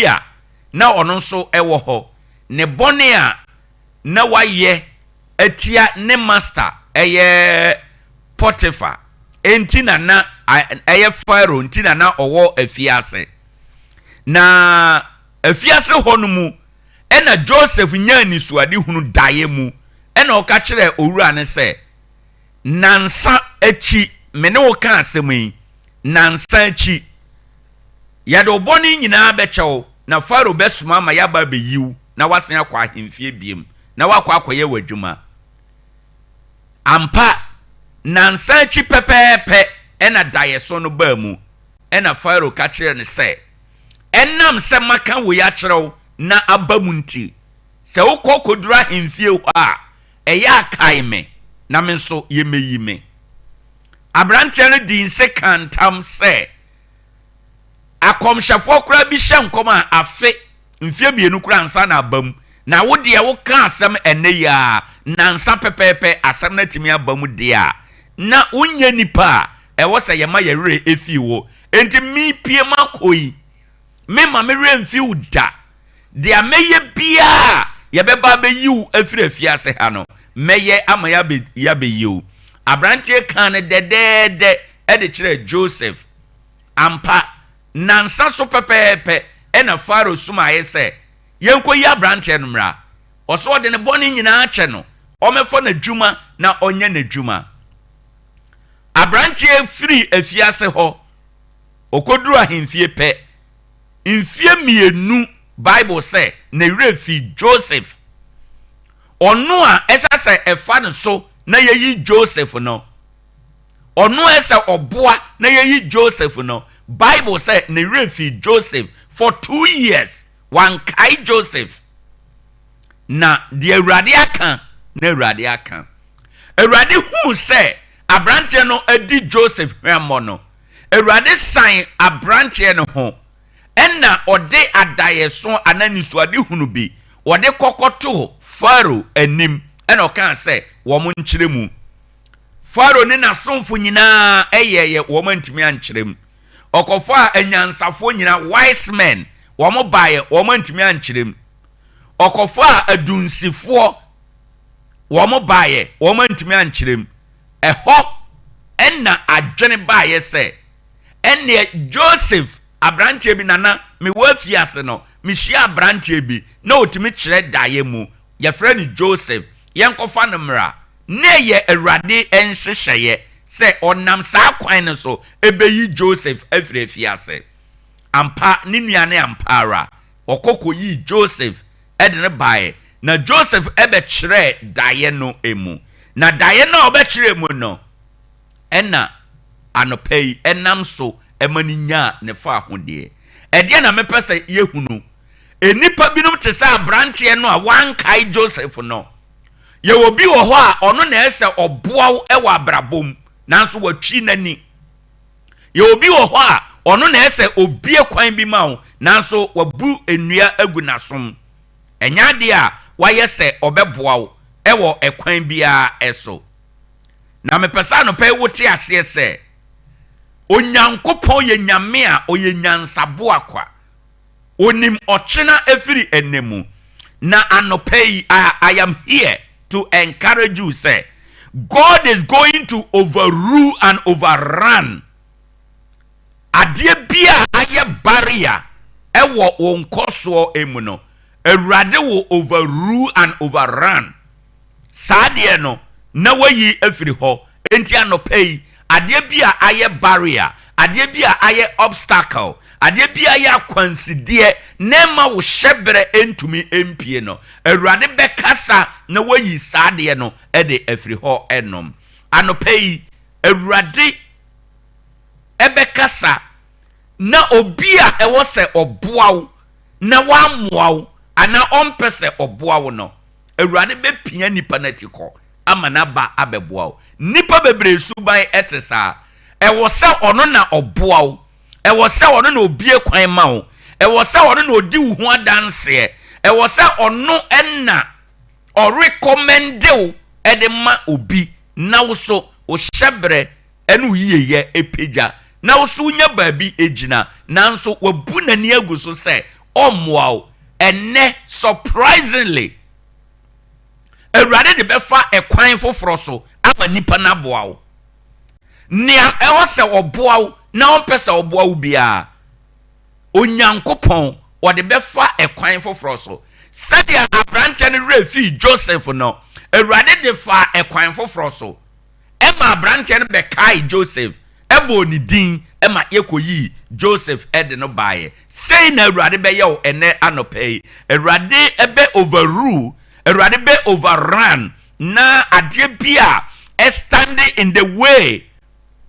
a na ɔno nso wɔ hɔ. Ne bɔne a na wayɛ atia ne master ɛyɛ Potiphar nti na na ɛyɛ Pharaoh nti na na ɔwɔ afiase. Na afiase hɔ no mu ɛna Joseph nyaa anisoadehunu daeɛ mu ɛna ɔka kyerɛɛ owura no sɛ, Nnansa akyi, me ne wo ka asɛm yi, nnansa akyi, yɛde wo bɔne nyinaa bɛkyɛ wo, na Farao bɛsoma ama yɛaba abɛyi wo na woasan akɔ ahemfie biom, na woakɔ akɔyɛ w'adwuma. Ampa, nnansa akyi pɛpɛɛpɛ na daeɛso no baa mu. Ɛnna Farao ka kyerɛɛ no sɛ, Ɛnam sɛ maka wei akyerɛ wo na aba mu nti, sɛ wokɔ kɔduru ahemfie hɔ a, ɛyɛ a kae me, na me nso yɛmmɛyi me. Aberanteɛ no dii nse kaa ntam sɛ, Akɔmhyɛfoɔ koraa bi hyɛ nkɔm a afe, mfeɛ mmienu koraa ansa na aba mu, na wo deɛ woka asɛm ɛnnɛ yi ara, nnansa pɛpɛɛpɛ asɛm no atumi aba mu deɛ a, na wonyɛ nipa a ɛwɔ sɛ yɛma yɛn werɛ fi wo. Enti merepue makɔ yi, Memma me werɛ mfi wo da. Deɛ mɛyɛ biara a yɛbɛba abɛyi wo afiri afiase ha no, mɛyɛ ama yɛabɛyi wo. Aberanteɛ kaa no dɛdɛɛdɛ de kyerɛɛ Joseph. Ampa, nnansa so pɛpɛɛpɛ na Farao somaeɛ sɛ yɛnkɔyi aberanteɛ no mmra. Ɔse ɔde ne bɔne nyinaa akyɛ no, ɔmmɛfa n'adwuma na ɔnyɛ n'adwuma. Aberanteɛ firii afiase hɔ. Ɔkɔduruu ahemfie pɛ, mfeɛ mmienu, Bible sɛ, ne werɛ fii Joseph. Ɔno a ɛsɛ sɛ ɛfa no so na yɛyi Joseph no, ɔno a ɛsɛ ɔboa na yɛyi Joseph no, Bible sɛ ne werɛ fii Joseph for 2 years, wankae Joseph. Na deɛ Awurade aka na Awurade aka. Awurade huu sɛ aberanteɛ no adi Joseph hwammɔ no, Awurade san aberanteɛ no ho ɛna ɔde adaeɛso anaa nisuadehunu bi wɔde kɔkɔtoo Farao anim ɛna ɔkaa sɛ wɔn nkyerɛ mu. Farao ne n'asomfo nyinaa ɛyɛɛyɛ wɔn antumi ankyerɛ mu. Ɔkɔfaa anyansafoɔ nyinaa, wise men, wɔn baeɛ, wɔn antumi ankyerɛ mu. Ɔkɔfaa adunsifoɔ, wɔn baeɛ, wɔn antumi ankyerɛ mu. Ɛhɔ ɛna adwene baeɛ sɛ ɛneɛ Joseph aberanteɛ bi nana mewɔ afiase no, mehyia aberanteɛ bi na ɔtumi kyerɛ daeɛ mu, yɛfrɛ no Joseph, yɛnkɔfa no mmra. Na ɛyɛ Awurade nhyehyɛeɛ sɛ ɔnam saa kwan no so ɛbɛyi Joseph afiri afiase. Ampa, ne nua ne ampa ara ɔkɔ kɔyii Joseph de no baeɛ, na Joseph bɛkyerɛɛ daeɛ no mu. Na daeɛ no a ɔbɛkyerɛɛ mu no, ɛna anɔpa yi ɛnam so ma no nyaa ne fawohodie. Ɛdeɛ na mepɛ sɛ yɛhunu, nnipa binom te sɛ aberanteɛ no a wankae Joseph no. Yɛwɔ bi wɔ hɔ a ɔno na ɛsɛ ɔboa wo wɔ abrabɔ mu, nanso watwi n'ani. Yɛwɔ bi wɔ hɔ a ɔno na ɛsɛ obue kwan bi ma wo, nanso wabu nnua agu n'asom. Ɛnyɛ adeɛ a wayɛ sɛ ɔbɛboa wo wɔ ɛkwan biara so. Na mepɛ sɛ anɔpa yi wote aseɛ sɛ Onyankopɔn yɛ Nyame a ɔyɛ nyansaboa kwa. Onim ɔkyena ɛfiri ɛnnɛ mu. Na anɔpa yi, I am here to encourage you sɛ God is going to overrule and overrun adeɛ bi a ayɛ barrier ɛwɔ wo nkɔsoɔ mu no. Awurade will overrule and overrun saa adeɛ no na wayi afiri hɔ. Enti anɔpa yi, adeɛ bi a ayɛ barrier, adeɛ bi a ayɛ obstacle, adeɛ bi a ayɛ akwansideɛ na ɛma wo hyɛberɛ ntumi mpie no, Awurade bɛkasa na wayi saa adeɛ no de afiri hɔ nom. Anɔpa yi, Awurade ɛbɛkasa na obi a ɛwɔ sɛ ɔboa wo na wammoa wo anaa ɔmpɛ sɛ ɔboa wo no, Awurade bɛpia nipa no ati kɔ ama n'aba abɛboa wo. Nnipa bebree suban te saa. Ɛwɔ sɛ ɔno na ɔboa wo. Ɛwɔ sɛ ɔno na obue kwan ma wo. Ɛwɔ sɛ ɔno na odi wo ho adanseɛ. Ɛwɔ sɛ ɔno na ɔrecommend wo de ma obi na wo so wo hyɛberɛ ne wo yiyeyɛ pagya na wo so wonya baabi gyina. Nanso wabu n'ani agu so sɛ Ɔmmoa wo. Ɛnnɛ, surprisingly, Awurade de bɛfa ɛkwan foforɔ so ama nipa no aboa wo. Nea ɛwɔ sɛ ɔboa wo na ɔmpɛ sɛ ɔboa wo biara, Onyankopɔn ɔde bɛfa ɛkwan foforɔ so. Sɛdeɛ aberanteɛ no werɛ fii Joseph no, Awurade de faa ɛkwan foforɔ so ma aberanteɛ no bɛkaee Joseph, bɔɔ ne din ma yɛkɔyii Joseph de no baeɛ. Sei na Awurade bɛyɛ wo ɛnnɛ anɔpa yi. Awurade bɛ overrule, Awurade bɛ overrun na adeɛ bi a ɛstande in the way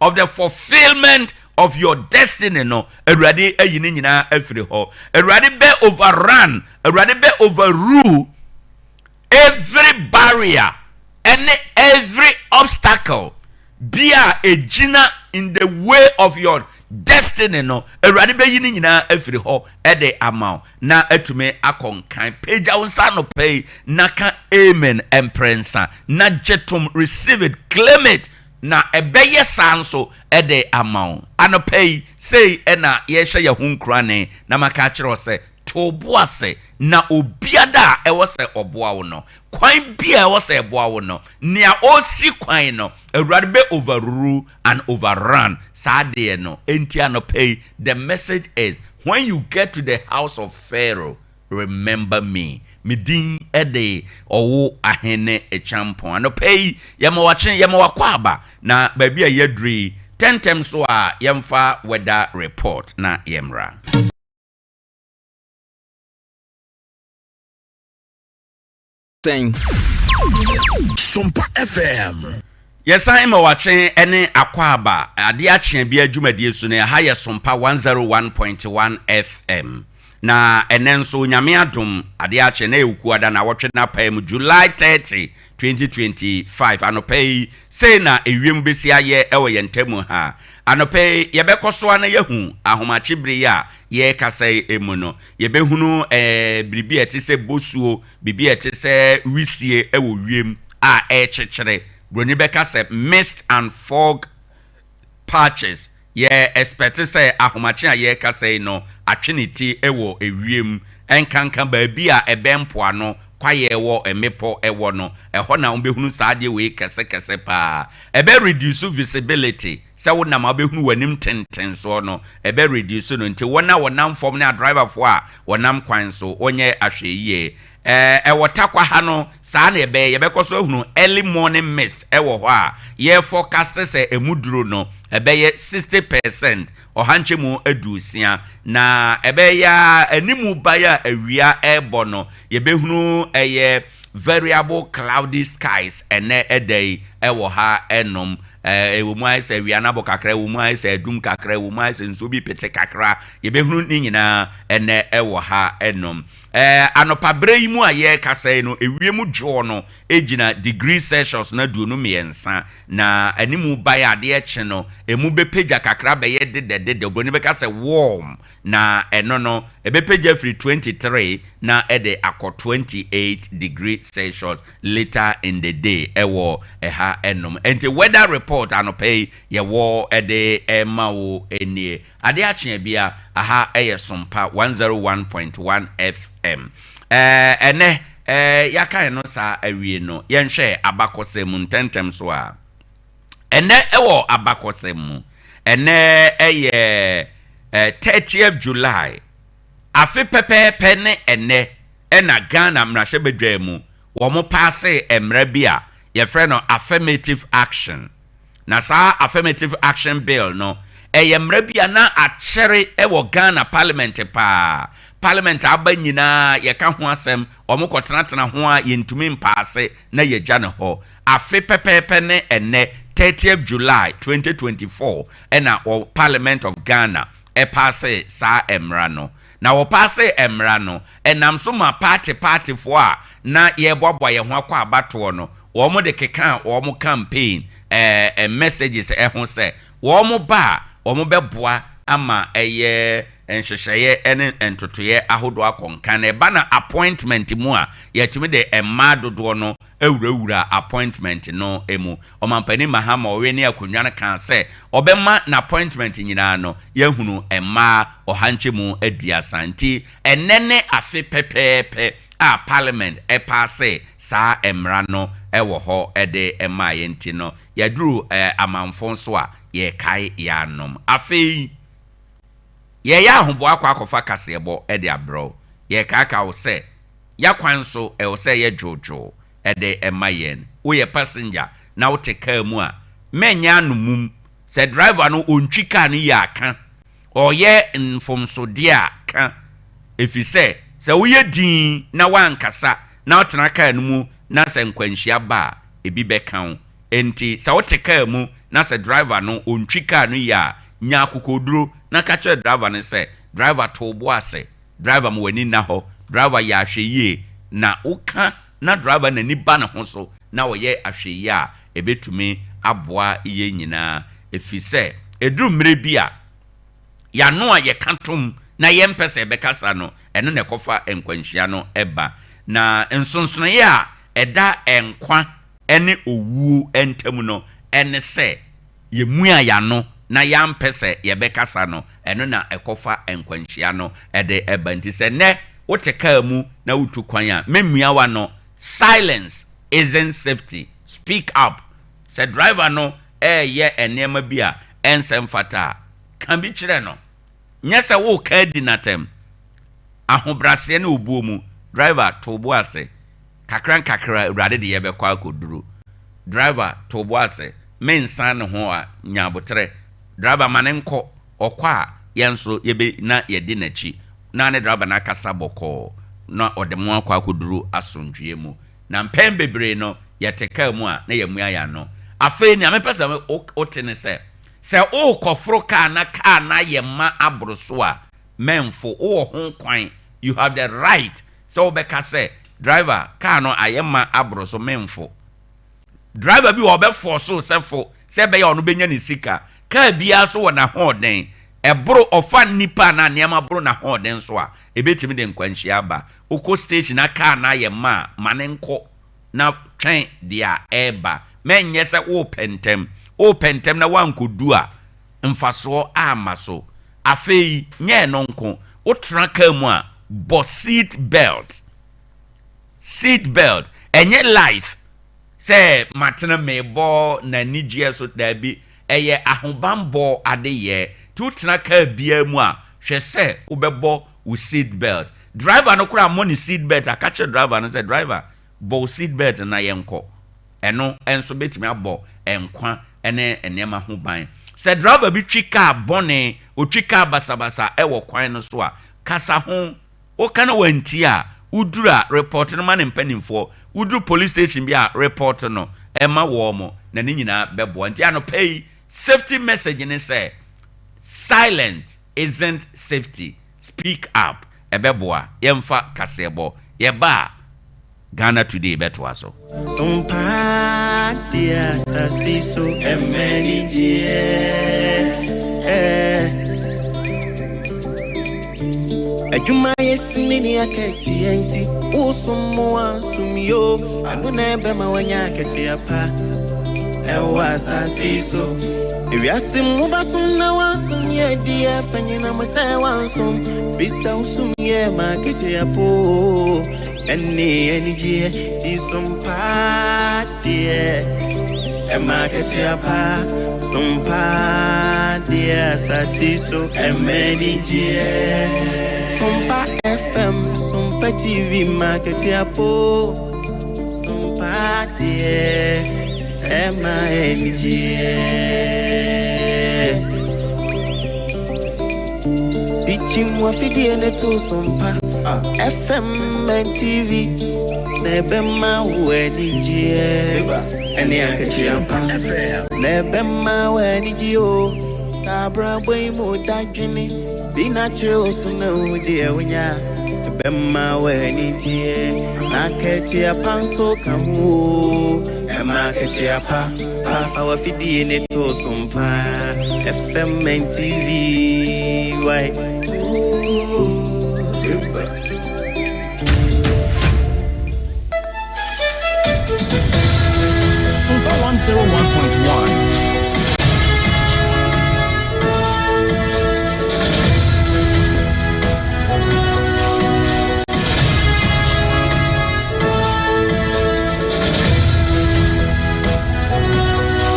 of the fulfilment of your destiny no, Awurade ayi ne nyinaa afiri hɔ. Awurade bɛ overrun, Awurade bɛ overrule every barrier ɛne every obstacle bi a ɛgyina in the way of your destiny no, Awurade bɛyi ne nyinaa afiri hɔ de ama wo na atumi akɔ nkan. Pagya wo nsa anɔpa yi na ka amen mprɛnsa na gye tom, receive it, claim it, na ɛbɛyɛ saa nso de ama wo. Anɔpa yi, sei na yɛrehyɛ yɛn ho nkurane na maka akyerɛ wo sɛ, to wo bo ase na obiara a ɛwɔ sɛ ɔboa wo no, kwan bi a ɛwɔ sɛ ɛboa wo no, nea ɔresi kwan no, Awurade bɛ overrule and overrun saa adeɛ no. Enti anɔpa yi, the message is, when you get to the house of Pharaoh, remember me. Me din de Ɔwo Ahene Kyampɔn. Anɔpa yi, yɛma wakye, yɛma wakɔ aba, na baabi a yɛaduru yi, tɛntɛm so a yɛmfa weather report na yɛmmra. Sɛn? Sompa FM. Yɛsan ma wakye ne akwaaba adeɛ akyea biara dwumadie so no, ɛha yɛ Sompa 101.1 FM. Na ɛnɛ nso Onyame adom adeɛ akye na ɛyɛ Wukuada nawɔtwe no apae mu July 30, 2025 anɔpa yi, sei na ewiem bɛsi ayɛ wɔ yɛn ntamu ha. Anɔpa yi yɛbɛkɔ so ara na yɛahu ahomakye bere yi a yɛrekasa yi mu no, yɛbɛhunu eh, biribi a ɛte sɛ bosuo, biribi a ɛte sɛ wisie wɔ wiem a ɛrekyekyere. Buroni bɛka sɛ mist and fog patches. Yɛ expect sɛ ahomakye a yɛrekasa yi no atwe ne ti wɔ ewiem, ɛnkanka baabi a ɛbɛn mpoano, kwaeɛ wɔ, mmepɔ wɔ no, ɛhɔ na wobɛhunu saa adeɛ wei kɛsekɛse paa. Ɛbɛ reduce visibility, sɛ wonam a wobɛhunu w'anim tentensoɔ no, ɛbɛ reduce no, nti wɔn a wɔnam fam ne adriverfoɔ a wɔnam kwan so, wɔnyɛ ahwɛyie. Ɛwɔ Tarkwa ha no, saa na ɛbɛyɛ. Yɛbɛkɔ so ahunu early morning mist wɔ hɔ a yɛ forecast sɛ ɛmu duro no, ɛbɛyɛ 60%, ɔha nkyɛmu aduosia. Na ɛbɛyɛ ara animu bae a awia rebɔ no, yɛbɛhunu ɛyɛ variable cloudy skies ɛnnɛ da yi wɔ ha nom. Ɛwɔ mu ayɛ sɛ awia no abɔ kakra, ɛwɔ mu ayɛ sɛ adum kakra, ɛwɔ mu ayɛ sɛ nsuo bi pete kakra. Yɛbɛhunu ne nyinaa ɛnnɛ wɔ ha nom. Anɔpa berɛ yi mu a yɛrekasa yi no, ewiem dwoɔ no gyina degree Celsius no 23, na animu bae a adeɛ kye no, emu bɛpagya kakra bɛyɛ dedɛdedɛ, oburoni bɛka sɛ warm, na ɛno no, ɛbɛpagya firi 23 na ɛde akɔ 28 degree Celsius later in the day ɛwɔ ɛha nom. Ɛnti weather report anɔpa yi yɛwɔ de rema wo nie. Ade akye abia, aha yɛ Sompa 101.1 FM. Ɛɛ, ɛnnɛ, ɛɛ, yɛaka ɛno saa awie no, yɛnhwɛ abakɔsɛm mu ntɛmntɛm so a. Ɛnnɛ wɔ abakɔsɛm mu, ɛnnɛ yɛ 30th July, afe pɛpɛɛpɛ ne ɛnnɛ na Ghana mmarahyɛbadwa mu wɔpaasee mmara bi a yɛfrɛ no Affirmative Action. Na saa Affirmative Action Bill no, ɛyɛ mmara bi a na akyɛre wɔ Ghana parliament paa. Parliament aba nyinaa yɛka ho asɛm, wɔkɔtenatena ho a yɛntumi mpaase na yɛgya no hɔ. Afe pɛpɛɛpɛ ne ɛnnɛ, 30th July 2024 na wɔ Parliament of Ghana paasee saa mmara no. Na wɔpaasee mmara no, ɛnam so ma paate paatefoɔ a na yɛreboaboa yɛn ho akɔ abatoɔ no, wɔde kekaa wɔn campaign messages ho sɛ wɔn ba a, wɔbɛboa ama ɛyɛ nhyehyɛeɛ ne ntotoeɛ ahodoɔ akɔ nkan. Na ɛba no appointment mu a, yɛatumi de mmaa dodoɔ no. awurawura appointment no mu. Ɔmampanin Mahama ɔwe ne akonnwa no kaa sɛ ɔbɛma n'appointment nyinaa no yɛahunu mmaa 130. Nti ɛnɛ ne afe pɛpɛɛpɛ a Parliament ɛpaase saa mmara no ɛwɔ hɔ ɛde ɛmaa yɛn. Nti no yɛduru amanfo nso a yɛkae yɛanom. Afei yɛyɛ ahoboa akɔ akɔfa kaseɛbɔ ɛde abrɛw. Yɛkaaka wo sɛ yɛakwan so ɛwɔ sɛ yɛ dwoodwoo ɛde ɛma yɛn. Woyɛ passenger na wote kaa mu a, mɛnyɛ anomum. Sɛ driver no ɔntwi kaa no yie aka, ɔyɛ mfomsodeɛ a ka, ɛfiri sɛ sɛ woyɛ din na woankasa na wotena kaa no mu na sɛ nkwanhyia ba a, ebi bɛka wo. Enti sɛ wote kaa mu na sɛ driver no ɔntwi kaa no yie a, nya akokoduro na ka kyerɛ driver no sɛ, "Driver, to bo ase. Driver, ma w'ani nna hɔ. Driver, yɛ ahwɛ yie." Na woka na driver n'ani ba ne ho so na ɔyɛ ahwɛ yie a, ɛbɛtumi aboa yɛn nyinaa, ɛfiri sɛ ɛduru mmerɛ bi a yɛano a yɛka tom na yɛmpɛ sɛ yɛbɛkasa no, ɛno na ɛkɔfa nkwanhyia no ɛba. Na nsonsonoeɛ a ɛda nkwa ne owuo ntam no ɛne sɛ yɛmu a yɛano na yɛampɛ sɛ yɛbɛkasa no, ɛno na ɛkɔfa nkwanhyia no ɛde ɛba. Nti sɛ nnɛ wote kaa mu na wotu kwan a, memmua wa no. Silence isn't safety, speak up. Sɛ driver no ɛɛyɛ nneɛma bi a ɛnsɛ mfata a, ka bi kyerɛ no. Nyɛ sɛ woka adi n'atɛm, ahobrɛaseɛ ne obuo mu. "Driver, to bo ase kakra nkakra, Awurade de yɛbɛkɔ akɔduru. Driver, to bo ase, mensan ne ho a, nya abotrɛ. Driver, ma ne nkɔ. Ɔkɔ a, yɛn nso yɛbɛ na yɛdi n'akyi." Na ne driver no akasa bɔkɔɔ na ɔde mo akɔ akɔduru asomdwie mu. Na mpɛn bebree no yɛte kaa mu a na yɛmua yɛn ano. Afei nea mepɛ sɛ wote ne sɛ, sɛ wokɔforo kaa na kaa na ayɛ ma aboro so a, mɛmfo. Wowɔ ho kwan, you have the right sɛ wobɛka sɛ, "Driver, kaa no ayɛ ma aboro so, memfo." Driver bi wɔ ɔbɛfɔ so sɛ fo sɛ ɛbɛyɛ ɔno bɛnya ne sika. Kaa biara so wɔ n'ahoɔden. Ɛboro ɔfa nipa na nneɛma boro n'ahoɔden so a, ebɛtumi de nkwanhyia aba. Wokɔ station na kaa na ayɛ ma a, ma ne nkɔ na twɛn deɛ a ɛreba. Mɛnyɛ sɛ wopɛ ntɛm, wopɛ ntɛm na woankɔdu a mfasoɔ ama so. Afei nyɛ no nko, wotena kaa mu a, bɔ seat belt. Seat belt ɛnyɛ life sɛ matena mebɔ n'anigyeɛ so, daabi, ɛyɛ ahobanbɔ adeyɛ. Nti wotena kaa biara mu a, hwɛ sɛ wobɛbɔ wo seat belt. Driver no koraa mmɔ ne seat belt aka kyerɛ driver no sɛ, "Driver, bɔ wo seat belt na yɛnkɔ." Ɛno nso bɛtumi abɔ nkwa ne nneɛma ho ban. Sɛ driver bi twi kaa bɔne, otwi kaa basabasa ɛwɔ kwan no so a, kasa ho. Woka no wanti a, woduru a, report no ma ne mpanimfoɔ. Woduru police station bi a, report no ɛma wɔn mo na ne nyinaa bɛboa. Nti anɔpa yi safety message ne sɛ, silent isn't safety, speak up. Ɛbɛboa. Yɛmfa kaseɛbɔ yɛba a, Ghana Today bɛtoa so. Sompa deɛ asase so ɛmɛni gyeɛ. Adwuma yɛ sini ne akatua nti wosom mo ansom yo ano na ɛbɛma wanya akatua pa ɛwɔ asase so. Ewiase mu wobasom na wansom yɛ deɛ fa nyina mo sɛ wansom bisa wosom yɛ ma akatua po ɛne anigyeɛ ti sompa deɛ ɛma akatua pa. Sompa deɛ asase so ɛma anigyeɛ. Sompa FM, Sompa TV ma akatua po. Sompa deɛ ɛma anigyeɛ. Dichim wafidie ne to Sompa FM and TV na ɛbɛma wo anigyeɛ ɛne akatua pa na ɛbɛma wo anigye o. Saa abrabɔ yi mu dadwene bi na kyerɛ wo so na wo deɛ wonya ɛbɛma wo anigyeɛ na akatua pa nso ka ho o. Ɛma akatua pa pa. Fa wafidie ne to Sompa FM and TV. Why? Ooh. 101.1.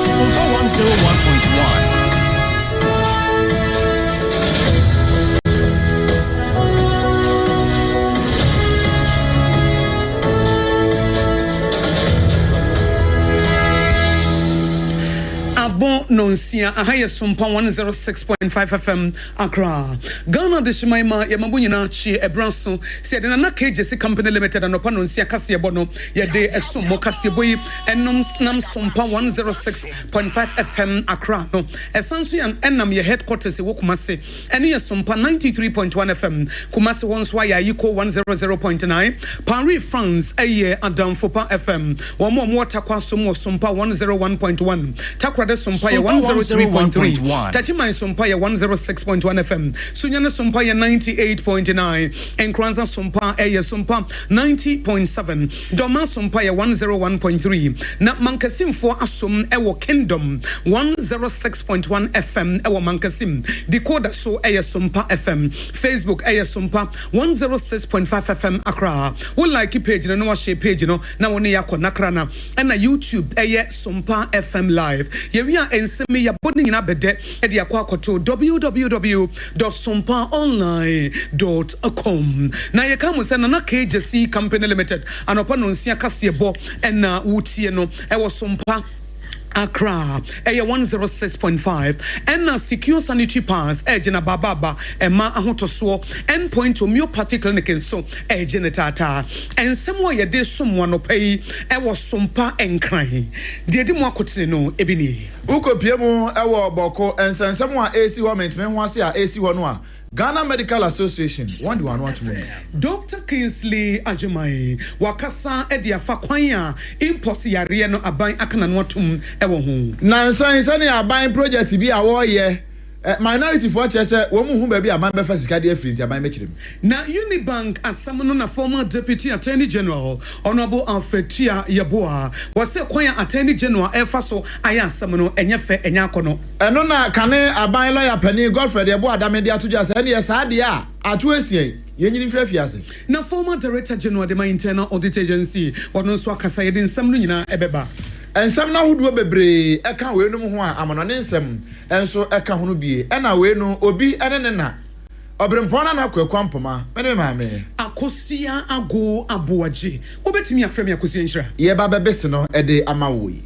Sompa 101.1. Abɔ nɔnsia, aha yɛ Sompa 106.5 FM, Accra. Ghana adehyeman ma yɛma mo nyinaa kye ɛberɛ aso sɛ yɛde Nana K. Gyasi Company Limited anɔpa nɔnsia kaseɛbɔ no yɛde ɛsom mo. Kaseɛbɔ yi ɛnom nam Sompa 106.5 FM Accra no ɛsan nso yɛ ɛnam yɛ headquarters ɛwɔ Kumasi ɛne yɛ Sompa 93.1 FM Kumasi hɔ nso ayɛ Ayiko 100.9 Paris France ɛyɛ Adamfopa FM wɔn a wɔwɔ Tarkwa som wɔ Sompa 101.1 Takoradi Sompa yɛ Sompa 103.3 101.1. Techiman Sompa yɛ 106.1 FM Sunyani Sompa yɛ 98.9 Nkoranza Sompa ɛyɛ Sompa 90.7 Dɔma Sompa yɛ 101.3 na Mankasimfoɔ asom ɛwɔ Kingdom 106.1 FM ɛwɔ Mankasim Decoder so ɛyɛ Sompa FM Facebook ɛyɛ Sompa 106.5 FM Accra. Wo like page no na wahyɛ page no na wo ne yɛ akɔ nakra na ɛna YouTube ɛyɛ Sompa FM Live. Yɛwi a nsɛm yi yɛabɔ ne nyinaa bɛdɛ ɛde akɔ akɔto www.sompaonline.com na yɛka mo sɛ Nana K. Gyasi Company Limited anɔpa nonsia kaseɛbɔ ɛna wotie no ɛwɔ Sompa Accra ɛyɛ 106.5 ɛna Secure Sanitary Pads ɛgyina babaaba ɛma ahotɔsoɔ. Endpoint Homeopathy Clinic nso ɛgye ne taataa. Nsɛm a yɛde som anɔpa yi ɛwɔ Sompa Nkran deɛ di mu akotene no ebi nie. Wokɔpie mu ɛwɔ Bawku, nsɛnsɛm a ɛsi hɔ menteme ho ase a ɛsi hɔ no a, Ghana Medical Association wɔn de wɔn ano ato mu bi. Dr Kingsley Agyemang wakasa de afa kwan a mpox yareɛ no aban aka n'ano atom wɔ ho. Nansan sɛnea aban project bi a wɔreyɛ minority foɔ kyerɛ sɛ wɔn mu hu baabi a aban bɛfa sika de afiri, nti aban bɛkyerɛ mu. Na Unibank asɛm no na former Deputy Attorney General Honourable Alfred Tuah-Yeboah wɔsɛ kwan a Attorney General ɛfa so ayɛ asɛm no ɛnyɛ fɛ, ɛnyɛ akɔnɔ. Ɛno na kane aban lɔya panin Godfred Yeboah Dame de ato dwa sɛ ɛneɛ saa deɛ a ato esia yi yɛnyini mfiri afiase. Na former Director General de ma Internal Audit Agency wɔno nso akasa, yɛde nsɛm no nyinaa ɛbɛba. Nsɛm no ahodoɔ bebree ɛka weinom ho a amanɔne nsɛm nso ɛka ho no bie, ɛna wei no obi ɛne ne na ɔberempɔn Nana Kwaku Ampoma, me ne me maame. Akosua Ago Aboagye, wobɛtumi afrɛ me Akosua Nhyira. Yɛba bɛbese no ɛde ama wo yi.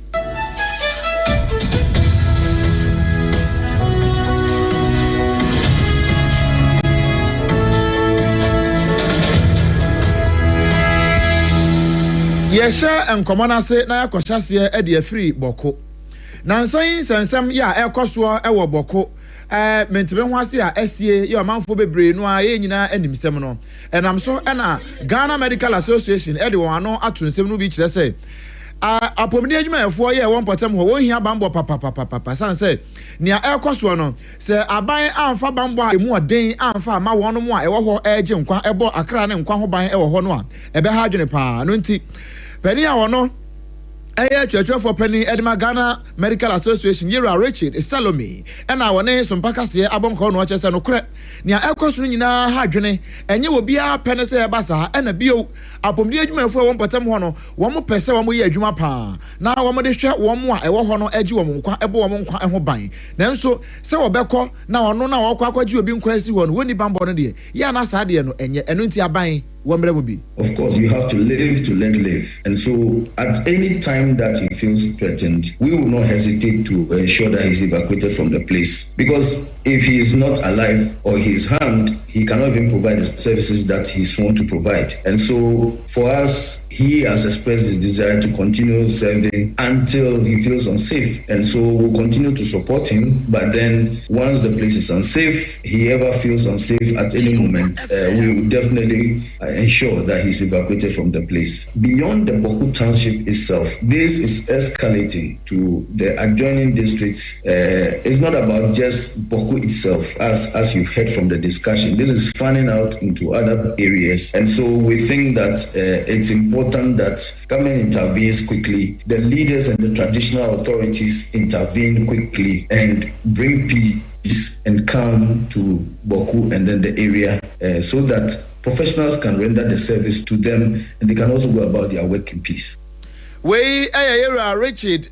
Yɛhyɛ nkɔmmɔ no ase na yɛakɔhyɛ aseɛ de afiri Bawku. Nansa yi nsɛnsɛm yɛ a ɛrekɔ soɔ wɔ Bawku, menteme ho ase a asie yɛ ɔmanfoɔ bebree no a yɛn nyinaa anim sɛm no ɛnam so ɛna Ghana Medical Association ɛde wɔn ano ato nsɛm no bi kyerɛ sɛ apɔmuden adwumayɛfoɔ yɛ ɛwɔ mpɔtam hɔ wɔn hia bambɔ papapapapa, san sɛ nea ɛrekɔ soɔ no, sɛ aban amfa bambɔ a emu ɔden amfa ama wɔn a ɛwɔ hɔ ɛregye nkwa, ɛbɔ akra ne nkwa ho ban ɛwɔ hɔ no a, ɛbɛha adwene paa no. Nti panin a wɔno ɛyɛ twerɛtwerɛfoɔ panin ɛde ma Ghana Medical Association, Yɛwura Richard Salome, ɛna wɔne Sompa kaseɛ abɔ nkɔɔ no, ɔkyerɛ sɛ nokorɛ nea ɛkɔ so no nyinaa ha adwene, ɛnyɛ wɔ biara pɛ ne sɛ ɛba saa. Ɛna bio, apɔmuden adwumayɛfoɔ a ɛwɔ mpɔtam hɔ no, wɔn pɛ sɛ wɔn yɛ adwuma paa na wɔn de hwɛ wɔn a ɛwɔ hɔ no, agye wɔn nkwa, ɛbɔ wɔn nkwa ho ban, nanso sɛ wɔbɛkɔ na ɔno na wɔkɔ akɔgye obi nkwa asi hɔ no, wɔnni bambɔ no deɛ yɛ ana saa deɛ no ɛnyɛ. Ɛno nti aban wɔmmerɛ mu bi. Of course, you have to live to let live. And so, at any time that he feels threatened, we will not hesitate to ensure that he's evacuated from the place. Because if he is not alive or he is harmed, he cannot even provide the services that he's sworn to provide. And so, for us, he has expressed his desire to continue serving until he feels unsafe. And so, we'll continue to support him. But then, once the place is unsafe, he ever feels unsafe at any moment, we will definitely ensure that he's evacuated from the place. Beyond the Bawku township itself, this is escalating to the adjoining districts. It's not about just Bawku itself, as you've heard from the discussion. This is fanning out into other areas. And so we think that it's important that government intervenes quickly, the leaders and the traditional authorities intervene quickly and bring peace and calm to Bawku and then the area so that professionals can render the service to them and they can also go about their work in peace. Wei yɛ Yɛwura Richard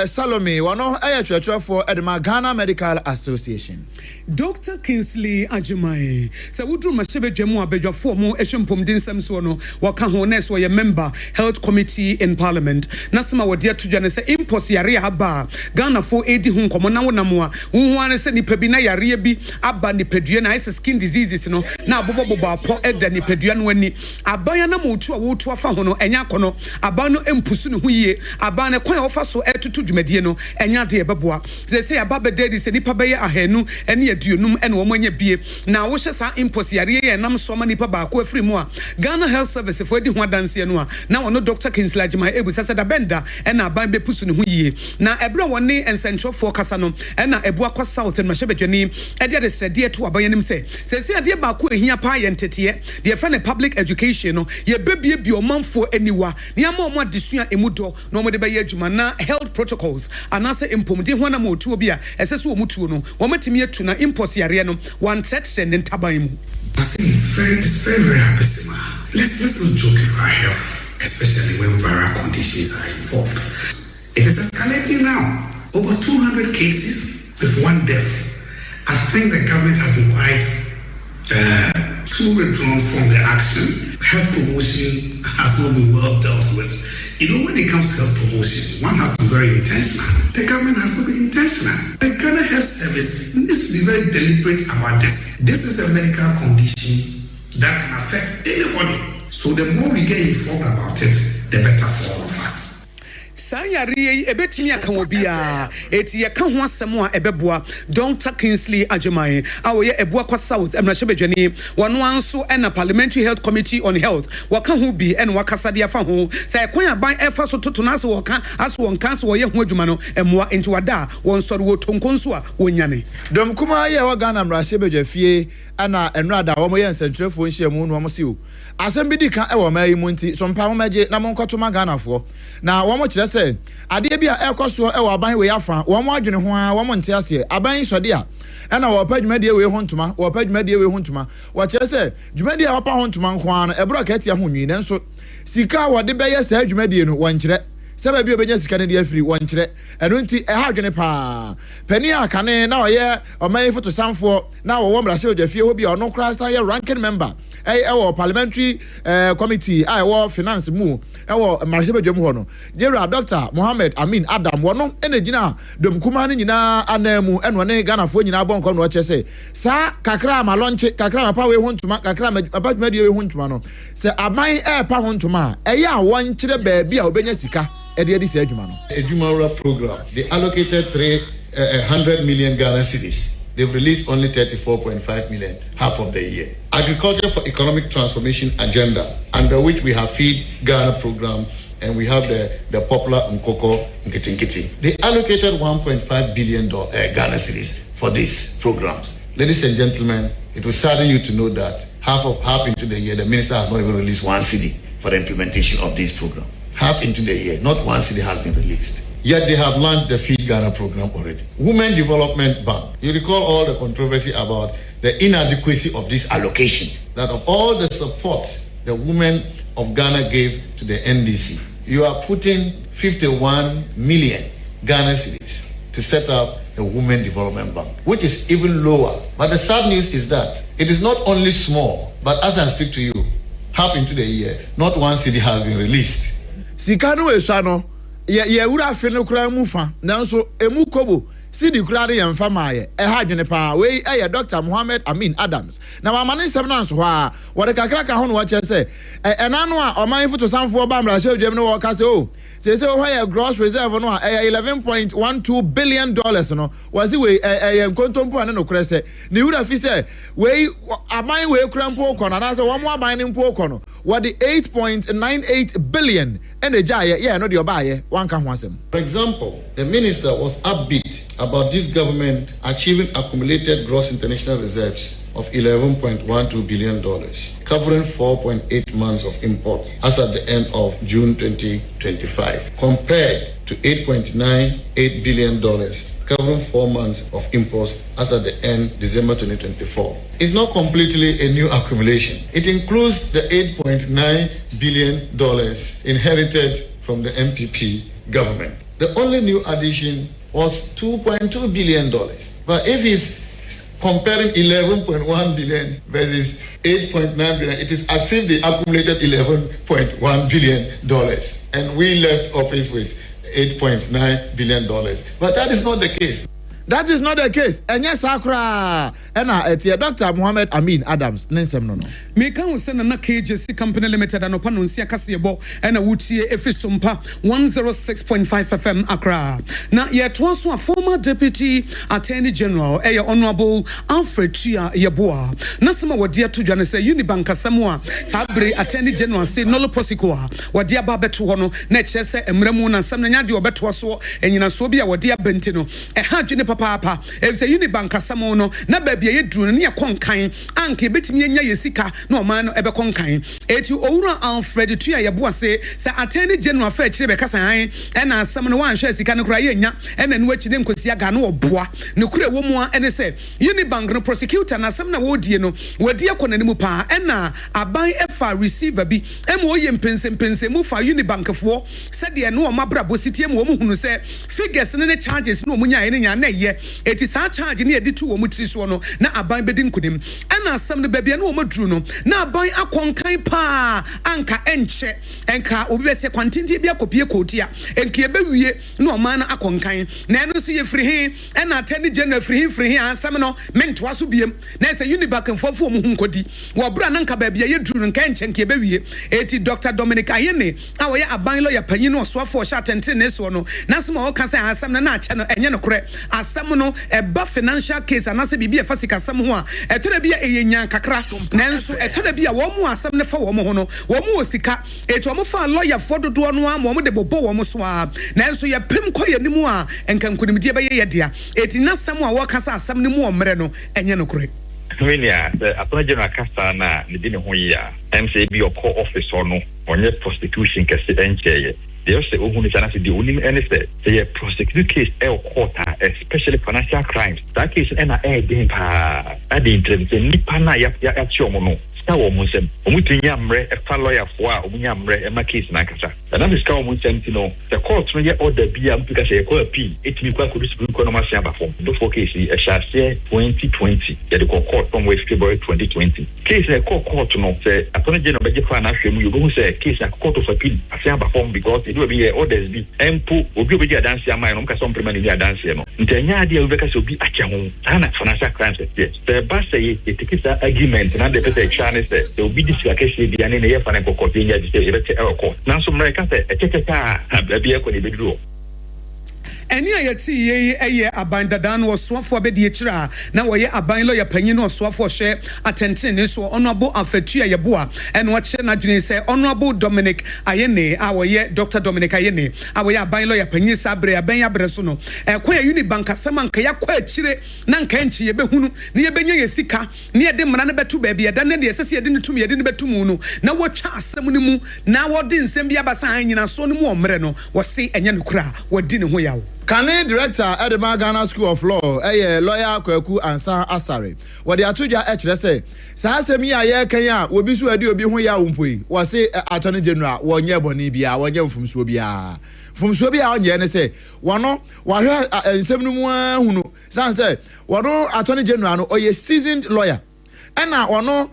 Salome, wɔno yɛ twerɛtwerɛfoɔ de ma Ghana Medical Association. Doctor Kingsley Agyemang, sɛ woduru mmarahyɛbadwa mu a badwafoɔ a wɔhwɛ mpɔmuden nsɛm soɔ no wɔka ho, na ɛsɛ ɔyɛ member, Health Committee in Parliament. N'asɛm a wɔde ato dwa ne sɛ Mpox yareɛ a aba a Ghanafoɔ redi ho nkɔmmɔ na wonam a wohu ara ne sɛ nipa bi na yareɛ bi aba nipadua no ayɛ sɛ skin diseases no na abobɔbobɔ apɔ da nipadua no ani. Aban anamɔtu a wɔretu afa ho no ɛnyɛ akɔnɔ. Aban no mpusu ne ho yie. Aban no kwan a wɔfa so toto dwumadie no ɛnyɛ adeɛ a ɛbɛboa. Seesei aba abɛda adi sɛ nnipa bɛyɛ 250 na wɔanya bie. Na wohyɛ saa mpox yareɛ yi a ɛnam so ama nipa baako afiri mu a Ghana Health Service foɔ adi ho adanseɛ no a, na ɔno Dɔkta Kingsley Agyemang rebisa sɛ dabɛn da na aban bɛpusu ne ho yie. Na ɛberɛ a wɔne nsɛntwerɛfoɔ kasa no na Abuakwa South mmarahyɛbadwani de adesrɛdeɛ too aban anim sɛ seesei adeɛ baako a ɛhia paa yɛ nteteɛ, deɛ yɛfrɛ no public education no, yɛbɛbuebue ɔmanfoɔ aniwa na yɛama wɔn adesua a ɛmu dɔ na wɔde bɛyɛ adwuma na health protocols anaasɛ mpɔmuden ho anammɔntuo bi a ɛsɛ sɛ wɔtuo no, wɔatumi atu na mpox yareɛ no wɔantrɛtrɛ ne ntaban mu. Ɔse it's very it's very very abysmal let's let's not joke with our health especially when viral conditions are involved it is escalating now over 200 cases with one death I think the government has been quite uh, too withdrawn from the action health promotion has not been well dealt with you know when it comes to health promotion one has to be very intentional the government has not been intentional the Ghana Health Service needs to be very deliberate about this this is a medical condition that can affect anybody so the more we get informed about it the better for all of us. Saa yareɛ yi ɛbɛtumi aka obiara, enti yɛka ho asɛm a ɛbɛboa. Dɔkta Kingsley Agyemang a ɔyɛ Abuakwa South mmarahyɛbadwani, ɔno ara nso na Parliamentary Health Committee on Health wɔka ho bi na wakasa de afa ho sɛ ɛkwan a aban ɛfa so toto no ase wɔka ase wɔnka ase wɔyɛ ho adwuma no mmoa, enti wɔada a wɔnsɔre, wɔtɔ nko nso a wɔnnyane. Dɔm kumaa yi a ɛwɔ Ghana mmarahyɛbadwafie na nnora da a wɔyɛ nsɛntwerɛfoɔ nhyiamu no wɔn se o asɛm bi di ka wɔ ɔman yi mu nti so mpa mommɛgye na monkɔto ma Ghanafoɔ. Na wɔn kyerɛ sɛ adeɛ bi a ɛrekɔ soɔ wɔ aban wei afa wɔn adwene ho ara wɔn nte aseɛ. Aban yi sɔde a ɛna wɔrepa dwumadie wei ho ntoma, wɔrepa dwumadie wei ho ntoma. Wɔkyerɛ sɛ dwumadie a wɔapa ho ntoma nko ara no ɛborɔ akatua ho nwi nanso sika a wɔde bɛyɛ saa dwumadie no wɔnkyerɛ sɛ baabi a wɔbɛnya sika no de afiri wɔnkyerɛ. Ɛno nti ɛha adwene pa ara. Panin a kane na ɔyɛ ɔman yi fotosanfoɔ na ɔwɔ mmarahyɛbadwafie hɔ bi a ɔno koraa san yɛ ranking member wɔ parliamentary committee a ɛwɔ finance mu wɔ mmarahyɛbadwam hɔ no, Yɛwura Dɔkta Mohammed Amin Adam, wɔno na ɛgyina dɔm kumaa no nyinaa anan mu na ɔne Ghanafoɔ nyinaa bɔ nkɔm na ɔkyerɛ sɛ saa kakra a malɔnkye, kakra a mapa wei ho ntoma, kakra a mapa dwumadie wei ho ntoma no, sɛ aban repa ho ntoma a, ɛyɛ a wɔnkyerɛ baabi a wɔbɛnya sika de adi saa adwuma no. Adwumawura program, they allocated 300 million Ghana cedis, they've released only 34.5 million, half of the year. Agriculture for Economic Transformation Agenda, under which we have Feed Ghana program and we have the, the popular Nkoko Nkitinkiti. They allocated 1.5 billion Ghana cedis for these programs. Ladies and gentlemen, it will sadden you to know that half of half into the year, the minister has not even released one cedi for the implementation of this program. Half into the year, not one cedi has been released. Yet they have launched the Feed Ghana program already. Women Development Bank. You recall all the controversy about the inadequacy of this allocation. That of all the support the women of Ghana gave to the NDC, you are putting 51 million Ghana cedis to set up the Women Development Bank, which is even lower. But the sad news is that it is not only small, but as I speak to you, half into the year, not one cedi has been released. Sika no esua no, yɛ yɛwura afe no koraa mu fa, nanso emu kobo cedi koraa de yɛmfa mmaeɛ. Ɛha adwene paa. Wei yɛ Dɔkta Mohammed Amin Adams. Na wamma ne nsɛm no anso hɔ ara. Wɔde kakra ka ho na wɔkyerɛ sɛ, ɛ ɛna no a ɔman yi fotosanfoɔ baa mmarahyɛbadwam no wɔreka sɛ, oh, seesei wohwɛ yɛ gross reserve no a, ɛyɛ $11.12 billion no, wɔse wei ɛ ɛyɛ nkontompo a ne nokorɛ sɛ ne wura fi sɛ wei aban wei koraa mpo rekɔ no anaasɛ wɔn aban no mpo rekɔ no. Wɔde 8.98 billion ɛna egyaeɛ yɛ ɛno deɛ ɔbaayɛ wanka ho asɛm. For example, the minister was upbeat about this government achieving accumulated gross international reserves of $11.12 billion, covering 4.8 months of imports as at the end of June 2025, compared to $8.98 billion, covering 4 months of imports as at the end December 2024. It's not completely a new accumulation. It includes the $8.9 billion inherited from the NPP government. The only new addition was $2.2 billion. But if he's comparing 11.1 billion versus 8.9 billion, it is as if they accumulated $11.1 billion. And we left office with $8.9 billion. But that is not the case. That is not the case. Ɛnyɛ saa koraa ɛna ɛteɛ. Dr Mohammed Amin Adams ne nsɛm no. Meka wo sɛ Nana KJC Company Limited anɔpa no nsia kaseɛbɔ ɛna wotie ɛfiri Sompa 106.5 FM Accra. Na yɛtoa so a, former Deputy Attorney General ɛyɛ Honorable Alfred Tuah Yeboah na sɛm a wɔde ato dwa no sɛ Unibank asɛm a saa bere Attorney General se nolle prosequi a wɔde aba abɛto hɔ no, na ɛkyerɛ sɛ mmerɛ mu na nsɛm no nyɛ adeɛ wɔbɛtoa soɔ. Anyinasoɔ bi a wɔde aba nti no ɛha adwene papaapa, ɛfisɛ Unibank asɛm no na baabi a yɛduru no ne yɛkɔ nkan anka yɛbɛtumi anya yɛ sika na ɔman no ɛbɛkɔ nkan. Eti Owura Alfred Tuah Yeboah se sɛ Attorney General fa akyire bɛkasa han ɛna asɛm no wanhwɛ sika no koraa yɛnya ɛna no akyi ne nkosi aga no ɔboa ne kura ɛwɔ mu a ɛne sɛ Unibank no prosecutor na asɛm na wɔredie no wɔadi akɔ n'anim paa. Ɛna aban ɛfa receiver bi ɛma ɔyɛ mpɛnsɛmpɛnsɛmu fa Unibank foɔ sɛdeɛ ne wɔn abrabɔ si tie mu. Wɔn hunu sɛ figures ne ne charges ne wɔn nyaeɛ ne nyaa na ɛyɛ eti saa charge ne yɛde tu wɔn tiri soɔ no na aban bɛdi nkunim. Ɛna asɛm no baabi a ne wɔn aduru no na aban akɔnkan paa anka ɛnkyɛ ɛnka obi bɛsɛ kwantenten bi akɔpie kooti a nka yɛbɛwie na ɔman no akɔnkan. Na ɛno nso yɛfiri he ɛna Attorney General firi he firi he asɛm no mentoa so biem na ɛsɛ Unibank mfoɔfoɔ mu ho nkɔdi wɔ berɛ a na nka baabi a yɛduru no nka ɛnkyɛ nka yɛbɛwie. Eti Dr Dominic Ayine a wɔyɛ aban lɔya panyin no ɔsoafoɔ ɔhyɛ atɛntene soɔ no n'asɛm a ɔka sɛ asɛm no na akyɛ no ɛnyɛ nokorɛ. Asɛm no ɛba financial case anaasɛ biribi a ɛfa sikasɛm ho a, ɛtɔrɔ bi a ɛyɛ nyan kakra, nanso ɛtɔrɔ bi a wɔn mu asɛm no fa wɔn ho no wɔn mu wɔ sika etu wɔn fa lɔyafoɔ dodoɔ no ama wɔn de bobɔ wɔn so a, nanso yɛpem kɔ yɛn anim a nka nkonimdie bɛyɛ yɛ dea. Eti n'asɛm a wɔka sɛ asɛm no mu wɔ mmerɛ no ɛnyɛ nokorɛ. Menua, sɛ Attorney General kasa no a ne di ne ho yi a ɛm sɛ ebi ɔkɔ office hɔ no ɔnyɛ prosecution kɛse ɛnkyɛeɛ deɛ ɔsɛ ohun sɛ anaasɛ deɛ onim ɛne sɛ sɛ yɛ prosecute case ɛwɔ court a, especially financial crimes, saa case no ɛna ɛyɛ den paa ade ntirɛ sɛ nipa no a yɛakye ɔmo no sika wɔ ɔmo nsam, ɔmo tumi nya mmerɛ ɛfa lɔyafoɔ a ɔmo nya mmerɛ ɛma case n'ankasa. Ɛnam sɛ sika wɔ ɔmo nsam ti no, sɛ court no yɛ order bi a ɔmo ka sɛ yɛkɔ appeal, etumi kɔ akɔdu Supreme Court na ɔmo asen aba fam. Duffuor case yi ɛhyɛ aseɛ 2020, yɛde kɔ court from wɔ February 2020. Case na ɛkɔ court no, sɛ Attorney General bɛgye fa n'ahwɛ mu yi, obehu sɛ case na Court of Appeal asen aba fam because ebi wɔ bi yɛ orders bi mpo obi a obɛgye adanseɛ ama yɛ no, ɔmo ka sɛ ɔmpere ma ne ni adanseɛ no. Nti ɛnyɛ adeɛ a wobɛka sɛ obi akyɛ ho. Saa na financial crimes ɛteɛ. Sɛ ɛba sɛ yɛ yɛtake saa argument na deɛ ɛpɛ sɛ ɛtwa ne sɛ sɛ obi di sika kɛseɛ bi ane ne yɛfa ne nkɔkɔ yɛnya bi sɛ yɛbɛkyɛ ɛwɔ court, nanso mmerɛ ɛka sɛ ɛkyɛkyɛkyɛ a baabi ɛkɔ ne ɛbɛduru hɔ. Ɛne a yɛte yie yi yɛ aban dadaa no ɔsoafoɔ abɛdi akyire a na wɔyɛ aban lɔya panyin no ɔsoafoɔ hyɛ atɛntene so Honourable Alfred Tuah Yeboah ɛna wakyerɛ n'adwene sɛ Honourable Dominic Ayine a wɔyɛ Dr Dominic Ayine a wɔyɛ aban lɔya panyin saa abere abɛn abrɛ so no ɛkwan yɛ Unibank asɛm a nka yɛakɔ akyire na nka nkyi yɛbɛhunu na yɛbɛnya yɛ sika na yɛde mmara no bɛto baabi ɛda ne deɛ ɛsɛ sɛ yɛde ne tum yɛde no bɛto mu no na wɔtwa asɛm no mu na wɔde nsɛm bi aba sɛ anyinasoɔ no mu ɔmmerɛ no wɔse ɛnyɛ nokorɛ a wɔdi ne ho yaw. Kane director ɛde ma Ghana School of Law ɛyɛ lawyer Kwaku Ansa Asare wɔde ato dwa ɛkyerɛ sɛ saa asɛm yi a yɛreka yi a obi so adi obi ho yaw mpo yi, wɔse Attorney General wɔnyɛ bɔne biara, wɔnyɛ mfomsoɔ biara. Mfomsoɔ bi a ɔnyɛ ne sɛ wɔno wahwɛ nsɛm no mu ahunu san sɛ wɔno Attorney General no ɔyɛ seasoned lawyer, ɛna ɔno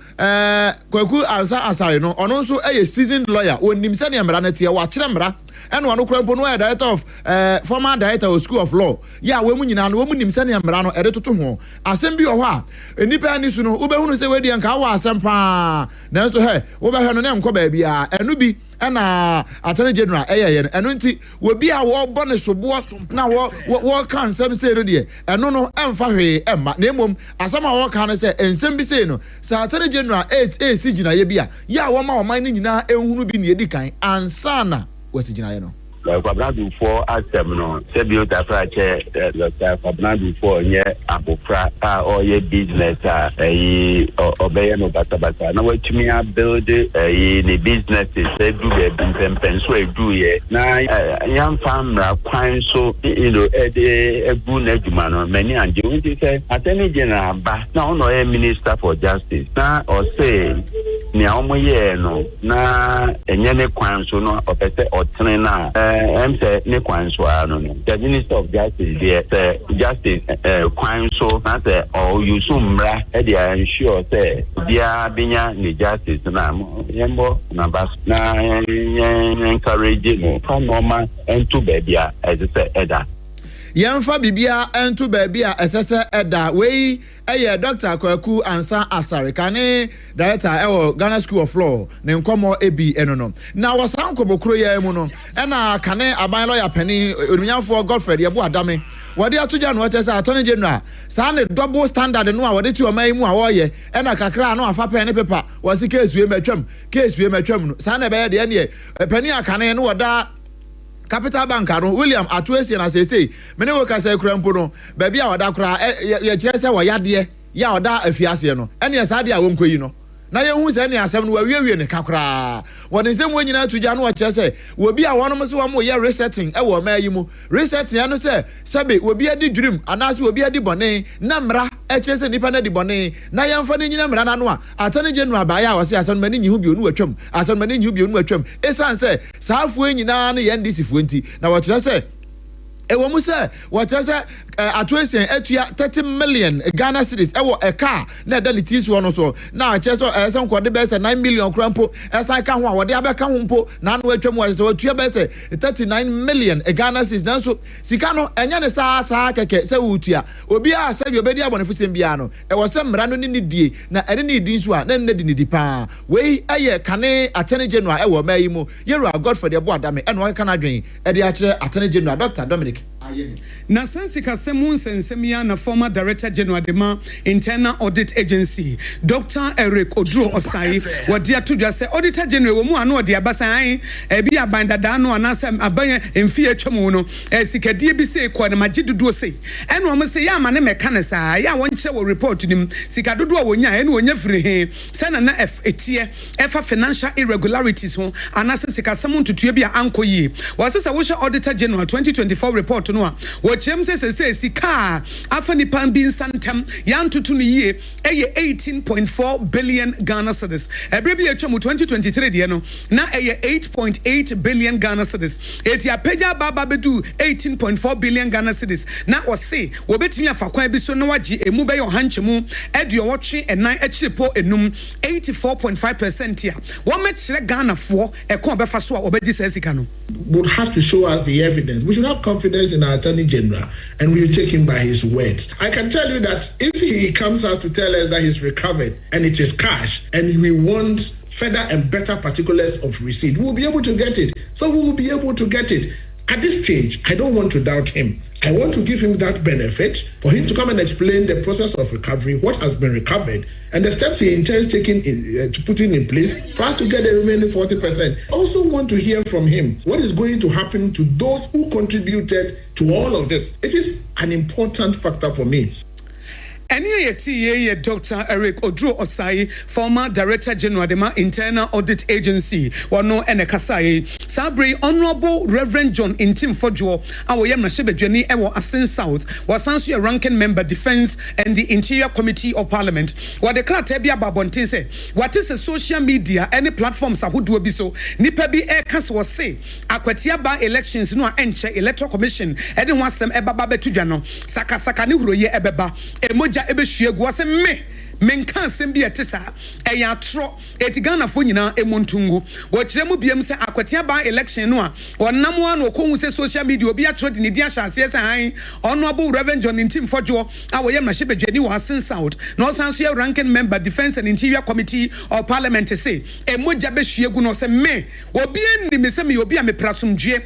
Kwaku Ansa Asare no ɔno nso ɛyɛ seasoned lawyer, onim sɛdeɛ mmara no teɛ, wakyerɛ mmara. Ɛna ɔno koraa mpo no ɔyɛ director of eh, former director wɔ School of Law. Yɛ a wɔn mu nyinaa no wɔn nim sɛnea mmara no ɛde toto ho. Asɛm bi wɔ hɔ a nnipa ani so no wobɛhunu sɛ wei deɛ nka wowɔ asɛm paa nanso hɛ wobɛhwɛ no na ɛnkɔ baabiara. Ɛno bi na Attorney General ɛyɛeɛ no. Ɛno nti obi a wɔrebɔ ne soboɔ na wɔ wɔ wɔreka nsɛm sei no deɛ ɛno no ɛmfa hwee ɛmma. Na mmom asɛm a wɔreka ne sɛ nsɛm bi sei no sɛ Attorney General ɛresi gyinaeɛ bi a yɛ a wɔma ɔman no nyinaa nhunu bi nea ɛdi kan ansa na wɔasi gyinaeɛ no. Kwabena Duffuor asɛm no, sɛ bio Tafrakyɛ, Dɔkta Kwabena Duffuor nyɛ abofra a ɔreyɛ business a ɛyi ɔbɛyɛ no basabasa na watumi abuild ɛyi ne businesses adu baabi mpɛmpɛnso a ɛduiɛ na yɛmfa mmara kwan so you know, ɛde agu n'adwuma no, m'ani angye ho. Nti sɛ Attorney General ba na ɔno ɔyɛ Minister for Justice na ɔse nea wɔyɛɛ no na ɛnyɛ ne kwan so no ɔpɛ sɛ ɔtene no a, ɛm sɛ ne kwan so ara no no. Sɛ Minister of Justice deɛ, sɛ justice kwan so na sɛ ɔuse mmara de a ensure sɛ obiara bɛnya ne justice no a, yɛmmɔ n'aba so na yɛn encourage no fa nnoɔma nto baabi a ɛsɛ sɛ ɛda. Yɛmfa biribiara nto baabi a ɛsɛ sɛ ɛda. Wei yɛ Dɔkta Kwaku Ansah Asare, kane Director wɔ Ghana School of Law ne nkɔmmɔ bi no no. Na wɔ saa nkɔmmɔ koro yi ara mu no, ɛna kane aban lɔya panin, Onimnyamfoɔ Godfred Yeboah Dame, wɔde ato dwa no ɔkyerɛ sɛ Attorney General, saa ne double standard no a wɔde te ɔman yi mu a wɔreyɛ, ɛna kakra a na wafa pɛn ne pepa, wɔse case wei matwam, case wei matwam no, saa na ɛbɛyɛ deɛ ɛneɛ panin a kane no wɔda Capital Bank ano, William Ato Essien a seesei me ne wo rekasa yi koraa mpo no, baabi a ɔda koraa, ɛ, yɛkyerɛ sɛ ɔyadeɛ yɛ a ɔda afiaseɛ no, ɛneɛ saa deɛ a wɔnkɔyi no na yɛnhu sɛ ɛneɛ asɛm no wɔawiewie ne ka koraa. Wɔde nsɛm wei nyinaa to dwa na wɔkyerɛ sɛ wɔbi a wɔnom se wɔn reyɛ resetting wɔ ɔman yi mu, resetting ɛno sɛ sɛbe obi adi dwirim anaase obi adi bɔne na mmara kyerɛ sɛ nipa no adi bɔne na yɛmfa no nnyina mmara no ano a, Attorney General baeɛ a ɔse asɛm no m'ani nnye ho bio no watwam, asɛm no m'ani nnye ho bio no watwam esiane sɛ Saa afoɔ yi nyinaa no yɛ NDC foɔ nti, na wɔkyerɛ sɛ ɛwɔ mu sɛ wɔkyerɛ sɛ Ato Essien atua 30 million Ghana cedis wɔ ɛka a na ɛda ne ti soɔ no so, na kyerɛ sɛ ɛsɛ sɛ nkɔde bɛyɛ sɛ 9 million koraa mpo ɛsan ka ho a wɔde abɛka ho mpo na ano atwa mu a ɛsɛ sɛ wɔtua bɛyɛ sɛ 39 million Ghana cedis. Nanso sika no ɛnyɛ ne saa saa kɛkɛ sɛ woretua. Obiara a sɛdeɛ ɔbɛdi abɔnefosɛm biara no, ɛwɔ sɛ mmara no ne no die, na ɛne no redi nso a, na ɛne no adi nidi paa. Wei yɛ kane Attorney General wɔ ɔman yi mu, Yewura Godfred Yeboah Dame na wakeka n'adwene de akyerɛ Attorney General Dɔkta Dominic Ayeni. Na saa sikasɛm ho nsɛnsɛm yi ara na former Director General de ma Internal Audit Agency, Dɔkta Eric Oduro Osai, wɔde ato dwa sɛ Auditor General wɔ mu a na ɔde aba sɛ ae, ɛbi aban dadaa no anaasɛ aban mfeɛ atwa mu no, sikadie bi sei kɔɔ na magye dodoɔ sei. Ɛna wɔn se yɛ ama no mmɛka no saa, ɛyɛ a wɔnkyerɛ wɔ report no mu sika dodoɔ a wɔnyaeɛ ɛne wɔnya firi he. Sɛnea na ɛteɛ ɛfa financial irregularities ho anaasɛ sikasɛm ntotoeɛ bi a ankɔ yie. Wɔse sɛ wohwɛ Auditor General 2024 report no a, wɔkyerɛ mu sɛ seesei sika a afa nnipa bi nsa ntam yɛantoto no yie yɛ 18.4 billion Ghana cedis. Ɛberɛ bi a atwa mu, 2023 deɛ no, na ɛyɛ 8.8 billion Ghana cedis. Enti apagya aba aba abɛdu 18.4 billion Ghana cedis. Na wɔse Wɔbɛtumi afa kwan bi so na wɔagye ɛmu bɛyɛ ɔha nkyɛmu 84 akyirepɔ enum, 84.5 percent, a wɔmmɛkyerɛ Ghanafoɔ ɛkwan a wɔbɛfa so a wɔbɛgye saa sika no. Would have to show us the evidence. We should have confidence in our Attorney General and we should take him by his words. I can tell you that if he comes out to tell us that he's recovered and it is cash and we want further and better particulars of receipt, we will be able to get it. So we will be able to get it. At this stage, I don't want to doubt him. I want to give him that benefit for him to come and explain the process of recovery, what has been recovered, and the steps he intends taking in, to putting in place for us to get the remaining 40%. I also want to hear from him what is going to happen to those who contributed to all of this. It is an important factor for me. Ɛnne a yɛtee yei yɛ Dɔkta Eric Oduro Osai, former Director General de ma Internal Audit Agency, ɔno na ɛkasaeɛ yi. Saa berɛ yi, Honourable Rev. John Ntim Fodjour a ɔyɛ mmarahyɛbadwani wɔ Assin South, ɔsan nso yɛ Ranking Member, Defence and the Interior Committee of Parliament, wɔde krataa bi aba abɔnten sɛ wate sɛ social media ne platforms ahodoɔ bi so nnipa bi reka sɛ wɔse Akwatia baa elections no a ɛnkyɛ Electoral Commission de ho asɛm ɛbaba abɛto dwa no, sakasaka ne huroyɛ ɛbɛba, mogya ɛbɛhwie agu. Ɔse me! Menka asɛm bi a ɛte saa. Ɛyɛ atorɔ. Eti Ghanafoɔ nyinaa ɛmu nto ngu. Wɔkyerɛ mu biam sɛ Akwatia by election no a ɔnam ara na ɔkɔhu sɛ social media obi atwerɛ de ne din ahyɛ aseɛ sɛ aane Honourable Rev John Ntim Fɔdwoɔ a ɔyɛ mmarahyɛbadwani wɔ Assin South na ɔsan nso yɛ Ranking Member Defence and Interior Committee of Parliament se mogya bɛhwie agu no. Ɔse me obiara nnim me sɛ meyɛ obi a mepere asomdwoeɛ.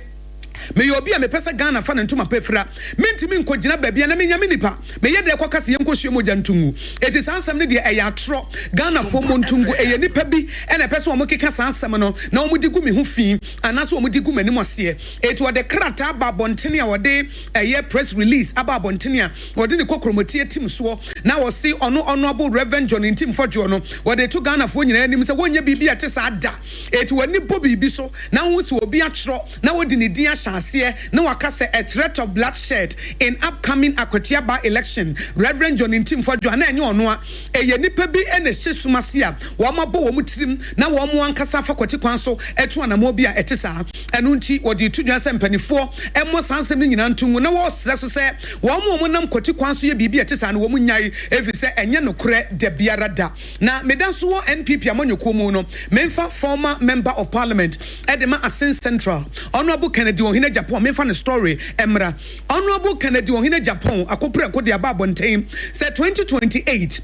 Meyɛ obi a mepɛ sɛ Ghana fa ne ntoma pa fira. Mentumi nkɔgyina baabi a na menya me nipa. Meyɛ dɛn kɔka sɛ yɛnkɔhwie mogya nto ngu? Enti saa nsɛm no deɛ ɛyɛ atorɔ. Ghanafoɔ mmɔ nto ngu. Ɛyɛ nnipa bi na ɛpɛ sɛ wɔkeka saa asɛm no na wɔde gu me ho fi anaasɛ wɔde gu m'anim aseɛ. Enti wɔde krataa aba abɔntene a wɔde ɛyɛ press release aba abɔntene a wɔde ne kokromoti atim soɔ na wɔse ɔno Honourable Rev. John Ntim Fɔdwoɔ no wɔde reto Ghanafoɔ nyinaa anim sɛ wɔnyɛ biribi a ɛte saa da. Enti w'ani bɔ biribi so na wohu sɛ obi atwerɛ na wɔde ne din ahyɛ aseɛ na waka sɛ a threat of bloodshed in upcoming Akwatia by election Rev. John Ntim Fodjoa na ɛnyɛ ɔno a ɛyɛ nnipa bi na ɛhyɛ sum ase a wɔabɔ wɔn tirim na wɔn ankasa afa kwati kwan so atu anammɔn bi a ɛte saa. Ɛno nti wɔde reto dwa sɛ mpaninfoɔ mmɔ saa nsɛm no nyinaa nto ngu na wɔresrɛ so sɛ wɔn a wɔnam kwati kwan so yɛ biribi a ɛte saa no wɔn nnyae ɛfiri sɛ ɛnyɛ nokorɛ dabiara da. Na meda nso wɔ NPP amanyɔkuo mu no, memfa former member of parliament de ma Asin Central, Honourable Kennedy Ohene Agyapong, memfa ne story mmra. Honourable Kennedy Ohene Agyapong akoprɛko de aba abɔnten sɛ 2028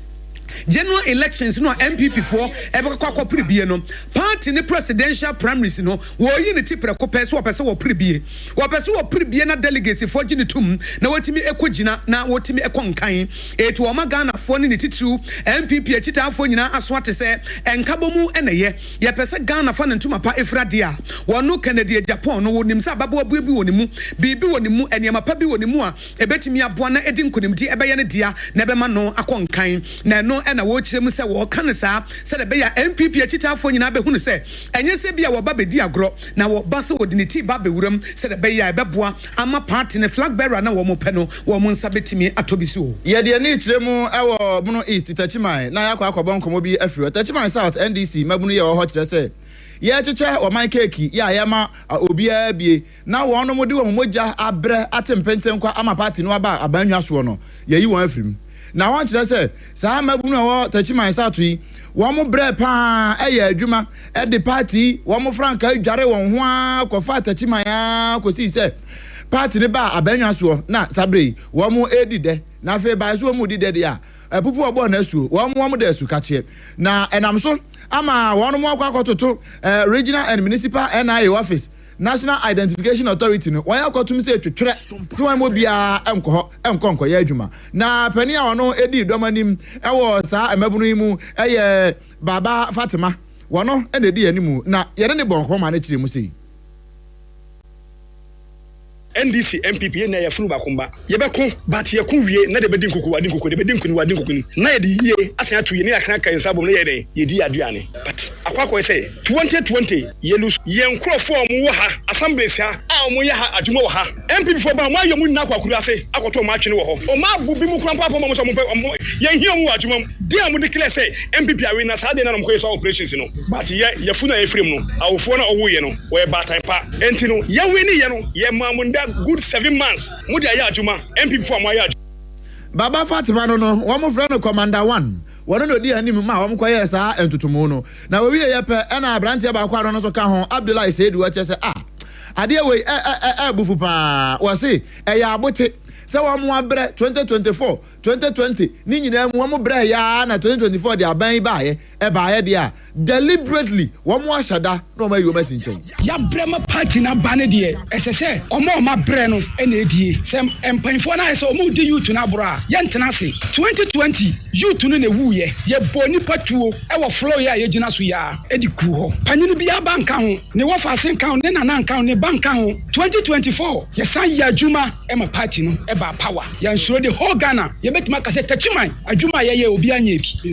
General Elections no a NPP foɔ ɛbɛkɔ akɔpere bie no, party ne presidential primaries no, wɔreyi ne ti prɛko pɛ sɛ wɔpɛ sɛ wɔpere bie. Wɔpɛ sɛ wɔpere bie na delegates foɔ gye no tom na wɔtumi kɔ gyina na wɔtumi kɔ nkan. Eti wɔma Ghanafoɔ ne ne titiriw NPP akyitaafoɔ nyinaa aso ate sɛ nkabɔmu na ɛyɛ. Yɛpɛ sɛ Ghana fa ne ntoma pa fira deɛ a, wɔno Kennedy Agyapong no wɔnim sɛ ababawabuo bi wɔ ne mu, biribi wɔ ne mu, nneɛma pa bi wɔ ne mu a ɛbɛtumi aboa na ɛde nkunimdie ɛbɛyɛ ne dea na ɛbɛma no akɔ nkan. Na ɛno na wɔrekyerɛ mu sɛ wɔreka no saa sɛdeɛ ɛbɛyɛ a NPP akyitaafoɔ nyinaa bɛhunu sɛ ɛnyɛ sɛ ebia wɔba bɛdi agorɔ na wɔba sɛ wɔde ne ti reba abɛwura mu sɛdeɛ ɛbɛyɛ a ɛbɛboa ama party no flag bearer no a wɔpɛ no wɔn nsa bɛtumi atɔ bi so. Yɛde yɛn ani rekyerɛ mu wɔ Bono East, Techiman, na yɛakɔ akɔbɔ nkɔmmɔ bi afiri hɔ. Techiman South NDC mmabunu yi a wɔwɔ hɔ kyerɛ sɛ yɛrekyekyɛ ɔman keeki yi a yɛma obiara bie na wɔnom de wɔn mogya abrɛ ate mpentenkwa ama party no aba abannwa soɔ no, yɛayi wɔn afiri mu. Na wɔnkyerɛ sɛ saa mmabunu a wɔwɔ Techiman South yi, wɔn brɛ pa ara yɛ adwuma de party yi wɔn frankaa dware wɔn ho ara kɔfaa Techiman ara kɔsii sɛ party no baa abannwa soɔ na saa berɛ yi wɔn redi dɛ. Na afei bae sɛ wɔn redi dɛ deɛ a, apupu ɔbɔɔ no asuo, wɔn wɔn da asu kakyeɛ. Na ɛnam so ama wɔn akɔ akɔtoto Regional and Municipal NIA Office, National Identification Authority, no, wɔn akɔtom sɛ twetwerɛ sɛ wɔn mu obiara nkɔ hɔ nkɔ nkɔyɛ adwuma. Na panin a ɔno dii dɔm anim wɔ saa mmabunu yi mu yɛ Baba Fatima, wɔno na ɛdi yɛn anim na yɛne no bɔɔ nkɔmmɔ maa no kyerɛɛ mu sei. NDC, NPP, yɛn nyinaa yɛ afunu baako mma. Yɛbɛko, but yɛko wie na deɛ bɛdi nkuku wadi nkuku, deɛ bɛdi nkunim wadi nkunim. Na yɛde yie asan ato yie na yɛakan aka yɛn nsa abom na yɛyɛ dɛn? Yɛdi yɛn aduane. But akɔ akɔyɛ sɛ 2020 yɛ lose. Yɛn nkorɔfoɔ a wɔwɔ ha, assemblies ha a wɔyɛ ha adwuma wɔ ha, NPP foɔ ba a wɔayɛ wɔn nyinaa akɔ akuraase akɔto wɔn atwene wɔ hɔ. Wɔn abo binom koraa mpo apam wɔn sɛ wɔmpɛ wɔn, yɛnhia wɔn wɔ adwuma mu. Deɛ a wɔn declare sɛ NPP awe na saa deɛ no na wɔkɔyɛ saa operations no. But yɛ yafunu a yɛfiri mu no, awofoɔ no a wɔwoeɛ no, wɔyɛ baatan pa. Enti no, yɛ wini yɛ no, yɛ maa mo nda good 7 months, mo de ayɛ adwuma, NPP foɔ a mo ayɛ adwuma. Baba Fatima no no, wɔfrɛ no Commander One. Wɔno na ɔdii anim maa wɔkɔyɛɛ saa ntotomu no. Na wɔwieeɛ pɛ, ɛna aberanteɛ baako a ɔno nso ka ho, Abdullahi Seidu, ɔkyerɛ sɛ, Ah, adeɛ wei ɛ ɛ ɛ ɛɛbufu paa. Wɔse ɛyɛ abote sɛ wɔn abrɛ 2024, 2020 ne nyinaa mu wɔn brɛeɛ ara na 2024 de aban yi baeɛ. Ɛbaeɛ deɛ a, deliberately wɔn ahyɛ da na wɔn ayi wɔn asi nkyɛn. Yabrɛ ma party no aba no deɛ ɛsɛ sɛ wɔn a wɔn abrɛ no na ɛdie. Sɛ mpanyinfoɔ no ayɛ sɛ wɔn redi youth no aborɔ a, yɛntena ase. 2020 youth no na ɛwuiɛ. Yɛbɔɔ nnipa tuo wɔ floor yi a yɛgyina so yi ara de guu hɔ. Panyini biara ba nka ho, ne wɔfaase nka ho, ne nana nka ho, ne ba nka ho. 2024 yɛsan yɛɛ adwuma ma party no baa power. Yɛnsuro the whole Ghana yɛbɛtumi aka sɛ Techiman adwuma a yɛyɛɛ obiara nyɛɛ bi.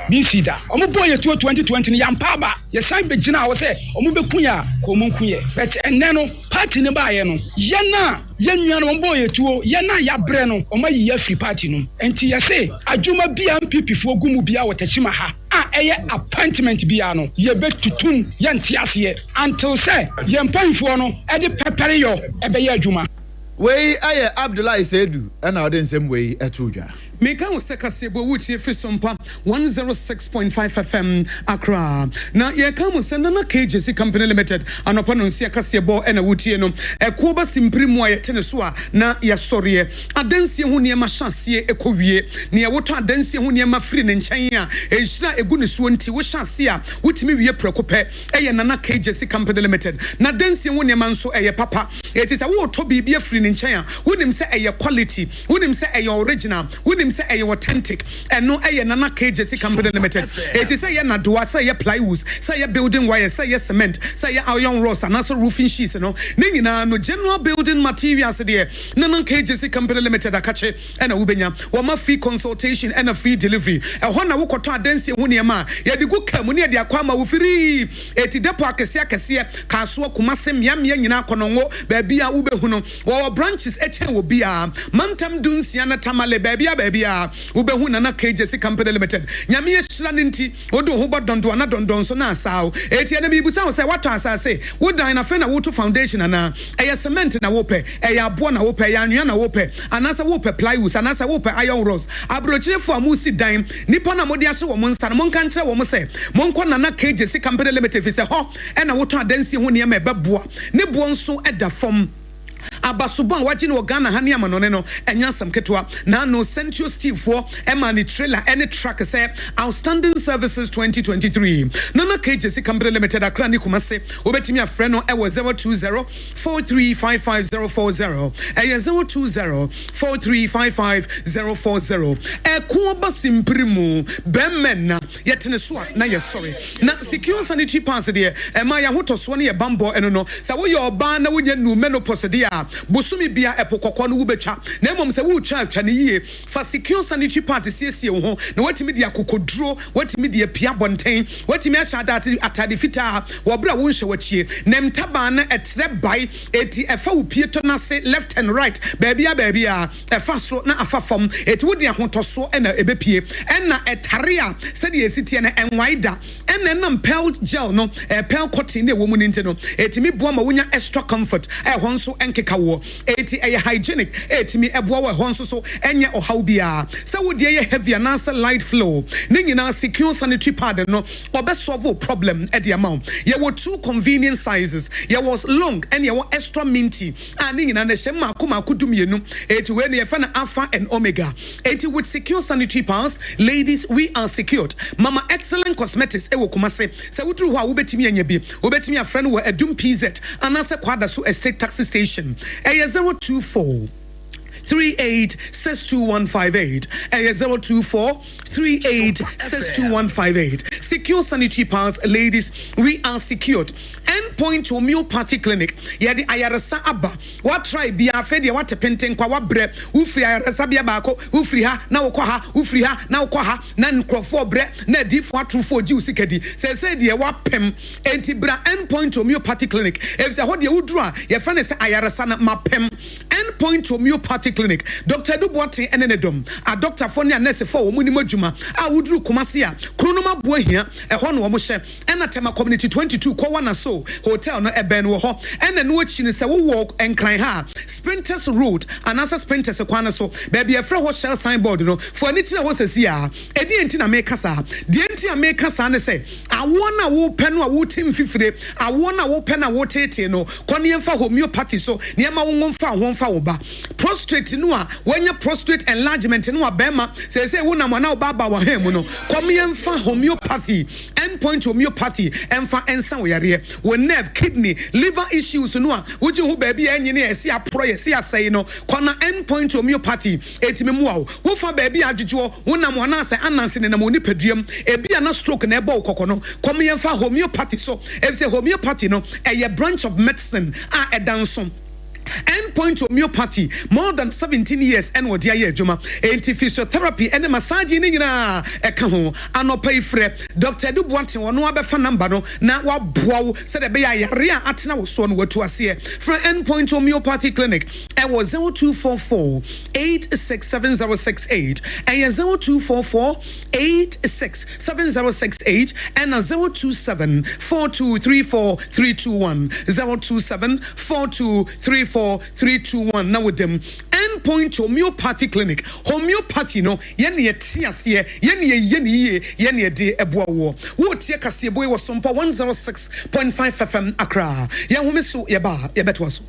Bi nsii da. Ɔmo bɔɔ yɛ tuo 2020 no yɛampa aba. Yɛsan bɛgyinaa hɔ sɛ ɔmo bɛku yɛ a ka ɔmo nku yɛ. But ɛnnɛ no party no baeɛ no yɛn a yɛn nuanom ɔmo bɔɔ yɛ tuo, yɛn a yɛabrɛ no ɔmo ayi yɛ afiri party no mu. Nti yɛse adwuma biaa NPP foɔ gu mu biaa wɔ Techiman ha a ɛyɛ appointment biaa no yɛbɛtutum, yɛnte aseɛ until sɛ yɛn mpanyinfoɔ no de pɛpɛreyɔ ɛbɛyɛ adwuma. Wei yɛ Abdullahi Seidu na ɔde nsɛm wei too dwa. Meka wo sɛ kaseɛbɔ wotie firi Sompa 106.5 FM Accra. Na yɛka mo sɛ Nana K Gyesi Company Limited anɔpa nonsia kaseɛbɔ na wotie no. Ɛkoɔ ba simpiri mu a yɛte ne so a na yɛasɔreɛ. Adansie ho nneɛma hyɛ aseɛ kɔ wie. Nea wotɔ adansie ho nneɛma firi ne nkyɛn a nhyira a ɛgu ne soɔ nti wohyɛ aseɛ a wotumi wie prɛko pɛ. Ɛyɛ Nana K Gyesi Company Limited. N'adansie ho nneɛma nso ɛyɛ papa. Enti sɛ woretɔ biribi afiri ne nkyɛn a wonim sɛ ɛyɛ quality. Wonim sɛ ɛyɛ original, wonim sɛ ɛyɛ authentic. Ɛno yɛ Nana K Gyesi Company Limited. Enti sɛ ɛyɛ nnadewa, sɛ ɛyɛ plywoods, sɛ ɛyɛ building wires, sɛ ɛyɛ cement, sɛ ɛyɛ iron rods anaasɛ roofing sheets no, ne nyinaa no, general building materials deɛ, Nana K Gyesi Company Limited akakye na wobɛnya. Wɔma free consultation ɛna free delivery. Ɛhɔ na wokɔtɔ adansie ho nneɛma a, yɛde gu car mu ne yɛde akɔ ama wo firii. Enti depot akɛseɛ akɛseɛ, Kasoa, Kumase, mmeammea nyinaa, Konongo, baabiara wobɛhu no. Wɔwɔ branches kyɛn wɔ biaa. Mantam dunsia ne Tamale baabia baabia wobɛhu Nana K Gyasi Company Limited. Nyame ahyira no nti wode wo ho bɔ dɔndɔ ana dɔndɔ nso na asaa wo. Enti ɛnɛ merebisa wo sɛ woatɔ asase, wo dan no afei na woreto foundation anaa? Ɛyɛ cement na wopɛ? Ɛyɛ aboɔ na wopɛ? Ɛyɛ anwea na wopɛ? Anaasɛ wopɛ plywoods anaasɛ wopɛ iron rods? Aburokyirefoɔ a moresi dan, nnipa no a mode ahyɛ wɔn nsa no monka nkyerɛ wɔn sɛ monkɔ Nana K Gyasi Company Limited firi sɛ hɔ na wotɔ adansie ho nneɛma a ɛbɛboa. Ne boɔ nso da fam. Abasobɔ a wagye no wɔ Ghana ha ne amanɔne no, ɛnyɛ asɛm ketewa. N'ano, Sentio Steel foɔ maa no trailer ne truck sɛ Outstanding Services 2023. Nana K Gyasi Company Limited, Accra ne Kumasi. Wobɛtumi afrɛ no wɔ 020 4355 040. Ɛyɛ 020 4355 040. Ɛko aba simpiri mu, bɛmɛ nna. Yɛtene so a, na yɛsɔre. Na secure sanitary pads deɛ, ɛma yɛn ahotɔsoɔ ne yɛn bammɔ. Ɛno no, sɛ woyɛ ɔbaa na wonya nnuu menopause deɛ a, bosome biara ɛpo kɔkɔɔ no wobɛtwa. Na mmom sɛ woretwa a, twa no yie. Fa secure sanitary pad siesie wo ho na woatumi de akokoduro, woatumi de apue abɔnten, woatumi ahyɛ ataade ataade fitaa wɔ berɛ a wonhyɛ w'akyie. Ne ntaban no, ɛtrɛ bae, enti ɛfa wo pieto no ase left and right, baabiara baabiara. Ɛfa soro na afa fam, enti wode ahotɔsoɔ na ɛbɛpue. Ɛna ɛtare a sɛdeɛ ɛsi teɛ no, ɛnwae da. Ɛna ɛnam pearl gel no, pearl cotton no a ɛwɔ mu no nti no, ɛtumi boa ma wonya extra comfort a ɛhɔ nso nkeka woɔ. Enti ɛyɛ hygienic a ɛtumi boa wo a ɛhɔ nso so ɛnyɛ ɔhaw biara. Sɛ wo deɛ yɛ heavy anaasɛ light flow, ne nyinaa Secure Sanitary Pad no ɔbɛ solve wo problem de ama wo. Yɛwɔ two convenient sizes, yɛwɔ long ɛna yɛwɔ extra minty. A ne nyinaa no ɛhyɛ mmaako mmaako dumienu. Enti wei no yɛfrɛ no Alpha and Omega. Enti with secure sanitary pads, ladies we are secured. Mama Excellent Cosmetics wɔ Kumasi. Sɛ woduru hɔ a wobɛtumi anya bi. Wobɛtumi afrɛ no wɔ Adum PZ anaasɛ Kwadaso Estate Taxi Station. Ɛyɛ 024 38 62158. Ɛyɛ 024 38 62158. Secure sanitary pads, ladies we are secured. End Point Homeopathy Clinic, Yɛde ayaresa aba. Woatrae biara, afei deɛ woate pentenkwa, woabrɛ. Wofiri ayaresabea baako, wofiri ha na wokɔ ha, wofiri ha na wokɔ ha, na nkurɔfoɔ rebrɛ, na adiyifoɔ atorofoɔ regye wo sika di. Seesei deɛ woapem. Enti bra End Point Homeopathy Clinic, efisɛ ɛhɔ deɛ woduru a, yɛfrɛ no sɛ ayaresa no mapem. End Point Homeopathy Clinic, Dɔkta Adu Boateng ne ne dɔm, adɔktafoɔ ne anɛɛsefoɔ a wɔnim adwuma a woduru Kumasi a, Kronom Aboahia, ɛhɔ na wɔhyɛ. Ɛna Tema Community 22 kɔ Wanaso Hotel no ɛbɛn wɔ hɔ. Ɛna ɛno akyi no sɛ wo wɔ Nkran ha a, Spintex Road anaasɛ Spintex kwan no so, baabi a yɛfrɛ hɔ Shell sign board no, fa w'ani kyerɛ hɔ sɛsi ara. Ɛdeɛn nti na meka saa? Deɛ nti a meka saa ne sɛ, awoɔ no a wopɛ no a wote mfifire, awoɔ no a wopɛ no a woteetee no, kɔ na yɛmfa homeopathy so na yɛma wo ngo mfa wo ho mfa wo ba. Prostrate no a wanya prostrate enlargement no a bɛɛma seesei wo nam anaa wo baabaa w'ahan mu no, kɔ ma yɛmfa homeopathy End Point Homeopathy mfa nsa wo yareɛ. Wo nerve, kidney, liver issues no a wogye ho baabi a ɛnyene a ɛse aporɔ, yɛse asɛe no, kɔ na End Point Homeopathy ɛtumi mmoa wo. Wo fa baabi a adwodwoɔ, wo nam anaasɛ ananse nenam wo nipaduam, ebia na stroke na ɛbɔ wo kɔkɔ no, kɔ ma yɛmfa homeopathy so, efisɛ homeopathy no ɛyɛ branch of medicine a ɛda nso. End Point Homeopathy, more than 17 years ɛna ɔde ayɛ adwuma, enti physiotherapy ɛne massaging ne nyinaa ɛka ho. Anɔpa yi frɛ Doctor Adu Boateng, ɔno ara bɛfa number no na waboa wo sɛdeɛ ɛbɛyɛ a yareɛ a atena wo soɔ no watu aseɛ. Frɛ End Point Homeopathy Clinic ɛwɔ 0244 867068, ɛyɛ 0244 867068 ɛna 027 4234 321, 027 4234 321 na woda mu. End. End Point Homeopathy Clinic, Homeopathy no, yɛn na yɛte aseɛ, yɛn na yɛyɛ no yie, yɛn na yɛde boa woɔ. Woretie kaseɛbɔ yi wɔ Sompa 106.5 FM Accra. Yɛn home so, yɛba a, yɛbɛtoa so.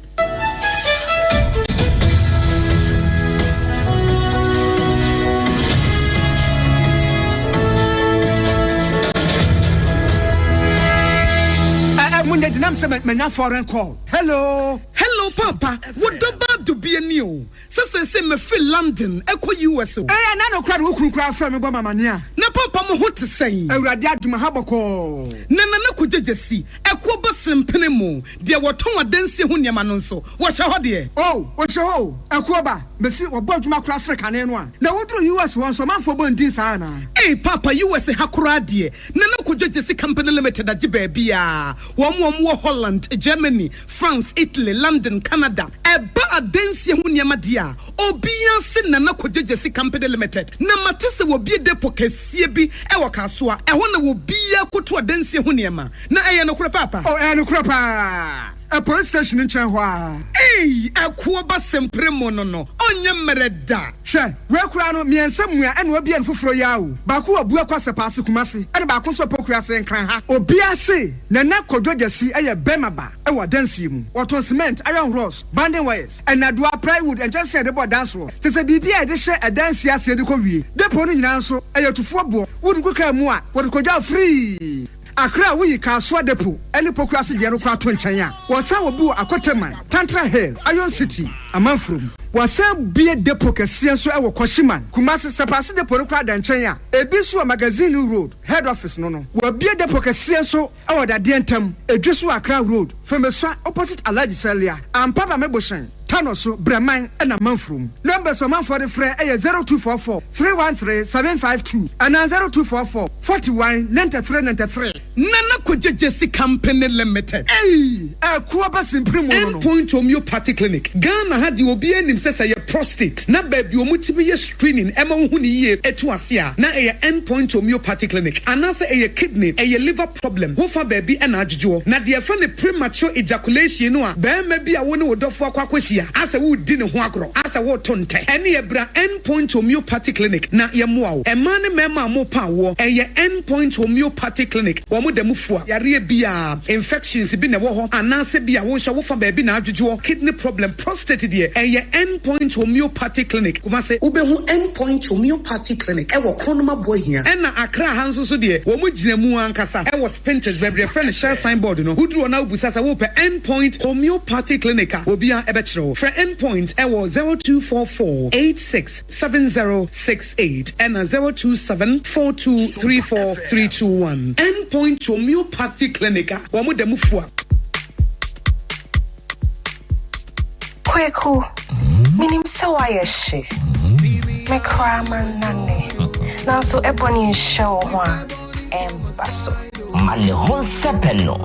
Munde dinam sɛ manya foreign call. Hello. Hello papa, wo dɔ ba dubie ni o. Sɛ seesei mafiri London kɔ US o. Ɛɛ ɛna no koraa de wo kunu koraa frɛ me bɔ me amaneɛ a. Na papa mo ho te sɛn? Awurade adom aha bɔkɔɔ. Na Nana Kwadwo Gyasi, ɛkoɔ ba Sempene mo, deɛ wɔtɔn adansie ho nneɛma no nso, wɔhyɛ hɔ deɛ? Oh, wɔhyɛ hɔ o, ɛkoɔ ba, mese wɔbɔ adwuma koraa sene kane no a. Na woduru US hɔ nso ɔmanfoɔ bɔ ndin saa anaa? Ei paapa US ha koraa deɛ Nana Kwadwo Gyasi Company Limited agye baabiaa, wɔn a wɔwɔ Holland, Germany, France, Italy, London, Canada, ɛba adansie ho nneɛma deɛ a, obiara se Nana Kwadwo Gyasi Company Limited. Na mate sɛ wɔbue depot kɛseɛ bi wɔ Kasoa, ɛhɔ na obiara kɔtu adansie ho nneɛma. Na ɛyɛ nokorɛ paapa? Oh, ɛyɛ nokorɛ paa. Ɛ police station no nkyɛn hɔ ara. Ei, ɛkoɔ ba sempere mo no no, ɔnyɛ mmerɛ da. Hwɛ, wei koraa no, mmiɛnsa mua ɛna wabue no foforɔ yi ara o. Baako wɔ Abuakwa Sɛpaase, Kumasi, ɛna baako nso wɔ Pokuase, Nkran ha. Obiara se Nana Kwadwo Gyasi yɛ bɛrima ba wɔ adansie mu. Wɔtɔn cement, iron rods, banding wires, nnadewa, plywood, nkyɛnsee a yɛde bɔ dan soɔ, kyerɛ sɛ biribiara a yɛde hyɛ adansie aseɛ de kɔ wie. Depot no nyinaa nso, ɛyɛ tufoɔ boɔ. Wode gu kaa mu a, wɔde kɔdwa wo firii. Accra a woyi Kasoa Depot ne Pokuase deɛ no koraa to nkyɛn a, wɔsan wɔ bi wɔ Akoteman, Tantra Hill, Iron City, Amanfurom. Wɔasan bue depot kɛseɛ nso wɔ Kwashiman, Kumasi. Sɛpaase Depot no koraa da nkyɛn a, ebi nso wɔ Magazine Road, Head Office no no. Wɔabue depot kɛseɛ nso wɔ Dadeɛ Ntam, Edwe so wɔ Accra Road, Femesua opposite Alhaji Salia, Ampa Bame Bohyɛn, Tano so, Brɛman na Amanfurom. Numbers a ɔmanfoɔ de frɛ yɛ 0244 313 752 anaa 0244 41 93 93. Nana Kwadwo Gyasi Company Limited. Ei! Ɛko aba simpiri mu no no. End Point Homeopathy Clinic, Ghana ha deɛ obiara nim sɛ sɛ ɛyɛ prostate na baabi a wɔtumi yɛ screening ɛma wohu no yie ɛtu ase a na ɛyɛ End Point Homeopathy Clinic anaasɛ ɛyɛ kidney, ɛyɛ liver problem ho fa baabi na adwodwoɔ. Na deɛ yɛfrɛ no premature ejaculation no a barima bi a wo ne wo dɔfoɔ akɔ akɔhyia asɛ woredi ne ho agorɔ asɛ woreto ntɛ ɛneɛ bra End Point Homeopathy Clinic na yɛmmoa wo. Mmaa ne mmarima a morepa awoɔ ɛyɛ End Point Homeopathy Clinic wɔn da mu fua yareɛ biara, infections bi na ɛwɔ hɔ anaasɛ bi a wo nso wo fa baabi na adwodwoɔ, kidney problem, prostate deɛ ɛyɛ End Point Homeopathy Clinic Kumasi. Wobɛhu End Point Homeopathy Clinic ɛwɔ Kronom Aboahia ɛna Accra ha nso so deɛ wɔn gyina mu ankasa ɛwɔ Spintex baabi yɛfrɛ no Shell sign board no, woduru hɔ na wobisa sɛ wopɛ End Point Homeopathy Clinic a obiara ɛbɛkyerɛ wo. Frɛ End Point ɛwɔ 0244 86 7068 ɛna 027 42 34 321. End Point Homeopathy Clinic a wɔn da mu fua. Kweku, menim sɛ woayɛ hye. Me koraa mannane. Nanso ɛbɔne nhyɛ wo ho a, ɛmba so. Ma ne ho nsɛpɛ no.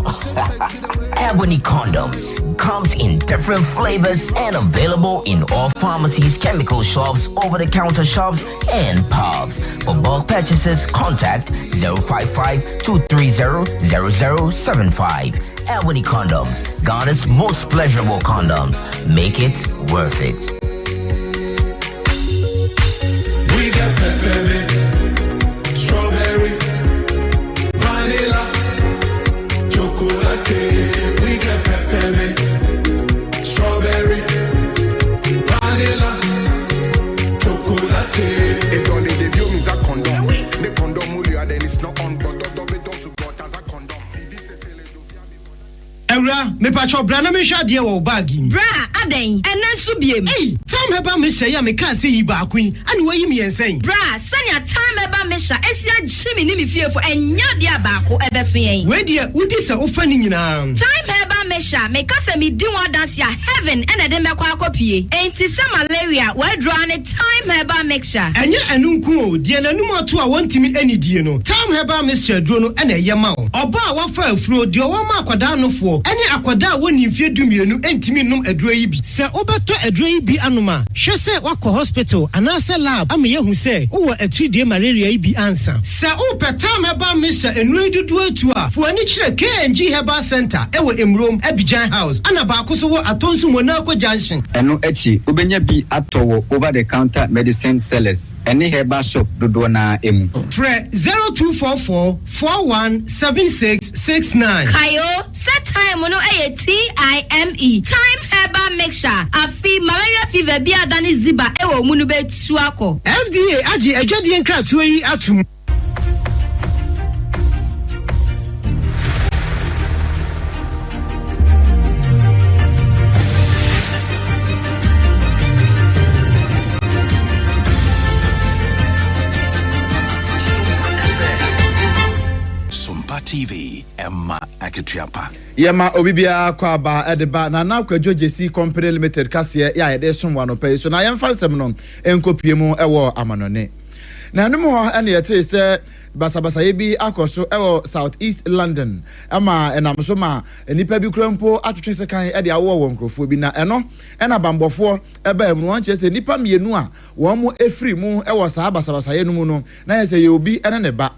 Ebony condoms comes in different flavors and available in all pharmacies, chemical shops, over-the-counter shops, and pubs. For bulk purchases, contact 055 230 0075. Ebony condoms, Ghana's most pleasurable condoms. Make it worth it. We got peppermint, strawberry, vanilla, chocolate. We got peppermint, strawberry, vanilla, chocolate. It only the view means a condom. The condom will then it's not on, but but as a condom. Awura, mepakyɛw bra na menhwɛ adeɛ wɔ wo bag yi mu. Bra, adɛn? Ɛnnɛ nso biem? Ei, Thyme Herbal Mixture yi a mekaa sɛ yi baako yi, ɛna woayi mmiɛnsa yi? Bra, sɛnea Thyme Herbal Mixture asi agye me ne me fiefo, ɛnyɛ adeɛ a baako ɛbɛso yɛn. Wei deɛ, wodi sɛ wofa ne nyinaa. Thyme Herbal Mixture, meka sɛ medi ho adanse a, heaven na ɛde mɛkɔ akɔpue. Enti sɛ malaria, w'aduro ara ne Thyme Herbal Mixture. Ɛnyɛ ɛno nko o, deɛ n'anum ato a wɔntumi nnidie no, Thyme Herbal Mixture aduro no na ɛyɛ ma wo. soɔ. Ɔbaa a wafa afuro, deɛ ɔwɔ ma akwadaa nofoɔ, ne akwadaa a wɔnnii mfeɛ dumienu ntumi nnom aduro yi bi. Sɛ wobɛtɔ aduro yi bi anom a, hwɛ sɛ woakɔ hospital anaasɛ lab ama yɛahu sɛ wowɔ atiridie malaria yi bi ansa. Sɛ wopɛ Thyme Herbal Mixture nnuro yi dodoɔ atu a, fa w'ani kyerɛ KNG Herbal Centre wɔ Emurom, Abidjan House, ɛna baako nso wɔ Atonsu Monaco Junction. Ɛno akyi, wobɛnya bi atɔ wɔ over the counter medicine sellers ne herbal shop dodoɔ no ara mu. Frɛ 0244 41 76 69. Kae o, sɛ thyme no yɛ TIME, Thyme Herbal Mixture, afe malaria fever bi a adane ziba wɔ wo mu no bɛtu akɔ. FDA agye adwadie nkratoɔ yi atom. Sompa TV, ɛma akatua pa. Yɛma obi biara kɔ aba de ba Nana Kwadwo Gyesi Company Limited kaseɛ yɛ a yɛde resom wɔ anɔpa yi so na yɛmfa nsɛm no nkɔpue mu wɔ amanɔne. Na ɛno mu hɔ na yɛtee sɛ basabasayɛ bi akɔ so wɔ South East London ma ɛnam so ma nnipa bi kura mpo atwetwe sekan de awowɔ wɔn nkurɔfoɔ bi na ɛno na banbɔfoɔ baa mu no wɔn kyerɛ sɛ nnipa mmienu a wɔn firi mu wɔ saa basabasayɛ no mu no na yɛ sɛ yɛ obi ne ne ba.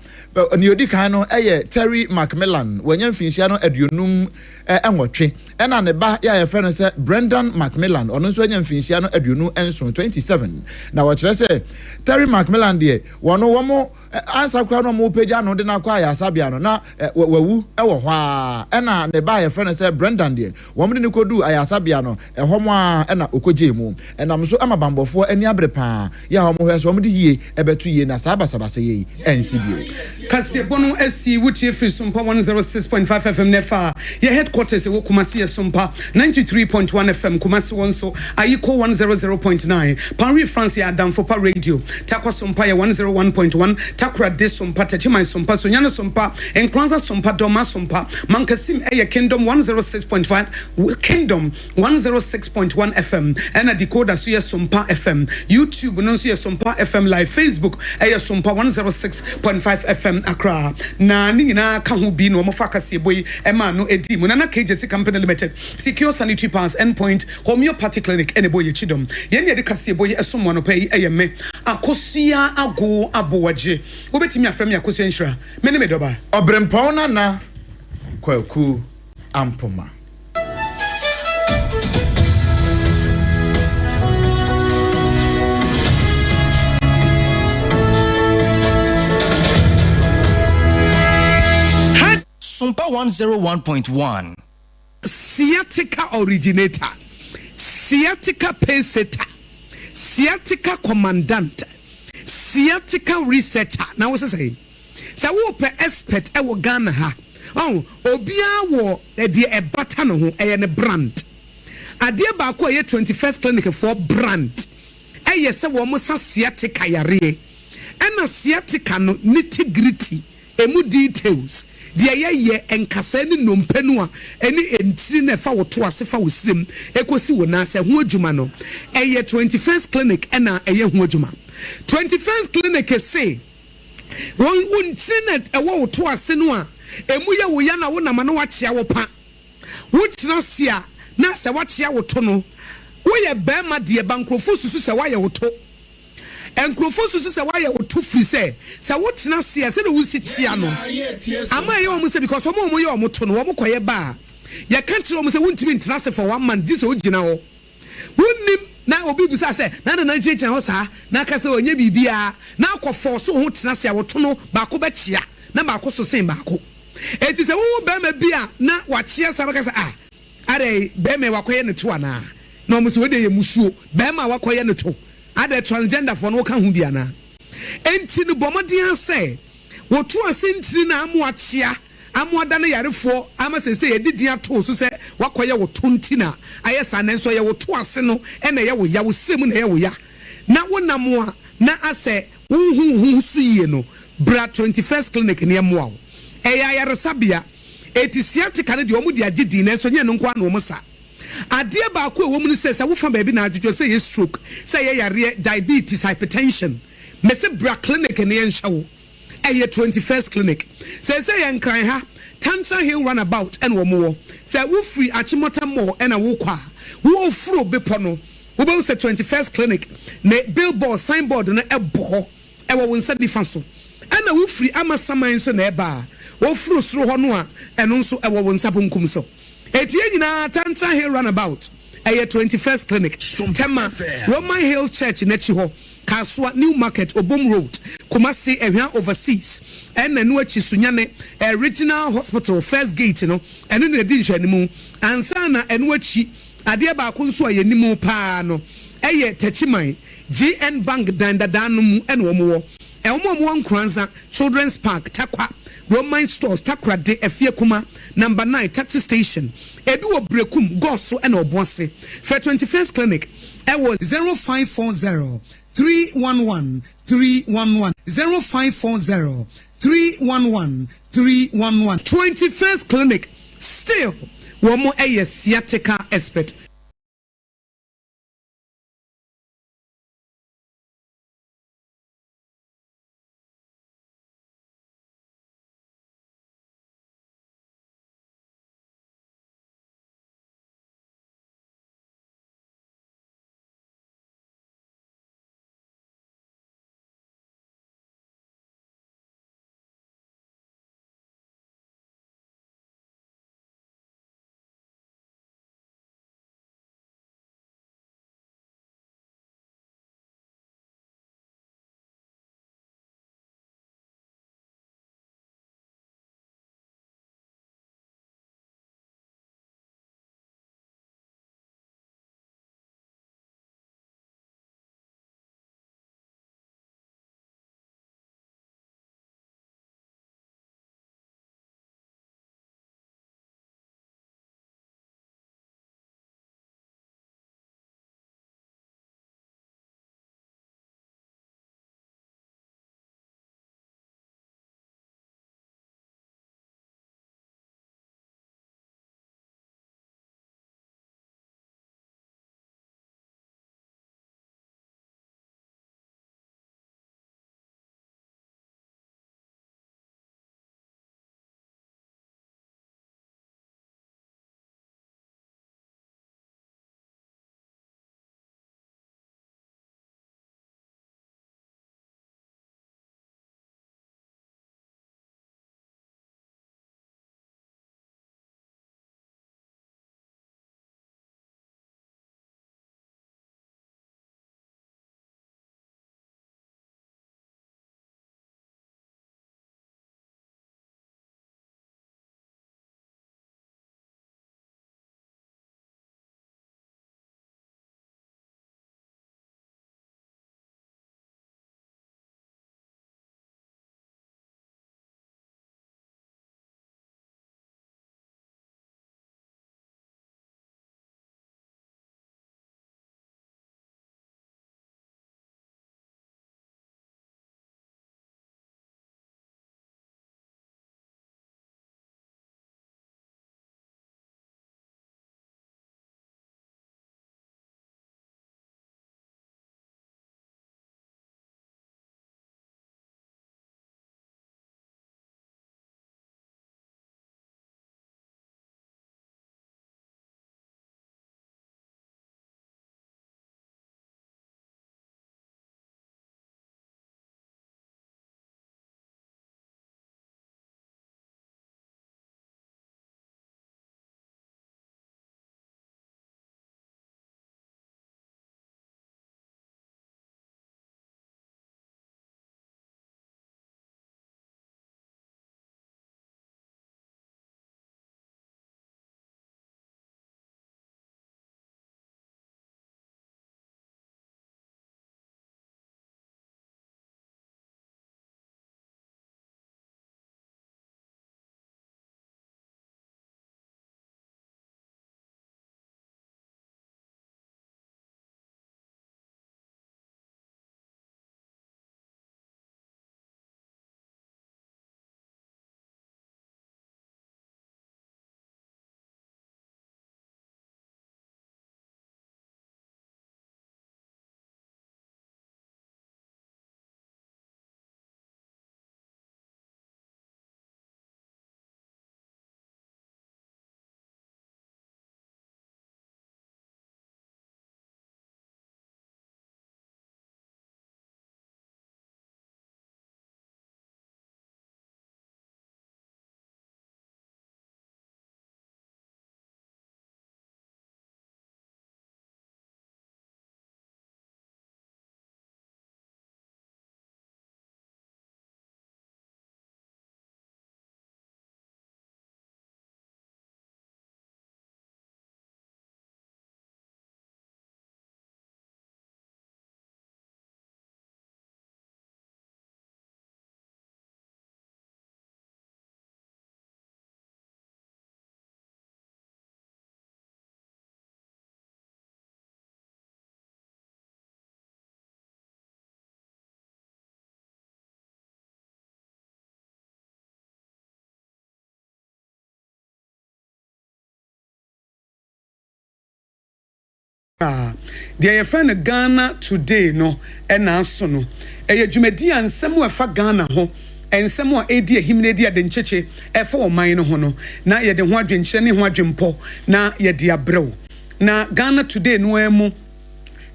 Nea odi kan no yɛ Terry McMillan, wanya mfinhyia no 58, ɛna ne ba yɛ a yɛfrɛ no sɛ Brendan McMillan, ɔno nso anya mfinhyia no 27, 27. Na wɔkyerɛ sɛ Terry McMillan deɛ, wɔn wɔn ansa koraa na wɔrepagya no de no akɔ ayaresabea no, na wawu wɔ hɔ ara. Ɛna ne ba a yɛfrɛ no sɛ Brendan deɛ, Wɔde no kɔduu ayaresabea no, ɛhɔ ara na ɔkɔgyee mu. Ɛnam so ma banbɔfoɔ ani abere pa ara yɛ a wɔhwɛ sɛ wɔde yie bɛto yie na saa basabasayɛ yi ansi bio. Kaseɛbɔ no asi wo tie firi Sompa 106.5 FM na ɛfa yɛ headquarters ɛwɔ Kumasi yɛ Sompa 93.1 FM Kumasi wɔ nso Ayiko 100.9 Paris France yɛ Adamfo Pa Radio Tarkwa Sompa yɛ 101.1 Takoradi Sompa Techiman Sompa Sunyani Sompa Nkoranza Sompa Dormaa Sompa Mankasim yɛ Kingdom 106.5 Kingdom 106.1 FM ɛna decoder so yɛ Sompa FM YouTube no nso yɛ Sompa FM Live Facebook yɛ Sompa 106.5 FM Accra na ne nyinaa ka ho bi na wɔfa kaseɛbɔ yi maa no dii mu Nana KJC Company Limited Secure Sanitary Pads Endpoint Homeopathy Clinic ɛna ɛbɔ yɛn akyi dɔm Yɛn na yɛde kaseɛbɔ yi som mo anɔpa yi ɛyɛ me Akosua Ago Aboagye Wobɛtumi afrɛ me Akosua Nhyira Me ne me dɔba. Ɔberempɔn Nana Kwaku Ampoma. Sompa 101.1. Sciatica originator, sciatica pacesetter, sciatica commandant, sciatica researcher na wo se sɛn? Sɛ wopɛ expert wɔ Ghana ha, ɔho, obiara wɔ deɛ ɛbata ne ho, ɛyɛ ne brand. Adeɛ baako a ɛyɛ 21st Clinic foɔ brand ɛyɛ sɛ wɔn sa sciatica yareɛ, ɛna sciatica no nitty gritty. Emu details, Deɛ yɛyɛ, nkasɛɛ ne nnompe no a ɛne ntini no a ɛfa wo to ase fa wo srem kɔsi wo nan ase ho adwuma no, ɛyɛ 21st Clinic na ɛyɛ ho adwuma. 21st Clinic se wɔn wo ntini no a ɛwɔ wo to ase no a emu yɛ wo ya na wonam a na woakyea wo pa, wotena ase a na sɛ woakyea wo to no, woyɛ barima deɛ ba nkurɔfoɔ susu sɛ woayɛ wo to. Nkurɔfoɔ susu sɛ woayɛ wo to firi sɛ, sɛ wotena ase a sɛdeɛ wosi kyea no ama ɛyɛ wɔn sɛ because wɔn a wɔyɛ wɔn to no wɔn kɔyɛ ba a yɛka kyerɛ wɔn sɛ wontumi ntena ase for one month gye sɛ wogyina hɔ. Wonnim na obi bisa sɛ na adɛn na wogyinagyina hɔ saa na aka sɛ ɔnyɛ biribiara na akɔ force wo ho tena ase a wo to no baako bɛkyea na baako so sen baako. Enti sɛ wohu barima bi a na wakyea saa bɛka sɛ ah adɛn barima yi wakɔyɛ ne to anaa? Na wɔn se wei deɛ yɛ musuo barima a wakɔyɛ ne to. Adɛn, transgender foɔ no woka ho bi anaa? Enti no bɔ mmɔden ara sɛ woto ase ntini no a ama wakyea, ama wadane yarefoɔ, ama seesei yɛde din ato wo so sɛ woakɔyɛ wo to nti na ayɛ saa, nanso ɛyɛ wo to ase no na ɛyɛ wo ya, wo srɛ mu na ɛyɛ wo ya, na wonam a na asɛ wonhu wo ho so yie no, bra 21st Clinic na yɛmmoa wo. Ɛyɛ ayaresabea, enti sciatica no deɛ wɔde agye din nanso ɛnyɛ ɛno nko ara na wɔsa. Adeɛ baako a ɛwɔ mu ne sɛ, sɛ wofa baabi na adwodwo, sɛ ɛyɛ stroke, sɛ ɛyɛ yareɛ, diabetes, hypertension, mese bra clinic na yɛnhwɛ wo. Ɛyɛ 21st clinic. Seesei yɛ Nkran ha. Tantra Hill Runabout ɛna wɔn wɔ. Sɛ wofiri Achimota Mall ɛna wokɔ a, woforo bepɔ no, wobɛhu sɛ 21st Clinic ne billboard, signboard no ɛbɔ hɔ, ɛwɔ wo nsa nifa so. Ɛna wofiri Amasaman nso na ɛba a, woforo soro hɔ no a, ɛno nso ɛwɔ wo nsa bonkum so. Enti yɛn nyinaa Tantra Hill Runabout, ɛyɛ 21st Clinic, Tema, Roman Hill Church no akyi hɔ, Kasoa, New Market, Obom Road, Kumasi, Ahwea Overseas, ɛna ɛno akyi Sunyani Regional Hospital First Gate no, ɛno na ɛdi nhwɛanimu. Ansa na ɛno akyi, adeɛ baako nso a yɛnim pa ara no yɛ Techiman, GN Bank dan dadaa no mu na wɔn wɔ. Wɔn a wɔwɔ Nkoranza, Children's Park, Tarkwa, Roman Stores, Takoradi, Afiekuma, Number 9, Taxi Station, ebi wɔ Berekum, Goso ɛna Obuasi. Frɛ 21st Clinic ɛwɔ. 0540 311 311 0540 311 311. 21st Clinic still wɔn yɛ sciatica expert. Accra. Deɛ yɛfrɛ no Ghana Today no na aso no. Ɛyɛ dwumadie a nsɛm a ɛfa Ghana ho, nsɛm a ɛredi ahim na ɛredi adenkyekye ɛfa ɔman no ho no, na yɛde ho adwenkyerɛ ne ho adwempɔ na yɛde abrɛ wo. Na Ghana Today no ara mu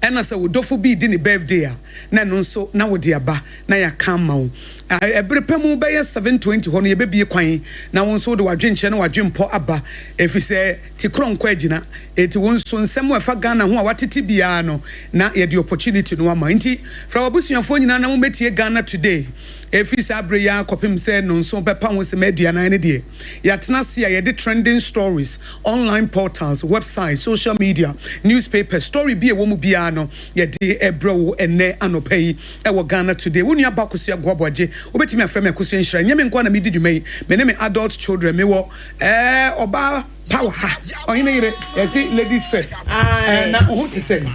ɛna sɛ wo dɔfo bi redi ne birthday a, na ɛno nso na wode aba na yɛaka ama wo. Ɛbere pa mu bɛyɛ 7:20 hɔ no yɛbɛbue kwan na wo nso wode w'adwenkyerɛ ne w'adwempɔ aba ɛfiri sɛ ti korɔ nkɔ agyina. Enti wo nso nsɛm a ɛfa Ghana ho a woatete biara no na yɛde opportunity no ama. Enti frɛ w'abusuafoɔ nyinaa na mommɛtie Ghana Today ɛfiri saa berɛ yi ara kɔpem sɛ nnɔnson bɛpa ho simma aduanan no deɛ yɛatena ase a yɛde trending stories, online portals, websites, social media, newspapers, story bi a ɛwɔ mu biara no yɛde rebrɛ wo ɛnnɛ anɔpa yi wɔ Ghana Today. Wo nua ba Akosua Goaboagye, wobɛtumi afrɛ me Akosua Nhyira. Ɛnyɛ me nko ara na medi dwuma yi, me ne me adult children, mewɔ ɛɛ ɔbaa pa wɔ ha, ɔhene yere, yɛse ladies first. Ɛɛ na wo ho te sɛn?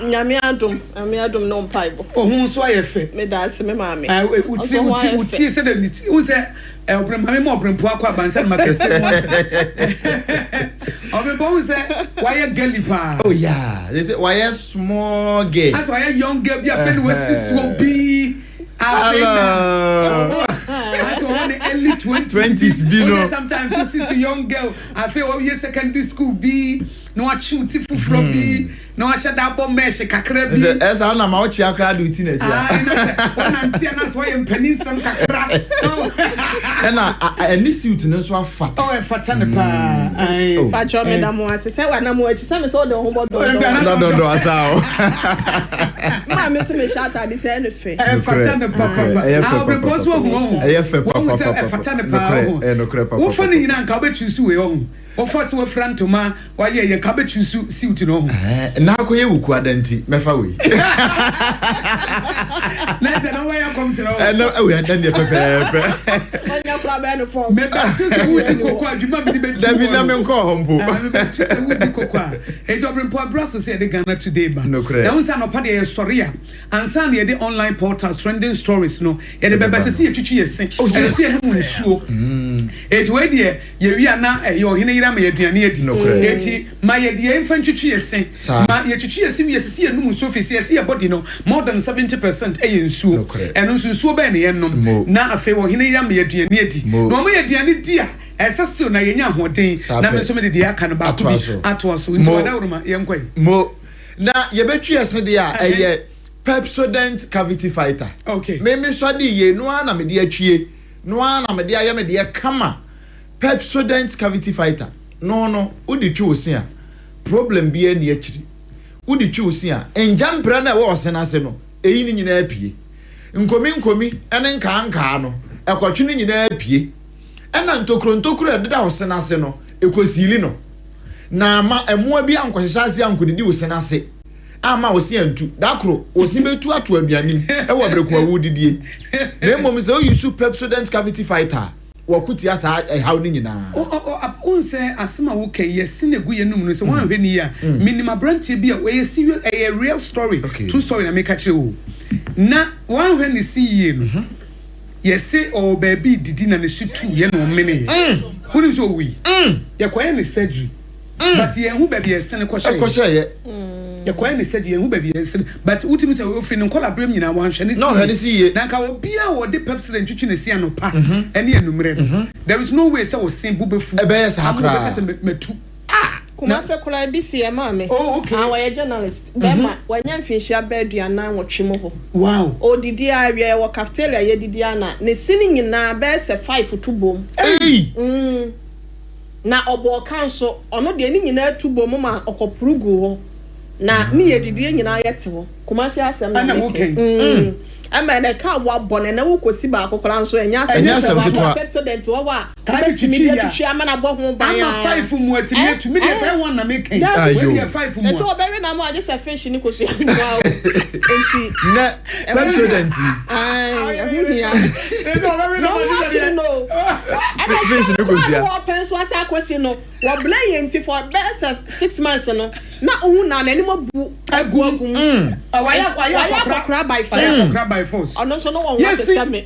Nyame adom, Nyame adom ne wo mpaebɔ. Wo ho nso ayɛ fɛ. Meda ase me maame. Ɛɛ wo ti, wo ti, wo ti sɛdeɛ ne ti, wohu sɛ. Ɔbrɛ maame ma ɔbrɛmpo akɔ abansa no ma kɛtɛ mu asɛm. Ɔbrɛmpo ɔhu sɛ wayɛ girly paa. Oh yeah, they say wayɛ small girl. Asɛ wayɛ young girl bi afei na wasi soɔ bi. Afei na asɛ ɔwɔ ne early twenties bi. no. Sometimes wosi so young girl afei ɔwie secondary school bi na wakye wo ti foforɔ bi. Na wahyɛ da abɔ mesh kakra bi. Sɛ ɛsa na ma ɔkyea koraa de oti n'akyi a. Ae na sɛ ɔnante a na sɛ ɔyɛ mpanin nsɛm kakra. Ɛna ɛne suit no nso afata. Oh ɛfata no paa ae. Patrɔ me da mo ase sɛ wana mo akyi sɛ me sɛ wode wo ho bɔ dɔndɔn. Da dɔndɔn asa o. Maa me se me hyɛ atade sɛ ɛne fɛ. Ɛfata no papapa. Ɛyɛ fɛ Ah ɔbrɛpɔ nso ohu ɔhu. Ɛyɛ fɛ Wahu sɛ papapapa. ɛfata no paa ɔhu. Ɛyɛ nokorɛ papapapa. Wofa ne nyinaa nka wobɛ choose wei ɔhu. Wofa sɛ wafira ntoma wayɛ yɛ nka bɛ choose suit no ho. Ɛɛ na akɔyɛ wo kuada nti mɛfa wei. Na sɛ na wayɛ akɔm kyerɛ wo. Ɛna ɛwɔ ɛdɛ deɛ pɛpɛɛpɛ. Ɔnyɛ kora bɛyɛ no force. Mɛbɛ kye sɛ wodi koko a dwuma mi de bɛ di Dabi na me nkɔɔ hɔ mpo. Mɛbɛ kye sɛ wodi koko a. Eti ɔbrempɔ abira so sɛ yɛde Ghana Today ba. Nokorɛ. Na wohu sɛ anɔpa deɛ yɛsɔre a ansa na yɛde online portals trending stories no yɛde bɛba ɛsɛ sɛ yɛtwitwi yɛ se. Oh Ɛsɛ yes. sɛ yɛnom nsuo. Eti wei deɛ Yɛwie a na ɛyɛ ɔhene yere ama yɛn aduane adi. Nokorɛ. Enti ma yɛde yɛn mfa ntwitwi yɛn se. Saa. Ma yɛtwitwi yɛn se wie a, ɛsɛ sɛ yɛnom nsuo firi sɛ yɛse yɛn body no more than 70% yɛ nsuo. Nokorɛ. Ɛno nso nsuo bɛn na yɛnnom? Mo. Na afei ɔhene yere ama yɛn aduane adi. Mo. Na ɔma yɛn aduane di a, ɛsɛ sɛ na yɛnya ahoɔden. Saa Na me pɛ. nso mede deɛ aka no baako Atoa bi so. atoa so. Nti Mo. Ɔdawuruma, yɛnkɔ ɛ. Mo. Na yɛbɛtwi yɛn se deɛ a, Ɛhɛn. ɛyɛ Pepsodent Cavity Fighter. Okay. Me mesɔ de yei no ara na mede atwie. No ara na mede ayɛ me deɛ kama. Pepsodent Cavity Fighter no no wode twi wo se a, problem biara nni akyiri. Wode twi wo se a, ngya mpira no a ɛwɔ ɔse no ase no, ɛyi ne nyinaa pue. Nkomi nkomi ne nkaa nkaa no, ɛkɔtwe ne nyinaa pue. Ɛna ntokuro ntokuro a ɛdeda wo se no ase no, ɛkɔsiili no. Na amma mmoa bi ankɔhyehyɛ ase ankɔdidi wo se no ase. amma wo se antu. Da koro, wo se bɛtu ato aduane mu wɔ bere ko a woredidie. Na mmom sɛ wo use Pepsodent Cavity Fighter a, wɔko tia saa ɛhaw no nyinaa. Wohu sɛ asɛm a woka yi, yɛse no agu yɛn anom no, sɛ woanhwɛ no yie a, menim aberanteɛ bi a, ɛyɛ serious, ɛyɛ real story, true story na meka kyerɛ wo o. Na wanhwɛ ne se yie no, yɛse ɔwɔ baabi redidi na ne se tuiɛ na ɔmeneeɛ. Wonim sɛ ɔwui? Yɛkɔyɛɛ no surgery. But yɛn hu baabi ɛsene kɔ hyɛ yɛ. Yɛkɔyɛ ne sɛdeɛ yɛn hu baabi ɛsene but wotumi sɛ ofiri ne nkɔla berɛm nyinaa wanhwɛ ne Na ɔhwɛ ne si yie. Na nka obiara a ɔde Pepsodent twitwi ne se anɔpa ɛne anummerɛ no there is no way sɛ wo se bo bɛfu Ɛbɛyɛ saa ama koraa. wobɛka sɛ matu. Ah! Kumase koraa bi si yɛ maame. Oh okay. Ah ɔyɛ journalist bɛɛma wanya mfinhyia bɛɛ 48 mu hɔ. Wow. Ɔdidi a awia yɛwɔ cafeteria yɛdidi a na ne se no nyinaa bɛyɛ sɛ five to bom. Ei! Mm. Na ɔbɔɔ ka nso, ɔno deɛ ne nyinaa tu bom ma ɔkɔporo guu hɔ. Na ne yɛdidie nyinaa yɛ te hɔ. Kumasi asɛm na Ɛna meka woka yi. yi. Ɛma ɛnɛ kaa wabɔ no ɛnɛ wokɔsi baako koraa nso ɛnyɛ asɛm Ɛnyɛ asɛm ketewa. Pepsodent wɔ hɔ a Kaa de wobɛtumi twitwi de yi a, atwitwi ama no abɔ ho ban ama aa. five mu atumi Ɛ atu. Me deɛ ɛ saa one na meka yi. Dabi. Wei Ayo. deɛ five mu a. Ɛsɛ ɔbɛwe nam a gye sɛ fish ne kosua nkoa o. Nti Nɛ ɛho hia. Pepsodent yi. Ae ɛho hia. Ɛsɛ ɔbɛwe Na nam a gye sɛ wɔn deɛ. no. Ɛna Fish ne sika no kosua. koraa na wɔpɛ nso asa akɔsi no. Wɔbrɛ yɛn nti for bɛyɛ sɛ 6 months no. Na wohu na n'anim abu agu agu mu. Wayɛ Wayɛ akɔkora akɔkora by force. Wayɛ akɔkora by force. Ɔno nso no wɔn ho Yɛsi te sɛ me.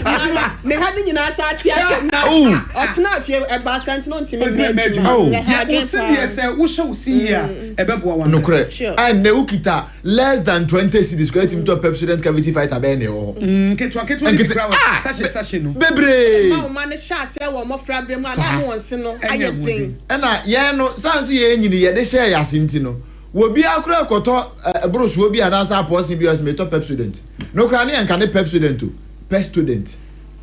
Na ne ha ne nyinaa sa ate ase na ɔtena fie ɛba sɛ nti no ntumi Ɔntumi mmɛ mmɛ adwuma. adwuma. Na ɛha Yɛ wo adwene se paa. deɛ sɛ wohyɛ wo se yie a ɛbɛboa wo ankasa. Nokorɛ. Ɛnnɛ wokita less than 20 cedis koraa tumi tɔ Pepsodent Cavity Fighter bɛyɛ nea ɛwɔ hɔ. Nketewa ketewa no bi Nkete koraa wɔ ah! sachet sachet no. Bebree. Ɛma wo mma no hyɛ aseɛ wɔ mmɔfra berɛ mu a na Saa. ama wɔn se no Ɛnyɛ ayɛ den. Ɛna yɛn no, sane sɛ yɛn nyini yɛde hyɛɛ yɛn ase nti no, wɔ biara koraa kɔtɔ eh, borosoɔ bi anaasɛ apɔɔsen bi a ɔsɛ metɔ Pepsodent. No koraa ne yɛnka ne Pepsodent o, Pestodent.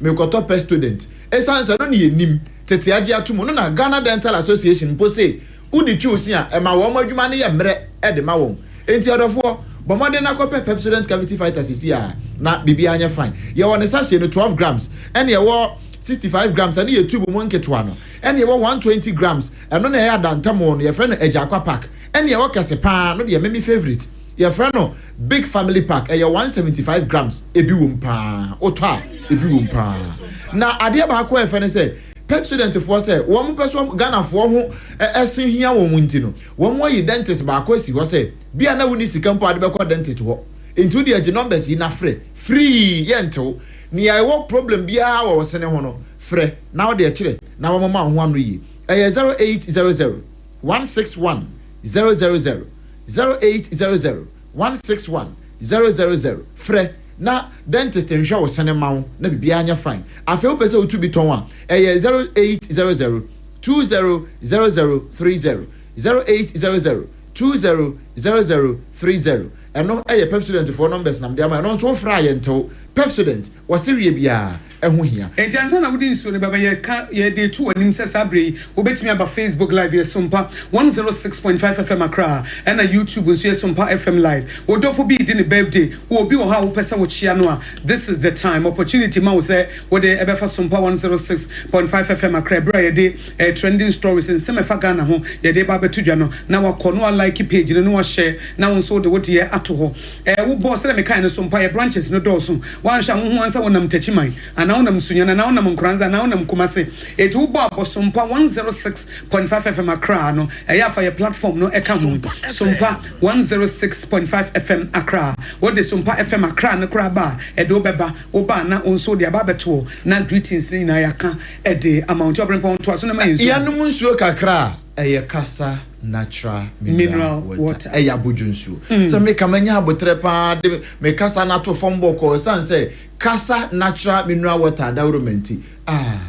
Mekɔtɔ Pestodent. Ɛsiane sɛ ɛno ne yɛnim, tete agye ato mu, no na Ghana Dental Association mpo se wode twi wo se a, ɛma wɔn adwuma no yɛ mmerɛ de ma wɔn. Enti ɔdɔfoɔ, bɔ mmɔden na kɔpɛ Pepsodent Cavity Fighter seesei ara na biribiara nyɛ fine. Yɛwɔ ne sachet no 12 grams, ɛna ɛwɔ 65 grams, ɛno yɛ tube mu nketewa no, ɛna ɛwɔ 120 grams, ɛno na ɛyɛ adantamu no, yɛfrɛ no Agyakwa Pack, ɛna ɛwɔ kɛse pa ara no deɛ me me favourite, yɛfrɛ no Big Family Pack, ɛyɛ 175 grams, ebi wom pa ara, wotɔ a, ebi wom pa ara. Na adeɛ baako a ɛfɛ ne sɛ, Pepsodent foɔ sɛ wɔn pɛ sɛ Ghanafoɔ ho ɛse hia wɔn nti no, wɔn ayi dentist baako asi hɔ sɛ bi a na wonni sika mpo a wode bɛkɔ dentist hɔ nti wodeɛ gye numbers yi na frɛ free yɛntew nea ɛwɔ problem biara wɔ wo sene ho no frɛ na wode kyerɛ na wɔn ma wo ho ano yie. Ɛyɛ 0800 161 000, 0800 161 000 frɛ na dentist nhwɛ wo sene ma wo na biribiara nyɛ fine. Afei wopɛ sɛ wotu bi tɔn a, ɛyɛ 0800 200030, 0800 200030. Ɛno yɛ Pepsodent foɔ numbers na mede ama. Ɛno nso wofrɛ a yɛntew. Pepsodent, wɔse weɛ biara ɛho hia. Enti ansa na wode nsuo no bɛba, yɛka, yɛde reto w'anim sɛ saa berɛ yi wobɛtumi aba Facebook Live, yɛ Sompa 106.5 FM Accra, ɛna YouTube nso yɛ Sompa FM Live. Wo dɔfo bi redi ne birthday, wowɔ obi wɔ hɔ a wopɛ sɛ wokyea no a, this is the time, opportunity ma wo sɛ wode ɛbɛfa Sompa 106.5 FM Accra ɛberɛ a yɛde eh, trending stories, nsɛm a ɛfa Ghana ho, yɛde reba abɛto dwa no, na wakɔ na wa like page no na wa share na wo nso wode wo deɛ ato hɔ. Eh, wo bɔ, sɛdeɛ mekaeɛ no, Sompa yɛ branches no dɔɔso, woanhwɛ a wohu ansa wonam Takyiman, anaa wonam Sunyani, anaa wonam Nkoranza, anaa wonam Kumasi. Enti wobɔ a bɔ Sompa 106.5 FM Accra no, ɛyɛ a fa yɛ platform no ka ho, Sompa 106.5 FM Accra. Wode Sompa FM Accra no koraa ba a, ɛde wo bɛba. Woba a na wo nso wode aba abɛto hɔ, na greetings no nyinaa yɛaka de ama wo. Nti Ɔberempɔn, toa so na ma yɛn nsuo no. Yɛnom nsuo kakra a, ɛyɛ kasa natural mineral water. Ɛyɛ abodwo nsuo. Sɛ meka manya aboterɛ pa ara de me kasa no ato fam bɔkɔɔ ɛsiane sɛ kasa natural mineral water adaworoma nti, ah,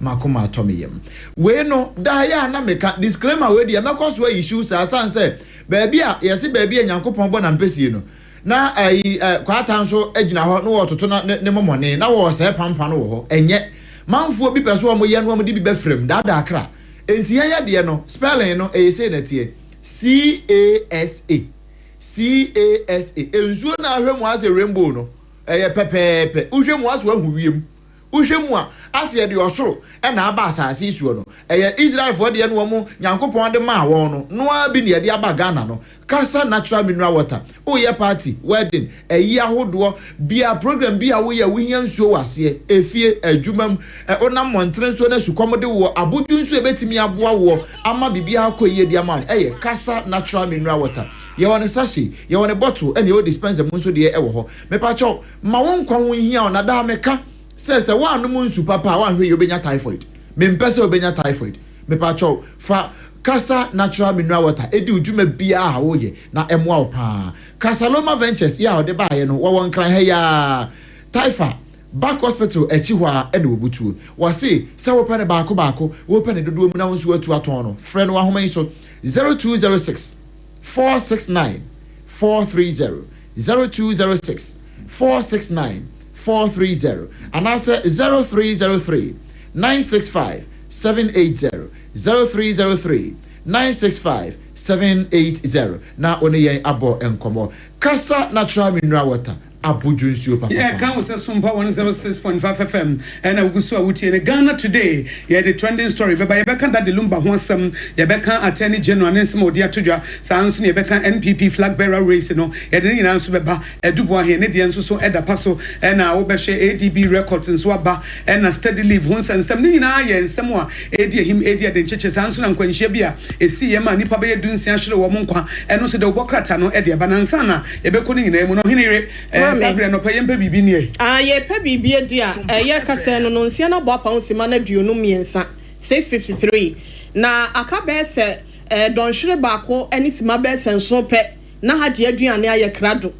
m'akoma atɔ me yam. Wei no, daa yɛ a na meka, disclaimer wei deɛ mɛkɔ so ayi hyew saa ɛsiane sɛ baabi a yɛse baabi a Nyankopɔn bɔ n'ampesie no, Na ayi ɛ, Kwata nso gyina hɔ na wɔretoto na ne ne mɔmɔne, na wɔresɛe pampa no wɔ hɔ. Ɛnyɛ. Manfoɔ bi pɛ so wɔn yɛ na wɔn de bi bɛfra mu, daadaa kra. Enti yɛn yɛ deɛ no, spelling no, ɛyɛ sei na ɛteɛ, C-A-S-A, C-A-S-A. Nsuo no a wohwɛ mu ara sɛ rainbow no, ɛyɛ pɛpɛɛpɛ. Wohwɛ mu ara sɛ woahu wiem. Wohwɛ mu a, ase ɛde ɔsoro na aba asase yi soɔ no, ɛyɛ Israelfoɔ deɛ no wɔn Nyankopɔn de maa wɔn no no ara bi na yɛde aba Ghana no. Kasa natural mineral water, woyɛ party, wedding, ayi ahodoɔ biara, program bi a woyɛ a wohia nsuo wɔ aseɛ, efie, adwuma mu, ɛ, wonam mmɔntene nso na sukɔm de woɔ, abodwo nsuo a ɛbɛtumi aboa woɔ ama biribiara akɔ yie de ama wo no, ɛyɛ Kasa natural mineral water. Yɛwɔ no sachet, yɛwɔ no bottle, ɛna yɛwɔ dispenser mu nso deɛ ɛwɔ hɔ. Mepakyɛw, Ma wo nkwa ho nhia wo, na daa meka sɛ sɛ woannom nsu papa a woanhwɛ yie wobɛnya typhoid. Mempɛ sɛ wobɛnya typhoid. Mepakyɛw, fa Kasa Natural Mineral Water di wo dwuma biara a woyɛ na ɛmmoa wo paa. Casaloma Ventures yi a ɔde baeɛ no, wɔwɔ Nkran ha yi ara, Taifa, Back Hospital akyi hɔ ara na wɔbutuo. Wɔse sɛ wopɛ no baako baako, wopɛ no dodoɔ mu na wo nso woatu atɔn no, frɛ no wɔ ahoma yi so, 0206 469 430. 0206 469 430 anaasɛ 0303 965 780, 0303 965 780 na wo ne yɛn abɔ nkɔmmɔ. Kasa Natural Mineral Water. Abodwo nsuo papa Yɛ paa. ka wo sɛ Sompa 106.5 FM ɛna wogu so a wotie no. Ghana Today yɛde trending story bɛba, yɛbɛka Daddy Lumba ho asɛm, yɛbɛka Attorney General ne nsɛm a ɔde ato dwa, saa nso na yɛbɛka NPP flag bearer race no, yɛde ne nyinaa nso bɛba. Adu Boahen ne deɛ nso so ɛda pa so, ɛna wobɛhwɛ ADB records nso aba, ɛna study leave ho nsɛnsɛm, ne nyinaa yɛ nsɛm a ɛredi ahim, ɛredi adenkyekye, saa nso na nkwanhyia bi a ɛsiiɛ maa nnipa bɛyɛ dunsia hweree wɔn nkwa, ɛno nso dawubɔ krataa no de aba. Na ansa na yɛbɛkɔ ne nyinaa mu no, Ɔhene yere, ɛɛ, saa Maame. berɛ anɔpa yi yɛmpɛ biribi nni ɛ? Ah, yɛrepɛ biribi adi a, ɛyɛ kasɛɛ no, nonsia no abɔ apam simma no 53, 6:53, na aka bɛyɛ sɛ eh, dɔnhwere baako ne simma bɛyɛ sɛ nson pɛ na Hajji aduane ayɛ krado.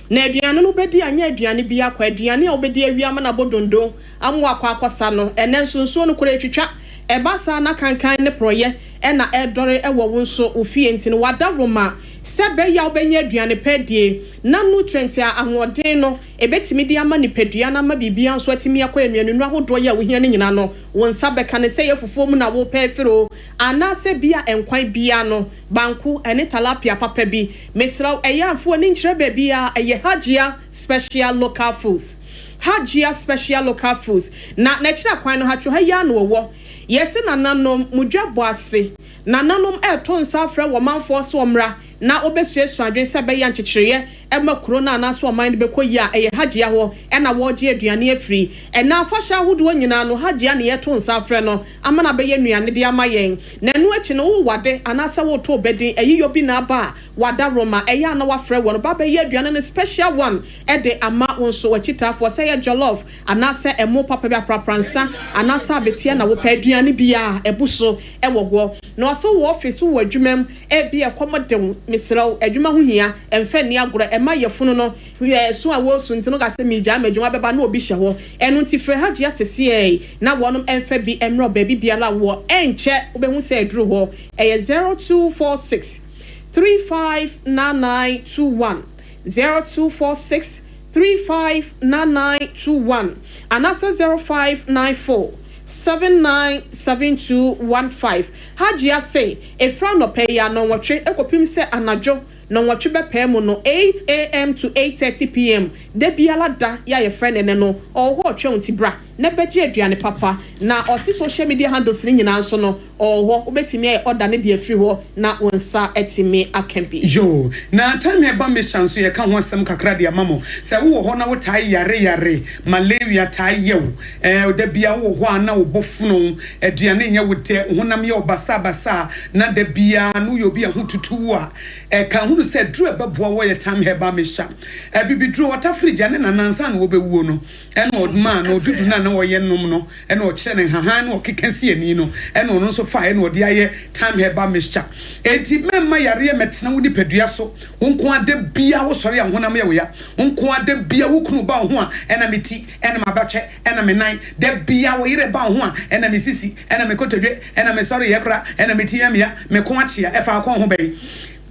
Na aduane no wobɛdi a, nyɛ aduane biara kwa, aduane a wobɛdi awie ama no abɔ dondon ama woakɔ akɔsa no, ɛnnɛ nso nsuo no koraa ɛtwitwa, ɛba saa na kankan ne porɔeɛ na ɛredɔre wɔ wo nso wo fie nti no w'adaworoma sɛ ɛbɛyɛ a wobɛnya aduane pa adie na nutrient a ahoɔden no ɛbɛtumi de ama nipadua no ama biribiara nso atumi akɔ nnuanennuro ahodoɔ yi a wohia no nyinaa no wo nsa bɛka no sɛ ɛyɛ fufuo mu na wopɛ afiri oo anaasɛ bia nkwan biara no banku ne talapia papa bi mesrɛ wo ɛyɛ a mfa w'ani nkyerɛ baabiara ɛyɛ Hajia Special Local Foods Hajia Special Local Foods na n'akyiri akwan no hatwo ha yi ara na wɔwɔ Yɛse nananom, mo dwa bɔ ase. Nananom reto nsa afrɛ wɔn manfoɔ sɛ wɔmmra na wɔbɛsuasua adwene sɛ ɛbɛyɛ a nkyekyereeɛ ma kuro no anaasɛ ɔman no bɛkɔ yie a, ɛyɛ Hajia hɔ na wɔregye aduane afiri. Ɛnnɛ afahyɛ ahodoɔ nyinaa no, Hajia na yɛreto nsa afrɛ no ama no abɛyɛ nnuane de ama yɛn. Na ɛno akyi no, wowɔ ade anaasɛ woreto wo ba din, ayiyɔ bi na aba a, w'adaworoma, ɛyɛ a na woafrɛ wɔn ba abɛyɛ aduane no special one de ama wo nso, w'akyitaafoɔ, sɛ ɛyɛ jollof, Anaasɛ ɛmo papa bi, aprapransa, anaasɛ abeteɛ na wopɛ, aduane biara a abu so wɔ hɔ. Na ɔse wowɔ office, wowɔ adwuma mu, ebia ɛkɔm de wo, mesrɛ wo, adwuma ho hia, mfa nni agorɔ, ɛma yafunu no su a wɔresu nti no ka sɛ meregyae m'adwuma bɛba na obi hyɛ hɔ. Ɛno nti frɛ Hajia sesiei na wɔnom mfa bi mmrɛ wo baabi biara a wowɔ, ɛnkyɛ wobɛhu sɛ aduru hɔ. Ɛyɛ 0246 359921, 0246 359921 anaasɛ 0594 797215. Hajia se, ɛfiri anɔpa yi ara nnɔnwɔtwe kɔpem sɛ anadwo nnɔnwɔtwe bɛpae mu no, 8am to 8:30pm, da biara da yi a yɛfrɛ no ɛnnɛ no, ɔwɔ hɔ ɔretwɛn wo nti bra na bɛgye aduane papa. Na ɔse social media handles no nyinaa nso no, Ɔwɔ hɔ, wobɛtumi ayɛ order no de afiri hɔ na wo nsa atumi aka bi. Yoo, na time a ɛba Mesha nso yɛka ho asɛm kakra de ama mo. Sɛ wowɔ hɔ na wotaa yare yare, malaria taa yɛ wo, ɛɛ da biara wowɔ hɔ a na wo bo fono wo, aduane nyɛ wo dɛ, wo honam yɛ wo basaa basaa, na da biara no woyɛ obi a ho tutu wo a, ɛka hunu sɛ aduru a ɛbɛboa wo yɛ Time Herbal Mixture. Abibiduro, ɔtafere gya ne nana ansa na wɔbɛwuo no, Ɛna ɔmaa no ɔdudu no a na ɔyɛ nom no, ɛna ɔkyerɛ no nhahan na ɔkeka si ani no, ɛna ɔno nso faeɛ na ɔde ayɛ thyme herbal mixture. Enti mɛmma yareɛ mmɛtena wo nipadua so, wo nko ara da biara wosɔre a wo honam yɛ wo ya, wo nko ara da biara wo kunu ba wo ho a ɛna me ti, ɛna m'abatwɛ, ɛna me nan, da biara wo yere ba wo ho a ɛna me sisi, ɛna me kotodwe, ɛna me sɔreyɛ koraa, ɛna me ti yɛ me ya, me kɔn akyea, ɛfa wo kɔn ho bɛn?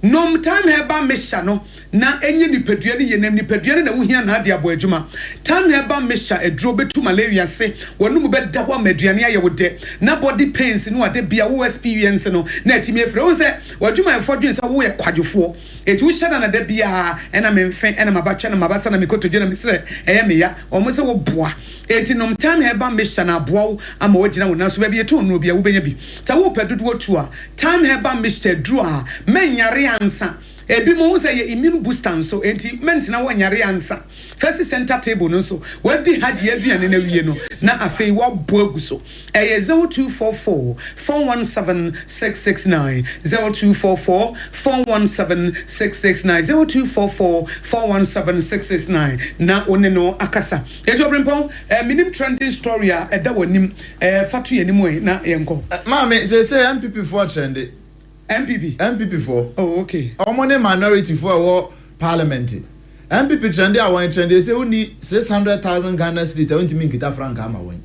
Nom thyme herbal mixture no na ɛnyɛ nipadua no yie na nipadua no na wohia na ade abɔ adwuma. Thyme herbal mixture aduro bɛtu malaria ase, w'anomu bɛda hɔ ama aduane ayɛ wo dɛ, na body pains no a da biara wo experience no na atumi afiri. Wohu sɛ w'adwumayɛfoɔ dwene sɛ woyɛ kwadwofoɔ enti wohyɛ da na da biara ɛna me mfe, ɛna m'abatwɛ, ɛna m'abasa, ɛna me kotodwe, ɛna me serɛ ɛyɛ me ya. Wɔn sɛ woboa. Enti nom Thyme herbal mixture na aboa wo ama woagyina wo nan so. Baabi yɛtɔn nnuro biara wobɛnya bi. Sɛ wopɛ dodoɔ tu a, Thyme herbal mixture aduro a mɛnyare ansa. Ebinom hu sɛ ɛyɛ immune booster nso, enti mɛntena hɔ nyare ansa. Fa si center table no so. Woadi Hajji aduane no awie no, na afei woabɔ agu so. Ɛyɛ 0244 417 669, 0244 417 669, 0244 417 669, na wo ne no akasa. Enti Ɔberempɔn, eh, menim trending story a ɛda w'anim, eh, fa to yɛn anim ɛ na yɛnkɔ. Maame, seesei NPP foɔ trende. NPP? NPP foɔ. Oh okay. Wɔn ne minority foɔ a ɛwɔ parliament. NPP trende a wɔn trende sɛ wonni 600,000 Ghana cedis a wontumi nkita frankaa ma wɔn.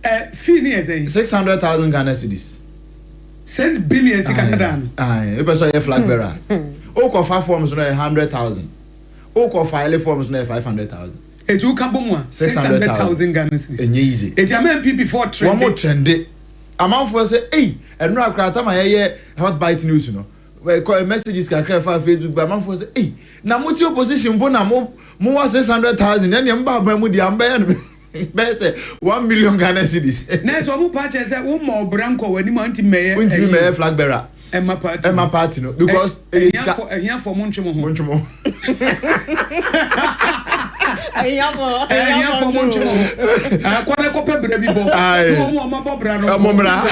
Ɛ fee no yɛ sɛn? 600,000 Ghana cedis. 6 billion sika dada no. Aye, wopɛ sɛ ɔyɛ flag bearer a, wokɔ fa forms no yɛ 100,000. Wokɔ file forms no yɛ 500,000. Eti woka bɔ mu a 600,000 Ghana cedis. Ɛnyɛ easy. Eti ama NPP foɔ trende. Wɔn trende. Amanfoɔ sɛ ei, ɛnora koraa tam a yɛyɛ hot bite news no. Kɔ messages kakra ɛfa Facebook ba amanfoɔ sɛ ei na mo te opposition mpo na mo mo wɔ 600,000 ɛnneɛ mo ba aban mu deɛ mo bɛyɛ no bɛyɛ sɛ 1 million Ghana cedis. Na sɛ ɔmo pa kyerɛ sɛ wo ma ɔbra nkɔ w'anim a ntumi mɛyɛ. Ntumi mɛyɛ flag bearer. Ɛma party. Ɛma party no because ɛyɛ sika. Ɛhiafo mo ntwe mo ho. Mo ntwe mo ho. Ɛhiafo mo ntwe mo ho. Akɔ na kɔpɛ bra bi bɔ. Aye. Ne wɔn a wɔn abɔ bra no. Ɔmo mmra.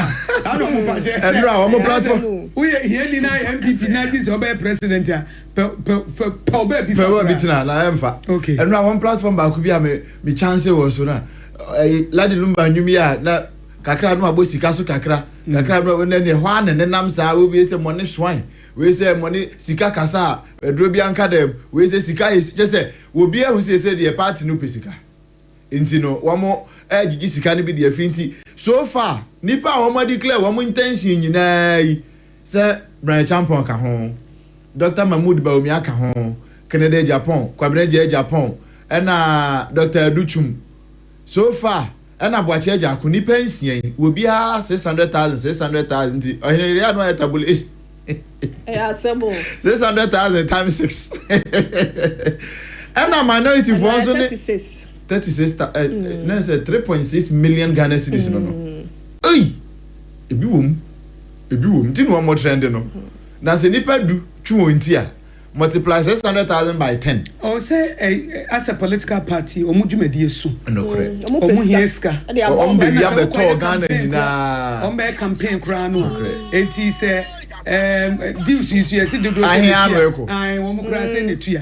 Ɛna ɔmo pa kyɛ. Ɛnura wɔn platform. Woyɛ hiani na ayɛ NPP na agye sɛ ɔbɛyɛ president a pɛ pɛ pɛ pɛ ɔbaa bi fa pɛ bra. bi tena na ɛmfa. Okay. Ɛnura wɔn platform baako bi a me chance wɔ so na ɛyi Ladi Lumba nnwom yi a na kakra no abɔ sika so kakra kakra no na ne hɔ a na nenam saa obi sɛ money swine, wei sɛ money sika kasa a aduro bi anka dɛm, wei sɛ sika yɛ kyɛ sɛ obi ehu sɛ sɛ deɛ party no pɛ sika nti no wɔn ɛgyegye sika no bi deɛ fi. Nti so far nipa a wɔn declare wɔn intention nyinaa yi sɛ Bryan Acheampong ka ho, Dr Mahmood Bawumia ka ho, Kennedy Agyapong, Kwabena Agyapong, ɛna Dr Adutwum so far, ɛna Boakye Agyarko, nipa nsia yi obiara 600,000 600,000. Nti ɔhene yɛ ano ayɛ tabulation. Ɛyɛ asɛm o. 600,000 times six, ɛna minority foɔ nso ne 36. 36 ta ɛ ne sɛ 3.6 million Ghana cedis no. Eyi ebi wɔ mu, ebi wɔ mu, nti na wɔn trend no na sɛ nipa 10 twe wɔn ti a, multiply 600,000 by 10. Ɔ sɛ ɛ as a political party, ɔmo dwumadie so. Nokorɛ. Ɔmo hia sika. Ɔmo bɛ wia bɛtɔɔ Ghana Ɛna sɛ wokɔyɛ campaign nyinaa. Ɔmo bɛyɛ campaign koraa no a, eti sɛ dues yi so yɛsi dodoɔ sɛ Ahe ne ano tua. ɛkɔ. Ahe wɔn koraa sɛ ne tua,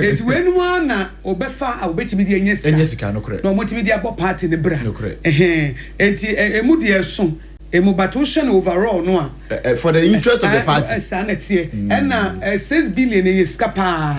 eti wei ara na ɔbɛfa a obetumi de enye sika. Enye sika, nokorɛ. Na ɔmo tumi de abɔ party ne bra. Nokorɛ. Ɛhɛn, eti emu deɛ so emu, but wohwɛ no overall no a. For the interest of the party. Saa na teɛ. Ɛna 6 billion yɛ sika paa,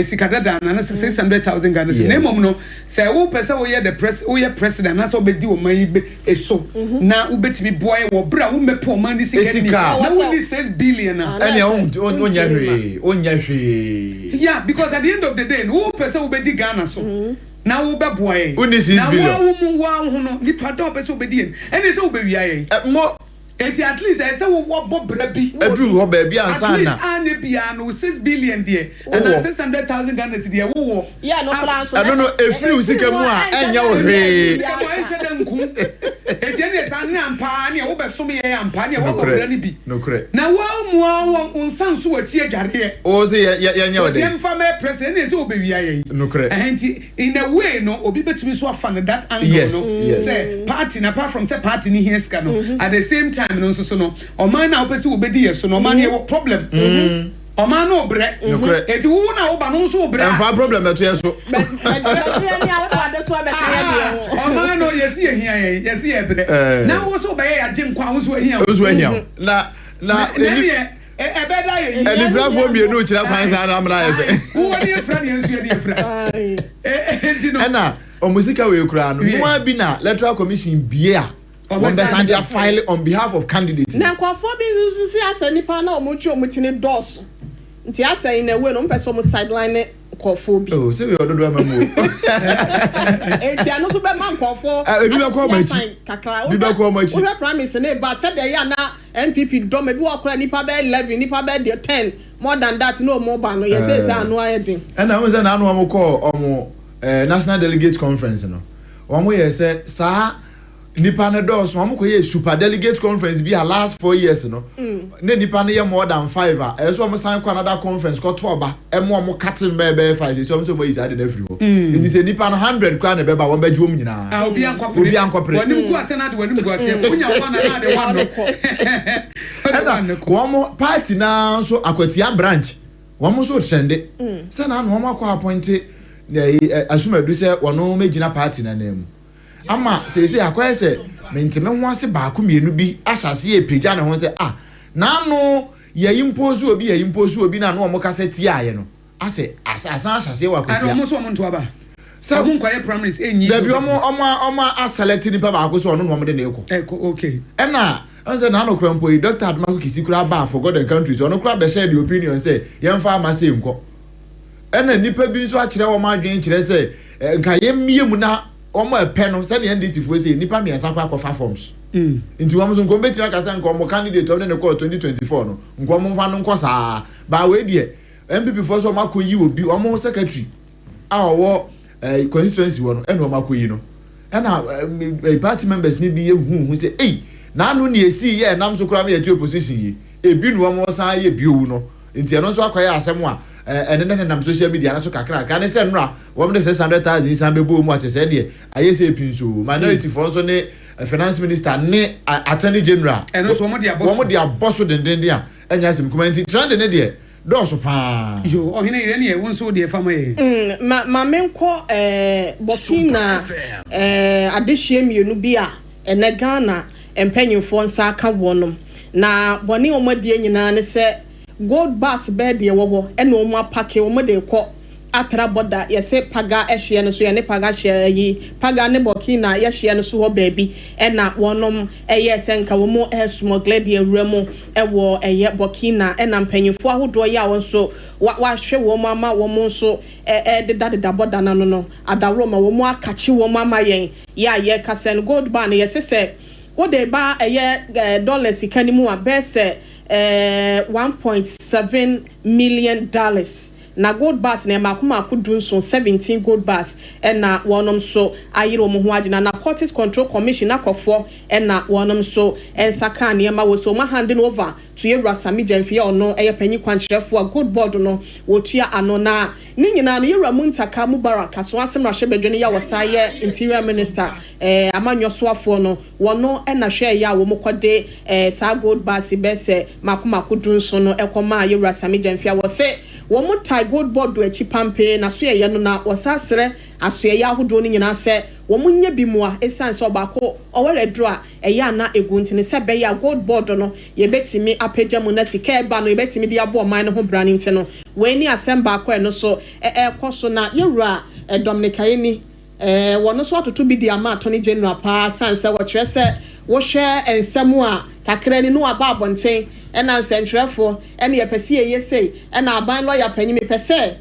sika dada na sɛ 600,000 Ghana cedis. Na emom no sɛ wopɛ sɛ woyɛ the pres woyɛ president anaasɛ wobɛdi ɔman yi bɛ eso na wobɛtumi boa yɛ wɔ bere a womɛpɛ ɔman ne sika ni Esika. na wonni 6 billion a. Ɛnna onyɛ hwee, onyɛ hwee. Yeah, because at the end of the day no, wopɛ sɛ wobɛdi Ghana so na wobɛboa yɛn. Wonni 6 na billion. Na wo mu wo ho no nipa dɔn pɛ sɛ wobɛdi yɛn, ɛne sɛ wobɛwia yɛn. Mo Eti at least ɛsɛ sɛ wowɔ bɔ bra bi. Aduru hɔ baabi ansa At least na. a ne bia no 6 billion deɛ Wowɔ. ɛna 600,000 Ghana cedi deɛ wowɔ. Yeah, no koraa nso. Ɛno no efiri wo sika mu a ɛnyɛ wo hwee. Sika mu a ɛnhyɛ dɛ nkum, eti ɛne saa ne ampa ne wobɛsom yɛ ampa ne wɔbɔ bra ne bi. Nokorɛ. Na wɔn mu a wɔn nsa nso wɔ akyi adwareɛ. O sɛ yɛ yɛ yɛnyɛ wo Wɔsi dɛ. ɛmfa mɛ president ɛne sɛ wobɛwia yɛn. Nokorɛ. Ɛhɛn, nti in a way no obi bɛtumi so afa no that angle no sɛ party na apart from sɛ party ni hia sika no, at the same time no nso so no ɔman na wopɛ sɛ wobɛdi yɛ so no, ɔman no yɛwɔ problem, ɔman no brɛ. Nokorɛ. Eti wo na woba no nso wo brɛ a Ɛnfa problem bɛto yɛ so. Bɛgyeɛ ne a wode ade so abɛka yɛ deɛ ho. Ɔman no yɛsi yɛ hia yɛn, yɛsi yɛ brɛ Eh. na wo so bɛyɛ yɛagye nkwa, wo so ahia wo. O nso ahia wo na na ɛneɛ ɛbɛda yɛ yi. Anifirafoɔ mmienu kyerɛ kwan saa na amena ayɛ sɛ. Wowɔ ne yɛfira ne yɛn nso yɛ ne yɛfira nti no. Ɛna ɔmo sika wei koraa no noa bi na Electoral Commission bie a wɔn bɛ san de afile on behalf of candidate. Na nkurɔfoɔ bi nso si asɛ nipa na wɔn twe wɔn ti ne dɔɔso, nti asɛ in a way no wɔn pɛ sɛ wɔn sideline ne nkurɔfoɔ bi. O sɛ wei ɔdodo ama mu o. Nti ɛno nso bɛma nkurɔfoɔ Eh, ebi bɛkɔ ɔmo akyi. kakra. Bi bɛkɔ ɔmo akyi. Wohwɛ primaries ne ba sɛdeɛ ɛyɛ a na NPP dɔm ebi wɔ kora nipa bɛyɛ 11, nipa bɛyɛ deɛ 10, more than that na ɔmo ba no yɛ sɛ ano ayɛ den. Ɛna wɔn sɛ n'ano wɔn kɔɔ ɔmo national delegate conference no, wɔn yɛ sɛ saa nipa no dɔɔso, wɔn kɔ yɛ super delegate conference bi a last 4 years no ne nipa no yɛ more than five a ɛyɛ sɛ wɔn san kɔ another conference kɔto ɔba ɛmo wɔn cutting bɛyɛ five esi wɔn sɛ wɔn ayi saa de n'afiri hɔ, nti sɛ nipa no 100 koraa na ɛbɛba, wɔn bɛgye wɔn nyinaa. Ah, obi ankɔpere. Obi ankɔpere. Wɔnim gu ase na de wɔnim gu ase wonya one na de one no. Ɛna wɔn party naa nso Akwatia branch wɔn nso trende sɛ na wɔn akɔ appoint ɛyi ɛ Asumadu sɛ wɔn mɛgyina party n'anan mu ama seesei akɔyɛ sɛ menteme ho ase baako mmienu bi ahyɛ ase yɛ pagya ne ho sɛ ah n'ano yɛyi impose obi, yɛyi impose obi na ano wɔn kasa tia ayɛ no asɛ asan ahyɛ aseɛ wɔ Ana Akwatia. ɔmo nso ɔmo nto aba. Sɛ ɔmo nkɔyɛ primaries enyi. Dabi, ɔmo aselect nipa baako sɛ ɔno na ɔmo de ne kɔ. Ɛkɔ, okay. Ɛna ɛn sɛ n'ano kura mpo yi, Dr Adomako Kisi kura ba for God and country so ɔno kura bɛhyɛ the opinion sɛ yɛmfa ama se nkɔ, ɛna nipa bi nso akyerɛ wɔn adwene kyerɛ sɛ nka yɛmmie mu na. Wɔn a ɛpɛ no sɛdeɛ NDC foɔ sei nnipa mmiɛnsa kɔ akɔfa forms nti wɔn nso nka wɔn bɛtumi aka sɛ nka wɔn candidate wɔn de no kɔɔ 2024 no nka wɔn mfa no nkɔ saa baa wei deɛ NPP foɔ sɛ wɔn akɔyi obi wɔn secretary a ɔwɔ eh, constituency hɔ no ɛna wɔn akɔyi no ɛna eh, party members no bi yɛ huhu sɛ ei n'ano ne esi yɛ ɛnam so koraa ma yɛte opposition yi ebi na wɔn san yɛ bio no. Nti ɛno nso akɔyɛ asɛm a ɛne ne nenam social media no so kakrakra ne sɛ nnora wɔn de 600,000 yi san bɛbɔɔ mu a kyerɛ sɛ ɛneɛ ayɛ sɛ pinsoo. Minority foɔ nso ne finance minister ne attorney general Ɛno nso wɔn de abɔ so. wɔn de abɔ so dendenden a ɛnyɛ asɛm kumaa nti trend no deɛ dɔɔso paa. Yoo ɔhene yere ɛneɛ wo nso wo deɛ fa ma yɛn. Mm, ma, ma menkɔ eh, Burkina eh, adehyeɛ mmienu bi a ɛnɛ Ghana mpanyinfoɔ nsa aka wɔnom. Na bɔne a wɔn adie nyinaa ne sɛ gold bars bɛɛ deɛ ɛwɔ hɔ ɛna wɔn apake wɔn de rekɔ atra bɔda yɛse paga hyeɛ no so yɛne paga hyeɛ ayi paga ne burkina yɛ hyeɛ no so hɔ baabi ɛna wɔnom ɛyɛɛ sɛ nka wɔn ɛresmɔgle de awura mu ɛwɔ ɛyɛ burkina ɛna mpanyinfoɔ ahodoɔ yi a wɔn nso wa wahwɛ wɔn ama wɔn nso ɛɛdeda deda bɔda no ano no adaworo ma wɔn akakye wɔn ama yɛn yɛ a yɛkasa no gold bar no yɛse sɛ Wode ba ɛyɛ dollar sika no mu a, bɛyɛ sɛ 1.7 million dollars. Na gold bars no yɛ mmaako mmaako dunson, 17 gold bars, ɛna wɔnom nso ayere wɔn ho agyina. Narcotics Control Commission akɔfoɔ ɛna wɔnom nso nsa kaa nneɛma wɔ so. Wɔn ahande no over to Yɛwura Sammy Gyamfi a ɔno yɛ panyin kwankyerɛfoɔ a Gold Board no wɔtua ano. Na ne nyinaa no Yɛwura Muntaka Mubarak Asoase mmarahyɛbadwa no yi a ɔsan yɛ Interior Minister amanyɔ soafoɔ no, wɔno na hwɛɛeɛ a wɔn kɔ de saa gold bars yi bɛyɛ sɛ mako mako dunson no kɔ maa Yɛwura Sammy Gyamfi a wɔse wɔn tae Gold Board akyi pampee n'asoɛeɛ no na wɔsan srɛ asoɛeɛ ahodoɔ no nyinaa sɛ wɔn nyɛ bi moa ɛsiane sɛ ɔbaako ɔware aduro a ɛyɛ a na ɛgu nti ne sɛ ɛbɛyɛ a Gold Board no yɛbɛtumi apagya mu na sika a ɛba no yɛbɛtumi de abɔ ɔman no ho bra no nti no wei ne asɛm baako a ɛno nso ɛrekɔ so na Yɛwura Dominic Ayeni Ɛɛ, wɔn nso atoto bi de ama Attorney General paa sane sɛ wɔkyerɛ sɛ wohwɛ nsɛm a kakra ni na waba abɔnten ɛna nsɛntwerɛfoɔ ɛna yɛpɛ sɛ yɛyɛ sei ɛna aban lɔya panyin mepɛ sɛ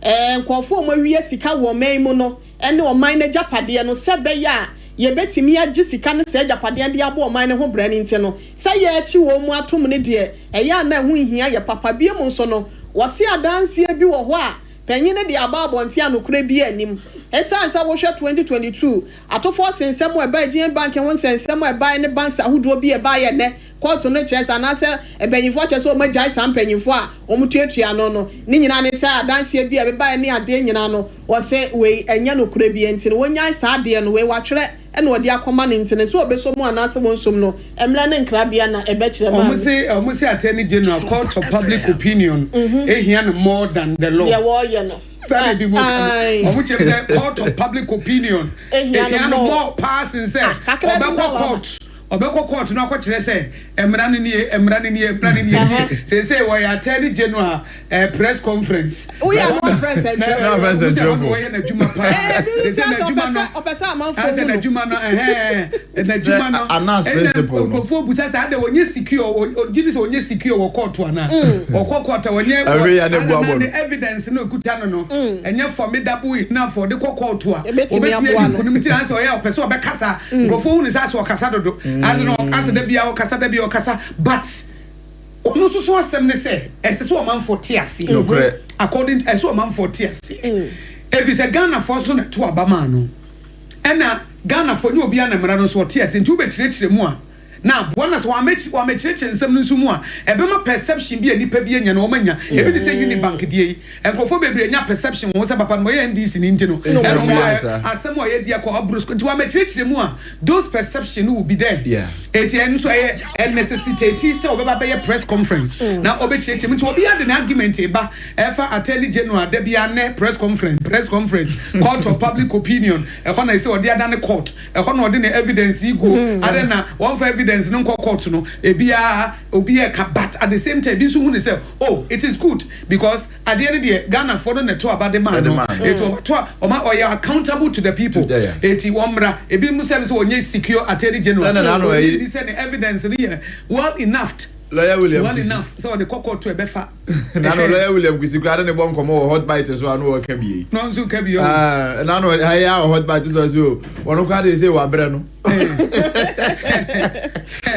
ɛɛ nkurɔfoɔ a wɔawia sika wɔ ɔman yi mu no ɛne ɔman no agyapadeɛ no sɛ ɛbɛyɛ a yɛbɛtumi agye sika ne saa agyapadeɛ no de abɔ ɔman no ho bra no nti no sɛ yɛrekye wɔn mu atom no deɛ ɛyɛ a na ɛho nhia yɛ papa. Biom nso no wɔse adanseɛ bi wɔ hɔ a Panyin no de aba abɔnten a nokorɛ biara nnim. Esiane sɛ wohwɛ 2022 atofoɔ sensɛm a ɛbae, GN Bank ho nsɛnsɛm a ɛbae ne banks ahodoɔ bi a ɛbaeɛ nnɛ, kɔɔto no kyerɛ sɛ anaasɛ mpanyinfoɔ kyerɛ sɛ wɔagyae saa mpanyinfoɔ a wɔtuatua ano no, ne nyinaa ne sɛ adanseɛ bi a ɛbebaeɛ ne adeɛ nyinaa no, wɔse wei ɛnyɛ nokorɛ biara nti no wɔnyae saa adeɛ no, wei wɔatwerɛ na wɔde akɔma no nti no sɛ wɔbɛsɔ mu anaasɛ wɔnsɔ mu no, mmerɛ ne nkrabea na ɛbɛkyerɛ Wɔn maame. se wɔn se attorney general court of public opinion ehia no more than the law. Deɛ wɔreyɛ no. Saa na ebi mo ka no. Ae. Wɔn kyerɛ sɛ court of public opinion Ehia ehia no no more. more paa sen sɛ Ah, kakra bi ɔbɛkɔ na waba. court ɔbɛkɔ court no akɔkyerɛ sɛ mmara no nie mmara no nie mmara no nie nti Ɛhɛ. seesei wɔyɛ attorney general eh, press conference. Woyɛ a na wafrɛ nsɛntwerɛfoɔ. Na wafrɛ nsɛntwerɛfoɔ. Wɔyɛ n'adwuma paa. Ɛɛ, bi Seesei sɛ sɛ n'adwuma ɔpɛ no sɛ ɔpɛ sɛ amanfoɔ asɛ hu no. n'adwuma no ɛhɛn n'adwuma no Sɛ Anas ɛna principle no. nkurɔfoɔ busa sɛ adɛ wɔnyɛ secure ɔgye di sɛ wɔnyɛ secure wɔ court anaa ɔkɔ court a wɔnyɛ Ɛhwɛ yi a na ebu adɛ abɔ na no. ne evidence no ekuta no no ɛnyɛ formidable enough ɔde kɔ court a Ebetumi obetumi aboa adi no. nkunim nti na asɛ ɔyɛ a ɔpɛ sɛ ɔbɛkasa nkurɔfoɔ hu ne sɛ asɛ ɔkasa dodo ade no asɛ da biara ɔkasa da biara ɔkasa but Ɔno nso so asɛm ne sɛ ɛsɛ sɛ ɔmanfoɔ te aseɛ. Nokorɛ. According ɛsɛ sɛ ɔmanfoɔ te aseɛ. Ɛfiri sɛ Ghanafoɔ nso na ɛto aba maa no. Ɛna Ghanafoɔ nyɛ obiara na mmara no nso ɔte aseɛ. Nti wobɛkyerɛkyerɛ mu a na aboa. Na sɛ wammɛkyerɛkyerɛ nsɛm no nso mu a ɛbɛma perception bi a nnipa bi anya no wɔanya. Ebi te sɛ Unibank deɛ yi. Nkurɔfoɔ bebree anya perception wɔ ho sɛ papa no ɔyɛ NDC ni nti no Nti ɛna na wɔn ɔyɛ ayɛ saa. asɛm a ɔyɛ di akɔ aboro so. Nti wammɛkyerɛkyerɛ mu a those perception no will be there. Yeah. Enti ɛno nso ɛyɛ ɛ necessitate sɛ ɔbɛba abɛyɛ press conference na ɔbɛkyerɛkyerɛ mu. Nti obiara de n'argument reba ɛfa Attorney General da biara nnɛ press conference, press conference, court of public opinion, ɛhɔ na ɛsɛ ɔde adane court, ɛhɔ na ɔde ne evidence yi guo, adɛn na wɔmfa evidence no nkɔ court no, ebiara obiara ɛka but at the same time ebi nso hu no sɛ oh it is good because Adeɛ no deɛ Ghanafoɔ no na ɛto aba de maa no eti wɔn to a wɔn ɔyɛ accountable to the people eti wɔn mmra ebi mu sɛ no sɛ wɔnyɛ secure attorney general wɔn di sɛ ne evidence no yɛ well enough. Lawyer William Well Kusi. enough sɛ ɔde kɔ kɔɔto ɛbɛfa. Nano lawyer William Kusi koraa ne ne bɔ nkɔmmɔ wɔ hot bite so a no wɔka bie. Na ɔnso ka bie o. Ah, nano ha yi a wɔ hot bite so so wɔn koraa de sɛ wabrɛ no.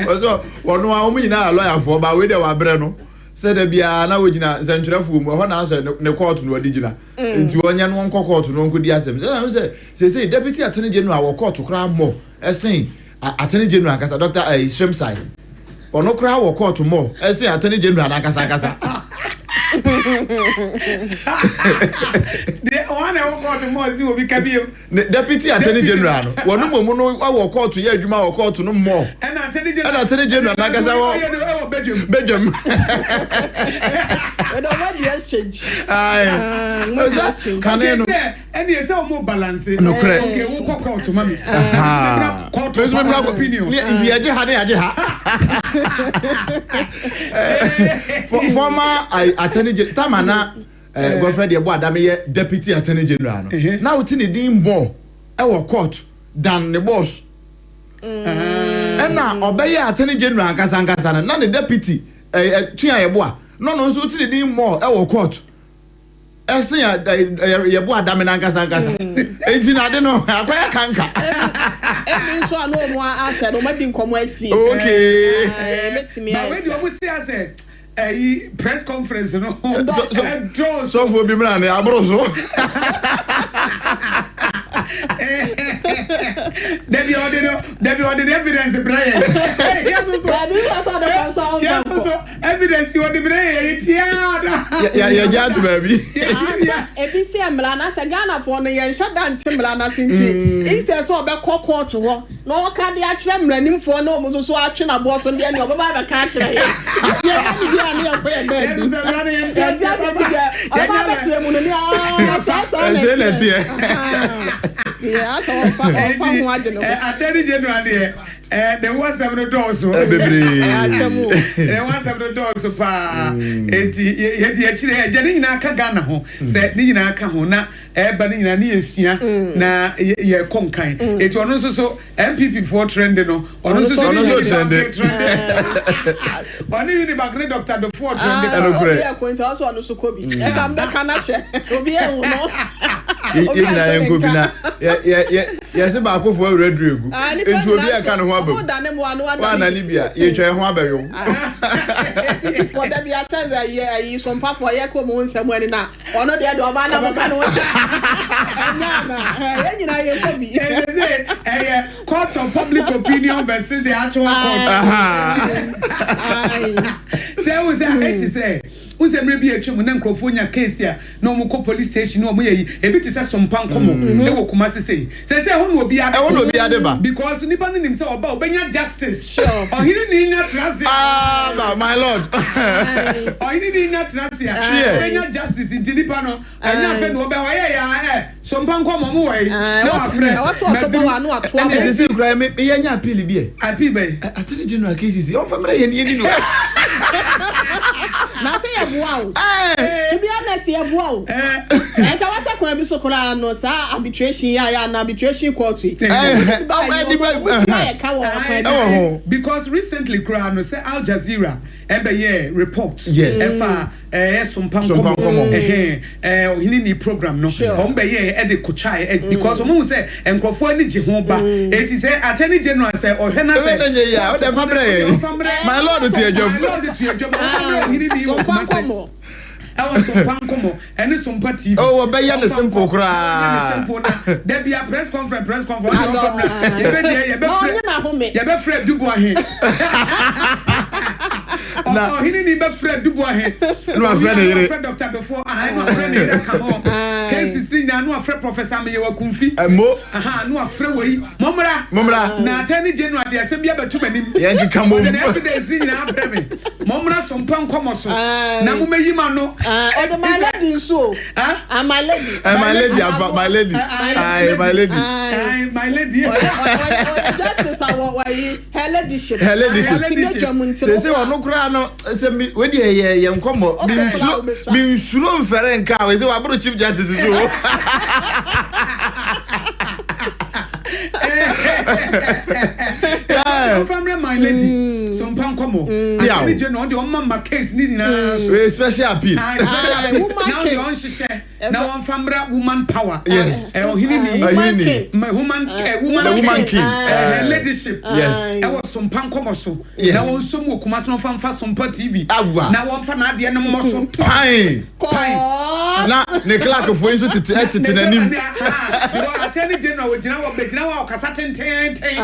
Ɔsɔ wɔn a wɔn nyinaa lɔyafoɔ ba wei deɛ wabrɛ no sɛ da biara na wɔgyina nsɛntwerɛfoɔ mu ɛhɔ na asɛ ne kɔɔto na ɔde gyina nti ɔnyɛ no ɔnkɔ kɔɔto na ɔnkɔdi asɛm sɛ sɛ sɛ deputy attorney general wɔ kɔɔto koraa mmɔ ɛsen Attorney General ankasa, Doctor eh, Sremsai, ɔno koraa wɔ kɔɔto mɔ ɛsen Attorney General n'ankasa ankasa. Deɛ wɔn na ɛwɔ kɔɔto mɔ ɛsen obi ka biem. Ne Deputy Attorney General no, wɔn mmom no wɔ kɔɔto yɛ adwuma wɔ kɔɔto no mɔ. Ɛna Attorney General ɛna Attorney General n'ankasa wɔ ɛwɔ bedwam. Ɛna wɔn adi exchange. Ayi, ɔsɛ kane no. Ɛneɛ sɛ ɔmo balance. Nokorɛ. Okay wo kɔ court ma me. Ahaa. Court of public opinion. Nti yɛgye ha ne yɛagye ha. Former attorney general tama na Godfrey deɛ bɔ adame yɛ deputy attorney general no. Na wote ne din bɔ ɛwɔ court than ne boss. Ɛna ɔbɛyɛ attorney general ankasa ankasa no na ne deputy tua yɛboa na ɔno nso wote ne din mɔ ɛwɔ court. ɛsen a yɛbo adame no ankasa ankasa nti na ade no akɔyɛ kanka. Ebi nso a na wɔn ahyɛ no wɔn adi nkɔmɔ asi. Okay. Ebetumi Ba ayɛ wei deɛ wɔn si asɛ ɛyi press conference no. Ɛdɔɔso. Sɔfoɔ bi mìíràn ne aboro so. Dabi ɔde no dabi ɔde no evidence brɛ yɛn. Yɛn soso. Dabi nso ɔde kɔ nso ɔnfa nkɔ. Yɛn soso. Evidence wɔ de brɛ yɛ yɛ tiaa da. Yɛ gya ato baabi. Ebi sɛ mmara na sɛ Ghanafoɔ no yɛn hyɛ da nte mmara no ase nti instead sɛ ɔbɛkɔ court hɔ na ɔka de akyerɛ mmaranimfoɔ na wɔn nso so atwe n'aboɔ so deɛ nea ɔbɛba abɛka akyerɛ yɛn yɛn ba ne bi a ne yɛkɔ yɛn baabi yɛn ti ase ti deɛ ɔbɛba abɛkyerɛ mu no ne aa saa saa na ɛteɛ yɛ asɛ ɔfa ɔfa ho agye ne ho. Attorney General deɛ Eh, ne ho asɛm no dɔɔso. Eh, bebree. Ɛyɛ asɛm o. Ne ho asɛm no dɔɔso paa. Enti yɛdi akyire ɛgya ne nyinaa ka Ghana ho. Sɛ ne nyinaa ka ho na ɛba ne nyinaa ne yɛsua na yɛkɔ nkan. Enti ɔno nso so NPP foɔ trende no ɔno nso so ne Unibank trende. Ɔne Unibank ne Dr. Dofoɔ trende paa. Ɛnokorɛ. Obi ɛko nti ɔsɛ ɔno nso kɔ bi. Ɛsɛ mbɛka no ahyɛ. Obi ɛhu no. Yɛn nyinaa yɛn kɔ bi na yɛ yɛ Yɛse baakofoɔ awura duru egu, enti obi a ɛka ne ho aba mu, woanane bi a, yɛtwa yɛn ho abɛwe wo. Ɛyɛ court of public opinion versus the actual court. Sɛ wohu sɛ ɛte sɛ. Wohu sɛ mmerɛ bi a atwa mu na nkurɔfoɔ nya case a na wɔn kɔ police station na wɔn yɛ yi, ebi te sɛ Sompa nkɔmɔ ɛwɔ Kumasi sei. Seesei ɛhɔ na obiara Ɛhɔ na obiara de ba. Because nipa no nim sɛ ɔba a ɔbɛnya justice. Ɔhene ni nya tena ase a. Ah my lord. Ɔhene ni nya tena ase a. Hweɛ. Ɔbɛnya justice nti nipa no ɛnyɛ afei na ɔbɛ ɔyɛ yɛ a ɛ Sompa nkɔmɔ mo wɔ yi na wafrɛ maduru. Ɛnna seesei koraa me yɛ nya appeal bi ɛ. Appeal bɛn? Attorney General cases ɔnfa mmerɛ yɛn yɛn ni no. Na sɛ yɛ boa o. To be honest yɛ boa o. Ɛnka wɔ sɛ kwan bi so koraa no saa arbitration yi a yɛ ana arbitration court yi. Ɛdi bɛ Ɔmo tua yɛ ka wɔ ɔkwan bi so. Because recently koraa no sɛ Al Jazeera ɛbɛyɛɛ report Yes. ɛfa ɛyɛ Sompa Sompa Nkɔmɔ Nkɔmɔ. ɛhɛn ɛɛ Ɔhene Ni program no wɔn bɛyɛɛ ɛde kotwae ɛ because wɔn hu sɛ nkorɔfoɔ ani gye ho ba eti sɛ Attorney General sɛ ɔhwɛ na sɛ Ɛbɛ na nyɛ yie a, ɔde fa brɛ yɛn. ɔfa mbrɛ My Lord te adwam. My Lord te adwam ɔfa mbrɛ Ɔhene Ni wɔ Sompa Kumasi Nkɔmɔ. ɛwɔ Sompa Nkɔmɔ ɛne Sompa TV Oh, wɔbɛyɛ no Ɔfa simple nkɔ- koraa. wɔbɛyɛ no simple na dabi a press conference press conference ɔde ɔfa mbrɛ yɛbɛ deɛ Na yɛbɛfrɛ ɔnye n'ahome. yɛbɛfrɛ Dubuahe. Na- Ɔhene ni bɛfrɛ Dubuahe. Na wafrɛ ne yere. Na wafrɛ Dr. Dofo. Aha, na wafrɛ ne yere aka ho. Cases ni nyinaa na wafrɛ Professor Ameyewa Kumfi. Ɛmo. Aha, na wafrɛ wei. Mommra. Mommra. Na Attorney General de asɛm bi abɛto m'anim. Yɛn keka mom. Ɔde ne evidence ni nyinaa abrɛ me. Mommra Sompa nkɔmmɔ so. Na mommɛyi m'ano. Ɔde my lady nso o. Ah, my lady. Eh, my lady, aba, my lady. Aye, my lady. Aye, my lady. Ɔyɛ ɔyɛ justice a wɔ wɔyi her ladyship. Her ladyship. Her ladyship. Sese ɔno koraa no sɛ mi wei deɛ yɛ yɛ nkɔmɔ mi nsuro mi nsuro nfɛrɛ nka o sɛ waboro chief justice so o. Ɔmfa mmerɛ my lady. So mpa nkɔmɔ. Attorney General ɔde ɔmma ma case ne nyinaa so. Wei special appeal. Ah, special appeal. Na ɔde ɔnhyehyɛ na wɔmfa mmra woman power. Yes. Eh, ɔhene ni. Ɔhene ni. Ma woman eh, woman The woman king. Eh, ladyship. Yes. Ɛwɔ sompa nkɔmɔ so. Yes. Na wɔn nso mu wɔ Kumasi na wɔmfa mfa sompa TV. Awa. Na wɔmfa n'adeɛ no mmɔ so. Pan. Pan. Na ne clerk foɔ yi nso tete ɛtete n'anim. Because attorney general ogyina hɔ bɛgyina hɔ a ɔkasa tententen.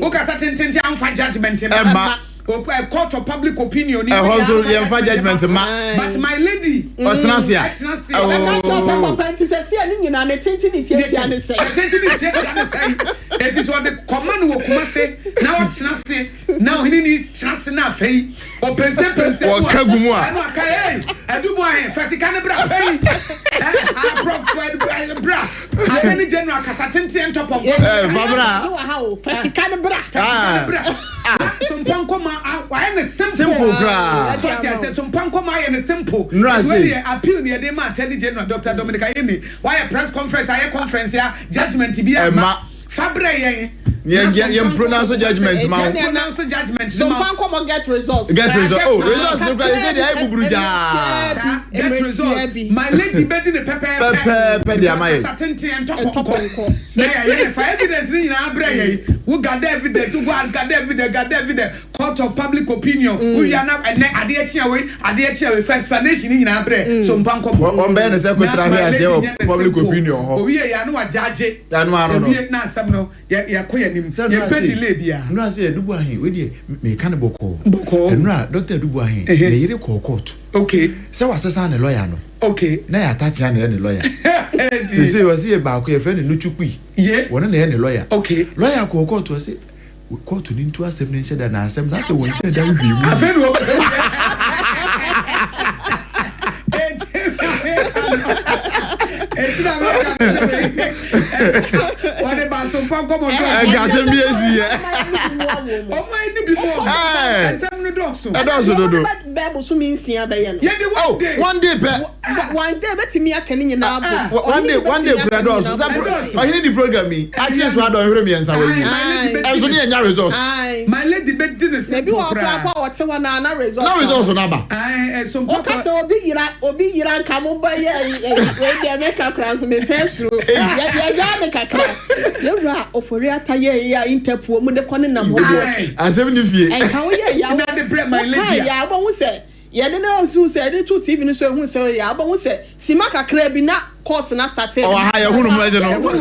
Wokasa tententen amfa judgement mma. Ɛmma. Court of public opinion. Ɛhɔ nso yɛmfa judgement mma. But my lady. Ɔtena ase a. Ɛtena ase. Ɛka kyerɛ sɛ papa nti sɛ seɛ ne nyinaa ne tenten ne tiatia ne sɛn. Tenten ne tiatia ne sɛn. Eti sɛ ɔde kɔma no wɔ Kumase na ɔtena ase na ɔhene ni tena ase na afei ɔpɛnsɛpɛnsɛ mu a. Wɔka gu mu a. Ɛna ɔka ee ɛdu mu ahe fa sika ne bra pɛyi ɛ aprɔfo bra attorney general kasa tenten ntɔpɔnkɔ. Ɛ fa bra. Wɔ ha o fa sika ne bra. Fa sika ne bra. Sompa nkɔma wayɛ ne simple. Simple koraa. So ate ase sompa nkɔma ayɛ ne simple. Nnura se. Wei deɛ appeal ne yɛde ma attorney general Dr. Dominic Ayine wayɛ press conference ayɛ conference ya judgement bi ama. Ɛma. Fa brɛ yɛn. Yɛn yɛn yɛn pronounce judgement ma wo. Pronounce judgement ma Sompa nkɔmɔ get results. Get result. Oh, results no kura sɛ deɛ ayɛ buburu gyaa. Get result. My lady bɛdi ne pɛpɛɛpɛ. Pɛpɛɛpɛ de ama yɛn. Kasa tenten ntɔpɔnkɔ. Na yɛyɛ ne fa evidence ne nyinaa brɛ yɛn. Wo gather evidence, wo go and gather evidence, gather evidence. Court of public opinion. Wo wia na ɛnɛ adeɛ kye a wei, adeɛ kye a wei. Fa explanation ne nyinaa brɛ. So mpa nkɔmɔ. Wɔn bɛyɛ ne sɛ kotra hwɛ aseɛ wɔ public opinion hɔ. Owie yɛ ano wagyagye. Ɛno ano no. Ewie na asɛm no yɛ yɛkɔ yɛn anim. Sɛ Yɛmpɛ delay biara. Nnura sɛ Adubu Ahen wei deɛ meka no bɔkɔɔ. Bɔkɔɔ. Nnura Dr. Adubu Ahen ne yere kɔɔ court. Okay. Sɛ wasesa ne lawyer no. Okay. Na yɛ atakyea na ɛyɛ ne lawyer. Sese wɔsi yɛ baako yɛfrɛ no Nuchukwi. Ye. Wɔn na ɛyɛ ne lawyer. Okay. Lawyer kɔɔ court ɔse court ni ntu asɛm ne nhyɛ da na asɛm na asɛ wɔn nhyɛ da hwee mu. Afei na wɔbɛ. Eti na mɛka wɔde ba so mpa nkɔmɔ do. Ɛnka asɛm bi esi yɛ. Ɔmo ani bi mu ɔmo. Nsɛm no dɔɔso. Ɛdɔɔso dodo. Bɛɛ bosomi nsia bɛyɛ no. Yɛde one day. One day pɛ. One day bɛtumi aka ne nyinaa bɔ. One day one day kura dɔɔso. Sɛ ɔhene di program yi akyere so adɔ nhwere mmiɛnsa wɔ yi. Ɛnso ne yɛ nya results. My lady bɛ di ne simple koraa. Ebi wɔ koraa kɔ a wɔte hɔ na na results. Na results no aba. Ɔka sɛ obi yira obi yira nka mo bɛ yɛ wei deɛ mɛka koraa nso mesɛ suro. Yɛgyaa ne kakra. Yɛwura Ofori Ata yɛ yi a Interpol mu de kɔ ne nam hɔ. Asɛm ne fie. Nka woyɛ ya Na de brɛ my lady wokae a. ya wobɛhu sɛ yɛde no nso sɛ yɛde to TV no so ehu sɛ ɔyɛ a wobɛhu sɛ sima kakra bi na course na start. Ɔwɔ ha yɛhunu mu ɛgye no. Wobɛhu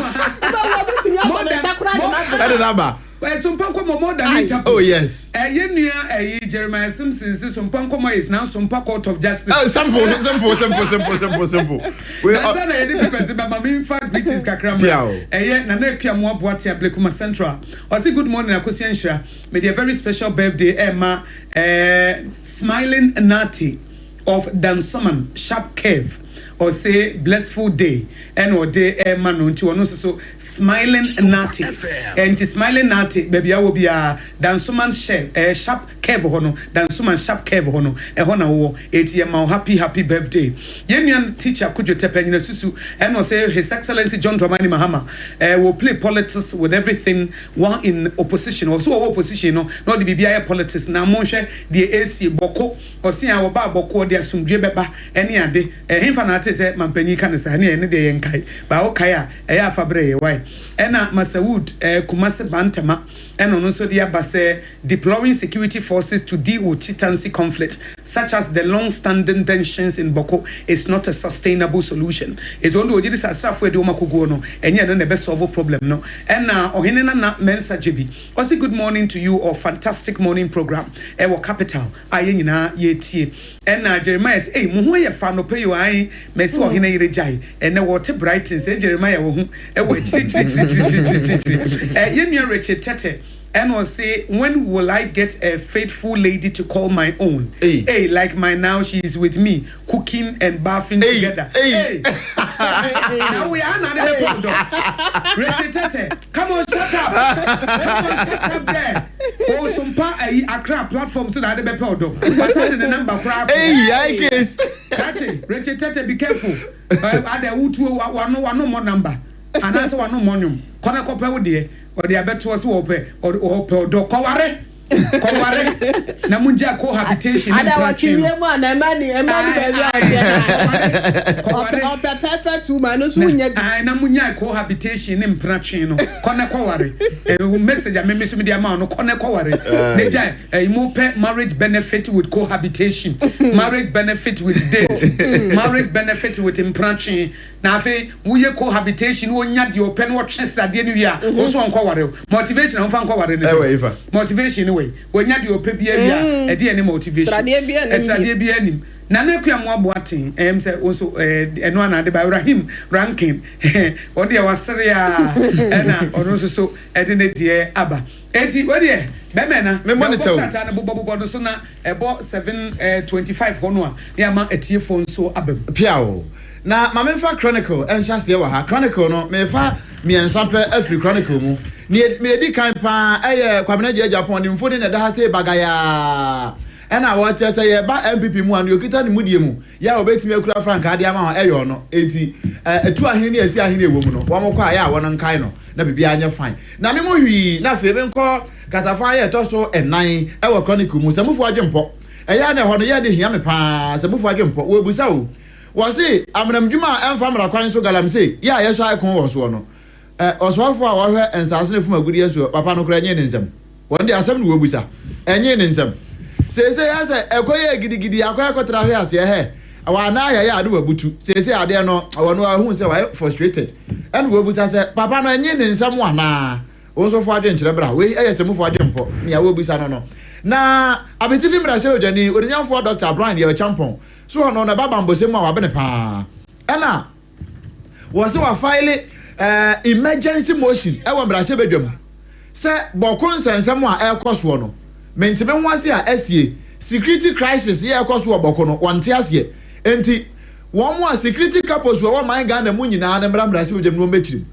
obetumi asɔ ne nsa koraa de n'aba. Ɛde n'aba. Sompa nkɔmɔ more than Interpol. Oh yes. Yɛn nua ɛyi Jeremiah Simpson si Sompa nkɔmɔ is now Sompa Court of Justice. Oh, simple simple simple simple simple simple. Nansa na yɛde papers ba ma mi nfa greetings kakra Pia mu. o. Ɛyɛ Nana Akua mu aboate Ablekuma Central. Ɔsi good morning Akosua Nhyira. Mede a very special birthday ɛma ɛɛ Smiling Nati of Dansoman Sharp Curve. Ɔse blissful day ɛna ɔde ɛma no nti ɔno nso so Smiling Nati. Ɛnti Smiling Nati baabi a wɔ biara Dansoman hyɛ ɛɛ Sharp Curve hɔ no Dansoman Sharp Curve hɔ no ɛhɔ na wowɔ. Eti yɛma wo happy happy birthday. Yɛn nua teacher Kojo Tɛpɛ nyina susu ɛna ɔsɛ His Excellency John Dramani Mahama ɛɛ will play politics with everything while in opposition. Ɔsɛ ɔwɔ opposition no na ɔde biribi ayɛ politics na monhwɛ deɛ ɛresie Bawku. Ɔse a wɔba Bawku ɔde asomdwie bɛba ɛne ade. Ɛhenfa na ate sɛ mampanyin ka ne saa ne ɛne deɛ yɛnkae. Baa wokae a ɛyɛ afa berɛ yɛ wae. Ɛna Masawood ɛɛ Kumasi Bantama ɛna ɔno nso de aba sɛ deploying security forces to deal with chieftaincy conflict such as the long-standing tensions in Bawku is not a sustainable solution. Eti ɔno deɛ ɔgye di sɛ asraafoɔ a ɛde wɔn akɔguo no ɛnyɛ ɛno na ɛbɛ solve problem no. Ɛna Ɔhene Nana Mensah Gyebi ɔse good morning to you all fantastic morning program ɛwɔ capital a yɛn nyinaa yɛretie. Ɛna Jeremiah sɛ ei mo ho yɛ fa anɔpa yi o ae mɛsi ɔhene yere gyae ɛnɛ wɔte Brighton sɛ Jeremiah wahu ɛwɔ akyirikyirikyirikyirikyirikyiri. Ɛ yɛn nua Richard Tete ɛna ɔse when will I get a faithful lady to call my own? Hey. Like my now she is with me cooking and bathing together. Hey. Now we are not in the Richard Tete, come on, shut up. Come on, shut up there. Oh, Sompa ayi Accra platform so na ade bɛpɛ ɔdɔ. Wasa de ne number koraa. Hey, yai case. Kache, Richard Tete, be careful. Ade wutuo wano wano mo number. Anaasɛ wano mo nwom. Kɔna kɔpɛ wo deɛ. Ɔde abɛtoɔ so wɔpɛ ɔpɛ ɔdɔ. Kɔware. Kɔware na mongyaa cohabitation ne Ada wɔte mpratwe no. wiem a na ɛma ni ɛma ni baabi a ɔteɛ na ɔpɛ ɔpɛ perfect woman no nso wonya bi. Ae na monyae cohabitation ne mpratwe no. Kɔ na kɔware. Eh, message a meme so mede ama wo no, kɔ na kɔware. Na gyae, eh, mopɛ marriage benefit with cohabitation, marriage benefit with date, marriage benefit with mpratwe. Na afei woyɛ cohabitation na ɔnya deɛ ɔpɛ na ɔtwe sradeɛ no wie a, wo nso ɔnkɔware wo. Motivation a womfa nkɔware ne sɛn? Motivation ne wei? Wanya deɛ ɔpɛ biara wie a, ɛdeɛn ne motivation? Sradeɛ biara nnim bio. Sradeɛ biara nnim. Nana Akua Amoah Boateng, ɛyɛ me sɛ wo nso ɛno ara na ade ba. Rahim Rankin, ɔno deɛ wasere ara ɛna ɔno nso so ɛde ne deɛ aba. Enti wei deɛ bɛrima ɛna, Memmɔ deɛ ne wobɔ kyɛw. krataa no bobɔbobɔ no so na ɛbɔ 7:25 hɔ no a, na yɛama atiefoɔ nso aba mu. Piaw. Na ma memfa Chronicle nhyɛ aseɛ wɔ ha. Chronicle no, merefa mmiɛnsa pɛ afiri Chronicle mu. Nea nea ɛdi kan pa ara yɛ Kwabena Gyei Agyapong, ne mfoni na ɛda ha sei bagayaa. Ɛna wɔkyerɛ sɛ yɛba NPP mu a, nea ɔkita ne mudie mu yɛ a ɔbɛtumi akura frankaa de ama wɔn ɛyɛ ɔno. Enti ɛtu ahene ne asi ahene a ɛwɔ mu no, wɔn kɔ a ɛyɛ a wɔn nkae no na biribiara nyɛ fine. Na me mu hwii, na afei menkɔ kratafa a ɛtɔ so nnan wɔ Chronicle mu, sɛ mufu adwempɔ. Ɛyɛ a na ɛhɔ no yɛ de hia me pa ara, sɛ mufu adwempɔ. Wɔrebisa o. Wɔse amenamdwuma a ɛmfa mmara kwan so galamsey yɛ a yɛsɔ icon wɔ soɔ no, ɛ, ɔsoafoɔ a ɔhwɛ nsaase ne fam agudeɛ soɔ papa no koraa ɛnyee ne nsam. Wɔn deɛ asɛm na wɔbisa. Ɛnyee ne nsam. Seesei asɛ ɛkɔ yɛɛ gidigidi akɔ ɛkɔtra hwe aseɛ hɛ, wɔ anaa yɛyɛ a ne wabutu. Seesei adeɛ no, ɔno ahu sɛ wayɛ frustrated. Ɛna wɔbisa sɛ, papa no ɛnyee ne nsam anaa? Wo nso fa adwenkyerɛ bra. Wei yɛ sɛmufo adwempɔ, nea wɔrebisa no no. Na Abetifi mmarahyɛbadwani, Onuonyamfoɔ Dɔkta Brian Yaw Acheampong, so hɔ no, na ɛba bammɔsɛm mu a wabene paa. Ɛna wɔse wafaele emergency motion wɔ mmarahyɛbadwa mu sɛ Bawku nsɛnsɛm a ɛrekɔ soɔ no, mente me ho ase a asie, security crisis yɛ ɛrekɔ so wɔ Bawku no, wɔnte aseɛ. Enti wɔn a security capos wɔ ɔman Ghana mu nyinaa no mmra mmarahyɛbadwam na wɔmmɛkyiri mu.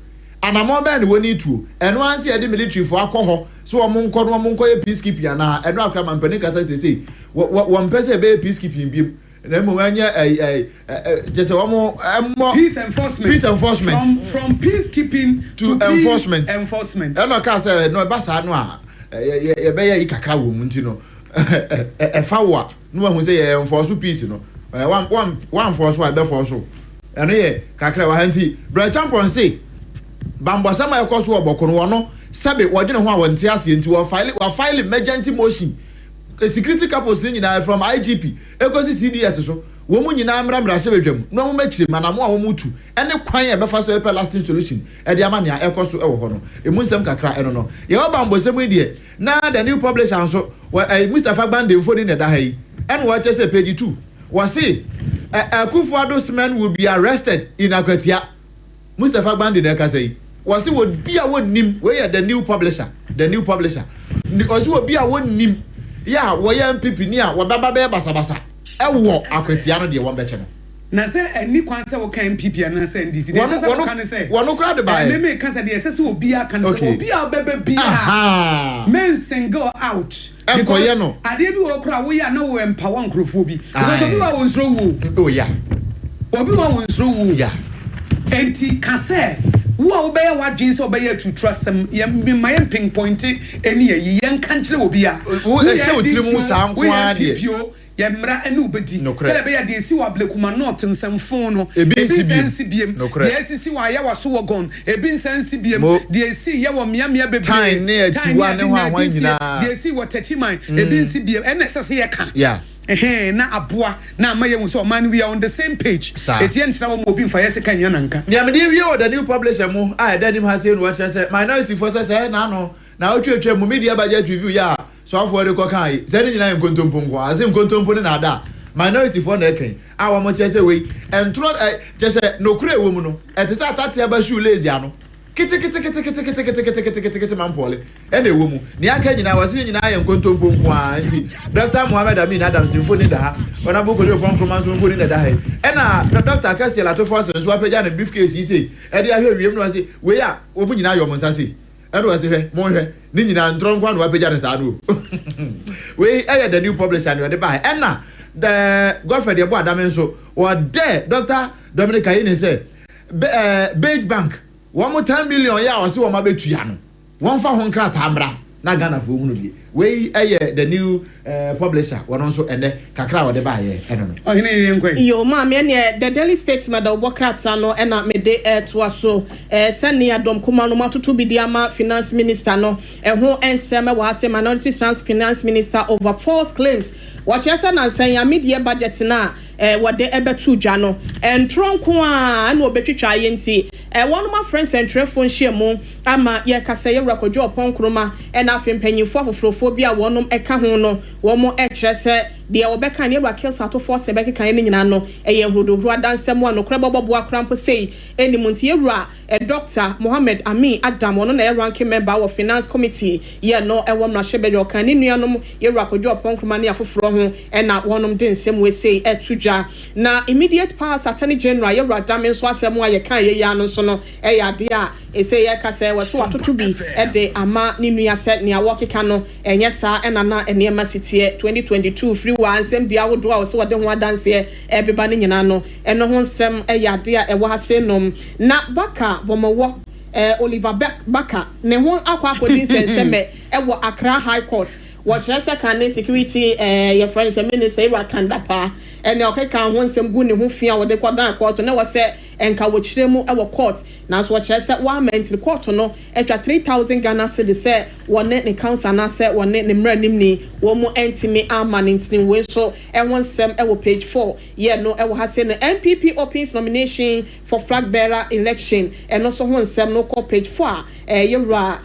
Anamɔn bɛn na wɔn retuo? Ɛno ara nse yɛde military foɔ akɔ hɔ sɛ wɔn nkɔ na wɔn nkɔyɛ peace keeping anaa? Ɛno ara koraa mampanin kasa seesei wɔ wɔ wɔmpɛ sɛ ɛbɛyɛ peace keeping biom na mmom ɛnyɛ ɛyi ɛyi ɛ kyerɛ sɛ wɔn mmɔ Peace enforcement. Peace enforcement. From from peace keeping to to peace enforcement. enforcement. Ɛna ɔkaa sɛ no ɛba saa no a yɛ yɛ yɛbɛyɛ ayi kakra wɔ mu nti no ɛfa wo a na wahu sɛ yɛ enforce peace no ɛ wan wan wanforce a ɛbɛforce wo. Ɛno yɛ kakra wɔ ha nti Brɛ Champon se bambɔsɛm a ɛkɔ so wɔ Bɔko no wɔno sɛbe wɔdwene ho a wɔnte aseɛ nti wɔfile wɔafile emergency motion security couples no nyinaa from IGP ɛkɔsi CDS so wɔn nyinaa mmra mmarahyɛbadwam na wɔn mmɛkyerɛ mu anamo a wɔn tu ɛne kwan a ɛbɛfa so ɛpɛ lasting solution ɛde ama nea ɛkɔ so ɛwɔ hɔ no emu nsɛm kakra ɛno no yɛwɔ bambɔsɛm yi deɛ na The New Publisher nso wɔ ɛyi Mustapha Gbande mfoni na ɛda ha yi ɛna wɔkyerɛ sɛ page 2 Wɔse Akufo Addo's men will be arrested in Akwatia. Mustapha Gbande na ɛkasa yi. Wɔse obi a wɔnnim, wei yɛ The New Publisher, The New Publisher, ɔse obi a wɔnnim yɛ a wɔyɛ NPP ni a wɔbɛba bɛyɛ basabasa wɔ Akwatia no deɛ wɔbɛkye no. Na sɛ ɛnni kwan sɛ woka NPP anaasɛ NDC, deɛ ɛsɛ sɛ woka ne sɛ, Wɔn koraa de baeɛ. Me meka sɛ deɛ ɛsɛ sɛ obiara ka ne sɛ, obi a ɔbɛba biara, men single out. Ɛnkɔyɛ no. Adeɛ bi wɔ hɔ koraa a woyɛ a na wo empower nkurɔfoɔ bi. Because obi wɔ hɔ a ɔnsuro wuo. Oh yeah. Obi wɔ hɔ a ɔnsuro wuo. Yeah. Enti ka sɛ wo a wobɛyɛ w'adwene sɛ wobɛyɛ aturuturasɛm, yɛn mma yɛn pinpointe ɛni ayi, yɛnka nkyerɛ obiara. Wo Woyɛ ɛhyɛ wo NDC tirim o, saa nko woyɛ ara deɛ. NPP o, Yɛn mmara ne wo bɛdi. Nokorɛ. Sɛdeɛ ɛbɛyɛ a deɛ ɛsi wɔ Ablekuma North nsɛmfoo no, Ebi ebi nsi nsan biem. nsi biem. Nokorɛ. Deɛ asisi wɔ Ayawaso Wuogon, ebi nsan nsi biem. Mo. Deɛ ɛsii yɛ wɔ mmeammea bebree, Tan ne Tan ne Atiwa ade ne nyinaa, hwan ebi hwan nsie. nyinaa. Deɛ ɛsii wɔ Techiman, ebi nsi biem. Ɛno na ɛsɛ sɛ yɛka. Yeah. Ɛhɛn, na aboa na ama yɛahu sɛ ɔman no, we are on the same page. Saa. Enti yɛntena hɔ mma obi mfa yɛn sika nnwa nanka. Nea mede rewie wɔ The New Publisher mu a ɛda anim ha sei no wɔkyerɛ sɛ minority foɔ sɛ sɛɛ n'ano na wotwatwa mu media budget review yɛ a Soafoɔ de kɔ kaa yi, sɛ ne nyinaa yɛ nkontompo nko ara, sɛ nkontompo ne naadaa, minority foɔ na ɛka yi, a wɔn kyerɛ sɛ wei, ntorɔ ɛ, kyerɛ sɛ nokorɛ ɛwɔ mu no, ɛte sɛ atatea ba shoe lace ano, keteketeketeketeketeketeketekete mampɔle ɛna ɛwɔ mu, nea aka nyinaa wɔse ne nyinaa yɛ nkontompo nko ara, nti Doctor Mohammed Amin Adams mfoni da ha, Honourable Kojo Oppong Nkrumah nso mfoni na ɛda ha yi, ɛna Doctor Cassiel Ato Forson nso apagya ne briefcase yi sei ɛde ahwɛ wiem na ɔse wei a wɔn nyinaa ayɛ wɔn nsa sei. Ɛna ɔse hwɛ, monhwɛ, ne nyinaa ntorɔ nkoa na wapagya no saa no o. Wei ɛyɛ The New Publisher nea ɔde baeɛ. Ɛna The Godfred Yeboah Adame nso, ɔdɛ Doctor Dominic Ayine sɛ Be ɛɛ Beige Bank, wɔn 10 million yɛ a ɔse wɔn abɛtua no, wɔmfa ho nkrataa mmra. na Ghanafoɔ hunu bie. Wei yɛ the new publisher, wɔno nso ɛnɛ kakra a wɔde baayɛ ɛno no. Ɔhene yere nkɔ yi. Yoo maame ɛneɛ The Daily Statesman da wobɔ krataa no ɛna mede ɛɛtoa so ɛɛ sɛnea dɔm kumaa no moatoto bi de ama finance minister no ɛho nsɛm ɛwɔ ha sɛ Minority Trans Finance Minister over false claims wɔkyerɛ sɛ nansa yi amidie budget no a ɛɛ wɔde ɛbɛto dwa no ntorɔ nko ara ɛna wɔbɛtwitwa ayɛ nti ɛɛ wɔnom afrɛ nsɛntwerɛfoɔ nhyiamu ama yɛka sɛ Yɛwura Kwadwo Ɔpɔn Nkrumah ɛna afei mpanyinfoɔ afoforɔfoɔ bi a wɔnom ɛka ho no wɔn ɛkyerɛ sɛ deɛ wɔbɛka ne Yɛwura Kills Atofoɔ sɛ bɛkekaeɛ no nyinaa no ɛyɛ ahurodohuro adansɛm a nokorɛ bɔbɔ boa koraa mpo sei ɛnni mu nti Yɛwura Dɔkta Mohammed Amin Adam ɔno na ɛyɛ ranking member wɔ Finance Committee yɛ no ɛwɔ mmarahyɛbadwa ɔka ne nuanom Yɛwura Kwadwo Ɔpɔn Nkrumah ne afoforɔ ho ɛna wɔnom de nsɛm wei sei ɛto dwa. Na immediate past Attorney General Yɛwura Dame nso asɛm a yɛkaeɛ yi ara no nso no ɛyɛ adeɛ a ɛsɛ yɛka sɛ wɔse watoto bi de ama ne nua sɛ nea wɔkeka no ɛnyɛ saa ɛna na nneɛma si teɛ. 2022 firi wɔ a nsɛm di ahodoɔ a wɔse wɔde ho adanseɛ ɛbeba no nyinaa no ɛno ho nsɛm ɛyɛ adeɛ a ɛwɔ ha sei nom. Na Baka Vɔmɔwɔ eh, Oliver Baka ne ho akɔ akɔdi nsɛnsɛmɛ ɛwɔ Accra High Court. Wɔkyerɛ sɛ kane security eh, yɛfrɛ no sɛ minister Ewura Kan Dapaah ɛne ɔkeka ho nsɛm gu ne ho fi a wɔde kɔdan court na wɔ sɛ nka wɔkyerɛ mu wɔ court nanso wɔkyerɛ sɛ wɔama nti court no atwa 3000 Ghana cedis sɛ wɔne ne counsel anaasɛ wɔne ne mmaranimni wɔn mu ntumi ama no ntini. Wei nso ho nsɛm wɔ page 4 yɛ no wɔ ha sei no. NPP opens nomination for flag bearer election ɛno nso ho nsɛm no kɔ page 4 a yɛwura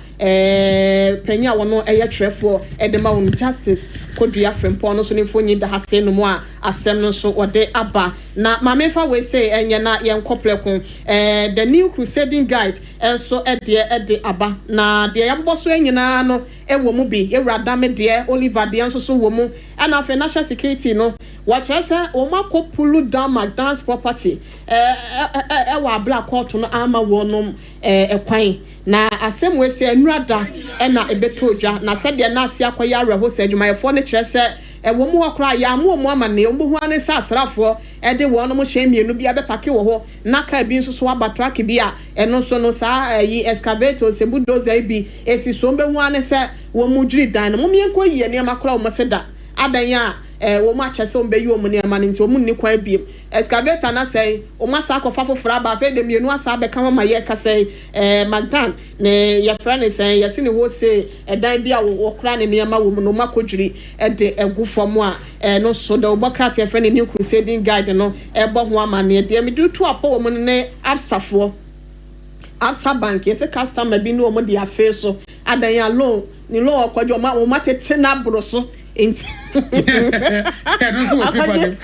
panyin a wɔno yɛ twerɛfoɔ de ma wɔn Justice Kodua Frimpong no nso ne mfonyin da ha sei no mu a asɛm no nso wɔde aba. Na maame nfa wei sei ɛnyɛ na yɛnkɔ prɛko. The New Crusading Guide nso deɛ de aba. Na deɛ yɛabobɔ so nyinaa no wɔ mu bi. Yɛwura Dame deɛ, Oliver deɛ nso so wɔ mu. Ɛna afei National Security no, wɔkyerɛ sɛ wɔn akɔ pull down McDonald's property ɛwɔ abere a kɔɔto no ama wɔnom kwan. Na asɛm wei sɛ nnura da ɛna ɛbɛtɔ dwa. Na sɛdeɛ na ase akɔyɛ awerɛho sɛ adwumayɛfoɔ no kyerɛ sɛ ɛwɔ mu hɔ koraa yɛama wɔn amanneɛ, wɔn bɛhu ara ne sɛ asraafoɔ de wɔnom hyɛn mmienu bi abɛpake wɔ hɔ na kaa bi nso so aba truck bi a ɛno nso no saa ɛyi excavator sɛ bulldozer yi bi esi so, wɔn bɛhu ara ne sɛ wɔn mu dwiri dan no. Mom yɛnkɔ yie nneɛma koraa wɔn se da adan a wɔn akyɛ sɛ wɔn bɛyi wɔn nneɛma no nti wɔn nni kwan biem. Excavator no asɛe, wɔn asa akɔfa foforɔ aba, afei de mmienu asa abɛka ho ma yɛrekasa yi. McDan ne yɛfrɛ no sɛn, yɛse ne wholesale ɛdan bi a wɔkora ne nneɛma wɔ mu no wɔn akɔdwiri de agu fam a ɛno nso de wɔbɔ krataa yɛfrɛ no New Crusading Guide no ɛbɔ ho amanneɛ. Deɛ mede retu apɔ wɔ mu no ne Absafoɔ, Absa Bank, yɛse customer bi ne wɔn de afei so adan a loan, ne loan ɔkɔgye wɔn atete no aboro so. Nti akɔgye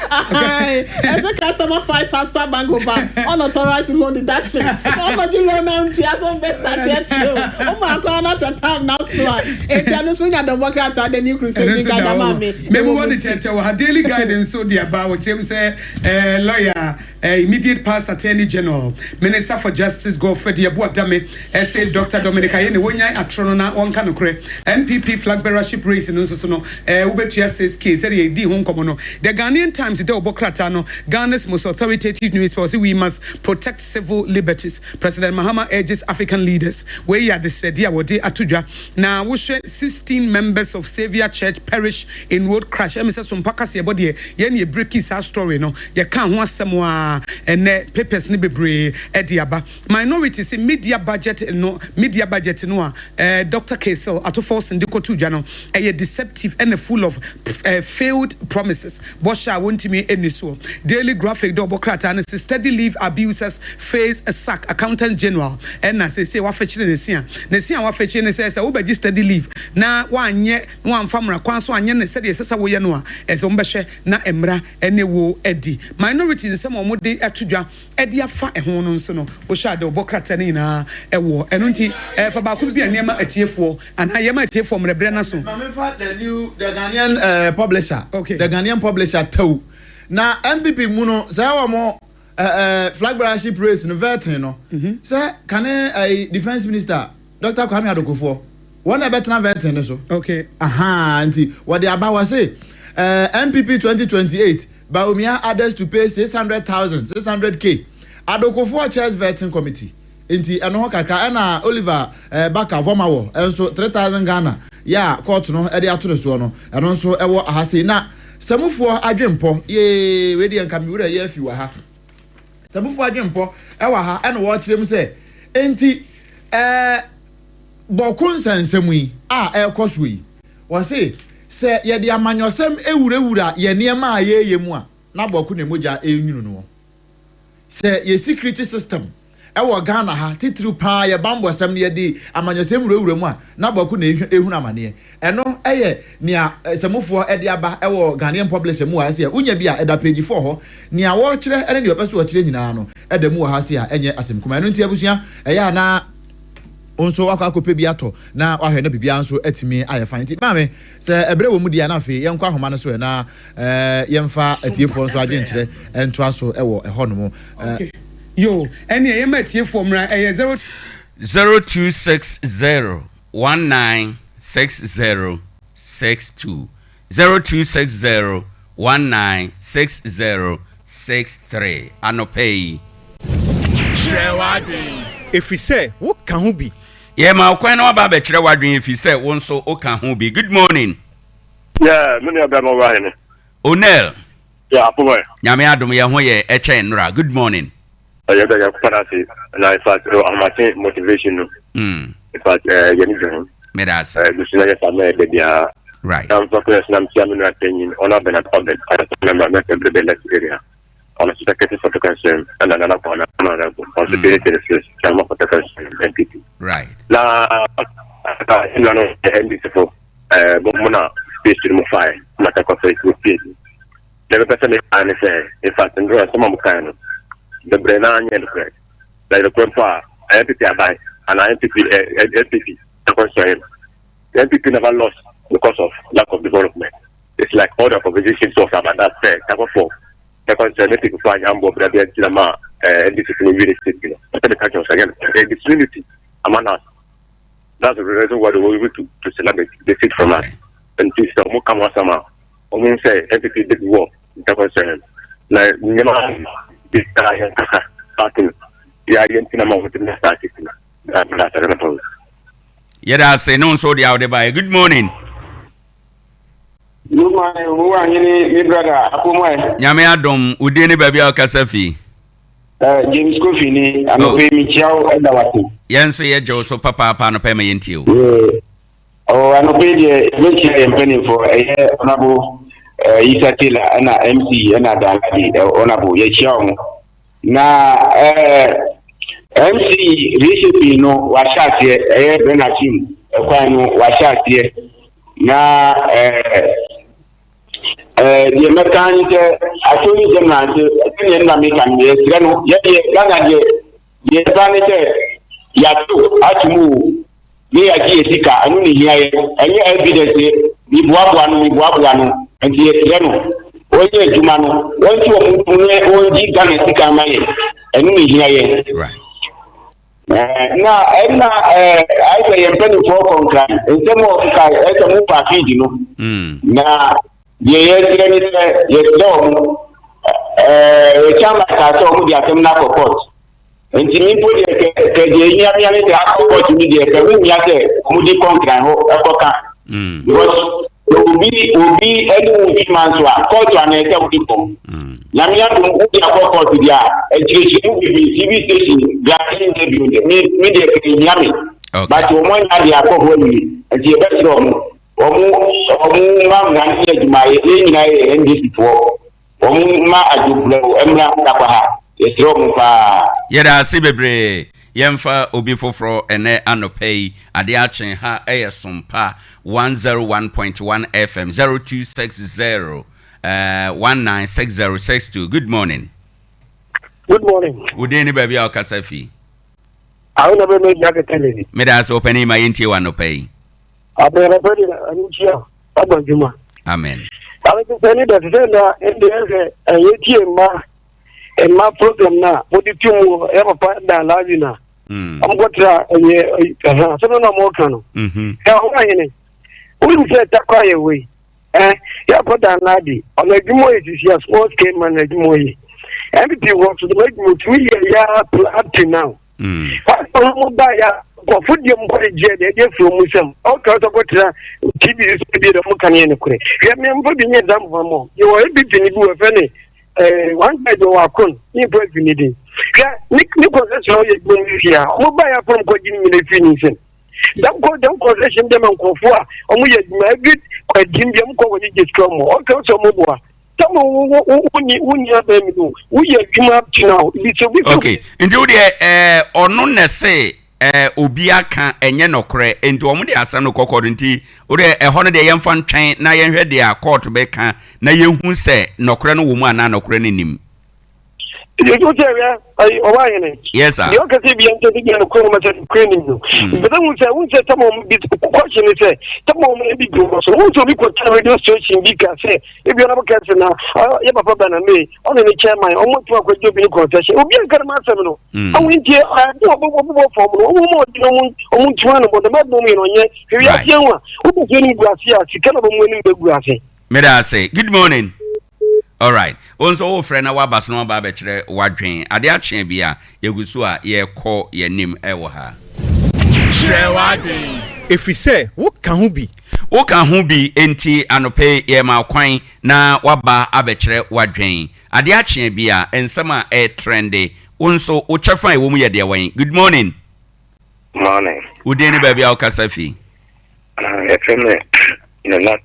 ɛsɛ customer fight Absa Bank over unauthorized loan deduction. Ɔkɔgye loan na ntua so mbɛ start akyerɛ o ɔmo akɔ na sɛ time na so a eti ɛno so nya dɔbɔ krataa The New Crusading Guide ama me. Mɛmu wɔ ne kyɛkyɛ wɔ ha. Daily Guide nso de aba wɔkyerɛm sɛ lawyer immediate past Attorney General, Minister for Justice Godfred Yeboah Dame ɛse Dr Dominic Ayine wɔnyae atoro no na wɔnka nokorɛ. NPP flagbearership race no nso so no wobɛtua 6K sɛdeɛ yɛdii ho nkɔmmɔ no. The Ghanaian Times dɛ wɔbɔ krataa no, Ghana's most authoritative newspaper, ɔse we must protect civil liberties, President Mahama urges African leaders. Wei yɛ adesrɛdeɛ a wɔde ato dwa. Na wohwɛ 16 members of Saviour Church perish in road crash, ɛme sɛ Sompa kaseɛbɔ deɛ yɛn na yɛbreaki saa story no, yɛkaa ho asɛm a ɛnɛ papers no bebree de aba. Minority se media budget no media budget no a eh, Doctor Cassiel Ato Forson de kɔtoo dwa no ɛyɛ deceptive ɛna full of eh, failed promises, bɔhyɛ a wɔntumi nni soɔ. Daily Graphic de ɔbɔ krataa no se study leave abusers face sack, Accountant General ɛna seesei wafekyere ne se a ne se a wafekyere ne sɛ sɛ wobɛgye study leave na woanyɛ na woamfa mmara kwan so anyɛ no sɛdeɛ ɛsɛ sɛ woyɛ no a, ɛsɛ wɔbɛhwɛ na mmara ne wo adi. Minority nsɛm a wɔde ato dwa de afa ɛho no nso no, wohyɛ a de wɔbɔ krataa no nyinaa wɔ. Ɛno nti, fa baako bi a nneɛma atiefoɔ anaa yɛma atiefoɔ mmerɛ berɛ no aso. Ma memfa the new, the Ghanaian eh, publisher, okay. The Ghanaian publisher tɛw. Na NPP mu no, sɛ wɔn eh, eh, flag bearership race no vetting no, sɛ kane eh, defence minister Doctor Kwame Adokofoɔ, wɔn na ɛbɛtena vetting no so. Okay. Ahaa, nti wɔde aba wɔ se eh, NPP 2028 Bawumia others to pay 600,000, 600K. Adokofoɔ chairs vetting committee. Nti ɛno ho kakra. Ɛna Oliver eh, Barker Vormawor nso 3,000 Ghana. yɛ a kɔɔto no de ato no soɔ no, ɛno nso wɔ aha sei. Na Samufoɔ adwempɔ, yee, wei deɛ nka me werɛ yɛ afi wɔ ha. Samufoɔ adwempɔ wɔ ha ɛna wɔrekyerɛ mu sɛ, enti ɛɛ bɔko nsɛnsɛm yi a ɛrekɔ soɔ yi, wɔse sɛ yɛde amanyɔsɛm wurawura yɛn nneɛma a yɛreyɛ mu a, na bɔko na mogya renwunu noɔ. Sɛ yɛ security system wɔ Ghana ha, titiriw paa yɛ bambɔsɛm no, yɛde amanyɔsɛm wurawura mu a, na bɔko na ehunu amaneɛ. Ɛno yɛ nea Samufoɔ de aba wɔ Ghanaian Publisher mu wɔ ha sei a, wonya bi a, ɛda page four hɔ. Nea wɔrekyerɛ ne nea wɔpɛ sɛ wɔkyerɛ nyinaa no, ɛda mu wɔ ha sei a, ɛnyɛ asɛm kumaa. Ɛno nti abusua, ɛyɛ a na wo nso woakɔ akɔpɛ bi atɔ na woahwɛ na biribiara nso atumi ayɛ fine. Nti maame, sɛ ɛberɛ wɔ mu deɛ a, na afei yɛnkɔ ahoma no so ɛ na yɛmfa atiefoɔ nso adwenkyerɛ ntoa so wɔ ɛhɔnom. Okay. Yo, ɛneɛ yɛma atiefoɔ mmra, ɛyɛ zero. 0260 1960 62 0260 1960 63 Anɔpa yi. Kyerɛ w'adwene. Ɛfiri sɛ woka ho bi. Yɛma wo kwan na woaba abɛkyerɛ w'adwene ɛfiri sɛ wo nso woka ho bi. Good morning. Yeah, me nua bɛrima wura hene. Onel. Yeah, apomɛ. Nyame adom yɛn ho yɛ ɛkyɛn nnora. Good morning. Ɛyɛ dɛ Nyankopɔn ase na in fact ahomakye motivation no. In fact yɛ ni dwen. Meda ase. Gusu na yɛ sa mɛ da biara. Right. Na mfa kɔ yɛ so na mekyia me nua panyin ɔno Bernard Obed ɔyɛ member mɛpɛ Brebe Left area. Ɔno nso secretary for Tokansuam ɛna Nana Kwana Honorable ɔno nso 2026 chairman for Tokansuam NPP. Right. Na ɛna no NDC fo. Ɛɛ, mo mo na space no mo fae na sɛ kɔfɛ mo pie bi. Deɛ mepɛ sɛ meka ne sɛ, in fact, ndorɔ nsɛm a mo kae no, bebree naa nyɛ nokorɛ. Na yɛ nokorɛ mpo a, NPP aban anaa NPP eh, NPP ɛkɔnsɔn no. NPP never lost because of lack of development. It's like all the conversations was about that sɛ takɔfo ɛkɔnsɔn NPP fo anyɛ ambɔ bra bi antina ma eh, NDC fo no win state no. Ɛsɛ meka kyerɛ sɛ ɛnyɛ nokorɛ. There's disunity among us. That's the reason why they were able to to select the, the seat from us. And this sɛ wɔn ka ho asɛm a wɔn sɛ NPP did war ntakɔnsɛn na nneɛma bi ta yɛn kasa party no yɛ ayɛ ntina ma wɔn ti na saa seat no na na asɛrɛ na pɔn. Yɛda ase ne wo nso wode a wode baeɛ. Good morning. Good morning, wo ahene me brother apomu ɛ. Nyame adom, wo din ne baabi a wokasa fi. Eh, James Kofi ni, anɔpa yi mekyia wo ɛda wase. Yɛn nso yɛgye wo so papaapa anɔpa yi ma yɛntie wo. Yeah. Oh, anɔpa yi deɛ yɛbɛkyia yɛn mpanimfoɔ ɛyɛ Honorable eh, Isa Taylor ɛna MC ɛna Danladi eh, Honorable yɛkyia wɔn. Na eh, MC reshaping no wahyɛ aseɛ ɛyɛ Bernard Sim ɛkwan no wahyɛ aseɛ na eh, Ɛɛ deɛ mɛka ne sɛ attorney general nso sɛdeɛ nna meka no yɛsrɛ no yɛdeɛ Ghana deɛ deɛ ɛba ne sɛ yɛato ato mu o ne yɛagye yɛ sika ɛno ne hia yɛ ɛnyɛ evidence meboaboa no meboaboa no nti yɛsrɛ no wɔnyɛ adwuma no wɔnti wɔn ntom ne wɔngye Ghana sika ma yɛ ɛno ne hia yɛ. Na ɛna ayɛ sɛ yɛn mpanimfoɔ kɔ nkran nsɛm a ɔkeka ɛsɛ mo fa feed no na deɛ yɛsrɛ ne sɛ yɛsrɛ wɔn ɛɛ chairman kaa sɛ wɔn de asɛm no akɔ court nti mi mpo deɛ kɛ kɛ deɛ ehia mia ne sɛ akɔ court mi deɛ kɛ ho hia sɛ wɔn de kɔ nkran hɔ ɛkɔka because obi obi ɛne wo dwuma nso a court a na ɛsɛ wode kɔ Nyame adom wode akɔ court deɛ a akyirikyiri mu bebree TV station grante interview deɛ me me deɛ kɛ ehia me but wɔn anya deɛ akɔ hɔ awie nti yɛbɛsrɛ wɔn wɔn wɔn ma mmara no nyɛ adwuma yɛ yɛn nyinaa yɛ NDC foɔ wɔn ma adwobrɛw mmra ntakwa ha yɛsrɛ wɔn paa. Yɛda ase bebree. Yɛmfa obi foforɔ ɛnɛ anɔpa yi. Adeɛ akye ha yɛ Sompa 101.1 FM 0260 196062. Good morning. Good morning. Wo din ne baabi a wokasa fi? Awo na bɛ mɛ gyina kɛtɛ lady. Meda ase ɔpanin ma yɛntie wɔ anɔpa yi. Abɛrɛbɛ de ɛno nkyia ɔbɔ adwuma. Amen. Ame te sɛ ne dɛ te sɛ na ɛnde ɛsɛ ɛyɛ tie mma mma program na wɔde tu mu yɛ papa dan laawi na wɔn kɔtra ɛyɛ ɛhɛn asɛm no na wɔn ka no. Ɛ wɔn ahene wɔn sɛ takwa yɛ wei ɛ yɛ papa dan laadi ɔno adwuma yɛ sisi a small scale man adwuma yɛ npp wɔ so dɛm adwuma otumi yɛ yɛ up to now. Wɔn mo ba yɛ. Nkurɔfo deɛ mpo de gyeɛ deɛ ɛde afiri wɔn nsam. Ɔka sɛ kɔtena TV so sɛ bi deɛ wɔn ka no yɛ nokorɛ. Hwɛ me mfa bi nyɛ example ma mo. Yɛwɔ APP ni bi wɔfrɛ ne eh, one guy bi wɔ akon ne mpo afi ne din. Hwɛ ne ne concession a ɔyɛ adwuma mu fie a wɔn ba yɛ afɔm kɔgye ne nyina firi ne nsam. Dɛm kɔ dɛm concession deɛ ma nkurɔfoɔ a wɔn yɛ adwuma every ɛdim bi wɔn kɔ wɔgye gye sika wɔn. Ɔka sɛ wɔn boa. Sɛ mo wo wo wo wonni wonni abɛn mi no woyɛ adwuma up to now bi sɛ obi sɛ. Okay nti wo deɛ ɛɛ ɔno na ɛse ɛɛ obi aka ɛnyɛ nɔkorɛ nti wɔn de asɛm no kɔ court nti wo deɛ ɛhɔ no deɛ yɛnfa ntwɛn na yɛnhwɛ deɛ a court bɛka na yɛhu sɛ nɔkorɛ no wɔ mu anaa nɔkorɛ no nnim. Nti wo sɛ hwɛ ayi ɔba ahene. Yes sir. Deɛ ɔka sɛ bia nkyɛ sɛ bia nokorɛ wɔn sɛ nokorɛ nim no. Mpɛ sɛ hu sɛ hu sɛ tɛm wɔn bi question ne sɛ tɛm wɔn bi bi wɔ so hu sɛ obi kɔtena radio station bi ka sɛ ebi ɔnabɔ kɛse na yɛ papa Baname ɔne ne chairman ɔmo tu akɔgye obi ne concession obi anka ne ma asɛm no. Awo nti ɛde ɔbɔ bɔbɔ fam no ɔmo ma ɔdi na ɔmo ɔmo ntu ano bɔ dɛm ɛbɔ mu yɛ no ɔnyɛ hwɛ wiase ho a wobɛ fie no gu ase a sika na ɔbɔ mu anim bɛ gu ase. Meda ase. Good morning. Alright. Wo nso wofrɛ na woaba so na woaba abɛkyerɛ w'adwen. Ade akye bi a, yɛgu so a yɛrekɔ yɛn anim wɔ ha. Kyerɛ w'adwen. Ɛfiri sɛ woka ho bi. Woka ho bi enti anɔpa yi yɛrema wo kwan na woaba abɛkyerɛ w'adwen. Ade akye bi a, nsɛm a ɛretrɛnde, wo nso wo kyɛfa a ɛwɔ mu yɛ deɛ wɛn? Good morning. Morning. Wo din ne baabi a wokasa fi? Yɛfrɛ me Nana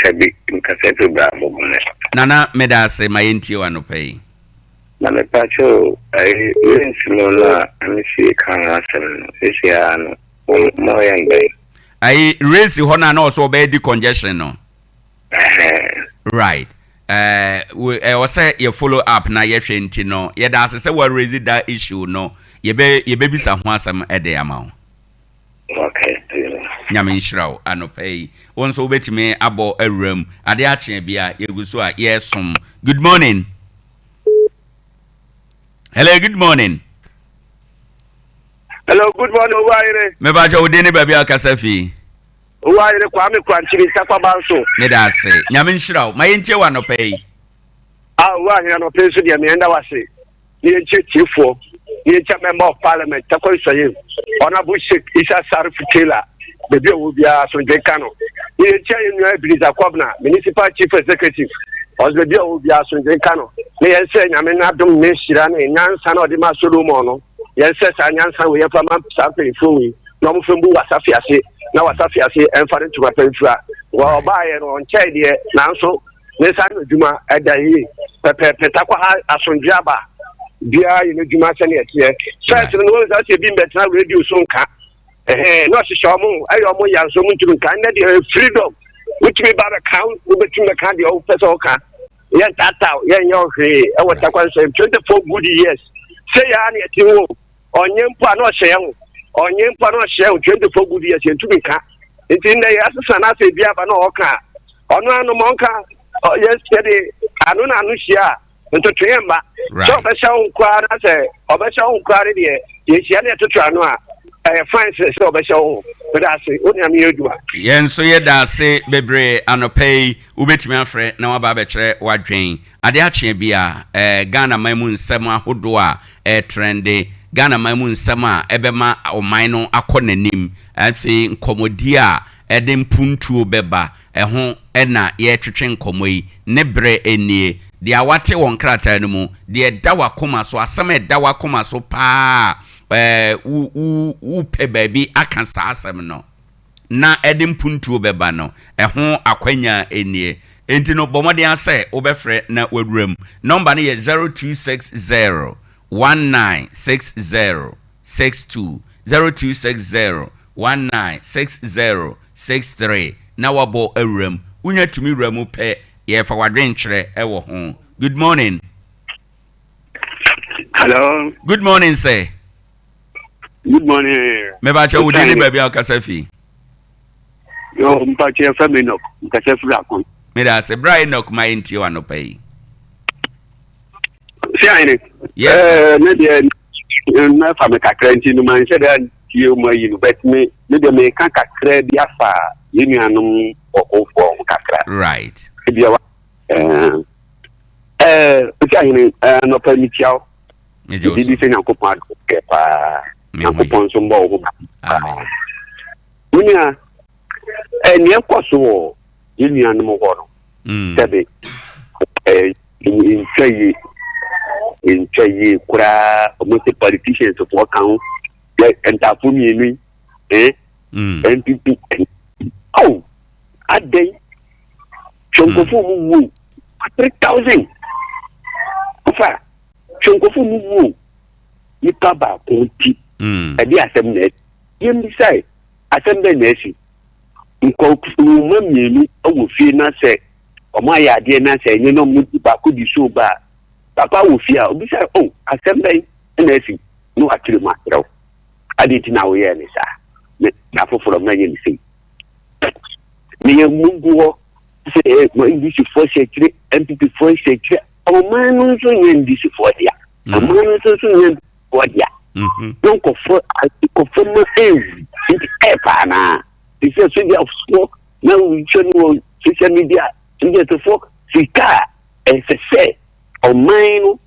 Dabi, mekasa firi Brabɔbɔne. Nana meda ase ma yɛntie wo anɔpa yi. Na mepakyɛ o, ayi rains no no a MEC ka ho asɛm no, seesei ara no, mo moyɛ no dɛn? Ayi rains hɔ no a na ɔsɛ ɔbɛyɛ decongestion no. Ɛhɛn. Right. Ɛɛ ɛwɔ sɛ yɛ follow up na yɛhwɛ nti no, yɛda ase sɛ wa raise that issue no, yɛbɛ yɛbɛbisa ho asɛm de ama wo. Nyame nhyira wo anɔpa yi. Wo nso wobɛtumi abɔ awura mu. Adeɛ akye bi a yɛgu so a yɛresom. Good morning. Hello, good morning. Hello, good morning, Owayere. Mebakyɛ wo din ne baabi a wokasa fi. Owayere Kwame Kwankyiri Ntakwaba nso. Meda ase. Nyame nhyira wo. Ma yɛntie wo anɔpa yi. Ah, Owayere anɔpa yi nso deɛ meɛnda wo ase. ne yɛnkyɛ tiefoɔ ne yɛnkyɛ member of parliament Takwa Nsɔyem Honourable Sheikh Isa Sarif Taylor baabi a ɔwɔ biara asomdwe nka no ne yɛnkyɛ yɛn nua Ebenezer Kɔbna municipal chief executive ɔsɛ baabi a ɔwɔ biara asomdwe nka no ne yɛn sɛ nyame n'adom ne nhyira ne nyansa na ɔde ma Solomon no yɛn sɛ saa nyansa wei yɛmfa ma saa mpanyinfoɔ wei na wɔn fɛn bu wasafi ase na wasafi ase ɛmfa ne ntoma pɛ mfira wɔ ɔbaayɛ no ɔnkyɛe deɛ nanso Ne nsa ano adwuma da yie pɛpɛɛpɛ. Takwa ha asomdwe aba. Biara yɛ n'adwuma sɛnea ɛteɛ. First no, wɔn nsa sɛ ebi mbɛtena radio so nka. Ɛhɛn, na ɔhyehyɛ wɔn, ɛyɛ wɔn ya nso wɔn ntumi nka. Nnɛ deɛ freedom. Wotumi ba bɛka, wobɛtumi bɛka deɛ wopɛ sɛ woka. Yɛn taataa, yɛn nyɛ ɔhwee ɛwɔ takwa nsɛm. 24 good years. Sɛ yɛ ara na yɛte ho. Ɔnyɛ mpo a na ɔhyɛ yɛn ho. Ɔnyɛ mpo a na ɔhyɛ yɛn ho 24 good years yɛntumi nka. Nti nnɛ yɛ asesa na asɛ bi aba na ɔka a ɔno ano ma ɔnka yɛ yɛde ano na ano hyia a ntotoeɛ mma. Sɛ ɔbɛhyɛ wo nkoa na sɛ ɔbɛhyɛ wo nkoa ne deɛ yɛhyia ne yɛtoto ano a ɛyɛ fine sɛ sɛ ɔbɛhyɛ wo ho. Meda ase wo nea meyɛ adwuma. Yɛn nso yɛda ase bebree anɔpa yi. Wobɛtumi afrɛ na woaba abɛkyerɛ w'adwen. Ade akye bi a, eh, Ghana man mu nsɛm ahodoɔ a ɛretrɛnde, Ghana man mu nsɛm a ɛbɛma ɔman no akɔ n'anim, afei nkɔmmɔdie a ɛde mpuntuo bɛba, ɛho na yɛretwetwe nkɔmmɔ yi. Ne berɛ nie. Deɛ woate wɔ nkrataa no mu, deɛ ɛda w'akoma so, asɛm a ɛda w'akoma so pa ara a, eh, wo, wo, wopɛ baabi aka saa asɛm no. na ɛde mpuntuo bɛba no, ɛho akwanya nie. Enti no, bɔ mmɔden ara sɛ wobɛfrɛ na woawura mu. Nɔmba no yɛ 0260 1960 62, 0260 1960 63, na woabɔ awura mu. Wonya tumi wura mu pɛ, yɛrefa w'adwenkyerɛ wɔ ho. Good morning. Hello. Good morning, sir. Good morning. Mebakyɛ wo din ne baabi a wokasa fi. Yo, mpakyɛ yɛfrɛ me Enoch, mekasa firi Akon. Meda ase. Bra Enoch ma yɛntie wo anɔpa yi. Sɛ ahene. Yes. Eh, ne deɛ mɛfa me kakra nti no manhyɛ da tie mu ayi no but me me deɛ meka kakra bi afa yɛn nuanom ɔkofoɔ ho kakra. Right. Ebia wa ɛɛ ɛɛ sɛ ahene ɛɛ nɔpɛ metia wo. Megye wo Megye di so. sɛ Nyankopɔn adom kɛ paa. Nyankopɔn nso mbɔ wo ho ban. Wo nua, eh, nea ɛkɔ so wɔ yɛn nuanom hɔ no, sɛbe, eh, ntwa yie, ntwa yie koraa. Wɔn sɛ politicians foɔ ka ho, yɛ ntaafo mmienu yi, eh, NPP, oh, adɛn, hwɛ nkurɔfoɔ mu wuo, 3,000, ɔfa, hwɛ nkurɔfoɔ mu wuo. Nipa baako nti, ɛde asɛm na asi. Yɛmmisae, asɛm bɛn na asi? Nkurɔfo mma mmienu wɔ fie na sɛ wɔayɛ adeɛ na sɛ ɛnyɛ na wɔn baako di so ba a, papa wɔ fie a, obisa, oh, asɛm bɛn na asi? Na wakyerɛ mu akyerɛ wo. Adɛn nti na woyɛɛ no saa? Na da foforɔ mɛnyɛ no sei. Meyɛ mu gu hɔ sɛ eh, NDC-foɔ hyɛ akyire, NPP-foɔ hyɛ akyire. Ɔman no nso nyɛ NDC-foɔ dea. Ɔman no nso nso nyɛ nkurɔfoɔ dea. Na nkurɔfoɔ nkurɔfoɔ ma ewu nti ɛɛfa anaa? Te sɛ sogyafoɔ na wohwɛ no wɔ social media sogyafoɔ sika a ɛsɛ sɛ ɔman no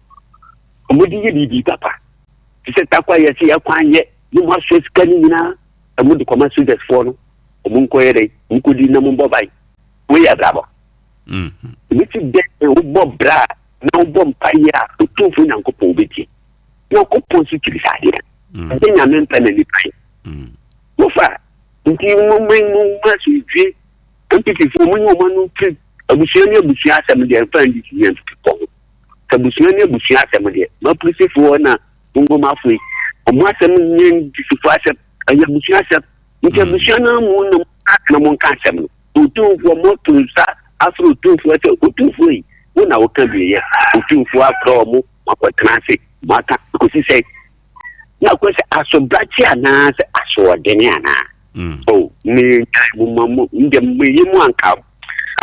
wɔde yɛ biribi papa. Te sɛ takwa yɛsɛ yɛkwan yɛ ne mo asoa sika no nyinaa ɛmo de kɔma sogyafoɔ no wɔn nkɔyɛ dɛ wɔn nkɔdi na mo bɔ ban. Wei yɛ abrabɔ. Ebi ti dɛ wobɔ bra a na wobɔ mpaeɛ a, Otumfoɔ Nyankopɔn bɛtie. Nyankopɔn nso kyiri saa adeɛ no. Ɛnyɛ Nyame mpɛ na nipa yɛ. Mofa nti momma momma asomdwie. NPP foɔ monyi wɔn ano mfiri abusua ne abusua asɛm deɛ mfa NDC ne NPP foɔ ho. Sɛ abusua ne abusua asɛm deɛ, mapolisifoɔ na Ngomafo yi, wɔn asɛm nyɛ NDC foɔ asɛm, ɛyɛ abusua asɛm. Nti abusua no mu na na monka asɛm no. Otumfoɔ, moto nsa afrɛ Otumfoɔ sɛ, Otumfoɔ yi, wo na woka wieɛ. Otumfoɔ afrɛ wɔn, moakɔtena ase, moaka kɔsi sɛn? Na akɔ sɛ asobrakye anaa sɛ asoɔdene anaa? Mm. Oh, menyae mo ma mo, ndɛ meyɛ mu anka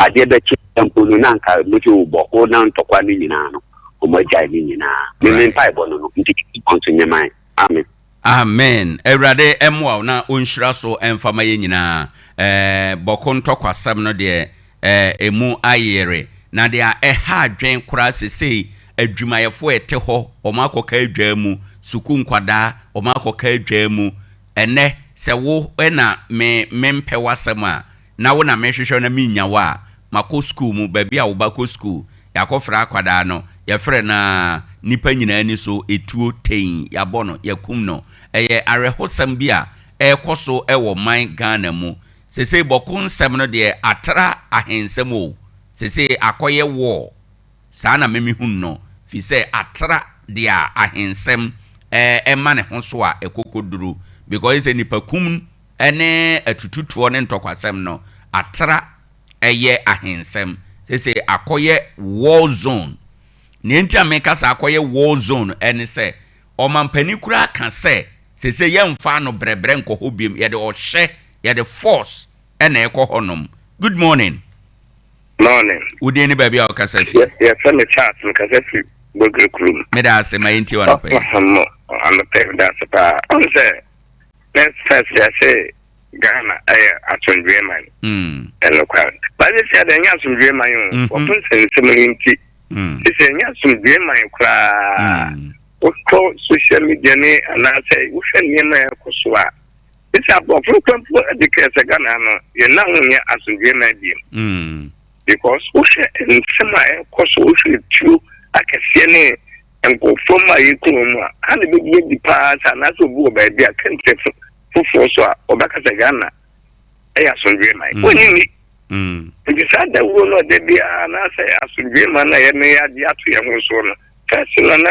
adeɛ bɛkye mpo no na anka mo sɛ bɔko na ntɔkwa no nyinaa no, wɔn agyae ne nyinaa. Me me mpaebɔ no no, nti nso nyɛ man. Amen. Amen Awurade mmoa wo na ɔnhyira so mfa ma yɛn nyinaa eh, Bɔko ntɔkwasɛm no deɛ eh, ɛmu ayere na deɛ ɛha adwen koraa sesei adwumayɛfoɔ a ɛte hɔ wɔn akɔka adwaa mu, sukuu nkwadaa wɔn akɔka adwaa mu ɛnɛ sɛ wo na me mempɛ w'asɛm a na wo na mehwehwɛ wo na mennya wo a, makɔ sukuu mu, baabi a wo ba kɔ sukuu, yɛakɔfrɛ akwadaa no, yɛfrɛ no a, nnipa nyinaa ani so, etuo tein, yɛabɔ no, yɛakum no. Ɛyɛ awerɛhosɛm bi a ɛrekɔ so wɔ man Ghana mu. Seesei bɔko nsɛm no deɛ atra ahensɛm o, seesei akɔyɛ war, saa na me mehunu no, firi sɛ atra deɛ a ahensɛm ɛma ne ho so a ɛkɔ kɔduru, because sɛ nnipakum ne atututoɔ ne ntɔkwasɛm no atra ɛyɛ ahensɛm. Seesei akɔyɛ war zone. Nea enti a meka sɛ akɔyɛ war zone ne sɛ, ɔmampanin koraa ka sɛ seesei yɛmfa ano brɛbrɛ nkɔ hɔ biom, yɛde ɔhyɛ, yɛde force na ɛkɔ hɔnom. Good morning. Morning. Wo din ne baabi a wokasa fi? Yɛfrɛ me Charles, mekasa fi Bogere kurom. Meda ase, ma yɛntie wo anɔpa yi. Anɔpa yi meda ase paa. Ɔhu sɛ First first yɛse Ghana ɛyɛ asomdwoe man. Ɛnokware. But sisi ade ɛnyɛ asomdwoe man o. Wɔto nsɛnsɛm no nti. Sisi ɛnyɛ asomdwoe man koraa. Wokɔ social media ne anaasɛ wohwɛ nneɛma a ɛkɔ so a. Sisi aborɔfo no kora mpo declare sɛ Ghana no yɛn na ho nyɛ asomdwoe man biom. Because wohwɛ nsɛm a ɛkɔ so wohwɛ tuo akɛseɛ ne Nkurɔfoɔ mma a yɛku wɔn mu a, ha na ɛbɛdi adi paa sɛ anaasɛ obi wɔ baabi a country foforɔ so a ɔbɛka sɛ Ghana ɛyɛ asomdwoeɛ man. Mm. Wɔnyi nni. Mm. Nti saa dawuro no a da biara anaasɛ asomdwoeɛ man no a yɛne yɛagye ato yɛn ho soɔ no, first no na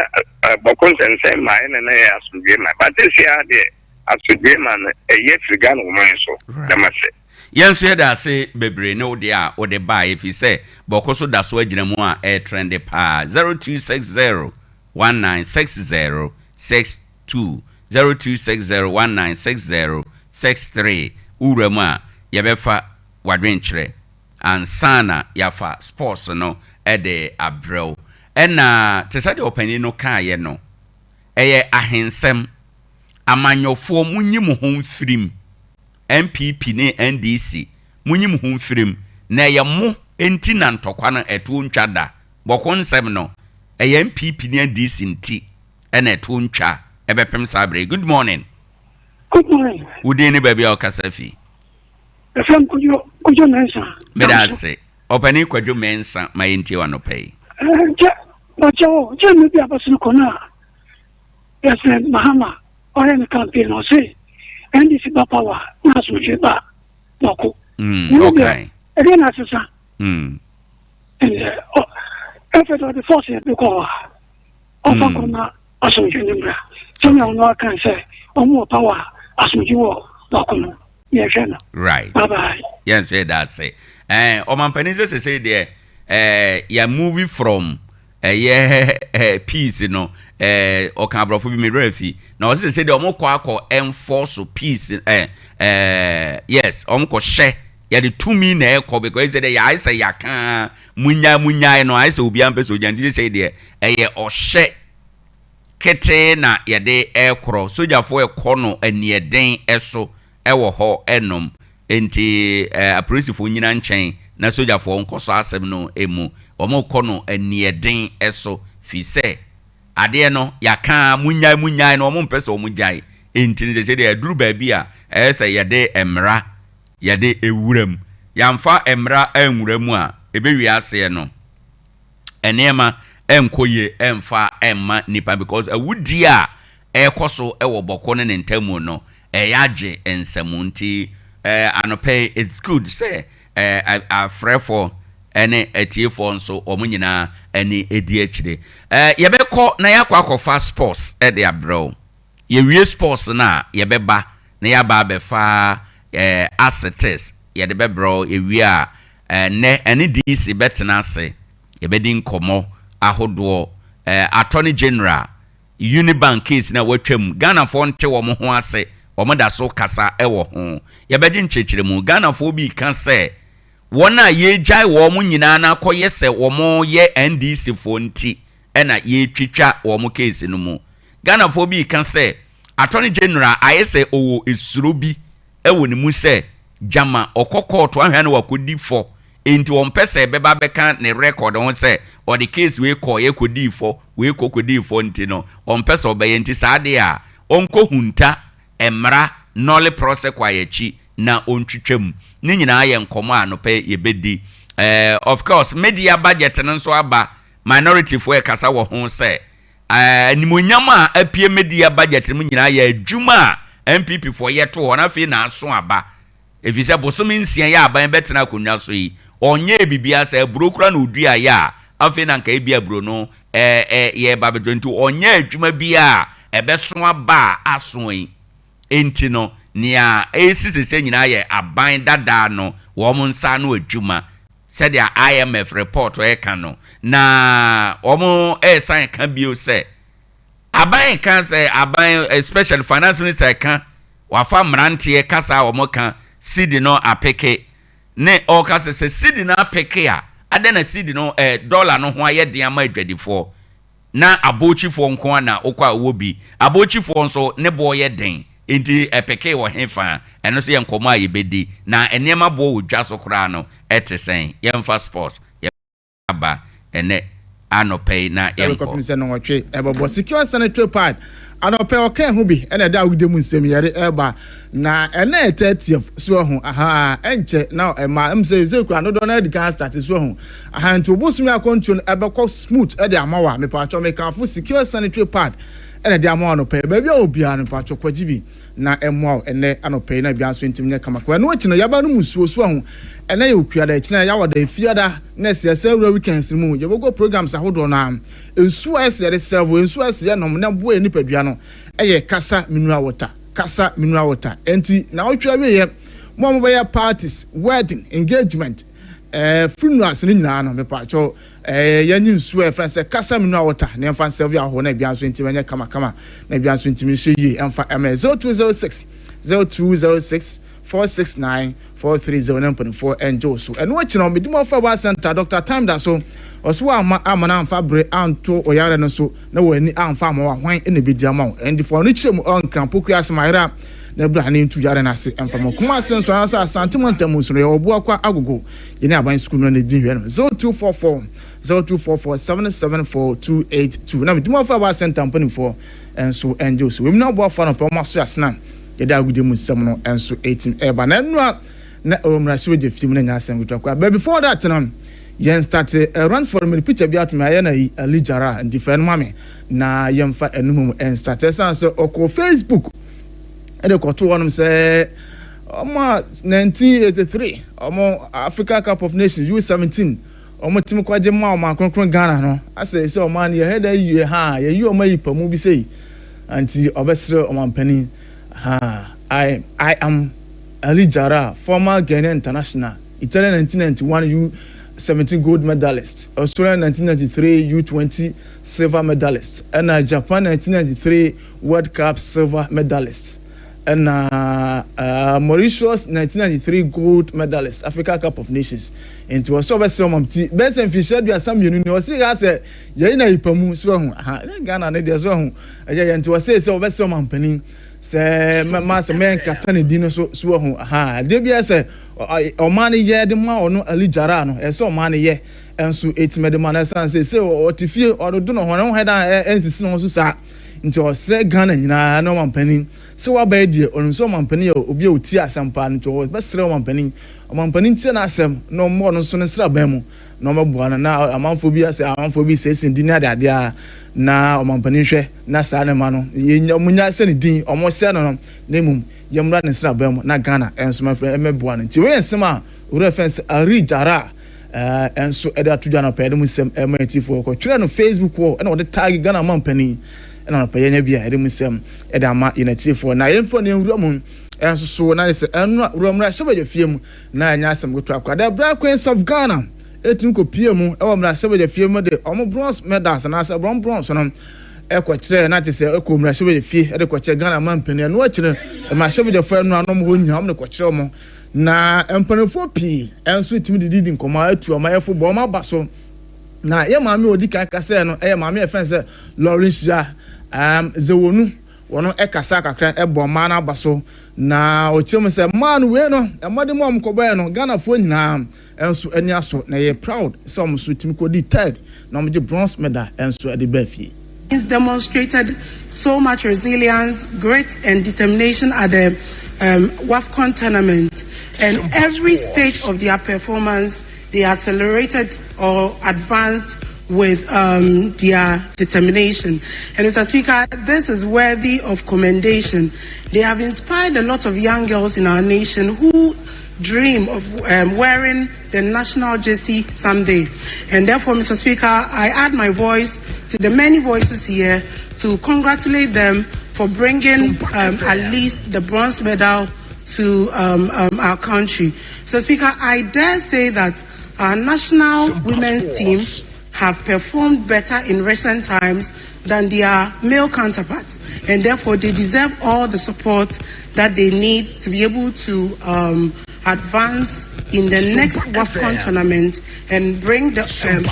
bɔko nsɛnsɛn mmaeɛ na na yɛ asomdwoeɛ man. But seesei ara deɛ asomdwoeɛ man no ɛyɛ firi Ghana ɔman so. Dama sɛ. Yɛn nso yɛda ase bebree ne wo deɛ a wode baeɛ ɛfiri sɛ bɔko so da so agyina mu a ɛretrɛnde paa 0260 1960 62 0260 1960 63 Wo wura mu a yɛbɛfa w'adwenkyerɛ ansa na yɛafa sports no de abrɛ wo. Ɛna te sɛ deɛ ɔpanin no kaeɛ no ɛyɛ ahensɛm. Amanyɔfoɔ monyi mo ho mfirim. NPP ne NDC monyi mo ho mfiri mu na ɛyɛ mo nti na ntɔkwa no ɛtoɔ ntwa da, bɔko nsɛm no ɛyɛ NPP ne NDC nti na ɛtoɔ ntwa ɛbɛpem saa berɛ yi. Good morning. Good morning. Wo din ne baabi a wokasa fi? Yɛfrɛ me Kwadwo, Kwadwo Mensah. Meda ase. Ɔpanin Kwadwo Mensah, ma yɛntie wo anɔpa yi. Nkyɛ, ɔkyɛ o, nkyɛ mmerɛ bi a abɛsen kɔ no a President Mahama ɔyɛ ne campaign no ɔse NDC ba power na asomdwoe ba bɔko. Ɛno deɛ ɛdeɛ na asesa. Ɛnɛ ɔ ɛfɛ deɛ ɔde force yɛ de kɔ hɔ a ɔfa kɔ na asomdwoe no mmra. Sɛnea ɔno aka sɛ ɔmo wɔ power a asomdwoe wɔ bɔko no yɛhwɛ no. Right. Bye bye. Yɛn nso yɛda ase. Ɛɛ ɔmampanin sɛ sesei deɛ ɛɛ yɛ movie from Ɛyɛ eh peace no eh ɔka aborɔfo bi me werɛ afi na ɔse sɛ deɛ ɔmo kɔ akɔ enforce peace eh eh yes ɔmo kɔ hyɛ yɛde tumi na ɛkɔ because sɛ deɛ yɛayɛ sɛ yɛaka munyae munyae no ayɛ sɛ obiara mpɛ sɛ ogya nti sɛ deɛ ɛyɛ ɔhyɛ ketee na yɛde ɛkorɔ sogyafoɔ ɛkɔ no aniɛden ɛso wɔ hɔ nom, enti apolisifoɔ nnyina nkyɛn na sogyafoɔ nkɔsɔ asɛm no mu. Wɔrekɔ no aniɛden so, firi sɛ adeɛ no yɛaka ara, monnyae, monnyae no, wɔmpɛ sɛ wɔgyae. Enti no seesei deɛ aduru baabi a ɛyɛ sɛ yɛde mmara yɛde wura mu. Yɛamfa mmara anwura mu a, ɛbɛwie aseɛ no, nneɛma nkɔ yie mfa mma nnipa because awudie a ɛrekɔ so wɔ Bɔko ne ne ntamu no ɛyɛ agye nsamu nti anɔpa yi it's good sɛ afrɛfoɔ ne atiefoɔ nso wɔn nyinaa ani di akyire. Yɛbɛkɔ na yɛakɔ akɔfa sports de abrɛ wo. Yɛwie sports no a yɛbɛba na yɛaba abɛfa as it is yɛde bɛbrɛ wo. Yɛwie a Ɛnnɛ, ɛne DC bɛtena ase, yɛbɛdi nkɔmmɔ ahodoɔ. Attorney General, Unibank case no a watwam, Ghanafoɔ nte wɔn ho ase, wɔn da so kasa wɔ ho. Yɛbɛgye nkyerɛkyerɛmu. Ghanafoɔ bi reka sɛ wɔn a yɛregyae wɔn nyinaa no akɔyɛ sɛ wɔyɛ NDC foɔ nti na yɛretwitwa wɔn case no mu. Ghanafoɔ bi reka sɛ Attorney General ayɛ sɛ ɔwɔ suro bi wɔ ne mu sɛ gyama ɔkɔ kɔɔto ahwɛ a na wakɔdi fɔ enti ɔmpɛ sɛ ɛbɛba abɛka ne record ho sɛ ɔde case wei kɔeɛ kɔdii fɔ, wei kɔ kɔdii fɔ nti no ɔmpɛ sɛ ɔbɛyɛ nti saa adeɛ a ɔnkɔ hunta mmara nolle prosequi akyi na ɔntwitwa mu. Ne nyinaa yɛ nkɔmmɔ a anɔpa yi yɛbɛdi. Eh, of course media budget no nso aba, minority foɔ ɛkasa wɔ ho sɛ Animuonyam a apue media budget no mu nyinaa yɛ adwuma a NPP foɔ yɛ too hɔ na afei na aso aba. Efisɛ bosome nsia yi a aban bɛtena akonnwa so yi, ɔnyɛɛ biribiara, sɛ aburo koraa na ɔduaeɛ a, afei na anka ebia aburo no reba abɛtɔ nti ɔnyɛɛ adwuma biara a ɛbɛso aba a aso yi. Enti no, nea ɛresi seesei nyinaa yɛ aban dadaa no wɔn nsa ano adwuma. Sɛdeɛ IMF report reka no, na wɔresan reka bio sɛ, aban reka sɛ, aban especially finance minister reka, wafa mmeranteɛ kasa a wɔka, cedi no apeke, ne ɔreka sɛ, sɛ cedi no apeke a, adɛn na cedi no, eh, dollar no ho ayɛ den ama adwadifoɔ? Na abookyifoɔ nko ara na wokɔ a wowɔ bi. Abookyifoɔ nso, ne boɔ yɛ den, enti ɛpekee wɔ hefa? Ɛno nso yɛ nkɔmmɔ a yɛbɛdi. Na nneɛma boɔ wɔ dwa so koraa no, ɛte sɛn? Yɛmfa sports yɛba ɛnnɛ anɔpa yi na Sɛ yɛnkɔ. kɔpem sɛ nnɔnwɔtwe ɛbɛbɔ. Secure sanitary pad anɔpɛ ɔka ɛho bi ɛna ɛda awudie mu nsɛm yɛde ɛba na ɛna yɛ 30th so ɛho ahaa ɛnkyɛ na ɛma ɛm sɛ ɛsɛ kura dodoɔ na ɛdi kan start so ɛho ahaa nti obosomi akwantuo no ɛbɛkɔ smooth ɛde ama wa mepatwɔ mekanfo secure sanitary pad ɛna ɛde ama wa anɔpɛ baabi a obiara no mepatwɔ kwagye bi na ɛmmoa wo ɛnnɛ anɔpa yi na biribiara nso ntumi nyɛ kama. Ɛno akyi no, yɛaba no mu nsuo so ahu. Ɛnnɛ yɛ Okuada, ɛkyena yɛ Yawada, Efiada, na ɛsɛ yɛsɛ wura weekends no mu. Yɛbɛkɔ programs ahodoɔ no ara. Nsuo a ɛsɛ yɛde serve, nsuo a ɛsɛ yɛnom na ɛboa yɛn nipadua no yɛ Kasa Mineral Water. Kasa Mineral Water. Ɛnti, naawɔtwe awieɛ, mo a mobɛyɛ parties, wedding, engagement, eh, funerals no nyinaa no, mepaakyɛw, eh, yɛnye nsuo a yɛfrɛ no sɛ Kasa Mineral Water na yɛmfa nsɛve ahɔhoɔ na biribiara nso ntumi nyɛ kamakama na biribiara nso ntumi nhyɛ yie ɛmfa ɛmɛ 0206 0206 469 430 na mpanimfoɔ ɛngye wo so. Ɛno akyi no, medi mu afa Herbal Center, Dr. Time da so, ɔso wamma amma no amfa bere anto ɔyare no so na wɔn ani amfa amma wo a, hwan na ebedi ama wo? Ɛnde fa w'ani kyerɛ mu, ɔ Nkran Pokuase Mayera na bra ne ntu yare no ase mfa ma. Kumase nso anaasɛ Asante mantam mu nso no, yɛwɔ Boakwa Agogo, yɛne aban sukuu no na edi nhwɛ no. 0244 0244 774 282 na Medimafo Herbal Center mpanimfoɔ nso ngye wo so. Wei mu na aboafo anɔpa wɔn aso asena. yɛde agodie mu nsɛm no nso ɛtim ɛreba. Na ɛno a na ɛwɔ mmarahyɛbadwa fie mu no nyɛ asɛm ketewa koraa. But before that no, yɛn start run for mede picture bi ato me ayɛ na yi Ali Jara nti fa ɛno ma me na yɛmfa ɛno mu ɛnstart. Ɛsan sɛ ɔkɔ Facebook ɛde kɔto hɔnom sɛ ɔmo a 1983 ɔmo Africa Cup of Nations U17 ɔmo timi kɔgye ma ɔmo akronkron Ghana no asɛ sɛ ɔmo ano yɛhɛ dɛ yie ha yɛyi ɔmo ayi pamu bi sei nti ɔbɛsrɛ ɔmampanin ha. I am Ali Jara, former Ghanaian international, Italian 1991 U17 gold medalist, Australian 1993 U20 silver medalist, ɛna Japan 1993 World Cup silver medalist, ɛna Mauritius 1993 gold medalist, Africa Cup of Nations. Nti wɔsɛ ɔbɛsrɛ ɔmam ti bɛyɛ sɛ mfirihyia 32 ni ɔsi ha sɛ yɛyi na yipa mu so ɛho ha Ghana ne deɛ so ɛho ɛyɛ yɛn. Nti wɔsɛ sɛ ɔbɛsrɛ ɔmam panin sɛ mɛma sɛ mɛnkata ne din no so so ɛho ha adeɛ bi sɛ ɔman no yɛ de ma ɔno Ali Jara no, ɛsɛ ɔman no yɛ ɛnso etimi de ma no. Ɛsan sɛ ɔte fie ɔdodo no ho ne ho hɛda ɛnsisi ne ho so saa. Nti ɔsrɛ Ghana nyinaa ne ɔman panin sɛ waba yi deɛ, ɔnim sɛ ɔman panin yɛ obi a ɔtie asɛm paa. Nti ɔbɛsrɛ ɔman panin, ɔman panin tie n'asɛm na ɔmmɔ ɔno nso ne nsraban mu na ɔmɛboa no. Na amanfoɔ bi asɛ amanfoɔ bi sɛsɛ di ne adeadeɛ a na ɔman panin hwɛ na saa ne ma no yɛnya ɔmo nya sɛ ne din ɔmo sɛ no na mmom yɛmmra ne nsraban mu na Ghana ɛnso mɛfrɛ ɛmɛboa no. Nti wɔyɛ nsɛm a owura fɛn sɛ Ari Jara ɛnso ɛde ato dwa no pɛɛ de mu nsɛm ɛma atifoɔ kɔtwerɛ no Facebook wɔ ɛna wɔde tag Ghana man panin ɛna nɔpɛ yɛnya bi a ɛde mu nsɛm ɛde ama yɛn atiefoɔ. Na yɛmfa ne nwura mu ɛnso so na yɛ sɛ ɛno wura mmarahyɛbadwa fie mu na ɛnyɛ asɛm ketewa koraa. The Black Queens of Ghana ɛtumi kɔpie mu ɛwɔ mmarahyɛbadwa fie mu de ɔmo bronze medals anaasɛ bronze no ɛkɔkyerɛ na kyerɛ sɛ ɛkɔ mmarahyɛbadwa fie ɛde kɔkyerɛ Ghana man panin. Ɛno akyire mmarahyɛbadwafoɔ ɛno anom hɔ nyinaa ɔmo de kɔkyerɛ ɔmo na mpanimfoɔ pii ɛnso tumi didi di nkɔmɔ atu ɔmo ayɛfo bɔ ɔmo aba so. Na yɛ maame a odi kan kasa no ɛyɛ maame a yɛfɛn sɛ Lawrencia Zewonu. Wɔn ɛkasa kakra ɛbɔ mmaa no aba so na ɔkyerɛ mu sɛ mmaa no wei no ɛmɔden mu a wɔn kɔbɔɛ no, Ghanafoɔ nyinaa ɛnso ani aso na ɛyɛ proud sɛ wɔn nso tumi kɔdi third na wɔn gye bronze medal ɛnso ɛde bɛɛ fie. Demonstrated so much resilience, grit, and determination at the WAFCON tournament. And every stage of their performance, they accelerated or advanced with their determination. And Mr. Speaker, this is worthy of commendation. They have inspired a lot of young girls in our nation who dream of wearing the national jersey someday. And therefore, Mr. Speaker, I add my voice to the many voices here to congratulate them for bringing at least the bronze medal to our country. So, Speaker, I dare say that our national women's team have performed better in recent times than their male counterparts, and therefore they deserve all the support that they need to be able to advance in the next WAFCON tournament and bring the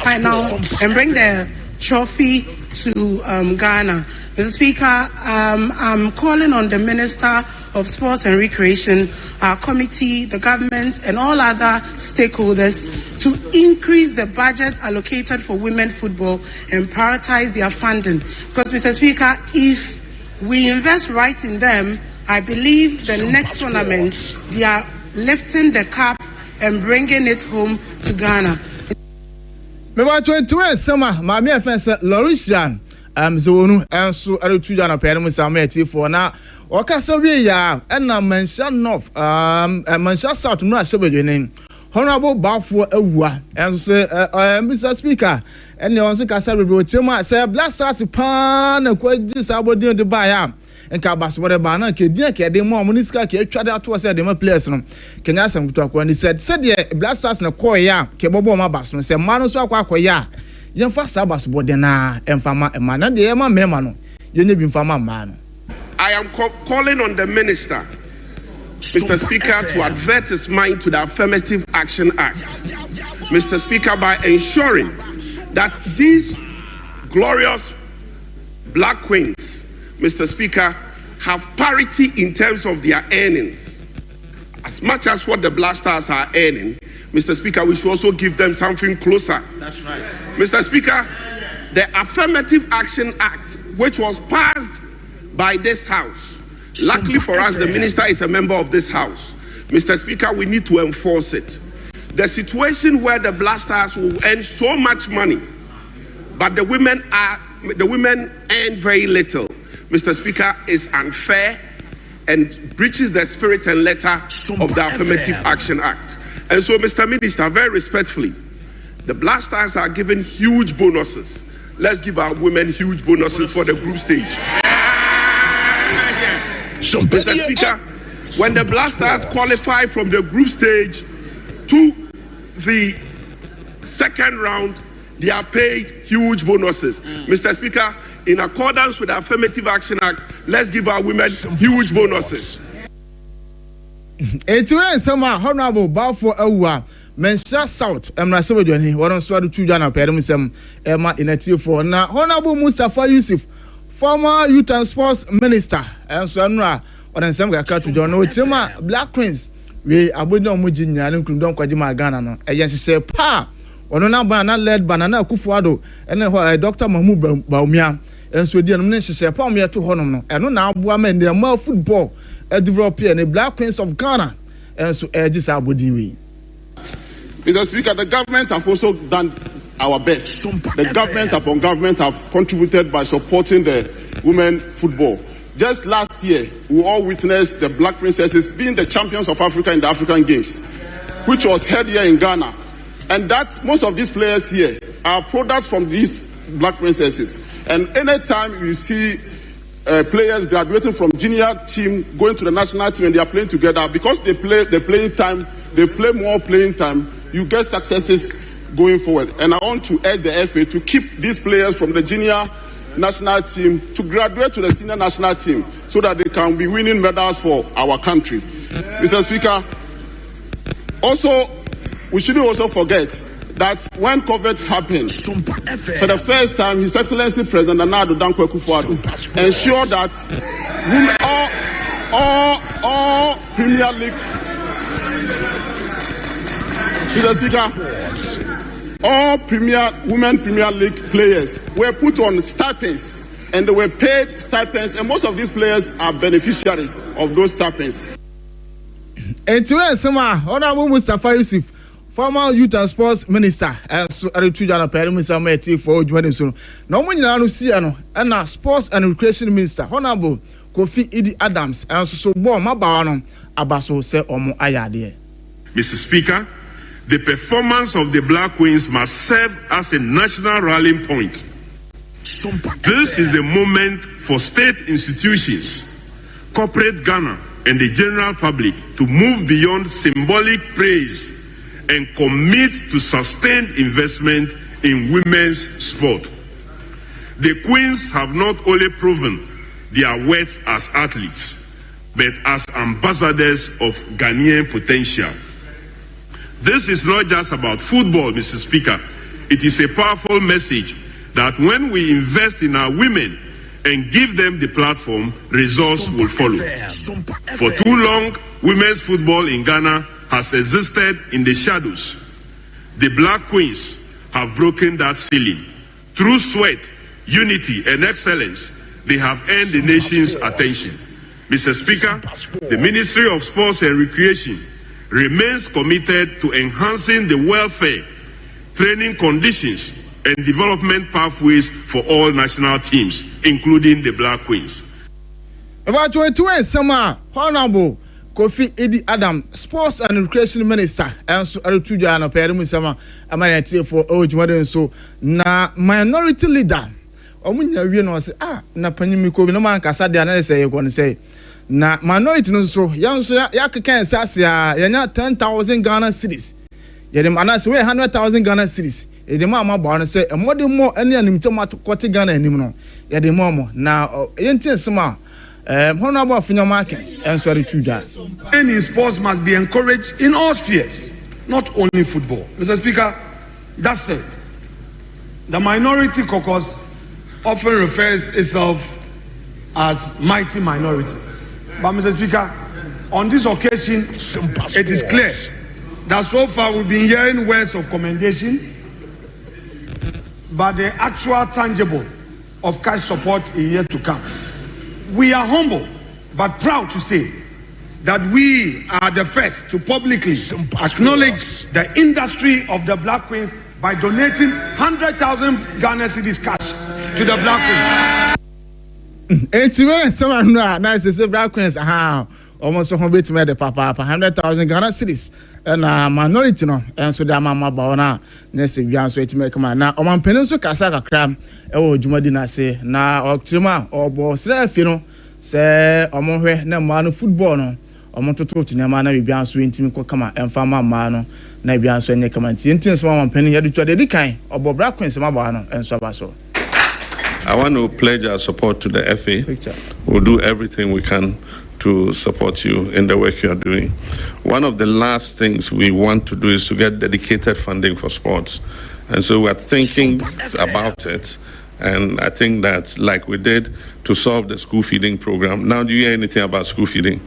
final and bring the trophy to Ghana. Mr. Speaker, I'm calling on the Minister of Sports and Recreation, our committee, the government, and all other stakeholders to increase the budget allocated for women football and prioritize their funding. Because, Mr. Speaker, if we invest right in them, I believe the next tournament they are lifting the cup and bringing it home to Ghana. Mɛba 21 nsɛm a maame a ɛfɛn sɛ Lawrencia Zewonu nso ɛretu dwa nɔpɛ no mu sɛ ama atiefoɔ na ɔkasa wie yɛ a, ɛna Manhyia North, Manhyia South mmarahyɛbadwani Honourable Baafoɔ Awua ɛnso sɛ ɛ Mr Speaker, ɛnna ɔno nso kasa bebree. Ɔkyerɛ mu a sɛ Black Stars paa na kɔ saa abɔden de baeɛ a, nka abasobɔde baa na nka edin a kɛde mu a ɔmo ne sika ka atwa de ato sɛ ɛde ma players no kenya asɛm ketewa kɔ ne sɛ sɛdeɛ Black Stars na kɔɔyɛ a kɛbɔbɔ ɔmo aba so no, sɛ mmaa no nso akɔ akɔyɛ a, yɛmfa saa abasobɔde naa ɛmfa ma mmaa na deɛ yɛma mmarima no, yɛnyɛ bi mfa ma mmaa no. I am calling on the minister, Mr. Speaker, to advert his mind to the Affirmative Action Act. Mr. Speaker, by ensuring that these glorious Black Queens, Mr. Speaker, have parity in terms of their earnings. As much as what the Black Stars are earning, Mr. Speaker, we should also give them something closer. That's right. Mr. Speaker, the Affirmative Action Act, which was passed by this House, Luckily for us, the minister is a member of this house. Mr. Speaker, we need to enforce it. The situation where the Black Stars will earn so much money, but the women are the women earn very little, Mr. Speaker, is unfair and breaches the spirit and letter of the Affirmative Action Act. And so, Mr. Minister, very respectfully, the Black Stars are given huge bonuses. Let's give our women huge bonuses for the group stage. Mr. Speaker, when the Black Stars qualify from the group stage to the second round, they are paid huge bonuses. Mr. Speaker, in accordance with the Affirmative Action Act, let's give our women huge bonuses. Enti wei nsɛm a Honourable Balfour Awuah, Manhyia South mmarahyɛbadwani, wɔn nso de to dwa anɔpa yi no mu nsɛm ɛma yɛn atiefoɔ. Na Honourable Mustapha Yusuf, former Youth and Sports Minister, nso ɛnora ɔde nsɛm kakra to dwa na ɔkyerɛ mu a Black Queens wei abodin a wɔgye nyinaa ne nkunimdɔm kɔgye maa Ghana no ɛyɛ nhyehyɛe pa a Ɔno n'aban a na led by Nana Akufo Addo ne hɔ Doctor Mahmood Bawumia nso di anim ne nhyehyɛe pa a wɔyɛ to hɔnom no, ɛno na aboa ma nnɛ mmaa football develop yɛ ne Black Queens of Ghana nso regye saa abodin wei. Mr. Speaker, the government have also done our best. The government upon government have contributed by supporting the women football. Just last year, we all witnessed the Black Princesses being the champions of Africa in the African Games, which was held here in Ghana. And that most of these players here are products from these Black Princesses. And anytime you see players graduating from junior team going to the national team and they are playing together, because they play the playing time, they play more playing time, you get successes going forward. And I want to urge the FA to keep these players from the junior national team to graduate to the senior national team so that they can be winning medals for our country. Mr. Speaker, also, we shouldn't also forget that when COVID happened, for the first time, His Excellency President Nana Addo Dankwa Akufo-Addo ensured that women, all, all, all Premier League, Mr. Speaker, all Premier Women Premier League players were put on stipends and they were paid stipends, and most of these players are beneficiaries of those stipends. Enti wei nsɛm a Honourable Mustapha Yusuf, former Youth and Sports Minister, nso de to dwa anɔpa yi no mu nsɛm ma atiefoɔ wɔ dwumadi so no, na wɔn nyinaa no siiɛ no, ɛna Sports and Recreation Minister, Honourable Kofi Idi Adams nso so bɔɔ mmabaawa no aba so sɛ wɔn ayɛ adeɛ. Mr. Speaker, the performance of the Black Queens must serve as a national rallying point. This is the moment for state institutions, corporate Ghana, and the general public to move beyond symbolic praise and commit to sustained investment in women's sport. The Queens have not only proven their worth as athletes, but as ambassadors of Ghanaian potential. This is not just about football, Mr. Speaker. It is a powerful message that when we invest in our women and give them the platform, results will follow. For too long, women's football in Ghana has existed in the shadows. The Black Queens have broken that ceiling. Through sweat, unity, and excellence, they have earned the nation's attention. Mr. Speaker, the Ministry of Sports and Recreation remains committed to enhancing the welfare, training conditions, and development pathways for all national teams, including the Black Queens. Mepakyɛw eti wei nsɛm a Honourable Kofi Idi Adam, Sports and Recreation Minister nso reto dwa anɔpa yi mu nsɛm a ɛma yɛn atiefoɔ wɔ dwumadi nso na Minority Leader wɔn nyinaa wie na ɔse ah na panyin mi kɔ bi na mo ankasa deɛ na sɛ yɛkɔ no sɛ na minority no nso yɛn nso yɛakeka yɛn nsa ase a yɛnya 10,000 Ghana cedis yɛde ma anaasɛ wɔyɛ 100,000 Ghana cedis yɛde ma ama bɔ ano sɛ mmɔdemmɔ ne animtia mu akɔte Ghana anim no yɛde ma wɔn na yɛntie nsɛm a Honourable Afenyo Markins nso de to dwa. in sports must be encouraged in all spheres, not only football. Mr. Speaker, that said, the minority caucus often refers itself as mighty minority. But, Mr. Speaker, on this occasion, it is clear that so far we've been hearing words of commendation, but the actual tangible of cash support is yet to come. We are humble but proud to say that we are the first to publicly acknowledge the industry of the Black Queens by donating 100,000 Ghana cedis cash to the Black Queens. Enti wei nsɛm ano a na ɛsɛ sɛ Black Queens aha wɔn nso ho betumi de papaapa 100,000 Ghana cedis ɛna minority no nso de ama mmabaawa no a na ɛsɛ wia nso atumi akama na ɔmampanin nso kasa kakra ɛwɔ dwumadi no ase na ɔkyerɛ mu a ɔbɔ srɛ afie no sɛ wɔhwɛ na mmaa no football no wɔtototo nneɛma na biribiara nso ntumi nkɔ kama ɛmfa mma mmaa no na biribiara nso nyɛ kama nti yɛnti nsɛm a ɔmampanin yɛde twa deɛ ɛdi kan ɔbɔ Black Queens mmabaawa no nso aba so. I want to pledge our support to the FA. We'll do everything we can to support you in the work you are doing. One of the last things we want to do is to get dedicated funding for sports. And so we're thinking about it. And I think that, like we did to solve the school feeding program. Now, do you hear anything about school feeding?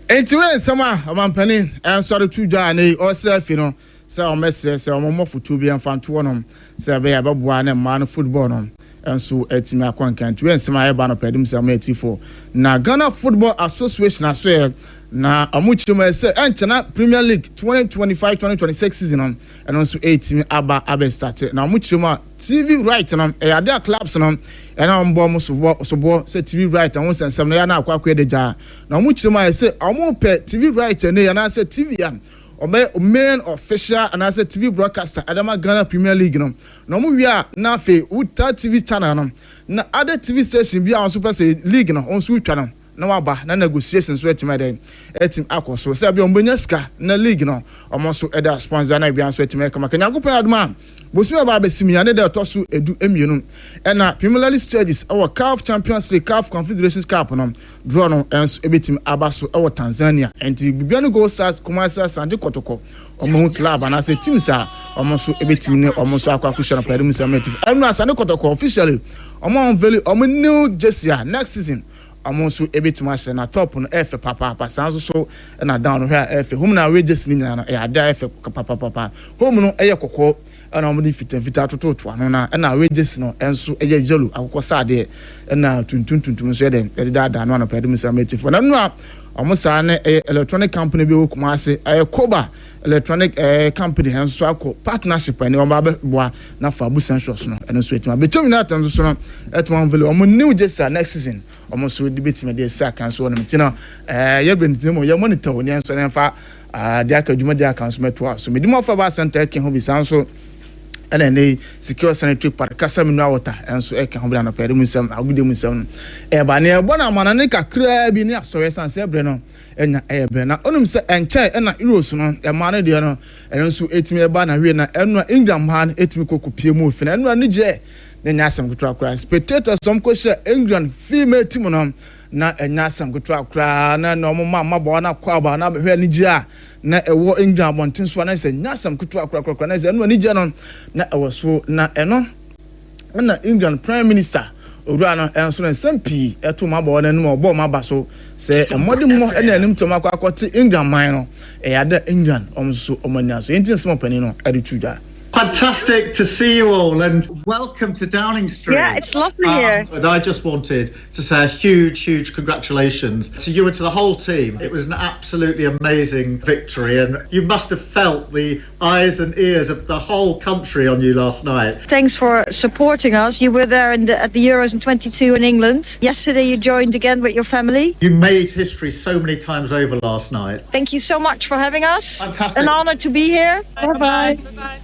Enti wei nsɛm a ɔmampanin nso de to dwa a ne ɔsrɛ afi no sɛ ɔmmɛsrɛ sɛ ɔmommɔ fotuo bi mfa nto hɔnom sɛ ɛbɛyɛ a ɛbɛboa ne mmaa no football no nso atumi akɔ nkan. Nti wei nsɛm a ɛba no pɛ de sɛ ɔmo atifoɔ na Ghana Football Association asoɛ na ɔmo kyerɛ mu sɛ ɛnkyɛ na Premier League 2025-2026 season no ɛno nso ɛtumi aba abɛ start na ɔmo kyerɛ mu a TV right no ɛyɛ ade a clubs no ɛna ɔmo bɔ ɔmo soboɔ soboɔ sɛ TV right ɔmo nsɛnsɛm no yɛ na akɔ akɔ ɛde gyaa na ɔmo kyerɛ mu a sɛ ɔmo pɛ TV right ɛne anaasɛ TV a ɔbɛ main official anaasɛ TV broadcaster adama Ghana Premier League no na ɔmo wie a na afei wuta TV channel no na other TV station bi a ɔnso pɛ sɛ league no ɔnso twa no na waba na negotiation nso atumi ɛdɛn atumi akɔ so sɛ ebi ɔmo bɛnya sika na league no ɔmo nso ɛda sponsor na ebi nso atumi ɛkama kanyankopɔn adum a bosomi ɔba abɛsi mu yane da ɛtɔ so 12 ɛna preliminary stages ɛwɔ CAF Champions League, CAF Confederations Cup no draw no ɛnso ebɛtumi aba so ɛwɔ Tanzania. Nti Bibiani Gold Stars, Kumasi Asante Kɔtɔkɔ ɔmo ho club anaasɛ teams a ɔmo nso ebɛtumi ne ɔmo nso akɔ akɔhyɛ no pɛɛde mu sɛ ɔmo ɛnu Asante Kɔtɔkɔ officially ɔmo unveil ɔmo new jersey a next season ɔmo nso ebɛtumi ahyɛ. Na top no ɛfɛ papaapa, saa nso so ɛna down no hwɛ a ɛfɛ. Home na away jersey no nyinaa no ɛyɛ ade a ɛfɛ papapapa. Home no ɛyɛ kɔkɔɔ ɛna wɔn de fitaa tototo ano na ɛna away jersey no ɛnso ɛyɛ yellow akokɔ saadeɛ ɛna tuntum tuntum nso yɛ dɛ ɛde daadaa no anɔpɛ ɛde mu sɛ ɛmɛ na nua wɔn saa ne ɛyɛ electronic company bi wɔ Kumase, ɛyɛ Koba Electronic company ɛnso akɔ partnership ɛne wɔn ba bɛboa na fa abusan shows no ɛno nso ɛtuma Bɛkyɛm United nso so no ɛtuma unveil wɔn new jersey next season wɔn nso de bɛtumi de esi akan so wɔn ti no yɛ bɛ ne mu yɛ monitor wɔn nso ne nfa deɛ aka dwuma deɛ aka nso mɛto so medimu afa ba center ɛka ho bi saa nso ɛna ɛnɛ secure sanitary pad kasa mineral water ɛnso ɛka ho bi na anɔpɛ ɛde mu nsɛm agudie mu nsɛm no ɛba ne ɛbɔ na amana ne kakraa bi ne asɔre san sɛ ɛbrɛ no ɛnya ɛyɛ brɛ na ɔnum sɛ ɛnkyɛn ɛna Euros no ɛmaa no deɛ no ɛno nso ɛtumi ɛba na wie na ɛno a England mmaa no ɛtumi kɔ kɔpie mu ofi na ɛno a ne gye ne nya asɛm ketewa koraa. Spectators wɔn kɔhyɛ England female team no na ɛnya asɛm ketewa koraa na na wɔn mma mmabaawa no akɔ aba na abɛhwɛ anigye a na ɛwɔ England abɔnten so a na sɛ nya asɛm ketewa koraa koraa na sɛ ɛno anigye no na ɛwɔ so na ɛno ɛna England Prime Minister owura no ɛnso no nsɛm pii ɛto mmabaawa no anim a ɔbɔ ɔmo aba so sɛ mmɔde mmɔ ɛna anim tɛm akɔ akɔte England man no ɛyɛ ada England ɔmo nso ɔmo ani aso yɛn ti nsɛm ɔpanin no ɛde tu dwa. Fantastic to see you all and welcome to Downing Street. Yeah, it's lovely here. And I just wanted to say a huge, huge congratulations to you and to the whole team. It was an absolutely amazing victory, and you must have felt the eyes and ears of the whole country on you last night. Thanks for supporting us. You were there at the Euros in 22 in England. Yesterday you joined again with your family. You made history so many times over last night. Thank you so much for having us. Fantastic. An honor to be here. Bye-bye. Bye-bye.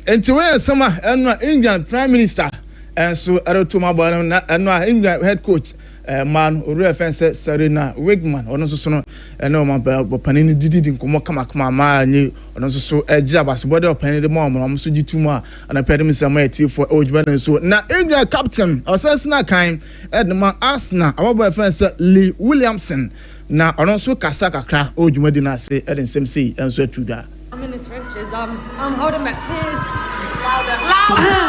Nti wei nsɛm a ɛno a England Prime Minister ɛnso ɛreto mu abɔ no na ɛno a England head coach mmaa no owura fɛn sɛ Sarina Wiegman ɔno nso so no ɛne ɔmo ɔpanin no dididi nkɔmɔ kamakama maa nye ɔno nso so ɛgye abasobɔ de ɔpanin de ma ɔmo na ɔmo nso gye tum a ɔnapɛ de mu sɛ ɔmo yɛ tiefoɔ ɛwɔ dwuma no nso na England captain ɔsɛ sena kan ɛde ma Arsenal abɔbɔ ɛfɛn sɛ Lee Williamson na ɔno nso kasa kakra ɛwɔ dwumadi no ase ɛde nsɛm sei ɛnso atu dwa. I'm in the trenches. I'm holding back tears. Louder.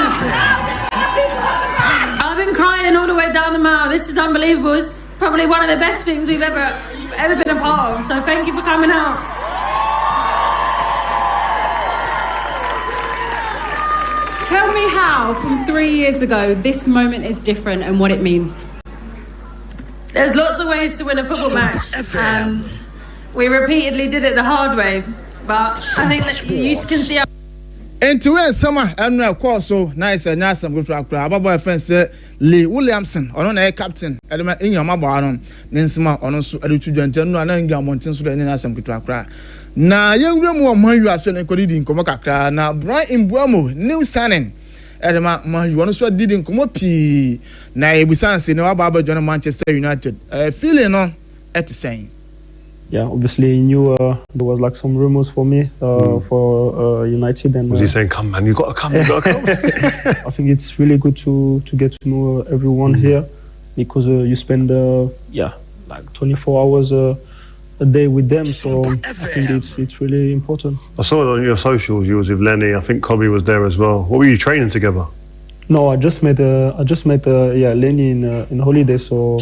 I've been crying all the way down the mile. This is unbelievable. It's probably one of the best things we've ever been a part of. So thank you for coming out. Tell me how, from 3 years ago, this moment is different and what it means. There's lots of ways to win a football match, and we repeatedly did it the hard way. But I think that you can see. Enti wei nsɛm a ɛno ɛkɔɔ so na ayɛ sɛ ɛnyɛ asɛm ketewa koraa. Ababaawa a yɛfrɛ no sɛ Lee Williamson, ɔno na ɛyɛ captain de ma England mmabaawa no, ne nsɛm a ɔno nso de to dwa nti ɛno a na England mmɔnten so deɛ ɛnyɛ asɛm ketewa koraa. Na yɛnwura mu wɔ Man U aso na nkɔdidi nkɔmmɔ kakra na Bryan Mbeumo new signing de ma Man U, ɔno nso adidi nkɔmmɔ pii na yɛbisa no sɛ na waba abɛjoin Manchester United, feeling no ɛte sɛn? Yeah, obviously he knew uh, there was like some rumors for me uh, mm. for uh, United. And was he saying, "Come, man, you got to come, you got to come"? I think it's really good to to get to know everyone mm. here because you spend yeah like 24 hours a day with them. So I think it's it's really important. I saw it on your socials. You was with Lenny. I think Kobbie was there as well. What were you training together? No, I just met uh, I just met uh, yeah Lenny in uh, in holiday. So.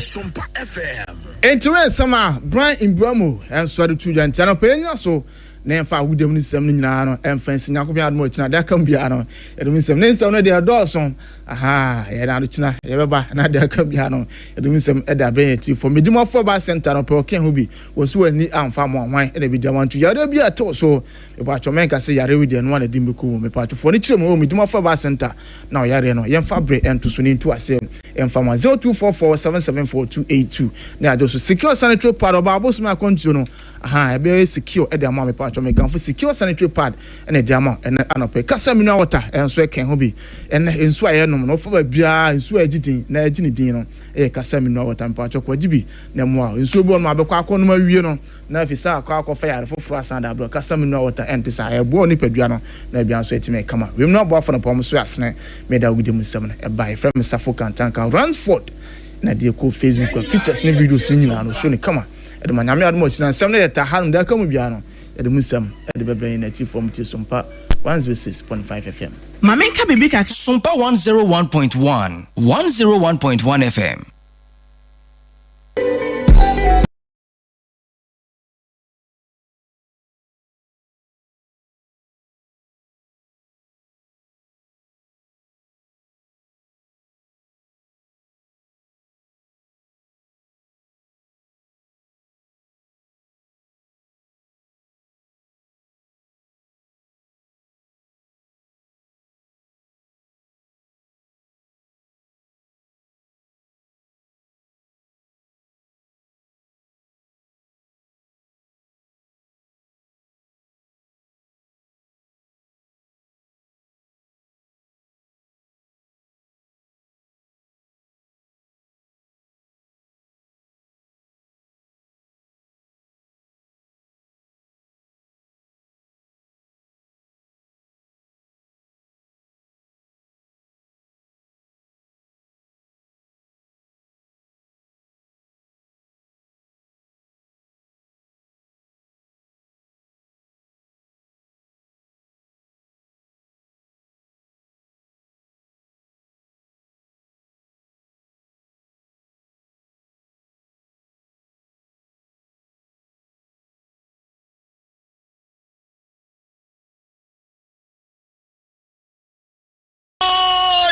Enti wei nsɛm a Bryan Mbeumo nso de to dwa nti anɔpa yi yɛnyina so na yɛmfa awudam no nsɛm no nyinaa no ɛmfa nsi Nyankopɔn adom a ɔkyena de aka mu biara no yɛde mu nsɛm ne nsɛm no deɛ ɛdɔɔso aha yɛn ado kyena yɛbɛba na de aka biara no yɛde mu nsɛm ɛde abrɛ yɛn atiefo Medimafo Herbal Center no pɛ ɔka ho bi wɔ so wɔ ani amfa mo ahwan ɛna ebi di amanto yareɛ bi a ɛtew so Mepatwɔ mɛnka sɛ yareɛ wei deɛ ɛno ara na ɛde me bɛkɔ mu. Mepatwɔ fo ani kyerɛ mu wɔ me dwuma Herbal Center na ɔyareɛ no yɛmfa bere nto so na yɛntu aseɛ mfa ma 0244 774 282 na yɛagye wo so. Secure Sanitary Pad ɔbaa abosome akwantuo no ahaa ɛbɛyɛ secure de ama wo. Mepatwɔ mekamfo Secure Sanitary Pad na ɛde ama wo ɛnɛ anɔpa yi. Kasa Mineral Water nso ɛka ho bi. Ɛnɛ nsuo a yɛnom no wofa baabiara nsuo a ɛgye din na ɛgye ne din no ɛyɛ Kasa Mineral Water. Mepatwɔ kɔgye bi na ɛmmoa wo. Nsuo bi wɔ nom a bɛkɔ akɔnom awie no Na afei sɛ akɔ akɔfa yare foforɔ asan de abrɛ wo, kasa mu nnuro a wɔta ɛnte saa, ɛboa wo nipadua no na aduan nso atumi ayɛ kama. Wiem no aboafo no pɔn so asene me da wogudi mu nsɛm no ɛbae. Yɛfrɛ me Safo Kantanka Ransford na deɛ ɛkɔ Facebook a pictures ne videos no nyinaa no show no kama ɛde ma. Nyame adom a ɔkyena nsɛm no yɛ taa hanom deɛ aka mu biara no yɛde mu nsɛm de bɛbrɛ yɛn atiefoɔ mo tie Sompa 106.5 FM. Ma menka biribi kakra. Sompa 101.1, 101.1 FM.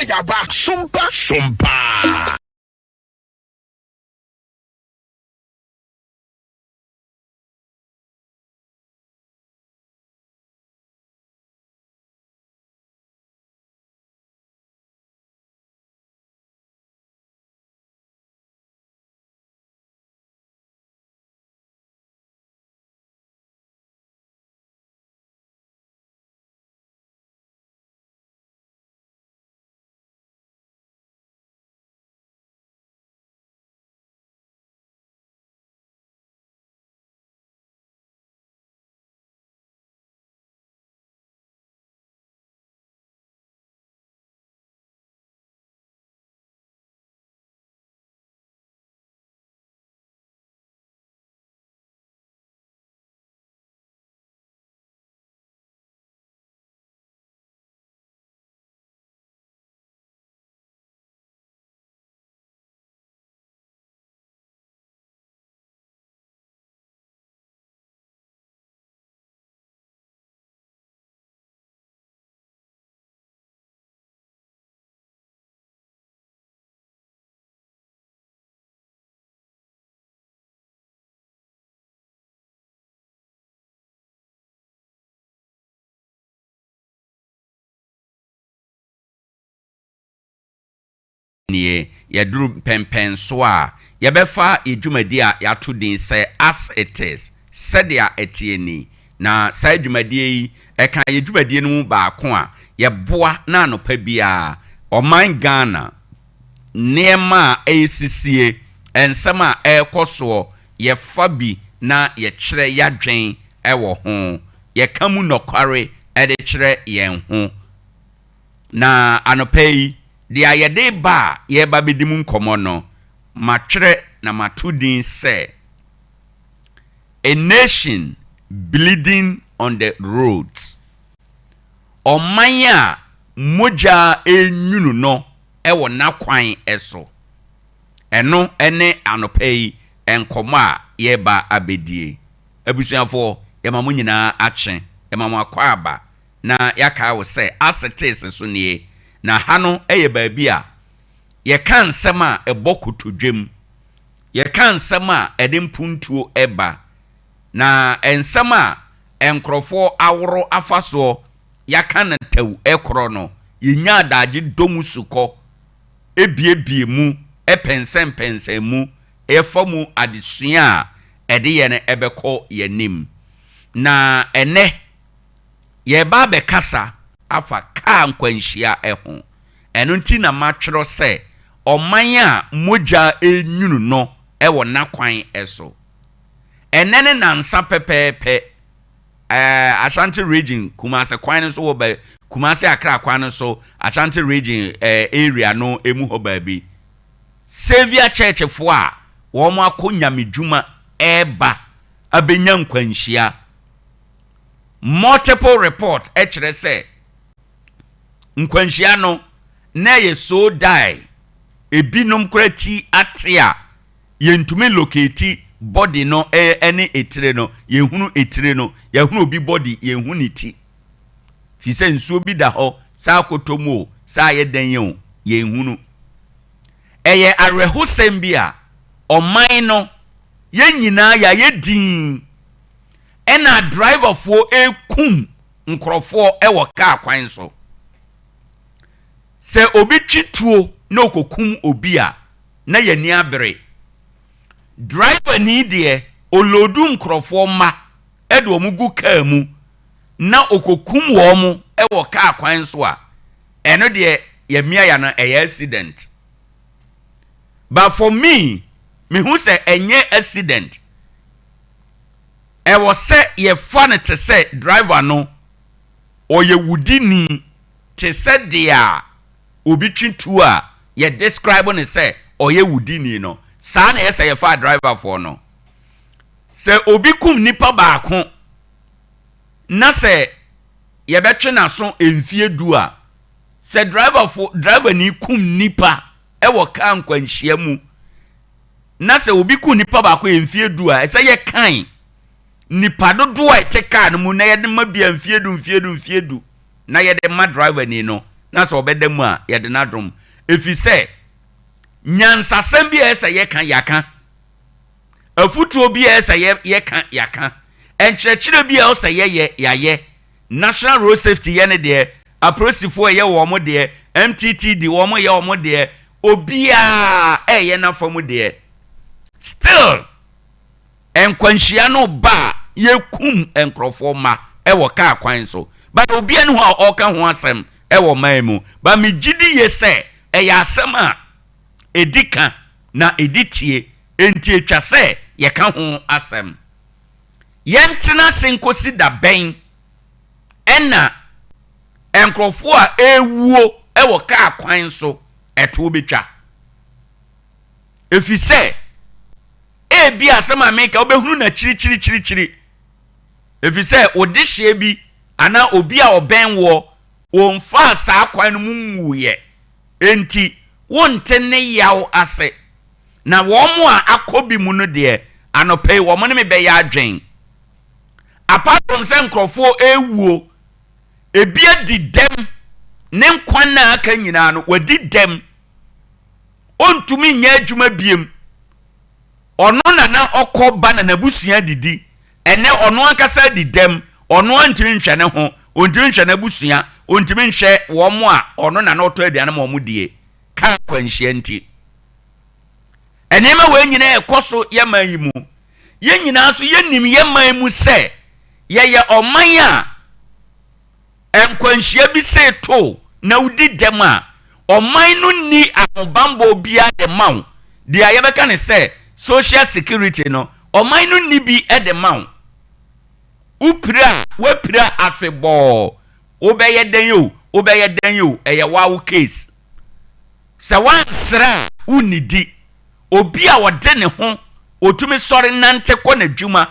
Yaba Sompa Sompa. nie. Yɛaduru mpɛnpɛnsoɔ a yɛbɛfa yɛn dwumadie a yɛato din sɛ As It Is, Sɛdeɛ Ɛteɛ Ni. Na saa dwumadie yi, ɛka yɛn dwumadie no mu baako a yɛboa na anɔpa biara ɔman Ghana nneɛma a ɛresisie, nsɛm a ɛrekɔ soɔ, yɛfa bi na yɛkyerɛ yɛadwen wɔ ho. Yɛka mu nɔkware de kyerɛ yɛn ho. Na anɔpa yi, deɛ yɛde reba a yɛreba abɛdi mu nkɔmmɔ no, matwerɛ na mato din sɛ, A Nation Bleeding on the Roads, Ɔman a Mogya Renwunu No Wɔ N'akwan So. Ɛno ne anɔpa yi nkɔmmɔ a yɛreba abɛdie. Abusuafoɔ, yɛma mo nyinaa akye, yɛma mo akwaaba, na yɛakae wo sɛ Aseteese so nie, na ha no yɛ baabi a yɛka nsɛm a ɛbɔ kotodwam, yɛka nsɛm a ɛde mpuntuo ba, na nsɛm a nkorɔfoɔ aworo afa soɔ, yɛaka no tɛw korɔ no, yɛnya adagye dɔ mu sukɔ, buebue mu, pɛnsɛmpɛnsɛn mu, yɛfa mu adesua a ɛde yɛn bɛkɔ yɛn anim. Na ɛnnɛ, yɛreba abɛkasa afa kaa nkwanhyia ho. Ɛno nti na matwerɛ sɛ, Ɔman a mogya renwunu no wɔ n'akwan so. Ɛnnɛ ne nnansa pɛpɛɛpɛ, ɛɛ Ashanti Region, Kumasi kwan no so wɔ bɛ Kumasi Accra kwan no so, Ashanti Region ɛɛ area no mu hɔ baabi. Saviour Churchfoɔ a wɔakɔ nyamedwuma reba abɛnya nkwanhyia. Multiple report kyerɛ sɛ nkwanhyia no na ɛyɛ so die, ebinom koraa ti ate a yɛntumi locate body no ne etire no, yɛnhunu etire no, yɛahunu obi body yɛnhu ne ti. Firi sɛ nsuo bi da hɔ, sɛ akɔtɔ mu o, sɛ ayɛ dɛn o, yɛnhunu. Ɛyɛ awerɛhosɛm bi a ɔman no yɛn nyinaa yɛayɛ dinn ɛna driverfoɔ rekum nkorɔfoɔ wɔ kaa kwan so. Sɛ obi twe tuo na ɔkɔkum obi a, na yɛn ani abere. Driverni deɛ, ɔloodu nkorɔfoɔ mma de wɔn gu kaa mu na ɔkɔkum wɔn wɔ kaa kwan so a, ɛno deɛ yɛamia yɛn ano, ɛyɛ accident. But for me, mehu sɛ ɛnyɛ accident. Ɛwɔ sɛ yɛfa no te sɛ driver no, ɔyɛ wudini te sɛ deɛ a obi twe tuo a yɛ describe no sɛ ɔyɛ wudini no. Saa na ɛyɛ sɛ yɛfa driverfoɔ no. Sɛ obi kum nipa baako na sɛ yɛbɛtwe n'aso mfie du a, sɛ driverfo driverni kum nipa wɔ kaa nkwanhyia mu na sɛ obi kum nipa baako yɛ mfie du a, ɛsɛ yɛkan nipa dodoɔ a ɛte kaa no mu na yɛde ma bia mfie du mfie du mfie du na yɛde ma driverni no na sɛ ɔbɛda mu a yɛde no adom. Ɛfiri sɛ nyansasɛm bi a ɛsɛ yɛka yɛaka. Afotuo bi a ɛsɛ yɛ yɛka yɛaka. Nkyerɛkyerɛ bi a ɛwɔ sɛ yɛyɛ yɛayɛ. National Road Safety yɛ ne deɛ, apolisifoɔ reyɛ wɔn deɛ, MTTD wɔn reyɛ wɔn deɛ, obiara reyɛ n'afa mu deɛ. Still, nkwanhyia no ba a, yɛkum nkurɔfoɔ mma wɔ kaa kwan so. But obiara nni hɔ a ɔreka ho asɛm wɔ ɔman mu. But megye di yie sɛ ɛyɛ asɛm a ɛdi ka na ɛdi tie, enti ɛtwa sɛ yɛka ho asɛm. Yɛntena ase nkosi da bɛn na nkurɔfoɔ a ɛrewuo wɔ kaa kwan so ɛtoɔ bɛtwa? Ɛfiri sɛ, ebia asɛm a meka wobɛhunu no akyirikyirikyirikyiri. Ɛfiri sɛ, wo dehyeɛ bi anaa obi a ɔbɛn woɔ, ɔmfaa saa kwan no mu nwuiɛ. Enti, wonte ne yaw ase. Na wɔn a akɔ bi mu no deɛ, anɔpa yi wɔn ne me bɛyɛ adwen. Apart from sɛ nkurɔfoɔ rewuo, ebi adi dɛm, ne nkwa nna a aka nyinaa no, wadi dɛm. Ɔntumi nyɛ adwuma biem. Ɔno na na ɔkɔ ba na n'abusua didi. Ɛnnɛ ɔno ankasa adi dɛm, ɔno ara ntumi nhwɛ ne ho, ɔntumi nhwɛ n'abusua, ɔntumi nhwɛ wɔn a ɔno na na ɔtɔ aduane ma wɔn die. Kaa akwanhyia nti. Nneɛma wei nyinaa ɛkɔ so yɛ man yi mu. Yɛn nyinaa nso yɛnim yɛ man mu sɛ yɛyɛ ɔman a nkwanhyia bi sei to na wodi dɛm a, ɔman no nni ahobammɔ biara de ma wo. Deɛ yɛbɛka ne sɛ social security no, ɔman no nni bi de ma wo. Wopira a, woapira afebɔɔ. Wobɛyɛ dɛn o, wobɛyɛ dɛn o, ɛyɛ woa wo case. Sɛ woansrɛ a, wonnidi. Obi a ɔde ne ho, ɔtumi sɔre nante kɔ n'adwuma,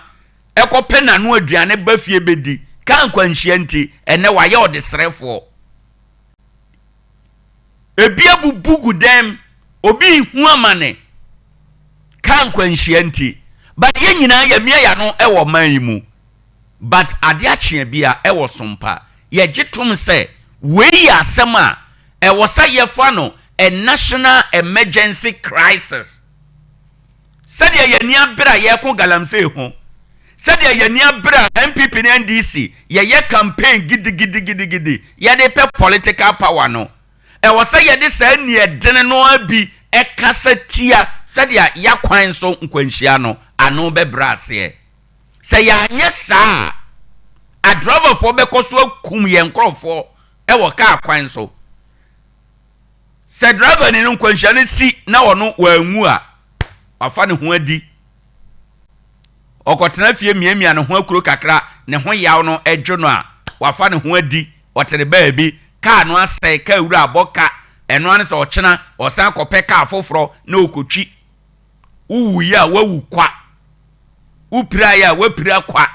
kɔpɛ n'ano aduane ba fie bɛdi, kaa nkwanhyia nti, ɛnnɛ wayɛ ɔdesrɛfoɔ. Ebi abubu gu dɛm, obi rehu amane, kaa nkwanhyia nti. But yɛn nyinaa yɛamia yɛn ano wɔ ɔman yi mu. But ade akye bi a ɛwɔ so mpa. Yɛgye tom sɛ wei yɛ asɛm a ɛwɔ sɛ yɛfa no a national emergency crisis. Sɛdeɛ yɛn ani abere a yɛreko galamsey ho, sɛdeɛ yɛn ani abere a NPP ne NDC yɛyɛ campaign gidigidigidigidi yɛde repɛ political power no, ɛwɔ sɛ yɛde saa aniɛdene no ara bi kasa tia sɛdeɛ y'akwan so nkwanhyia no ano bɛbrɛ aseɛ. Sɛ yɛanyɛ saa a, adrɔvafoɔ bɛkɔ so akum yɛn nkorɔfoɔ wɔ kaa kwan so. Sɛ drɔvani no nkwanhyia no si na ɔno wanwu a, wafa ne ho adi. Ɔkɔtena fie miamia ne ho akuro kakra, ne ho yaw no dwo no a, wafa ne ho adi. Ɔtere baabi, kaa no asɛe, kaa wura abɔ ka, ɛno ara ne sɛ ɔkyena ɔsan kɔpɛ kaa foforɔ na ɔkɔtwi. Wowuiɛ a, woawu kwa. Wopiraeɛ a, woapira kwa.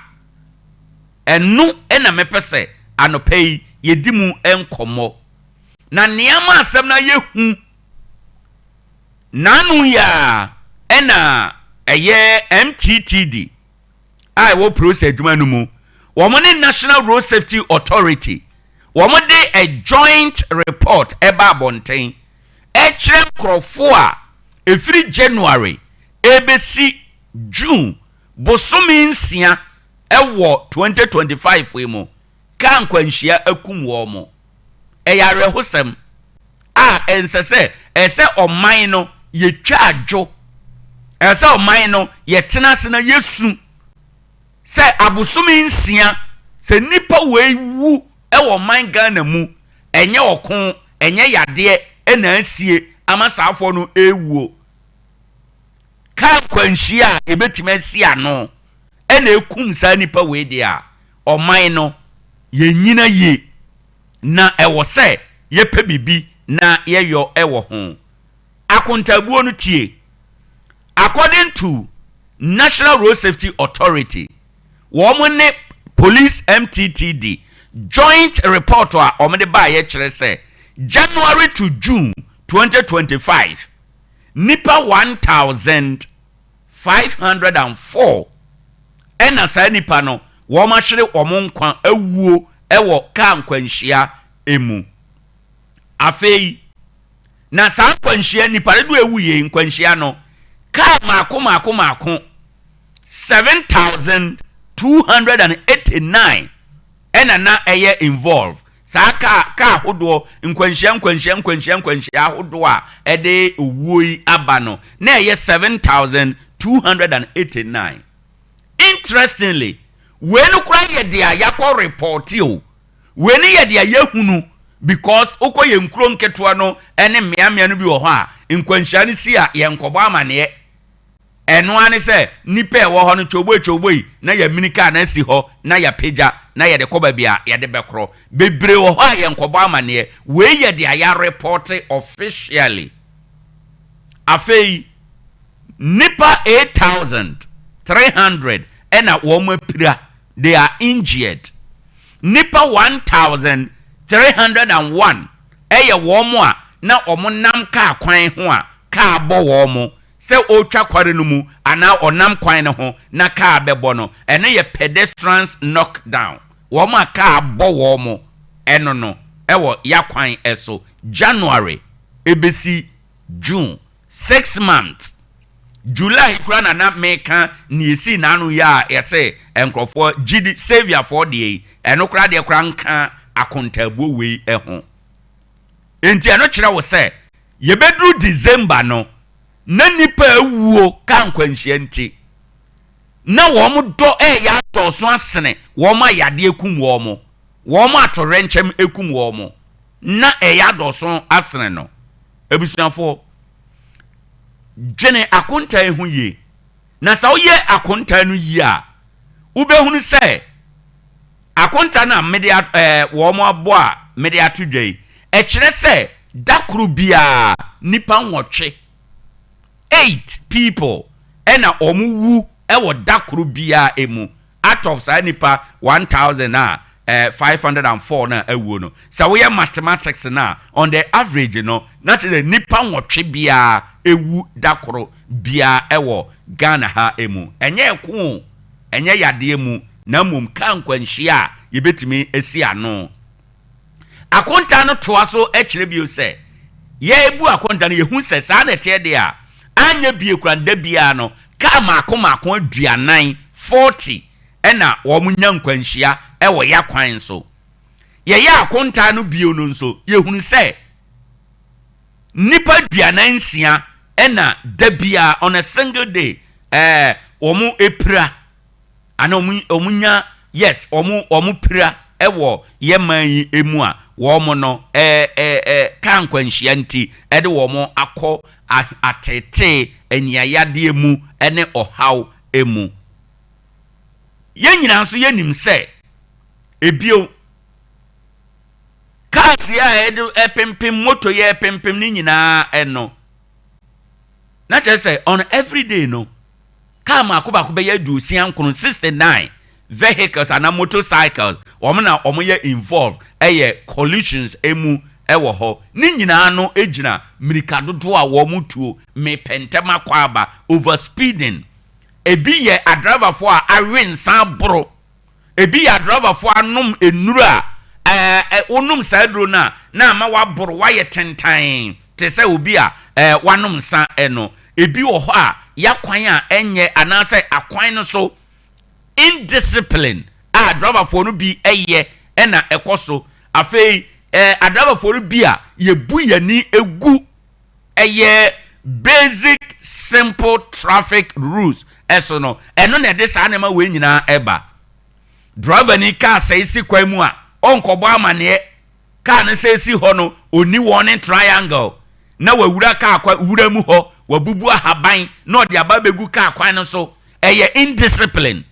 Ɛno na mepɛ sɛ anɔpa yi yɛdi mu nkɔmmɔ. Na nea ama asɛm no ayɛ hu n'ano yi ara na ɛyɛ MTTD a ɛwɔ Prosa adwuma no mu, wɔn ne National Road Safety Authority, wɔde a joint report ɛba abɔnten ɛkyerɛ nkurɔfoɔ a ɛfiri January ɛrebɛsi June bosome nsia wɔ 2025 yi mu, kaa nkwanhyia akum wɔn. Ɛyɛ awerɛhosɛm a ɛnsɛ sɛ ɛsɛ sɛ ɔman no yɛtwa adwo. Ɛsɛ sɛ ɔman no yɛtena ase na yɛsu sɛ abosome nsia sɛ nnipa wei wu wɔ ɔman Ghana mu, ɛnyɛ ɔko, ɛnyɛ yadeɛ na asie ama saafoɔ no rewuo. Kaa nkwanhyia a yɛbɛtumi asi ano na ɛkum saa nnipa wei deɛ a, ɔman no yɛnnyina yie na ɛwɔ sɛ yɛpɛ biribi na yɛyɔ wɔ ho. Akontaabuo no tie, According to National Road Safety Authority, wɔn ne Police MTTD joint report a wɔde baeɛ kyerɛ sɛ January to June 2025, nnipa 1,504 ɛna saa nnipa no wɔahwere wɔn nkwa awuo wɔ kaa nkwanhyia mu. Afei, na saa nkwanhyia nnipa dodoɔ a ɛwuiɛ yi nkwanhyia no, kaa mmaako mmaako mmaako 7,289 ɛna na ɛyɛ involve. Saa kaa kaa ahodoɔ, nkwanhyia nkwanhyia nkwanhyia nkwanhyia ahodoɔ a ɛde owuo yi aba no, na ɛyɛ 7,289. Interestingly, wei no koraa yɛ deɛ yɛakɔ repɔɔte o. Wei no yɛ deɛ yɛahunu because wokɔ yɛn nkuro nketewa no ne mmeammea no bi wɔ hɔ a, nkwanhyia no si a, yɛnkɔbɔ amaneɛ. Ɛno ara ne sɛ nnipa a ɛwɔ hɔ no kyowboi kyowboi na yɛamini kaa no asi hɔ na yɛapagya na yɛde kɔ baabi a yɛde bɛkorɔ. Bebree wɔ hɔ a yɛnkɔbɔ amaneɛ. Wei yɛ deɛ yɛarepɔɔte officially. Afei nnipa 8,300 na wɔapira, they are injured. Nnipa 1,301 yɛ wɔn a na wɔnam kaa kwan ho a kaa bɔ wɔn sɛ ɔretwa kware no mu anaa ɔnam kwan no ho na kaa bɛbɔ no, ɛno yɛ pedestrians knock down, wɔn a kaa bɔ wɔn ɛno no wɔ yakwan so January ɛbɛsi June, six months, July yi koraa na na meka nea ɛsii n'ano yi a yɛse nkorɔfoɔ gyidi Saviourfoɔ deɛ yi, ɛno koraa deɛ koraa nka akontaabuo wei ho. Enti ɛno kyerɛ wo sɛ. Yɛbɛduru December no, na nnipa awuo kaa nkwanhyia nti, na wɔn dɔ reyɛ adɔɔso asene wɔn a yadeɛ kum wɔn, wɔn a atoyerɛnkyɛm kum wɔn, na ɛreyɛ adɔɔso asene no. Abusuafoɔ, dwene akontaa yi ho yie, na sɛ woyɛ akontaa no yie a, wobɛhunu sɛ akonta no a mede ɛɛ wɔn abɔ a mede ato dwa yi, ɛkyerɛ sɛ da koro biara nnipa nwɔtwe, eight people, ɛna wɔn wu wɔ da koro biara mu out of saa nnipa 1000 a eh, 504 no a awuo no. Sɛ woyɛ mathematics no a, on the average no, na kyerɛ sɛ nnipa nwɔtwe biara ɛwu da koro biara wɔ Ghana ha mu. Ɛnyɛ ɛko o, ɛnyɛ yadeɛ mu, na mmom kaa nkwanhyia a yɛbɛtumi asi ano. Akonta no toa so kyerɛ bio sɛ, Yɛrebu akonta no, yɛhu sɛ saa na ɛteɛ deɛ a, anyɛ bie koraa no, da biara no, kaa mmaako mmaako aduanan, 40, na wɔnya nkwanhyia wɔ yɛn akwan so. Yɛyɛ akonta no bio no nso, yɛhunu sɛ nnipa 46 na da biara, on a single day, ɛɛ, wɔpira. Ana wɔn wɔn nya yes wɔn wɔn pira wɔ yɛ man yi mu a wɔn no ɛɛ ɛɛ kaa nkwanhyia nti ɛde wɔn akɔ atetee aniayadeɛ mu ne ɔhaw mu. Yɛn nyinaa nso yɛnim sɛ ebio cars yi a yɛde ɛpempem moto yɛ ɛpempem ne nyinaa ɛno na kyerɛ sɛ on everyday no Kaa mmaako baako bɛyɛ 69, 69 vehicles anaa motorcycles, wɔn na wɔyɛ involved ɛyɛ collisions mu ɛwɔ hɔ. Ne nyinaa no gyina mirika dodoɔ a wɔn tuo, mepɛ ntɛm akɔ aba, over speeding. Ebi yɛ adriverfoɔ a awe nsa aboro. Ebi yɛ adrɔvafoɔ anom nnuro a ɛɛ wonom saa aduro no a na ama woaboro, woayɛ tentann te sɛ obi a ɛɛ wanom nsa no. Ebi wɔ hɔ a y'akwan a ɛnyɛ anaasɛ akwan no so indiscipline a adrɔvafoɔ no bi yɛ na ɛkɔ so. Afei ɛɛ adrɔvafoɔ no bi a yɛbu yɛn ani gu ɛyɛ basic simple traffic rules so no, ɛno na ɛde saa nneɛma wei nyinaa ɛba. Driver ni kaa sɛe si kwan mu a, ɔnkɔbɔ amaneɛ. Kaa no sɛe si hɔ no, ɔnni warning triangle na wawura kaa kwan wura mu hɔ, wabubu ahaban na ɔde aba abɛgu kaa kwan no so. Ɛyɛ indiscipline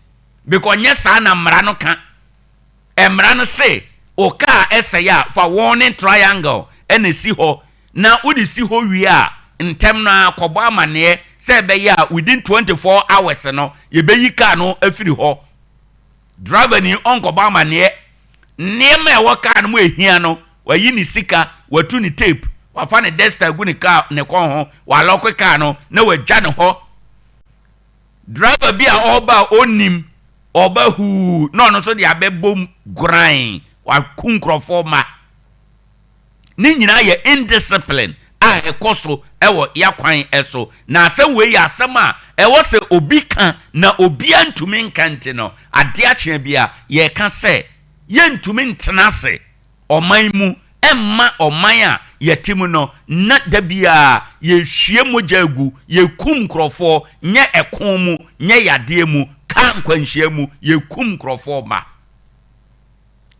because nyɛ saa na mmara no ka. Mmara no se wo kaa sɛe a, fa warning triangle na si hɔ na wode si hɔ wie a, ntɛm no ara kɔbɔ amanneɛ sɛ ɛbɛyɛ a within 24 hours no, yɛbɛyi kaa no afiri hɔ. Driver-ni ɔnkɔbɔ amanneɛ. Nneɛma a ɛwɔ kaa no mu a ɛhia no, wayi ne sika, watu ne tape, wafa ne duster agu ne kaa ne kɔn ho, walɔke kaa no na wagya no hɔ. Driver bi a ɔreba a ɔnnim, ɔreba huu na ɔno nso de abɛbom guran, waku nkurɔfoɔ ma. Ne nyinaa yɛ indiscipline a ɛkɔ so wɔ y'akwan so. Na asɛm wei yɛ asɛm a ɛwɔ sɛ obi ka na obiara ntumi nka nti no, adeɛ akyea biara yɛreka sɛ yɛntumi ntena ase ɔman mu mma ɔman a yɛte mu no na da biara yɛhwie mogya agu, yɛkum nkurɔfoɔ, nyɛ ɛko mu, nyɛ yadeɛ mu, kaa nkwanhyia mu, yɛkum nkurɔfoɔ ma.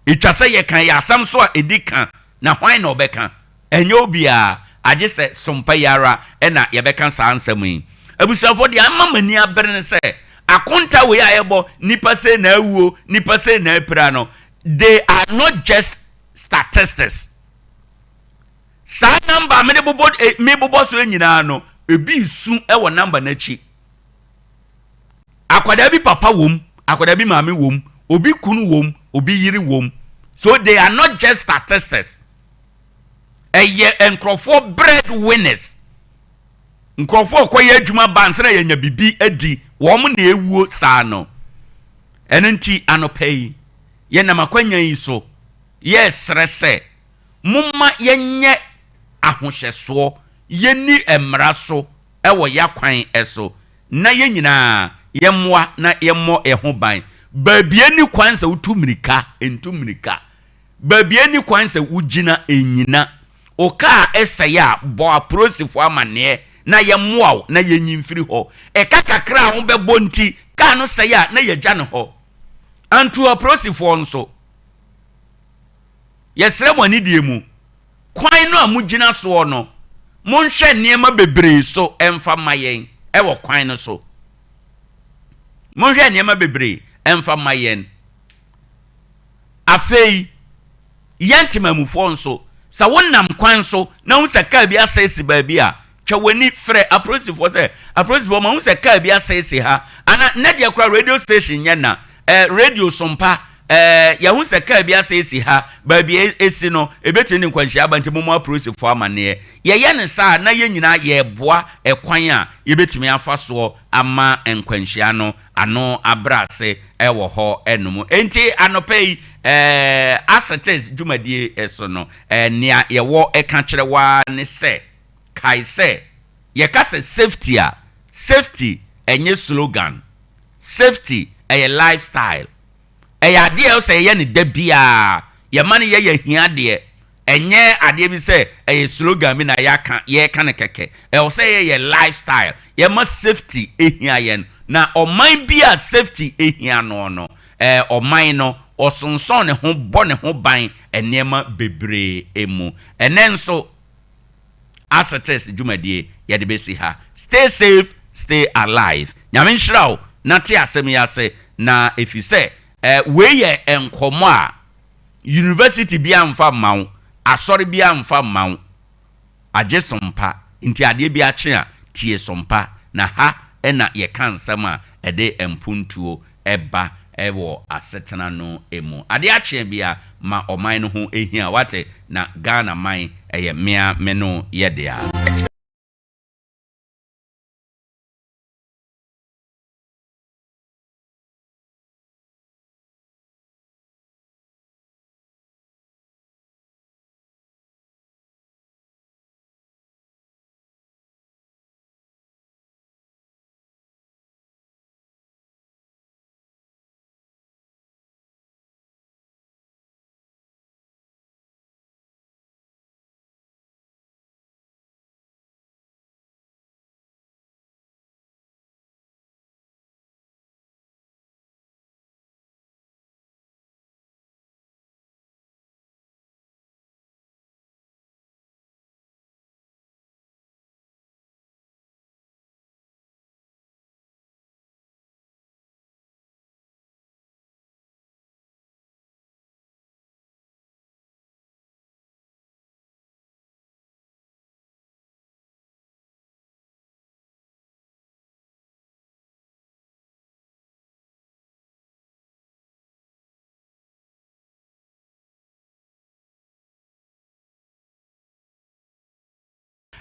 Etwa sɛ yɛka yɛn asɛm so a edi ka, na hwan na ɔbɛka? Ɛnyɛ obiara, agye sɛ sompa yi ara na yɛbɛka saa nsɛm yi. Abusuafo, deɛ ama m'ani abere ne sɛ, akonta wei a yɛbɔ, nnipa sei na awuo, nnipa sei na apira no, they are not just statistics. Saa number a mede bobɔ, eh, mebobɔ so nyinaa no, ebi resu wɔ number no akyi. Akwadaa bi papa wom, akwadaa bi maame wom, obi kunu wom, obi yere wom. So they are not just statistics. Ɛyɛ nkurɔfoɔ bread winners. Nkurɔfoɔ kɔyɛ adwuma ba ansa na yɛanya biribi adi, wɔn na ɛwuo saa no. Ɛno nti anɔpa yi, yɛnam akwanya yi so yɛresrɛ sɛ momma yɛnyɛ ahohyɛsoɔ, yɛnni mmara so wɔ y'akwan so na yɛn nyinaa yɛmmoa na yɛmmɔ yɛn ho ban. Baabi a ɛnni kwan sɛ wotu mmirika, ntu mmirika. Baabi a ɛnni kwan sɛ wogyina, nnyina. Wo kaa sɛe a, bɔ apolisifoɔ amanneɛ na yɛmmoa wo na yɛnyi mfiri hɔ. Ɛka kakra a wobɛbɔ nti, kaa no sɛe a, na yɛagya no hɔ. Anto apolisifoɔ nso, yɛsrɛ mo anidie mu, kwan no a mogyina soɔ no, monhwɛ nneɛma bebree so mfa mma yɛn wɔ kwan no so. Monhwɛ nneɛma bebree mfa mma yɛn. Afei, yɛn temanmufoɔ nso, sɛ wonam kwan so na wohu sɛ kaa bi asɛe si baabi a, twa w'ani frɛ apolisifoɔ sɛ, Apolisifoɔ, mahu sɛ kaa bi asɛe si ha. Anaa, nnɛ deɛ koraa radio station nyɛ na, eh, radio sompa, eh, yɛahu sɛ kaa bi asɛe si ha, baabi a ɛsi no, ɛbɛtumi de nkwanhyia aba nti mommɔ apolisifoɔ amanneɛ. Yɛyɛ no saa a, na yɛn nyinaa yɛreboa ɛkwan a yɛbɛtumi afa soɔ ama nkwanhyia no ano abrɛ ase wɔ hɔ nom. Enti anɔpa yi, Asetes dwumadie so no, nea yɛwɔ ka kyerɛ wo ara ne sɛ, kae sɛ, yɛka sɛ safety a, safety ɛnyɛ slogan. Safety ɛyɛ lifestyle. Ɛyɛ adeɛ a ɛwɔ sɛ yɛyɛ no da biara. Yɛma no yɛ yɛn ahiadeɛ. Ɛnyɛ adeɛ bi sɛ ɛyɛ slogan bi na yɛaka, yɛreka no kɛkɛ. Ɛwɔ sɛ ɛyɛ yɛn lifestyle. Yɛma safety hia yɛn. Na ɔman bi a safety hia noɔ no, ɛɛ ɔman no, ɔsonsɔn ne ho bɔ ne ho ban nneɛma bebree mu. Ɛnnɛ nso, Asetes dwumadie yɛde bɛsi ha. Stay safe, stay alive. Nyame nhyira wo na te asɛm yi ase na ɛfiri sɛ wei yɛ nkɔmmɔ a university biara mfa mma wo, asɔre biara mfa mma wo, agye sompa. Nti adeɛ bi akye a, tie sompa. Na ha na yɛka nsɛm a ɛde mpuntuo ba wɔ asetena no mu. Adeɛ akye bia ma ɔman no ho hia wate na Ghana man ɛyɛ mea me no yɛ dea.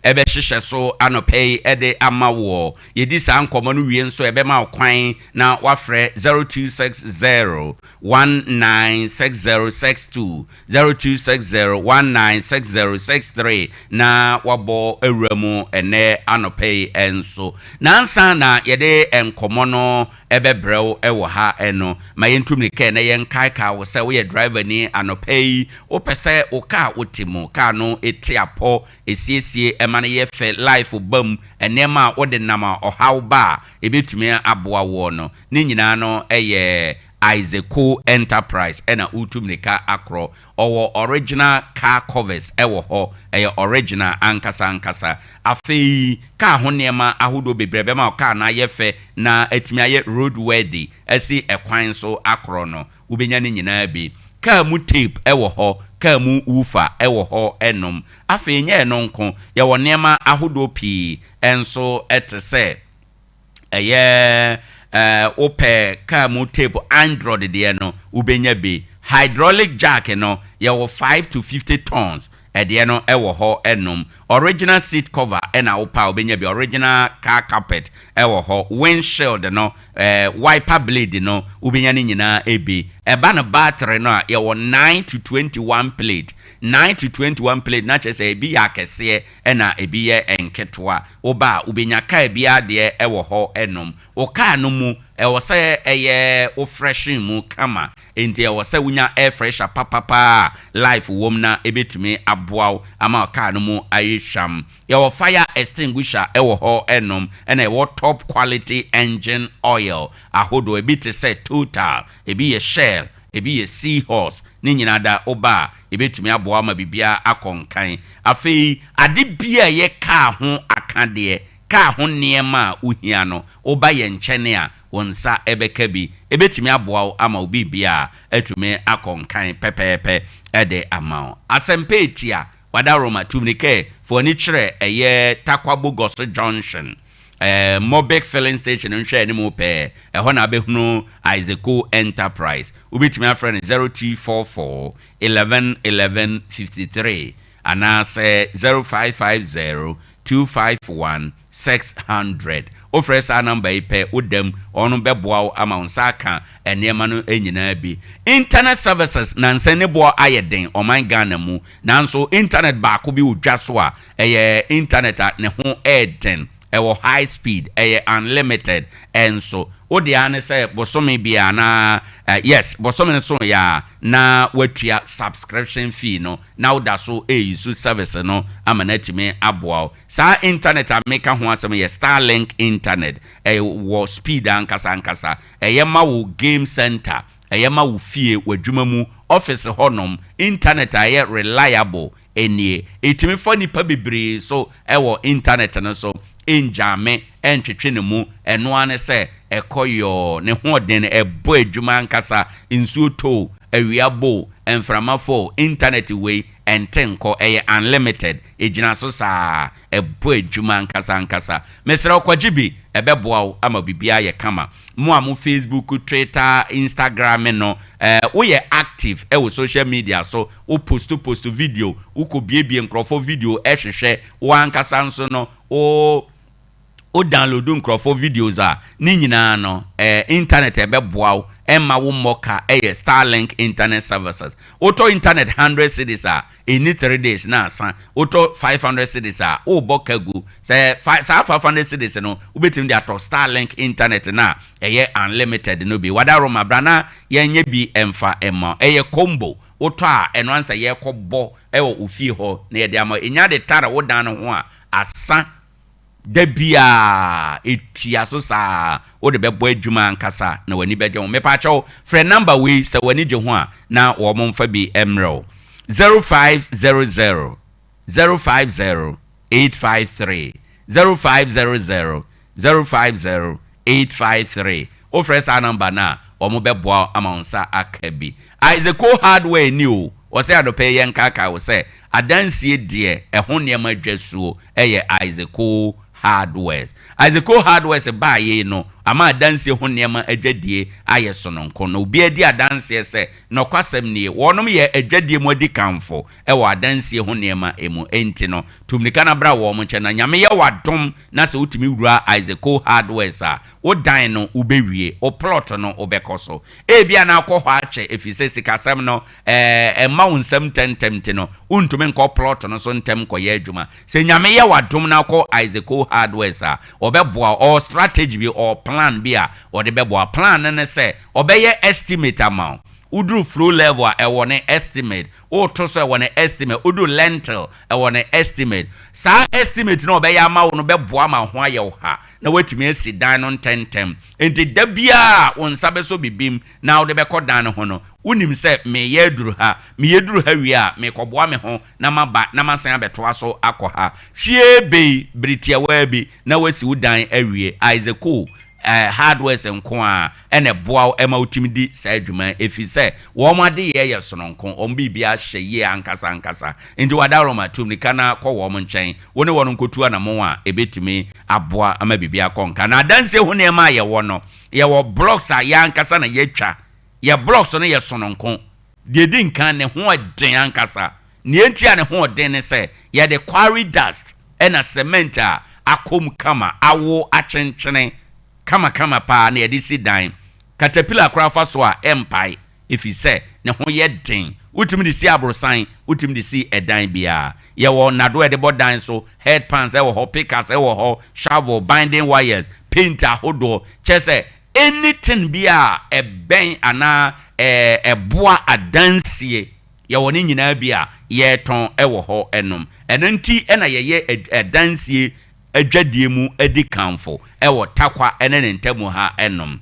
Ɛbɛhyehyɛ so anɔpa yi de ama woɔ. Yɛdi saa nkɔmmɔ no wie nso a, yɛbɛma wo kwan na woafrɛ 0260 196062, 0260 196063 na woabɔ awura mu ɛnnɛ anɔpa yi nso. Na ansa na yɛde nkɔmmɔ no bɛbrɛ wo wɔ ha no, ma yɛntu mmirika na yɛnkaekae wo sɛ woyɛ driverni anɔpa yi, wopɛ sɛ wo kaa a wote mu, kaa no te apɔ, Esiesie ɛma no yɛ fɛ, life ba mu, nneɛma a wode nam a ɔhaw ba a ɛbɛtumi aboa woɔ no, ne nyinaa no yɛ Isaaco Enterprise ɛna wotu mmirika akorɔ. Ɔwɔ original car covers wɔ hɔ, ɛyɛ original ankasa ankasa. Afei car ho nneɛma ahodoɔ bebree a ɛbɛma wo car no ayɛ fɛ na atumi ayɛ road worthy asi ɛkwan so akorɔ no, Wobɛnya ne nyinaa bi. Kaa mu tape wɔ hɔ, kaa mu woofer wɔ hɔ nom. Afei nyɛ ɛno nko, yɛwɔ nneɛma ahodoɔ pii nso te sɛ ɛyɛ wopɛ kaa mu tape Android deɛ no, wobɛnya bi. Hydraulic jack no, yɛwɔ 5 to 50 tons Ɛdeɛ no wɔ hɔ nom. Original seat cover na wopɛ a wobɛnya bi, original car carpet wɔ hɔ, windshield no, wiper blade no wobɛnya ne nyinaa bi. Ɛba no battery no a, yɛwɔ 9 to 21 plate. 9 to 21 plate, na kyerɛ sɛ ebi yɛ akɛseɛ ɛna ebi yɛ nketewa. Woba a, wobɛnya kaa biara deɛ ɛwɔ hɔ nom. Wo kaa no mu, ɛwɔ sɛ ɛyɛ wo freshen mu kama, enti ɛwɔ sɛ wonya air fresher papapa a life wom na ɛbɛtumi aboa wo ama wo kaa no mu ayɛ hwam. Yɛwɔ fire extinguisher wɔ hɔ nom, ɛna yɛwɔ top quality engine oil ahodoɔ, ebi te sɛ Total, ebi yɛ Shell, ebi yɛ Seahorse, ne nyinaa da woba a yɛbɛtumi aboa wo ma biribiara akɔ nkan. Afei ade biara a ɛyɛ kaa ho akadeɛ, kaa ho nneɛma a wohia no, woba yɛn nkyɛne a, wo nsa bɛka bi. Ɛbɛtumi aboa wo ama wo biribiara atumi akɔ nkan pɛpɛɛpɛ de ama wo. Asɛmpa etia, Wadaroma, Tumnikɛ, fa w'ani kyerɛ ɛyɛ Tarkwa Bogoso Junction, ɛɛ Mobic Filling Station nhwɛ anim pɛɛ, ɛhɔ na wobɛhunu Isaaco Enterprise. Wobɛtumi afrɛ no 0244 11 11 53 anaasɛ 0550 251 600. Wofrɛ saa nɔmba yi pɛ, wo da mu, wɔn bɛboa wo ama wo nsa aka nneɛma no nyinaa bi. Internet services, Nansa ne boɔ ayɛ den ɔman Ghana mu, nanso internet baako bi wɔ dwa so a, ɛyɛ internet a ne ho yɛ den, ɛwɔ high speed, ɛyɛ unlimited nso. Wo deɛ ara ne sɛ bosome biara anaa, yes, bosome no so yɛ a na woatua subscription fee no na woda so reuse service no ama no atumi aboa wo. Saa internet a meka ho asɛm yɛ Starlink internet. Ɛwɔ speed ankasa ankasa. Ɛyɛ ma wo game center, ɛyɛ ma wo fie, w'adwuma mu, office hɔnom. Internet a ɛyɛ reliable nie. Ɛtumi fa nnipa bebree so wɔ internet no so, ɛngyame, ɛntwetwe ne mu. Ɛno ara ne sɛ ɛkɔ yɔɔ. Ne hoɔden no, ɛbɔ adwuma ankasa. Nsuo tɔ o, awia bɔ o, mframa fɔ o, internet wei, ɛnte nkɔ. Ɛyɛ unlimited. Ɛgyina so saa. Ɛbɔ adwuma ankasa ankasa. Mesrɛ wo kɔgye bi, ɛbɛboa wo ama biribiara ayɛ kama. Mo a mo Facebook, Twitter, Instagram no, eh, woyɛ active wɔ social media so, wo post post video, wokɔ biebie nkorɔfoɔ video hwehwɛ, wo ankasa nso no, wo wo download nkorɔfoɔ videos a, ne nyinaa no, eh, internet a ɛbɛboa wo, ɛmma wo mmɔ ka yɛ Starlink internet services. Wotɔ internet hundred cedis a, Ɛnni three days na asa. Wotɔ 500 cedis a, worebɔ ka gu. Sɛ fa saa 500 cedis no, wobɛtumi de atɔ Starlink internet no a ɛyɛ unlimited no bi. Wadaroma, bra na yɛnyɛ bi mfa mma wo. Ɛyɛ combo. Wotɔ a, ɛno ara ne sɛ yɛrekɔbɔ wɔ wo fie hɔ na yɛde ama wo. Ɛnya de tare wo dan no ho a, asa. Da biara, ɛtua so saa. Wode bɛbɔ adwuma ankasa na w'ani bɛgye ho. Mepaakyɛw, frɛ number wei sɛ w'ani gye ho a na wɔn mfa bi mmrɛ wo. 0500 050 853, 0500 050 853. Wofrɛ saa number no a, wɔn bɛboa wo ama wo nsa aka bi. Isaac O Hardware ni o, ɔsɛ anɔpa yi yɛnkaakae wo sɛ adansie deɛ ɛho nneɛma dwasuo yɛ Isaac Hardwares. Isaac Hardwares baeɛ yi no, ama adansie ho nneɛma adwadie ayɛ sononko, na obiara di adanseɛ sɛ nɔkwasɛm nie, wɔnom yɛ adwadie mu adikanfo wɔ adansie ho nneɛma mu. Enti no, tu mmirika na bra wɔn nkyɛn, na Nyame yɛ wo adom na sɛ wotumi wura Isaac Hardwares a, wo dan no wobɛwie, wo plot no wobɛkɔ so. Ebia na akɔ hɔ akyɛ efisɛ sikasɛm no mma wo nsam ntɛmntɛm nti no, wontumi nkɔ plot no so ntɛm nkɔyɛ adwuma. Sɛ Nyame yɛ wo adom na wokɔ Isaac O Hardwares a, ɔbɛboa wo. Ɔwɔ strategy bi, ɔwɔ plan bi a ɔde bɛboa wo. Plan no ne sɛ, ɔbɛyɛ estimate ama wo. Woduru floor level a, ɛwɔ ne estimate. Woto so a, ɛwɔ ne estimate. Woduru lentil, ɛwɔ ne estimate. Saa estimate no a ɔbɛyɛ ama wo no bɛboa ma wo ho ayɛ wo ha na woatumi asi dan no ntɛmntɛm. Enti da biara a wo nsa bɛsɔ biribi mu na wode bɛkɔ dan no ho no, wunim sɛ, 'Mereyɛ aduru ha. Meyɛ duru ha wie a, merekɔboa me ho na maba na masan abɛtoa so akɔ ha. Hwie bei, bere tiawaa bi na woasi wo dan awie. Isaac Cole, Hardwares nko ara na ɛboa wo ma wutumi di saa dwuma yi efisɛ wɔn adeyɛ yɛ sononko, wɔn biribiara hyɛ yie ankasa ankasa. Enti w'adaworoma, tu mmirika na kɔ wɔn nkyɛn. Wo ne wɔn nkotu anammɔn a ebetumi aboa ama biribi akɔ nka. Na adansi ho nneɛma a yɛwɔ no, yɛwɔ blocks a yɛn ankasa na yɛatwa. Yɛn blocks no yɛ sononko. Deɛ edi nkan, ne ho yɛ den ankasa. Nea enti a ne ho yɛ den ne sɛ, yɛde quarry dust na cement a akɔ mu kama, awo akyenkyene kamakama paa na yɛde si dan. Katapila koraa fa so a, ɛmpae, efisɛ ne ho yɛ den. Wotumi de si aborosan, wotumi de si ɛdan biara. Yɛwɔ nnadoa a yɛde bɔ dan so, head pans wɔ hɔ, pickaxe wɔ hɔ, shovel, binding wires, paint ahodoɔ, kyerɛ sɛ anything biara a ɛbɛn anaa ɛboa adansie, yɛwɔ ne nyinaa bi a yɛretɔn wɔ hɔ nom. Ɛno nti na yɛyɛ adansie adwadie mu adikanfo wɔ Tarkwa ne ne ntamu ha nom.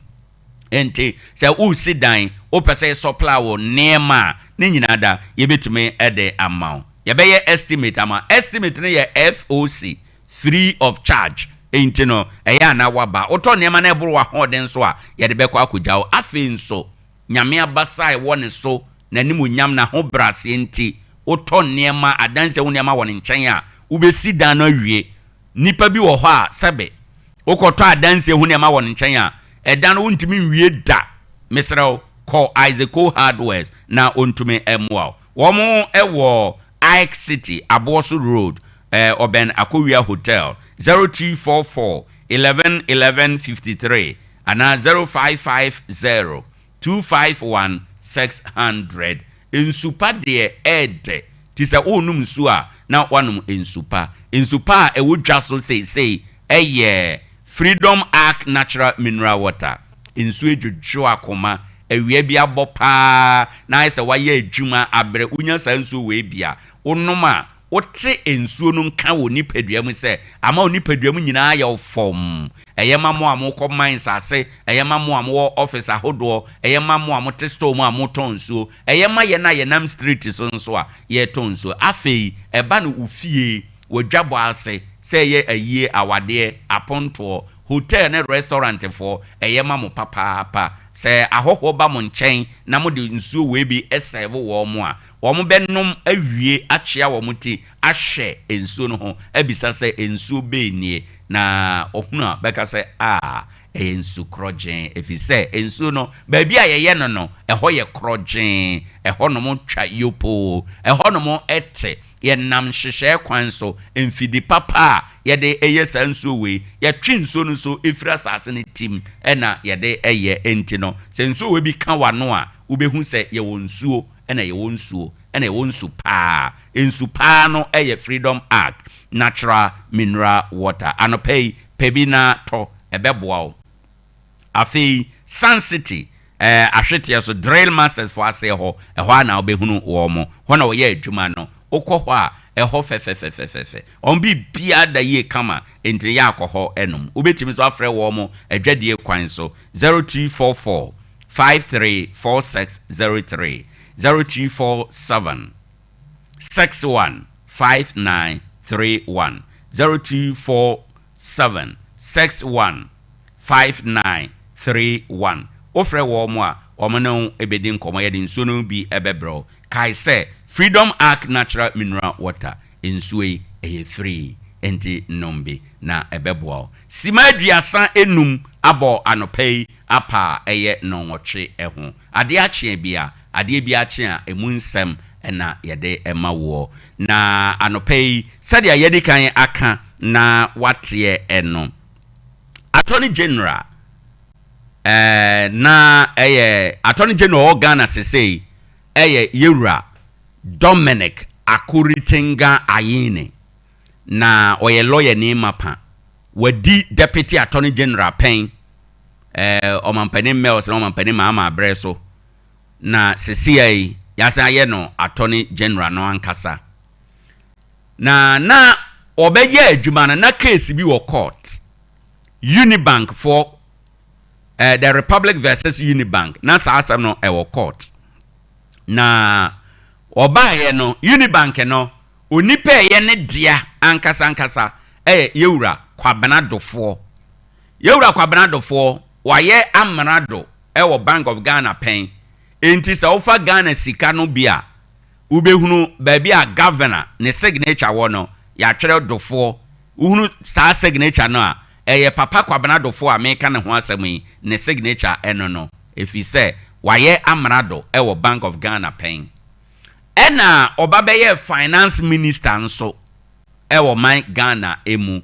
Enti sɛ woresi dan, wopɛ sɛ yɛsɔpla wo nneɛma a, ne nyinaa da, yɛbɛtumi de ama wo. Yɛbɛyɛ estimate ama wo. Estimate no yɛ FOC, free of charge. Enti no, ɛyɛ a na woaba. Wotɔ nneɛma na ɛboro w'ahoɔden so a, yɛde bɛkɔ akɔgya wo. Afei nso, Nyame abasa a ɛwɔ ne so, n'animuonyam, n'ahobrɛaseɛ nti, wotɔ nneɛma, adansi ho nneɛma wɔ ne nkyɛn a, wobɛsi dan no awie. Nnipa bi wɔ hɔ a, sɛbe, wokɔtɔ adansie ho nneɛma wɔ ne nkyɛn a, ɛda no wontumi nwie da. Mesrɛ wo, kɔ Isaac Co Hardwares na ɔntumi mmoa wo. Wɔn wɔ Ike City, Aboɔso Road, ɔbɛn Akowia Hotel, 0244 11 11 53 anaa 0550 251 600. Nsu pa deɛ ɛɛdɛ, nti sɛ worenom nsuo a, na woanom nsu pa. Nsu pa a ɛwɔ dwa so seesei yɛ Freedom Ark Natural Mineral Water. Nsuo dwodwo akoma. Awia bi abɔ pa ara na ayɛ sɛ woayɛ adwuma abrɛ, wonya saa nsuo wei bi a, wonom a, Wote nsuo no nka wɔ nipadua mu sɛ ama wo nipadua mu nyinaa ayɛ wo fɔmm. Ɛyɛ ma mo a mokɔ mines ase, ɛyɛ ma mo a mowɔ office ahodoɔ, ɛyɛ ma mo a mote store mu a motɔn nsuo, ɛyɛ ma yɛn a yɛnam street so nso a yɛretɔn nsuo. Afei ɛba no wo fie, w'adwabɔ ase, sɛ ɛyɛ ayie, awadeɛ, apontoɔ, hotel ne restaurant foɔ, ɛyɛ ma mo papaapa. Sɛ ahɔhoɔ ba mo nkyɛn na mode nsuo wei bi serve wɔn a, Wɔbɛnom awie akyea wɔn ti ahwɛ nsuo no ho abisa sɛ, Nsuo bɛn nie? Na ɔhunu a, bɛka sɛ, Aa, ɛyɛ nsu korɔgyenn, ɛfiri sɛ nsuo no, baabi a yɛyɛ no no, ɛhɔ yɛ korɔgyenn, ɛhɔnom twa yopoo, ɛhɔnom te. Yɛnam nhyehyɛɛ kwan so, mfidi papa a yɛde yɛ saa nsuo wei, yɛtwe nsuo no nso firi asase no tim na yɛde yɛ. Enti no, sɛ nsuo wei bi ka w'ano a, wobɛhu sɛ yɛwɔ nsuo na yɛwɔ nsuo na yɛwɔ nsu paa. Nsu paa no yɛ Freedom Ark Natural Mineral Water. Anɔpa yi, pɛ bi na tɔ, ɛbɛboa wo. Afei, Sun City, eh, ahweteɛ so, Drill Masters foɔ aseɛ hɔ, ɛhɔ ara na wobɛhunu wɔn. Hɔ na wɔyɛ adwuma no. Wokɔ hɔ a, ɛhɔ fɛfɛfɛfɛfɛ. Wɔn biribiara da yie kama, enti yɛ akɔ hɔ nom. Wobɛtumi nso afrɛ wɔn adwadie kwan so, 0244 534603, 0247 615931, 0247 615931. Wofrɛ wɔn a, wɔn ne wo bɛdi nkɔmmɔ. Yɛde nsuo no bi bɛbrɛ wo. Kae sɛ, Freedom Ark Natural Mineral Water, nsuo yi, ɛyɛ free, enti nom bi na ɛbɛboa wo. Simma 35 abɔ anɔpa yi apa a ɛyɛ nnɔnwɔtwe ho. Adeɛ akye bi a, adeɛ bi akye a, ɛmu nsɛm na yɛde ma woɔ. Na anɔpa yi, sɛdeɛ yɛadi kan aka na woateɛ no, Attorney General, eh, na ɛyɛ Attorney General ɔwɔ Ghana sesei ɛyɛ Yɛwura Dominic Akuritinga Ayine. Na ɔyɛ lɔyani mapa. Wadi Deputy Attorney General pɛn, eh, Ɔmampanin Mills ne Ɔmampanin Mahama berɛ so, na seesei yi yɛasan ayɛ no Attorney General no ankasa. Na na ɔbɛyɛ adwuma no, na case bi wɔ court, Unibank foɔ, eh, The Republic versus Unibank, na saa asɛm no ɛwɔ court. Na ɔbaeɛ no, Unibank no, Onipa a ɛyɛ ne dea ankasa ankasa yɛ Yɛwura Kwabena Dofoɔ. Yɛwura Kwabena Dofoɔ, wayɛ amrado wɔ Bank of Ghana pɛn. Enti sɛ wofa Ghana sika no bi a, wobɛhunu baabi a Governor ne signature wɔ no, yɛatwerɛ Dofoɔ. Wohunu saa signature no a, ɛyɛ Papa Kwabena Dofoɔ a mereka ne ho asɛm yi ne signature ɛno no, ɛfiri sɛ wayɛ amrado wɔ Bank of Ghana pɛn. Ɛna ɔba bɛyɛɛ finance minister nso wɔ man Ghana mu.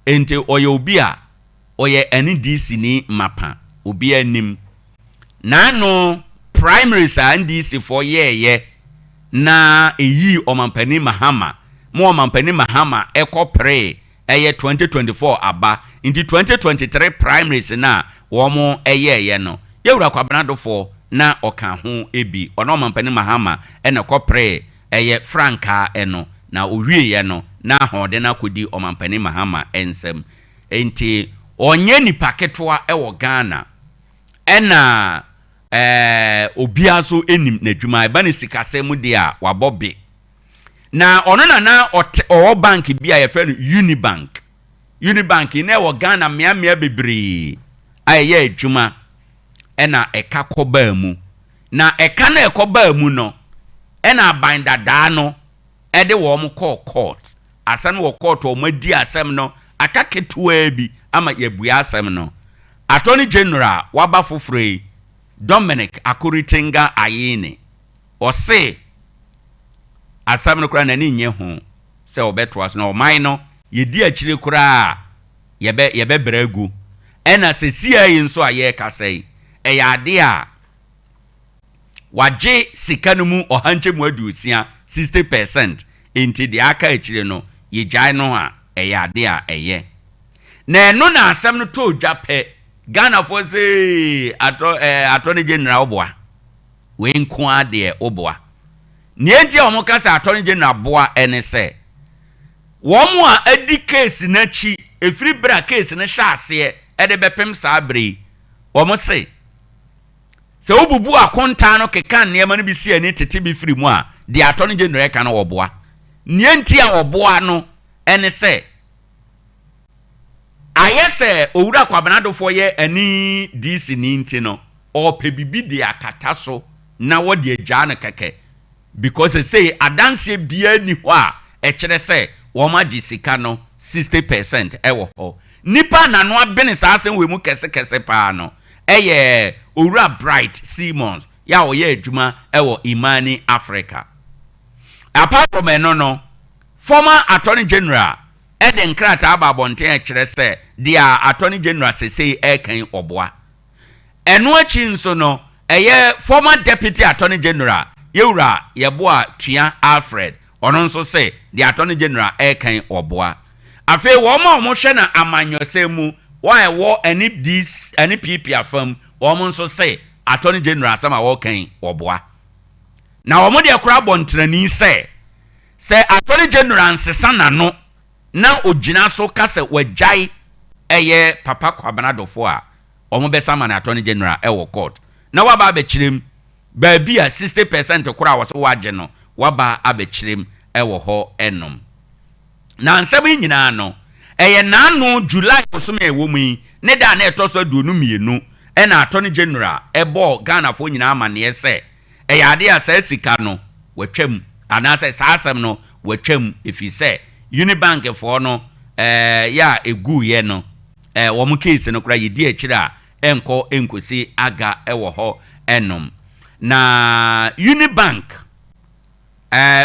Enti ɔyɛ obi a ɔyɛ NDC ni mapa, obiara nim. N'ano primaries a NDC foɔ yɛɛyɛ. na ɛyii Ɔmampanin Mahama ma Ɔmampanin Mahama kɔ peree ɛyɛ 2024 aba nti 2023 primaries no a wɔn yɛɛyɛ no Yɛwura Kwabena Dofoɔ na ɔka ho bi. Ɔne Ɔmampanin Mahama na ɛkɔ peree ɛyɛ frankaa no na ɔwieɛ no na ahoɔden akɔdi Ɔmampanin Mahama nsam. Nti ɔnyɛ nipa ketewa wɔ Ghana ɛna ɛɛ obiara nso nim n'adwuma. Ɛba no sikasɛm mu deɛ a wabɔ be. Na ɔno na na ɔte ɔwɔ bank bi a yɛfrɛ no Unibank. Unibank yi na ɛwɔ Ghana mmeammea bebree a ɛyɛ adwuma ɛna ɛka kɔbaa mu. Na ɛka no a ɛkɔbaa mu no ɛna aban dadaa no ɛde wɔn kɔɔ court. Asɛm no wɔ court a wɔadi asɛm no aka ketewaa bi ama yɛabua asɛm no. Attorney General a waba foforɔ yi, Dominic Akuritinga Ayine, ɔse asɛm no koraa n'ani nnye ho sɛ ɔbɛtoa so na ɔman no yɛdi akyire koraa a yɛbɛ yɛbɛbrɛ agu. Ɛna sesia yi nso a yɛrekasa yi, ɛyɛ adeɛ a wagye sika no mu ɔha nkyɛmu aduosia, 60 percent, enti deɛ aka akyire no yɛgyae no a ɛyɛ adeɛ a ɛyɛ. Na ɛno na asɛm no tɔɔ dwa pɛ, Ghanafoɔ see atɔ ɛɛ Attorney General woboa. Wei nko ara deɛ woboa. Nea enti a wɔka sɛ Attorney General boa ne sɛ, wɔn a adi case no akyi ɛfiri berɛ a case no hyɛɛ aseɛ de bɛpem saa berɛ yi, wɔn se, sɛ wobubu akontaa no keka nneɛma no bi si ani tete bi firi mu a, deɛ Attorney General reka no wɔboa. Nea enti a wɔboa no ne sɛ, Ayɛ sɛ Owura Kwabena Adofoɔ yɛ ani DC ni nti no ɔɔpɛ biribi de akata so na wɔde agyaa no kɛkɛ because sesei adanseɛ biaa nni hɔ a ɛkyerɛ sɛ wɔn agye sika no 60 percent wɔ hɔ. Nipa a n'ano abene saa asɛm wei mu kɛse kɛse paa no yɛ Owura Bright Simons yɛ a ɔyɛ adwuma wɔ Imani Africa. Apart from ɛno no, former Attorney General de nkrataa aba abɔnten a ɛkyerɛ sɛ deɛ Attorney General sesei reka yi ɔboa. Ɛno akyi nso no, ɛyɛ former Deputy Attorney General, Yɛwura Yeboah Tua Alfred, ɔno nso se deɛ Attorney General reka yi ɔboa. Afei wɔn a wɔhwɛ no amanyɔsɛm mu, wɔn a ɛwɔ ɛne DC, ɛne PP afa mu, wɔn nso se Attorney General asɛm a ɔreka yi ɔboa. Na wɔn deɛ koraa bɔ ntrani sɛ, Sɛ Attorney General nsesa n'ano na ogyina so ka sɛ wagyae ɛyɛ Papa Kwabena Dɔfoɔ a, wɔn bɛsa ama no Attorney General ɛwɔ court na waba abɛkyerɛ mu baabi a 60 percent koraa a wɔsɛ wagye no waba abɛkyerɛ mu ɛwɔ hɔ ɛnom. Na nsɛm yi nyinaa no, ɛyɛ n'ano July bosome a ɛwɔ mu yi ne da a na ɛtɔ so 22 ɛna Attorney General ɛbɔɔ Ghanafoɔ nyinaa amaneɛ sɛ Ɛyɛ ade a saa sika no watwam anaasɛ saa asɛm no watwam ɛfiri sɛ Unibank foɔ no yɛ a ɛguiɛ no wɔn case no koraa yɛdi akyire a ɛnkɔ ɛnkɔsi aga wɔ hɔ nom. Na Unibank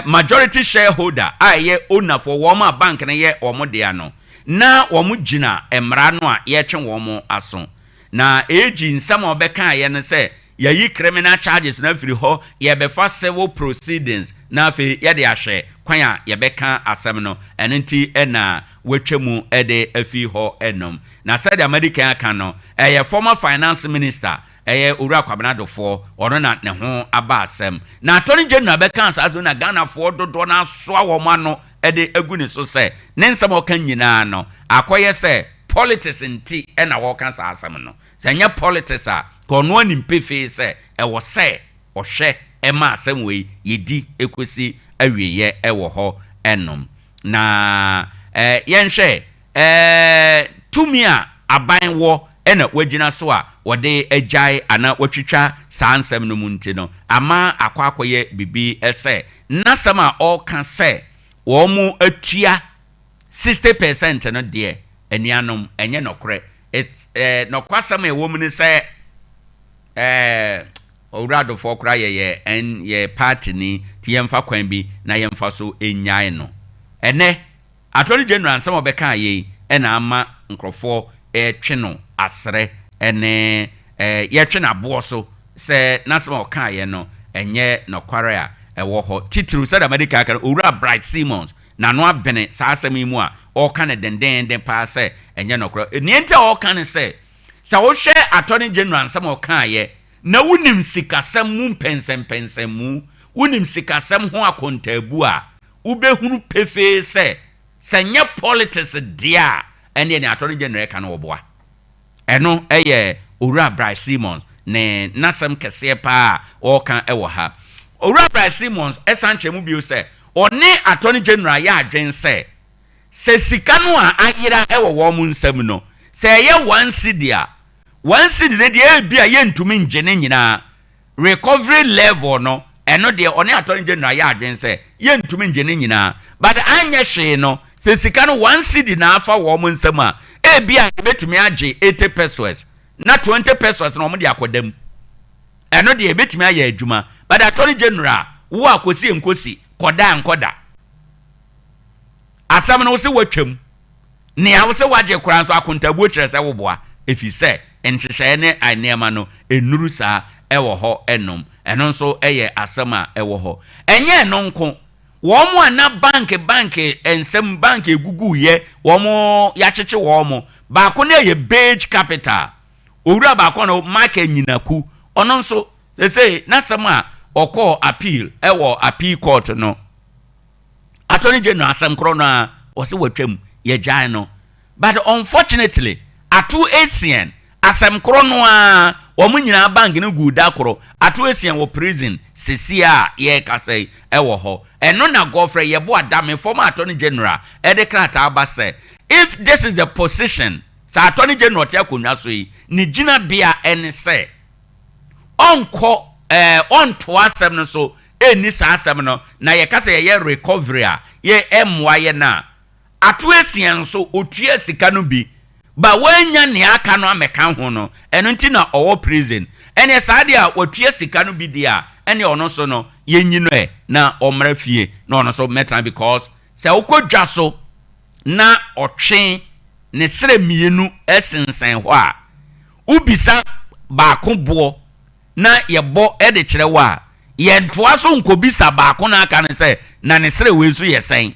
majority shareholder a ɛyɛ owner foɔ wɔn a bank no yɛ wɔn dea no na wɔn gyina mmara no a yɛtwe wɔn aso. Na AG nsɛm a ɔbɛkaeɛ no sɛ Yɛayi criminal charges no afiri hɔ, yɛrebɛfa civil proceedings na afei yɛde ahwɛ kwan a yɛbɛka asɛm no. Ɛno nti na wɔatwa mu de afi hɔ nom. Na sɛdeɛ madi kan aka no, ɛyɛ former finance minister, ɛyɛ Owura Kwabena Dofoɔ, ɔno na ne ho aba asɛm. Na Attorney General bɛkaa saa asɛm yi na Ghanafoɔ dodoɔ no ara asoa wɔn ano de agu ne so sɛ ne nsɛm a ɔka nyinaa no, akɔyɛ sɛ politics nti na ɔreka saa asɛm no. Sɛ ɛnyɛ politics a, nka ɔno ara nim pefee sɛ ɛwɔ sɛ ɔhwɛ ma asɛm wei yɛdi kɔsi awieɛ wɔ hɔ nom. Na yɛnhwɛ tumi a aban wɔ na wagyina so a wɔde agyae anaa watwitwa saa nsɛm no mu nti no, ama akɔ akɔyɛ biribi sɛ n'asɛm a ɔreka sɛ wɔatua 60 percent no deɛ, anuanom, ɛnyɛ nɔkorɛ. It eh, nɔkwasɛm a ɛwɔ mu ne sɛ eh, Owura Adofoɔ koraa yɛyɛ ɛn, yɛyɛ party ni, nti yɛmfa kwan bi na yɛmfa so nnyae no. Ɛnnɛ, Attorney General nsɛm a ɔbɛkaa yei na ama nkorɔfoɔ retwe no aserɛ ne eh, yɛretwe no aboɔ so sɛ n'asɛm a ɔkaeɛ no ɛnyɛ nɔkware a. ɛwɔ hɔ. Titiriw, sɛdeɛ madi kan aka no, Owura Bright Simons n'ano abene saa asɛm yi mu a ɔreka no dendeenden paa sɛ ɛnyɛ nokorɛ. Nea enti a ɔreka ne sɛ, sɛ wohwɛ Attorney General nsɛm a ɔkaeɛ na wonim sikasɛm mu mpɛnsɛmpɛnsɛnmu, wonim sikasɛm ho akontaabu a, wobɛhunu pefee sɛ, sɛ ɛnyɛ politics deɛ a, ɛnneɛ nea Attorney General reka no ɔboa. Ɛno yɛ Owura Bright Simons ne n'asɛm kɛseɛ paa a ɔreka wɔ ha. Owura Bright Simons san kyerɛ mu bio sɛ ɔne Attorney General yɛ adwene sɛ, sɛ sika no a ayera wɔ wɔn nsam no, sɛ ɛyɛ one cedi a, one cedi no deɛ ebia yɛntumi ngye ne nyinaa, Recovery level no, ɛno deɛ ɔne Attorney General yɛ adwene sɛ yɛntumi ngye ne nyinaa but anyɛ hwee no sɛ sika no one cedi na afa wɔn nsam a, ebia yɛbɛtumi agye 80 pesewas na 20 pesewas no wɔde akɔda mu. Ɛno deɛ ɛbɛtumi ayɛ adwuma but Attorney General wo a kɔsi nkosi, kɔda nkɔda. Asɛm no wo se woatwam. Nea wose woagye koraa nso akontaabuo kyerɛ sɛ woboa, efisɛ nhyehyɛe ne nneɛma no nnuru saa wɔ hɔ nom. Ɛno nso yɛ asɛm a ɛwɔ hɔ. Ɛnyɛ ɛno nko, wɔn a na bank bank nsɛm bank eguguiɛ wɔn yɛakyekye wɔn, baako no yɛ Beige Capital, owura baako no Michael Nyinaku, ɔno nso seesei n'asɛm a ɔkɔɔ appeal wɔ appeal court no, Attorney General asɛm korɔ no ara ɔse watwam, yɛgyae no but unfortunately Ato Essien asɛm korɔ no ara wɔn nyinaa bank no guu da koro, Ato Essien wɔ prison sesie a yɛrekasa yi wɔ hɔ. Ɛno na Godfrey Yeboah Dame former Attorney General de krataa ba sɛ if this is the position sɛ Attorney General ɔte akonnwa so yi ne gyinabea ne sɛ ɔnkɔ ɛɛ ɔntoa asɛm no so ɛnni saa asɛm no na yɛka sɛ yɛyɛ recovery a yɛ ɛmmoa yɛn a, ato asia nso ɔtua sika no bi but wannya nea aka no ammɛka ho no ɛno nti na ɔwɔ prison ɛneɛ saa deɛ a watua sika no bi deɛ a ɛneɛ ɔno nso no yɛnyi no ɛ na ɔmmra fie na ɔno nso mmɛtena because sɛ wokɔ dwa so na ɔtwe ne serɛ mmienu sensɛn hɔ a wobisa baako boɔ na yɛbɔ de kyerɛ wo a, yɛntoa so nkɔbisa baako no a aka no sɛ, na ne serɛ wei nso yɛ sɛn?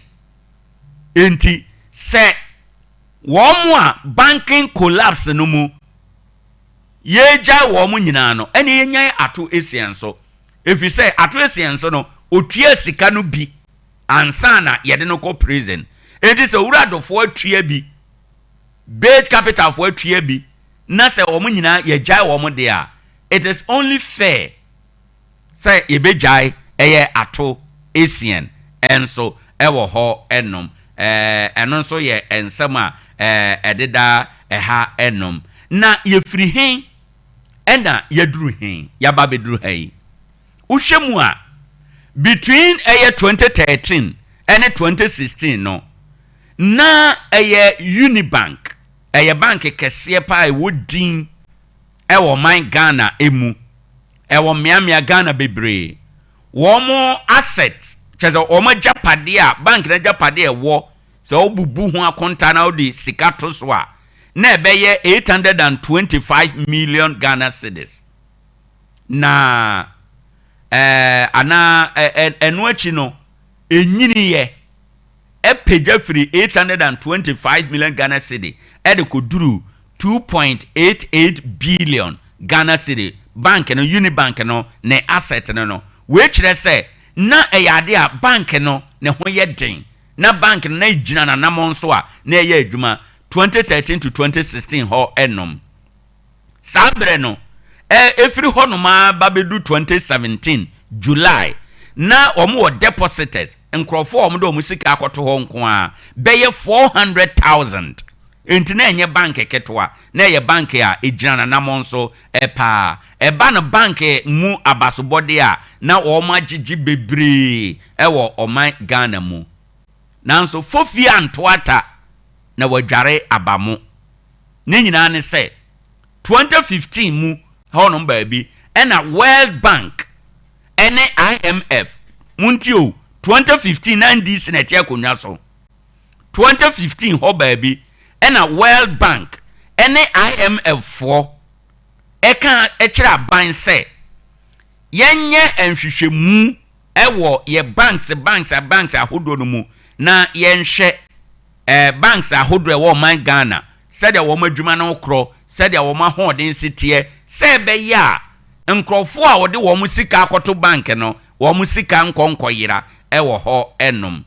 Enti sɛ wɔn a banking collapse no mu yɛregyae wɔn nyinaa no, ɛnneɛ yɛnyae Ato Essien nso. Ɛfiri sɛ Ato Essien nso no, ɔtuaa sika no bi ansa na yɛde no kɔ prison. Enti sɛ Owura Dofoɔ atua bi, Beige Capitalfoɔ atua bi, na sɛ wɔn nyinaa yɛgyae wɔn deɛ a, it is only fair sɛ yɛbɛgyae ɛyɛ ato Essien nso wɔ hɔ nom. Ɛno nso yɛ nsɛm a ɛdeda ɛha nom. Na yɛfiri he na yɛaduru he, yɛaba abɛduru ha yi? Wohwɛ mu a, between ɛyɛ 2013 ne 2016 no, na ɛyɛ Unibank Ɛyɛ bank kɛseɛ paa a ɛwɔ din wɔ ɔman Ghana mu. Ɛwɔ mmeammea Ghana bebree. Wɔn asset, kyerɛ sɛ wɔn agyapadeɛ a, bank no agyapadeɛ a ɛwɔ, sɛ wobubu ho akonta na wode sika to so a, na ɛbɛyɛ 825 million Ghana cedis. Na ɛɛ anaa ɛno akyi no, ɛnyiniiɛ. pagya firii 825 million Ghana cedi de kɔduruu 2.88 billion Ghana cedi, bank no, Unibank no ne asset no no. Wei kyerɛ sɛ na ɛyɛ adeɛ a bank no ne ho yɛ den, na bank no na ɛgyina n'anammɔn so a na ɛyɛ adwuma 2013 to 2016 hɔ nom. Saa berɛ no, ɛfiri hɔnom ara ba bɛdu 2017 July, na wɔwɔ depositors, nkurɔfoɔ a wɔde wɔn sika akɔto hɔ nko ara, bɛyɛ 400,000. Enti na ɛnyɛ bank ketewa, na ɛyɛ bank a ɛgyina n'anammɔn so paa. Ɛba no bank mu abasobɔdeɛ a, na wɔagyegye bebree wɔ ɔman Ghana mu. Nanso fofie anto ata na wɔadware aba mo. Ne nyinaa ne sɛ, 2015 mu hɔnom baabi na World Bank ne IMF, montie o, 2015 na NDC na ɛte akonnwa so, 2015 hɔ baabi na World Bank ne IMF foɔ ɛka kyerɛ aban sɛ yɛnyɛ nhwehwɛmu. wɔ yɛ banks banks banks ahodoɔ no mu na yɛnhwɛ eh, banks ahodoɔ ɛwɔ ɔman Ghana sɛdeɛ wɔn adwuma no korɔ, sɛdeɛ wɔn ahoɔden si teɛ, sɛ ɛbɛyɛ a nkorɔfoɔ a wɔde wɔn sika akɔto bank no wɔn sika nkɔ nkɔyera wɔ hɔ nom.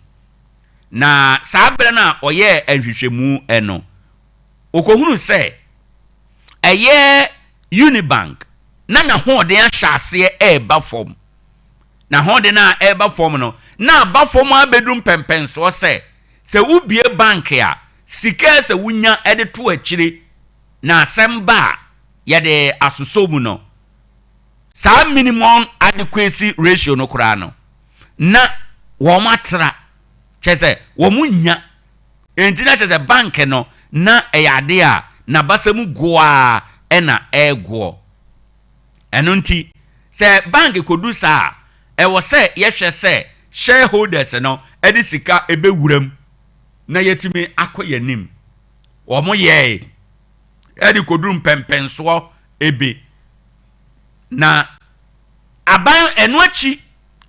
Na saa berɛ no a ɔyɛɛ nhwehwɛmu no, ɔkɔhunuu sɛ ɛyɛ Unibank na n'ahoɔden ahyɛ aseɛ reba fam. N'ahoɔden a ɛreba fam no, na aba fam ara bɛduru mpɛnpɛnsoɔ sɛ, sɛ wobue bank a, sika a ɛsɛ wonya de to akyire na asɛm ba a, yɛde asosɔ mu no, saa minimum adequacy ratio no koraa no, na wɔatra, kyerɛ sɛ wɔnnya. Enti na kyerɛ sɛ bank no, na ɛyɛ adeɛ a n'abasa mu goɔ ara na ɛregoɔ. Ɛno nti, sɛ bank kɔdu saa a, ɛwɔ sɛ yɛhwɛ sɛ shareholders no de sika bɛwura mu na yɛatumi akɔ yɛn anim. Wɔyɛe de kɔduru mpɛnpɛnsoɔ bi. Na aban, ɛno akyi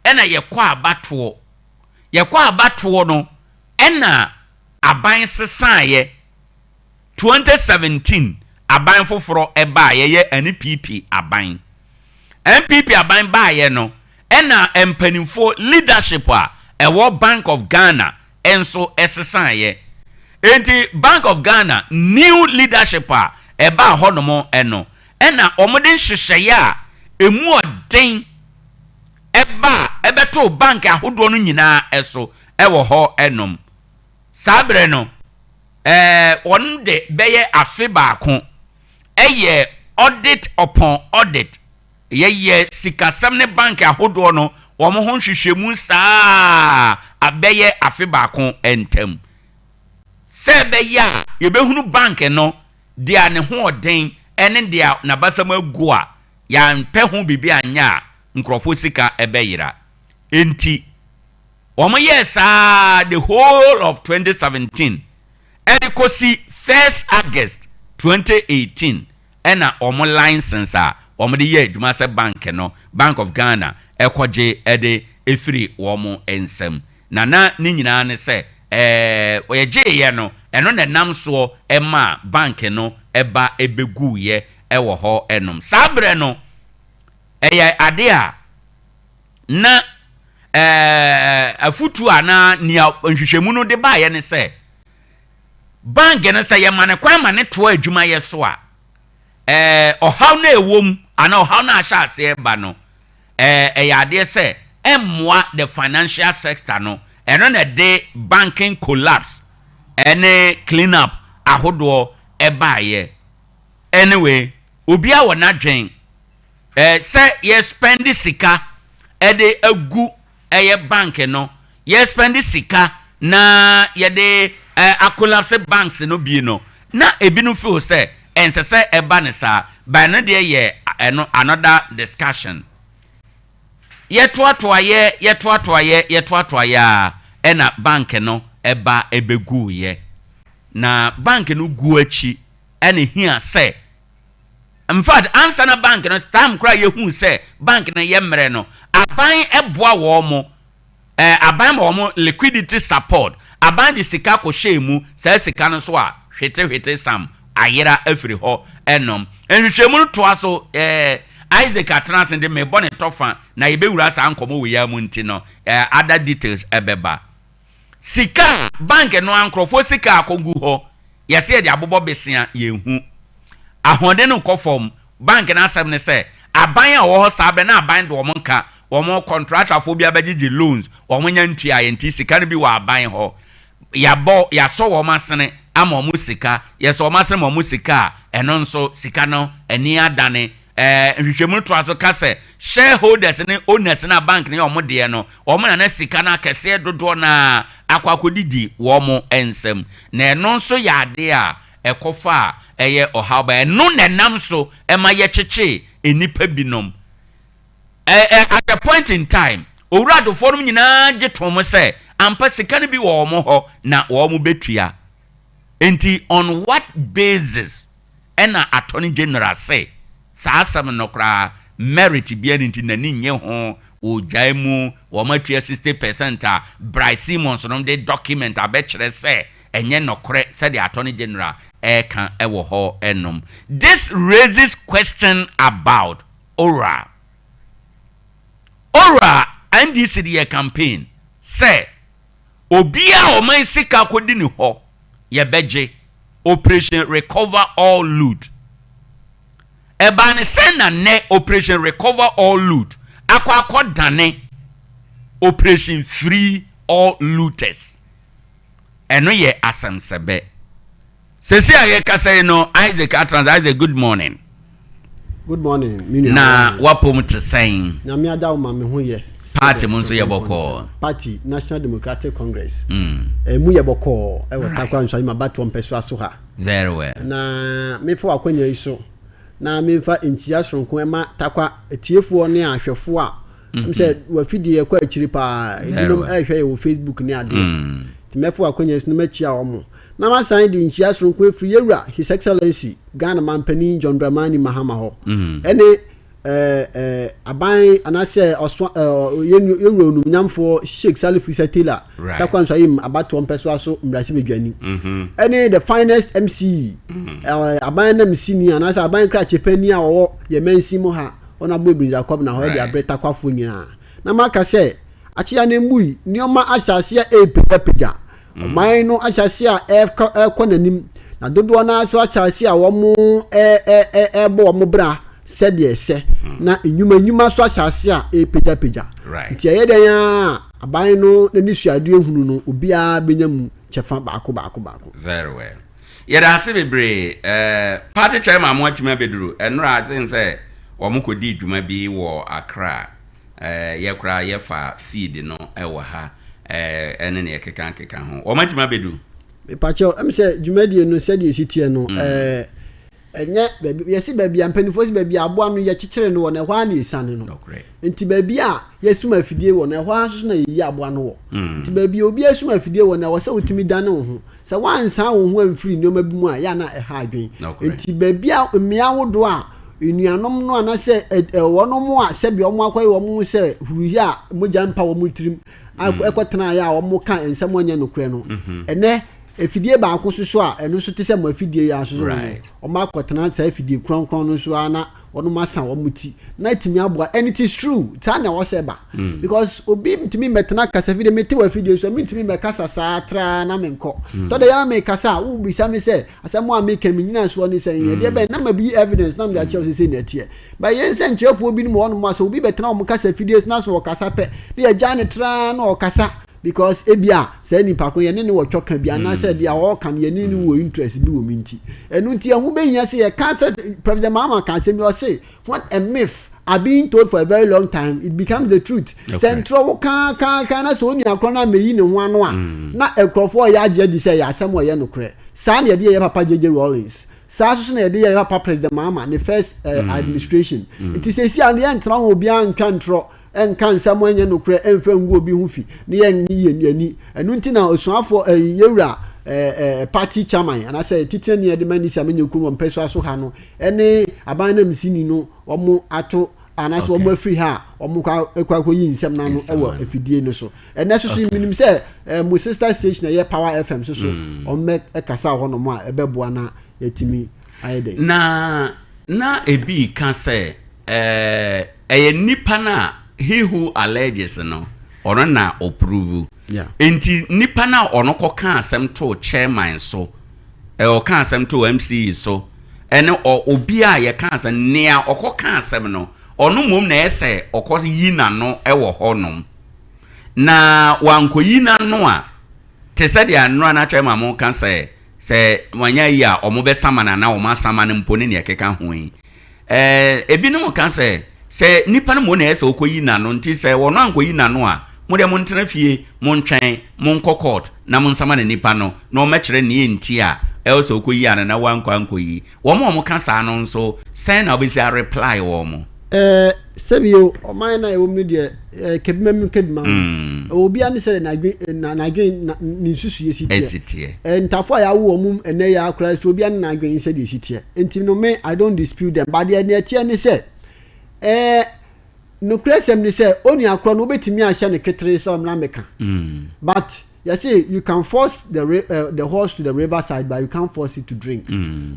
na yɛkɔ abatoɔ. Yɛkɔ abatoɔ no na aban sesaeɛ. 2017 aban foforɔ baeɛ yɛ NPP aban. NPP aban baeɛ no ɛna mpanimfoɔ leadership a ɛwɔ Bank of Ghana nso sesaeɛ. Enti Bank of Ghana new leadership a ɛbaa hɔnom no ɛna wɔde nhyehyɛeɛ a ɛmu ɔden ɛbaa ɛbɛtoo bank ahodoɔ no nyinaa so wɔ hɔ nom. Saa berɛ no, ɛɛ wɔn de bɛyɛ afe baako yɛ audit upon audit, yɛyɛ sikasɛm ne bank ahodoɔ no wɔn ho nhwehwɛmu saa ara bɛyɛ afe baako ntam. Sɛ ɛbɛyɛ a yɛbɛhunu bank no deɛ ne ho ɔden ne deɛ n'abasam agu a yɛampɛ ho biribi anyɛ a nkurɔfoɔ sika bɛyera. Enti Wɔyɛɛ saa ara the whole of 2017 ɛde kɔsi first August 2018 ɛna wɔn license a wɔde yɛ adwuma sɛ bank no, Bank of Ghana kɔgye de firi wɔn nsam. Na na ne nyinaa ne sɛ ɛɛ yɛgyeeɛ no, ɛno na ɛnam soɔ maa bank no ba bɛguiɛ wɔ hɔ nom. Saa berɛ no, ɛyɛ adeɛ a na afotu anaa nea nhwehwɛmu no de baeɛ ne sɛ, bank no sɛ yɛma no kwan ma no toa adwumayɛ so a, ɔhaw no a ɛwɔ mu anaa ɔhaw no a ahyɛ aseɛ ba no, ɛyɛ adeɛ sɛ ɛmmoa the financial sector no. Ɛno na ɛde banking collapse ne clean up ahodoɔ baeɛ. Anyway, obiara wɔ n'adwen. Eh sɛ yɛ spɛnde sika de agu ɛyɛ bank no, yɛ spɛnde sika na yɛde akolapse banks no bi no, na ebinom feel sɛ ɛnsɛ sɛ ɛba no saa, but ɛno deɛ yɛ ɛno another discussion. Yɛtoatoayɛ, yɛtoatoayɛ, yɛtoatoayɛ ara ɛna bank no ba bɛguiɛ. Na bank no guo akyi ɛna ɛhia sɛ Infact ansa na bank no time koraa yɛhuu sɛ bank no yɛ mmerɛ no aban boa wɔn eh, aban ma wɔn liquidity support, aban de sika kɔhyɛɛ mu, saa sika no nso a hwete hwete sam ayera afiri hɔ nom. Nhwehwɛmu no toa so eh, Isaac atena ase nti mebɔ ne tɔfa na yɛbɛwura saa nkɔmmɔ wei ara mu nti no eh, other details ɛbɛba. Sika a bank no ara nkurɔfoɔ sika akɔgu hɔ, yɛse yɛde abobɔ besea, yɛnhu. Ahoɔden no kɔ fam. Bank no asɛm ne sɛ, aban a ɔwɔ hɔ saa berɛ no aban de wɔn nka, wɔn kɔntratafoɔ bi abɛgyegye loans, wɔn nya ntuaeɛ nti sika no bi wɔ aban hɔ. Yɛabɔ, yɛasɔ wɔn asene ama wɔn sika, yɛsɔ wɔn asene ma wɔn sika a, ɛno nso sika no ani adane. Ɛɛ, nhwehwɛmu no toa so ka sɛ, shareholders ne owners no a bank no yɛ wɔn deɛ no, wɔn na na sika no akɛseɛ dodoɔ no ara akɔ akɔdidi wɔn nsam. Na ɛno nso yɛ adeɛ a ɛkɔfa a ɛyɛ ɔhaw ba. Ɛno na ɛnam so ma yɛkyekyee nnipa binom. Ɛ, ɛ, at a point in time, Owura Adofoɔ nom nyinaa gye toom sɛ ampa sika no bi wɔ wɔn hɔ na wɔbɛtua. Enti on what basis ɛna Attorney General se saa asɛm no koraa merit biara nni nti n'ani nnye ho. wɔregyae mu, wɔatua 60 percent a Bright Simons nom de document abɛkyerɛ sɛ ɛnyɛ nɔkorɛ sɛdeɛ Attorney General ɛreka wɔ hɔ nom. This raises question about Oral. Oral NDC de yɛ campaign sɛ obiara a ɔman sika kɔdi ne hɔ yɛbɛgye, Operation Recover All Loot. Ɛbaa no sɛn na nnɛ Operation Recover All Loot akɔ akɔdane Operation Free All Looters? Ɛno yɛ asɛmsɛbɛ. Sɛsi a yɛkasa yi no Isaac Atrans, Isaac good morning. Good morning me nua. Na wapom te sɛn? Nyame ada wo ma me ho yɛ. Party mu nso yɛ bɔkɔɔ. Party National Democratic Congress. Ɛmu yɛ bɔkɔɔ ɛwɔ Tarkwa Nsuaem abatoɔ mpɛsoa so ha. Very well. Na mefa w'akwanya yi so na memfa nkyia soronko ɛma Tarkwa atiefoɔ ne ahwɛfoɔ a ɛm sɛ w'afidie ɛkɔ akyiri paa ebinom ɛrehwɛ yɛ wɔ Facebook ne adeɛ. Nti mɛfa w'akwanya yi so na makyia wɔn. Na masan de nkyia soronko afiri yɛwura His Excellency Ghana Manpanin John Dramani Mahama hɔ ɛne aban anaasɛ ɔso yɛwura onumnyamfoɔ Sheikh Salif Issa Taylor Tarkwa Nsuaem abatoɔ mpɛsoa so mmarahyɛbadwani ɛne the finest MC aban anamsini anaasɛ aban krakye panin a ɔwɔ yɛn mansin mu ha Honourable Ebenezer Kobena hɔ ɛde abrɛ Tarkwafoɔ nyinaa. Na maka sɛ akyea ne mbui nneɛma ahyɛ aseɛ ɛrepagyapagya. Ɔman no ahyɛase a ɛrekɔ n'anim, na dodoɔ no ara nso ahyɛase a wɔrebɔ wɔn bra sɛdeɛ ɛsɛ, na nnwuma nnwuma nso ahyɛase a ɛrepagyapagya. Nti ɛyɛ dɛn ara a, aban no n'anisuadeɛ hunu no, obiara bɛnya mu kyɛfa baako baako baako. Very well. Yɛda ase bebree. Eh, party chairman mo atumi abɛduru. Ɛnora I think sɛ wɔn kɔdii dwuma bi wɔ Accra. Eh, yɛ koraa yɛ fa feed no wɔ ha eh, ɛne neɛ ɛkeka keka ho. Wɔn atumi abɛdu? Mepakyɛw, ɛm sɛ dwumadie no sɛdeɛ ɛsi teɛ no, eh, ɛnyɛ baabi, yɛse baabi a, mpanimfoɔ se baabi a aboa no yɛkyekyere no wɔ no, ɛhɔ ara na yɛsiane no. Nti baabi a yɛsum afidie wɔ no, ɛhɔ ara nso so na yɛyi aboa no wɔ. Nti baabi a obi asum afidie wɔ no, ɛwɔ sɛ wotumi dane wo ho. Sɛ woansan wo ho amfiri nneɛma bi mu a, ɛyɛ a na ɛha adwene. Enti baabi a mmea ahodoɔ a nnuanom no anaasɛ wɔnom a sɛdeɛ wɔn akɔyɛ wɔn ho sɛ huruhia a mogya mpa wɔn tirim kɔtenaeɛ a wɔka nsɛm a ɛnyɛ nokorɛ no, ɛnnɛ afidie baako nso so a ɛno nso te sɛ mo afidie yi ara nso so no, wɔakɔtena saa afidie kronkron no so ara na wɔnom asa wɔn ti na atumi aboa and it is true saa na ɛwɔ sɛ ɛba mm. because obi ntumi mmɛtena kasafidie mete wɔ afidie so mentumi mmɛkasa saa traa na menkɔ mm. tɔ de yɛn mekasa a wobisa me sɛ asɛm a meka me nyina soɔ ne sɛ mm. ɛdeɛ bɛn na ma bi evidence na mede akyerɛw sɛ sɛ na ɛteɛ ba yɛn sɛ nkyerɛfoɔ binom wɔ hɔnom a sɛ obi bɛtena wɔn kasafidie so na sɛ ɔkasa pɛ na yɛgya ne traa na ɔkasa Because ebia saa nipa ko yɛne no wɔ twɔka bi anaasɛ deɛ ɔreka no yɛne no wɔ interest bi wɔ mu nti. Ɛno nti ɛho bɛhia sɛ yɛka sɛ President Mahama ka asɛm bi ɔse when a myth are being told for a very long time it becomes the truth. Sɛ ntorɔ wo kaa kaa kaa na sɛ onua korɔ no ammɛyi ne ho ano a na nkurɔfoɔ reyɛ agye adi sɛ ɛyɛ asɛm a ɛyɛ nokorɛ. Saa na yɛde yɛɛ papa JJ Rawlings. Saa nso so na yɛde yɛɛ papa President Mahama ne first administration. Nti seesei a no yɛntena ho obiara ntwa ntorɔ nka nsɛm a ɛnyɛ nokorɛ mfa ngu obi ho fi ne yɛn nnye yɛn ani. Ɛno nti na osuafoɔ ɛɛ yɛwura ɛɛ ɛɛ party chairman anaasɛ titenani a yɛde ma Nisi Amenyekuo wɔ mpɛsoa so ha no ɛne aban nanmusini no wɔn ato anaasɛ wɔn afiri ha a wɔn kɔ akɔ akɔyi nsɛm no ano wɔ afidie no so. Ɛnɛ nso so menim sɛ ɛɛ mo sister station a ɛyɛ Power FM nso so wɔn bɛ kasa wɔ hɔnom a ɛbɛboa na yɛatumi ayɛ dɛn. Na na ebi reka sɛ ɛɛ Ɛyɛ nipa no a he who alleges no, ɔno na ɔprove. Enti nipa no a ɔno kɔkaa asɛm too chairman so, ɔkaa asɛm too MCE so, ɛne ɔ obi a yɛka asɛm, nea ɔkɔkaa asɛm no, ɔno mmom na ɛyɛ sɛ ɔkɔ yi n'ano wɔ hɔnom. Na wankɔyi n'ano a, te sɛ deɛ nnora na chairman mo ka sɛ, sɛ wanyɛ ayi a wɔbɛsama no anaa wɔasama no mpo ne nea ɛkeka ho yi. Ɛɛ, ebinom ka sɛ, sɛ nipa no mmom na ɛyɛ sɛ ɔkɔyi n'ano nti sɛ ɔno ankɔyi n'ano a, mo deɛ montena fie, montwɛn, monkɔ court na monsama no nipa no na ɔmmɛkyerɛ nea enti a ɛwɔ sɛ ɔkɔyi ano na wankɔ ankɔyi. Wɔn a wɔka saa no nso, sɛn na wobɛsi areply wɔn? Ɛɛ, sɛbio, ɔman no a yɛwɔ mu no deɛ, ɛɛ, kabimam kabimam no, ɛwɔ obiara ne sɛdeɛ n'adwen, na, n'adwen, na, ne nsusuiɛ si teɛ. Si teɛ. Ɛɛ, ntafo a yɛawo wɔn mu ɛnnɛ yi ara koraa nso, obiara ne n'adwen sɛdeɛ ɛsi teɛ. Nti no, me, I don't dispute them, but deɛ, deɛ ɛteɛ ne sɛ, ɛɛ, Nokorɛsɛm ne sɛ, onua korɔ no wobɛtumi ahyɛ no ketere sɛ ɔmmra mmɛka. But yɛse you can force the, the horse to the river side but you can't force it to drink.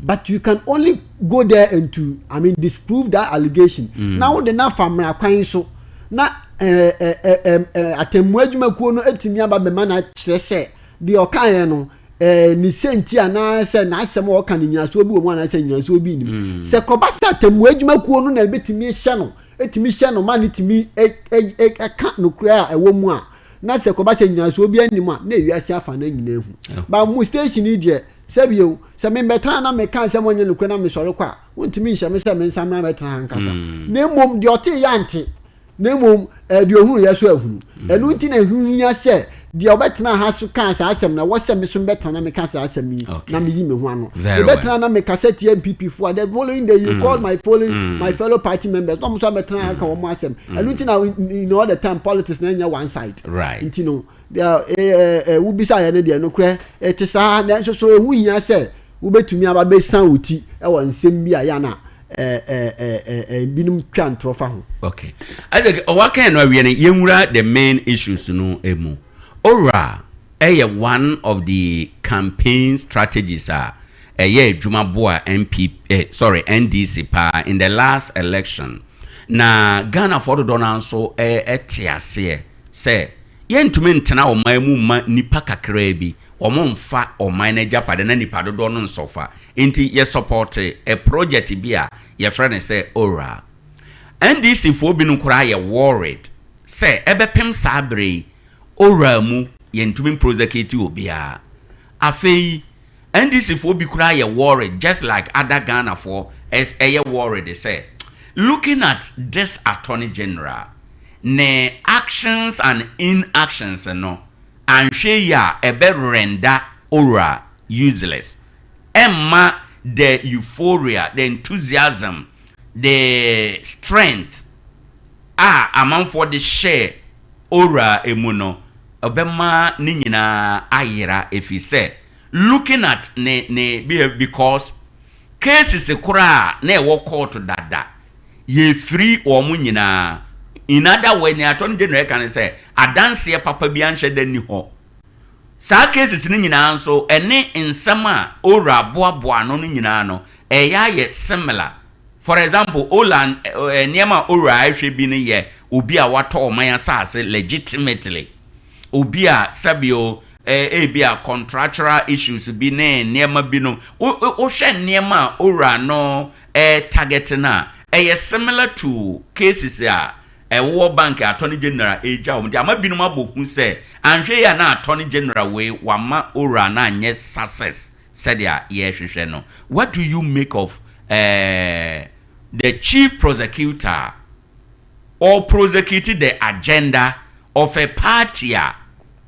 But you can only go there and to, I mean, disprove that allegation. Na wode no afa mmara kwan so na eh, eh, eh, eh, eh, atemmu adwumakuo no atumi aba bɛma no akyerɛ sɛ deɛ ɔkaeɛ no eh, ne sɛnti anaasɛ n'asɛm a ɔka no nyinasoɔ bi wɔ mu anaasɛ nyinasoɔ bi nnim. Sɛ kɔba sɛ atemmu adwumakuo no na ɛbɛtumi hyɛ no tumi hyɛ no ma no tumi ka nokorɛ a ɛwɔ mu a, na sɛ kɔba sɛ nyinasoɔ biara nni mu a, na ewiase afa no nyinaa hu. But mo station yi deɛ, sɛ bio, sɛ mebɛtena ha na meka nsɛm a ɔnyɛ nokorɛ na mesɔre kɔ a, wontumi nhyɛ me sɛ mensan mmra mmɛtena ha nkasa. Na mmom deɛ ɔteeɛ ante, na mmom deɛ ɔhunuiɛ nso ahunu. Ɛno nti na ɛho hia sɛ Deɛ ɔbɛtena ha so kaa saa asɛm no, ɛwɔ sɛ me nso mebɛtena na meka saa asɛm yi na meyi me ho ano. Mebɛtena na mekasa tia NPP foɔ a, the following day you call my following my fellow party members na wɔn nso abɛtena ha aka wɔn asɛm. Ɛno nti na in all the time politics na ɛnyɛ one side. Nti no, deɛ wobisaeɛ no deɛ nokorɛ ɛte saa, nanso so ɛho hia sɛ wobɛtumi aba bɛsan wo ti wɔ nsɛm bi a yɛ a na binom twa ntorɔ fa ho. Okay. Isaac, ɔwaka no awie no, yɛnwura the main issues no mu. Owura ɛyɛ one of the campaign strategies a ɛyɛ adwuma boa MP, eh, sorry, NDC paa in the last election. Na Ghanafoɔ dodoɔ no ara nso ɛte aseɛ sɛ yɛntumi ntena ɔman mu mma nnipa kakraa bi wɔn mfa ɔman no agyapade na nnipa dodoɔ no nsɔfa. Nti yɛ sɔpɔte project bi a yɛfrɛ no sɛ ORAL. NDC foɔ binom koraa yɛ worried sɛ ɛbɛpem saa berɛ yi ORAL mu yɛntumi mprosecute obiara. Afei NDC foɔ bi koraa yɛ worried just like other Ghana foɔ ɛyɛ worried sɛ looking at this Attorney General ne actions and inactions no anhwɛ yie a ɛbɛ render ORAL useless. Ɛmma the euphoria, the enthusiasm, the strength a amanfoɔ de hyɛɛ Owura mu no, ɛbɛma ne nyinaa ayera ɛfiri sɛ looking at ne ne behavior because cases koraa a na ɛwɔ court dada, yɛfiri wɔn nyinaa. In other words, nea Attorney General ɛka ne sɛ adanseɛ papa biara nhyɛ da nni hɔ. Saa cases no nyinaa nso ɛne nsɛm a Ora boaboa ano no nyinaa no ɛyɛ ayɛ similar. For example, Ola nneɛma a Ora ɛhwɛ bi no yɛ obi a watɔ ɔman asase legitimately, obi a sɛbio ebi a contractual issues bi ne nneɛma bi no, wohwɛ nneɛma a Ora no target no a, ɛyɛ similar to cases a Ɛwowɔ bank a attorney general regya wɔn de ama binom abɔ hu sɛ anhwɛ yie a na attorney general wei wama oral no anyɛ success sɛdeɛ yɛrehwehwɛ no. What do you make of eh the chief prosecutor a ɔreprosecute the agenda of a party a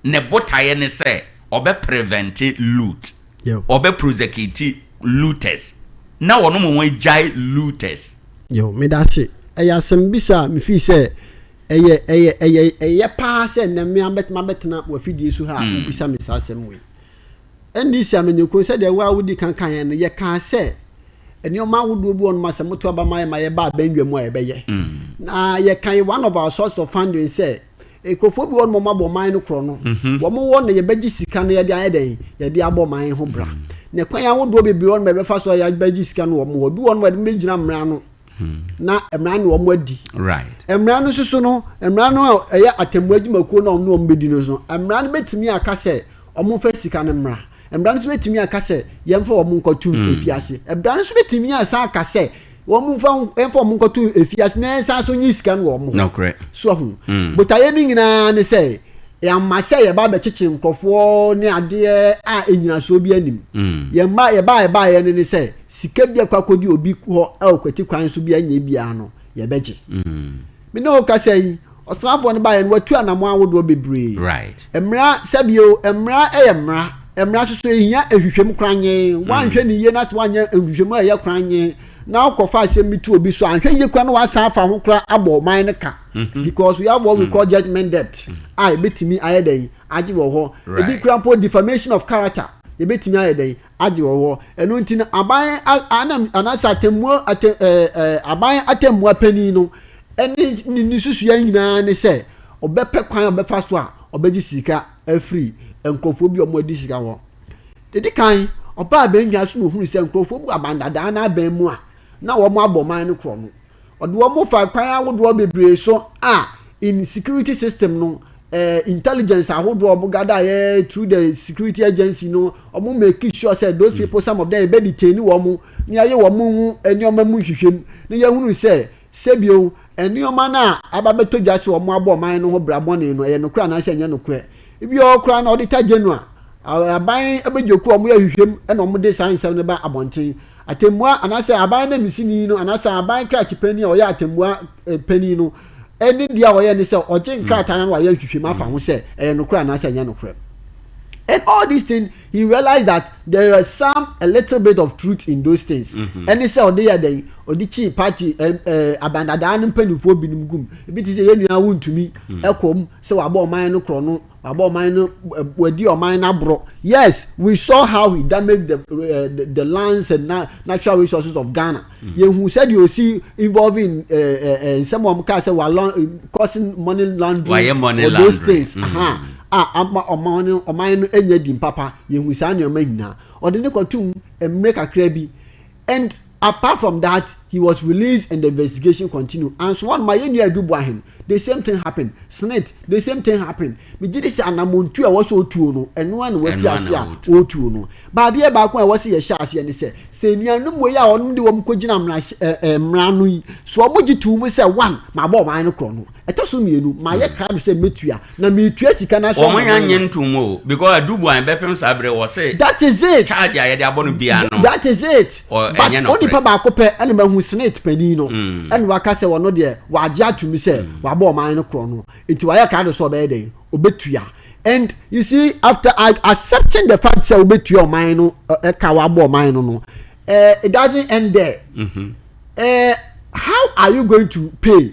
ne botaeɛ ne sɛ ɔbɛ prevent loot, ɔbɛ prosecute looters na wɔn mmom agyae looters? Yow, medase. Ɛyɛ asɛmbisa a mifii sɛ ɛyɛ ɛyɛ ɛyɛ ɛyɛ paa sɛ nnɛ me ara mɛtumi abɛtena w'afidie so ha a wobisa me saa asɛm wei. NDC amanyɔkuo, sɛdeɛ wo ara wodii kan kaeɛ no, yɛkaa sɛ nneɛma ahodoɔ bi wɔ hɔnom a sɛ moto aba ma yɛn ma yɛba abannwa mu a yɛbɛyɛ. Na yɛkae one of our source of funding sɛ Nkurɔfoɔ bi wɔ hɔ nom a wɔabɔ man no korɔ no, wɔn wɔ na yɛbɛgye sika no yɛde ayɛ dɛn? Yɛde abɔ man ho bra. Na kwan ahodoɔ bebree wɔ nom a yɛbɛfa so a yɛabɛgye sika no wɔn hɔ. Bi wɔ nom a yɛde bɛgyina mmara ano na mmara ne wɔn adi. Mmara no nso so no, mmara no a ɛyɛ atemmuo adwumakuo no a wɔn ne wɔn bɛdi no nso, mmara no bɛtumi aka sɛ wɔmfa sika no mmra. Mmara no nso bɛtumi aka sɛ yɛmfa wɔn nkɔto afiase. Mmara no nso bɛtumi asan aka sɛ wɔmfa yɛmfa wɔn nkɔto afiase na yɛnsan so nyi sika no wɔ wɔn hɔ. Nokorɛ. So ahu? Botaeɛ no nyinaa ne sɛ yɛama sɛ yɛba abɛkyekye nkurɔfoɔ ne adeɛ a nnyinasoɔ bi anim. Yɛn mma yɛba a yɛbaeɛ no ne sɛ sika bi akɔ akɔdi obi hɔ wɔ kwati kwan so bi a ɛnyɛ biara no yɛbɛgye. Me ne wo kasa yi, ɔsomafoɔ no baeɛ no watu anammɔn ahodoɔ bebree. Right. Mmara, sɛbio, mmara yɛ mmara. Mmara nso so ɛhia nhwehwɛmu koranyee. Woanhwɛ no yie na sɛ woanyɛ nhwehwɛmu a ɛyɛ koranyee na wokɔfa asɛm bi to obi so a, anhwɛ yie koraa na woasan afa ho koraa abɔ ɔman no ka. Because we have what we call judgement debt a yɛbɛtumi ayɛ dɛn agye wɔ hɔ. Ebi koraa mpo defamation of character yɛbɛtumi ayɛ dɛn agye wɔ hɔ. Ɛno nti no aban anam anaasɛ atemmuo ate ɛɛ aban atemmua panin no. Ɛne ne ne nsusuiɛ nyinaa ne sɛ ɔbɛpɛ kwan a ɔbɛfa so a ɔbɛgye sika afiri nkurɔfoɔ bi a wɔadi sika hɔ. Ɛdi kan, ɔbaa abannwa so na ɔhunu sɛ nkurɔfoɔ bi wɔ abandadaa no aban mu a na wɔabɔ ɔman no korɔno. Ɔde wɔn fa kwan ahodoɔ bebree so a in security system no, eh, intelligence ahodoɔ a wɔn gather yɛ through the security agency no, wɔn make sure sɛ those people, some of them yɛbɛ detain wɔn na yɛayɛ wɔn ho nneɛma mu nhwehwɛmu na yɛahunu sɛ Sɛ bio, nneɛma no a aba abɛtɔ dwa sɛ wɔabɔ ɔman no ho bra bɔne no, ɛyɛ nokorɛ anaasɛ ɛnyɛ nokorɛ. Ebi wɔ hɔ koraa no, Auditor General, aban abadwakuo a wɔyɛ nhwehwɛmu na wɔde saa nsɛm no ba abɔnten. Atɛmmua anaasɛ aban ananmusini no anaasɛ aban krakye panin a ɔyɛ atɛmmua panin no ne deɛ a ɔyɛ ne sɛ ɔgye nkrataa no na wayɛ nhwehwɛmu afa ho sɛ ɛyɛ nokorɛ anaasɛ ɛnyɛ nokorɛ. And all these things, he realized that there is some a little bit of truth in those things. Mm-hmm. Ɛne sɛ ɔde yɛ dɛn, ɔde kyii party ɛ ɛ abandadaa no mpanimfoɔ binom gum. Ebi te sɛ yɛn nua Wontumi mm. ɛkɔ mu sɛ wabɔ ɔman no korɔ no, wabɔ ɔman no, wadi ɔman no aborɔ. Yes, we saw how he damaged the uh, the, the lands and na natural resources of Ghana. Mm. Yɛhu sɛdeɛ ɔsi involving nsɛm a wɔn kaa sɛ wa causing money laundering money or those things. Mm. Aha. A ama ɔman no ɔman no anya din papa. Yɛhu saa nneɛma nyinaa. Ɔde ne kɔtum mmerɛ kakra bi and apart from that he was released and the investigation continue. And so on ma yɛn nua Adu Boahen the same thing happened. Snit the same thing happened. Megye di sɛ anamontuo a ɛwɔ sɛ ɔtuo no ɛno ara na wafi ase a ɔretuo no. But adeɛ baako a ɛwɔ sɛ yɛhyɛ aseɛ ne sɛ sɛ anuanom wei a wɔn de wɔn kɔgyina mmara ɛɛ mmara no yi so wɔn gye too mu sɛ one mabɔ ɔman no korɔ no ɛtɔ so mmienu mayɛ krado sɛ mɛtua na metua sika no aso ama Wɔn ɔman nye no. ntom o because Adubuan bɛpem saa bere wɔ se That is it. charge a yɛde abɔ no biara no That is it. ɔ But ɛnyɛ onipa nokorɛ. baako pɛ ɛna mahu senate panin no ɛna waka sɛ ɔno deɛ wagye ato mu sɛ wabɔ ɔman no korɔ no nti wayɛ krado sɛ ɔbɛyɛ dɛn ɔbɛtua and you see after accepting the fact sɛ wobɛtua ɔman no ɛka wabɔ ɔman no no eh, it doesn't end there. Mm -hmm. eh, how are you going to pay?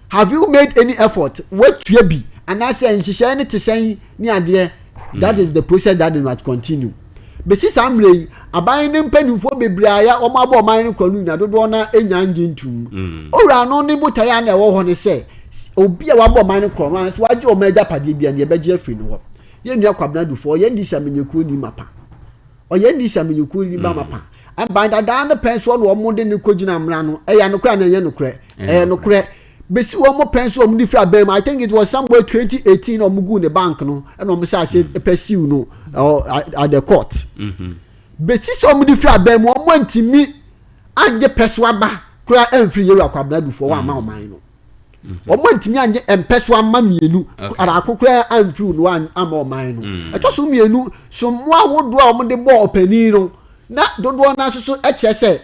Have you made any effort? Woatua bi anaasɛ nhyehyɛe no te sɛn ne adeɛ? That is the process that must continue. Bɛsi saa mmerɛ yi, aban no mpanimfoɔ bebree a yɛ wɔn abɔ ɔman no korɔ no nyinaa dodoɔ no ara nnya ngye ntom. Owura no ne botaeɛ a na ɛwɔ hɔ ne sɛ obi a wabɔ ɔman no korɔ no anaasɛ wagye wɔn agyapadeɛ biara no yɛbɛgye afiri ne hɔ. Yɛn nua Kwabena Dufour, ɔyɛ NDC amanyɔkuo ni mapa. Ɔyɛ NDC amanyɔkuo ni ba mapa. Aban dadaa no pɛn soɔ na wɔn de no kɔgyina mmara no. Ɛyɛ nokorɛ anaa ɛnyɛ nokorɛ? Ɛyɛ nokorɛ. Bɛsi wɔn pɛn so wɔn de firi aban mu. I think it was somewhere 2018 na wɔn guu ne bank no ɛna wɔn hyɛ ase pursue no at the court. Bɛsi sɛ wɔn de firi aban mu wɔn antumi angye pɛso aba koraa amfiri Yewura Kwabena Dufoɔ hɔ amma ɔman no. Wɔn antumi angye mpɛso ama mmienu baako koraa amfiri no amma ɔman no. Ɛtɔ so mmienu so mmoa ahodoɔ a wɔde bɔɔ ɔpanin no na dodoɔ no nso so kyerɛ sɛ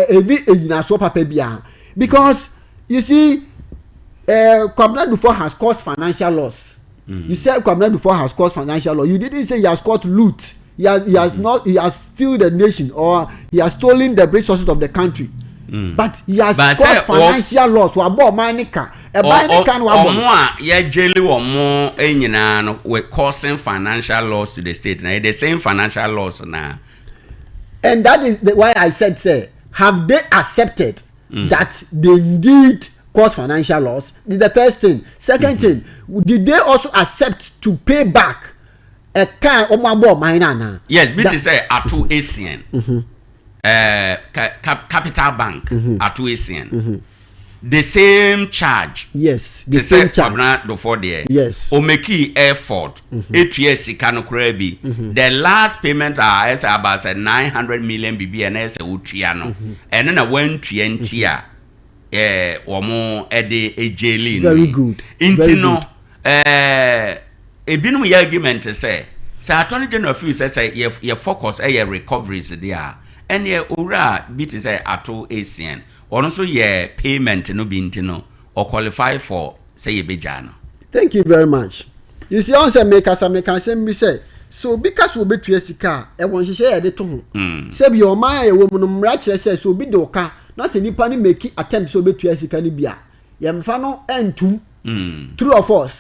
ɛni nnyinasoɔ papa biara because you see uh, Kwabena Duffuor has caused financial loss. You said Kwabena Duffuor has caused financial loss. You didn't say he has caused loot. He has, he has not he has steal the nation or he has stolen the resources of the country. But he has But caused sɛ financial loss. Wabɔ ɔman ne ka. Ɛban ne ka no wabɔ Ɔmo no. a yɛgyeli wɔn nyinaa no were causing financial loss to the state na the same financial loss na. And that is the, why I said say have they accepted that they indeed cause financial loss? The first thing. Second thing, did they also accept to pay back ɛka a wɔn abɔ ɔman no anaa? Yes, bi te sɛ Ato Essien, ɛɛ Capital Bank, Ato Essien, the same charge. Yes, the same charge. Te sɛ Kwabena Duffuor deɛ. Yes. Omekii effort etua sika no koraa bi. The last payment a ɛyɛ sɛ about sɛ 900 million bibi a na ɛyɛ sɛ otua no, ɛno na wantua nti a ɛɛ wɔn ɛde jaili no Very yi. good. Nti Very no good. ɛɛ ebinom yɛ argument sɛ sɛ Attorney General feel sɛ sɛ yɛ yɛ focus ɛyɛ recoveries deɛ a ɛneɛ owura bi te sɛ Ato Essien ɔno nso yɛ payment no bi nti no ɔ qualify for sɛ yɛbɛgyaa no. Thank you very much. You see, ɔn sɛ mekasa meka asɛm bi sɛ, sɛ obi ka sɛ obetua sika a, ɛwɔ nhyehyɛe a yɛde to ho. Sɛbi ɔman a yɛwɔ mu no, mmara kyerɛ sɛ, sɛ obi de wo ka na sɛ nipa no make attempt sɛ obetua sika no bi a, yɛmfa no ntom. True or false?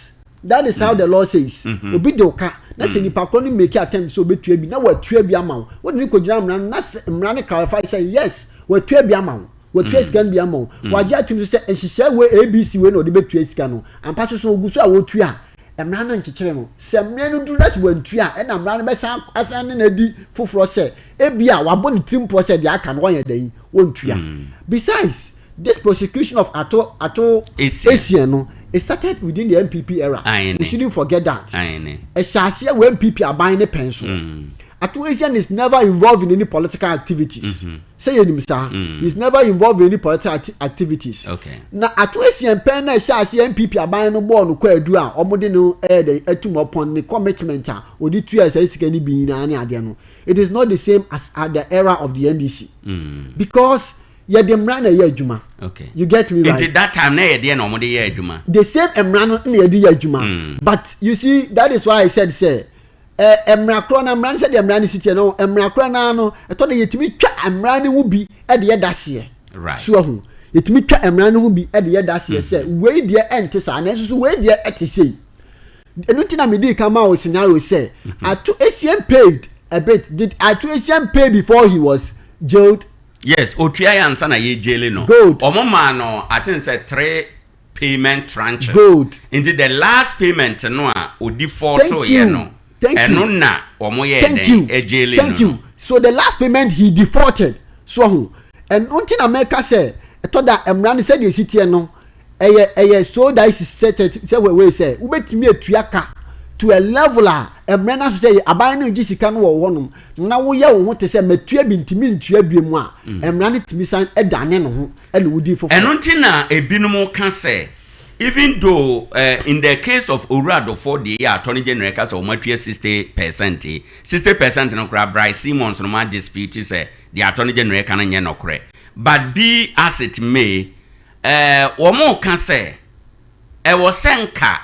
That is how the law says. Obi de wo ka na sɛ nipa korɔ no make attempt sɛ obetua bi na watua bi ama wo, wode no kɔgyina mmara no na sɛ mmara no clarify sɛ yes, watua bi ama wo. Watua sika no bi ama wo. Wagye atum nso sɛ nhyehyɛe wei ABC wei na ɔde bɛtua sika no. Ampa so so ɔgu so a ɔtua a, mmara no nkyekyere no. Sɛ mmerɛ no duru na sɛ wantua a, ɛna mmara no bɛsan asan ne no adi foforɔ sɛ ebia wabɔ ne tirim pɔ sɛ deɛ aka no ɔnyɛ dɛn, ɔntua. Besides, this prosecution of Ato Ato Essien no, it started within the NPP era. We shouldn't forget that. Ɛhyɛ aseɛ wɔ NPP aban ne pɛn so. Ato Essien is never involved in any political activities. Sɛ yɛnim saa. He is never involved in any political activities. Na Ato Essien pɛn na ɛhyɛ aseɛ NPP aban no bɔɔ no kwaadu a wɔde no ɛyɛ dɛn atum upon ne commitment a ɔde tuaa saa sika no bi nyinaa ne adeɛ no. It is not the same as at the era of the NDC. Because yɛde mmara na ɛyɛ adwuma. Okay. You get me right? Nti that time na yɛ deɛ na wɔde yɛ adwuma? The same mmara no na yɛde yɛ adwuma. But you see that is why I said sɛ Ɛ, mmara korɔ no, mmara no sɛdeɛ mmara no si teɛ no, mmara korɔ no ara no, ɛtɔ da yɛtumi twa mmara no ho bi de yɛ daseɛ. Right. So ahu? Yɛtumi twa mmara no ho bi de yɛ daseɛ sɛ wei deɛ ɛnte saa, nanso so wei deɛ ɛte sei. Ɛno nti na medii kan maa wo scenario sɛ, Ato Essien paid a bit. Did Ato Essien pay before he was jailed? Yes, otua yɛ ansa na yɛ jaili no. Good. Wɔn maa no, I think sɛ three payment tranches. Good. Nti the last payment no a odi Thank fɔɔso you. yɛ no, Thank you. ɛno na wɔn yɛɛ Thank dɛn you. ɛjaili Thank no you. no. So the last payment he defaulted. So ahu. Ɛno nti na mɛka sɛ ɛtɔ da a mmara no sɛdeɛ ɛsi teɛ no ɛyɛ ɛyɛ so dicey sɛ sɛ sɛ wei sɛ wobɛtumi atua ka to a level a mmara no aso sɛ aban no regye sika no wɔ wo hɔnom na woyɛ wo ho te sɛ matua bi nti mentua biom a mmara no tumi san dane ne ho ɛna wodi foforɔ. Ɛno nti na ebinom ka sɛ even though in the case of Owura Dofo deɛ yi a Attorney General ka sɛ wɔn atua 60 percent yi, 60% no koraa Bryce Simons no ma dispute sɛ deɛ Attorney General ka no nyɛ nɔkorɛ. But be as it may, wɔn ka sɛ ɛwɔ sɛ nka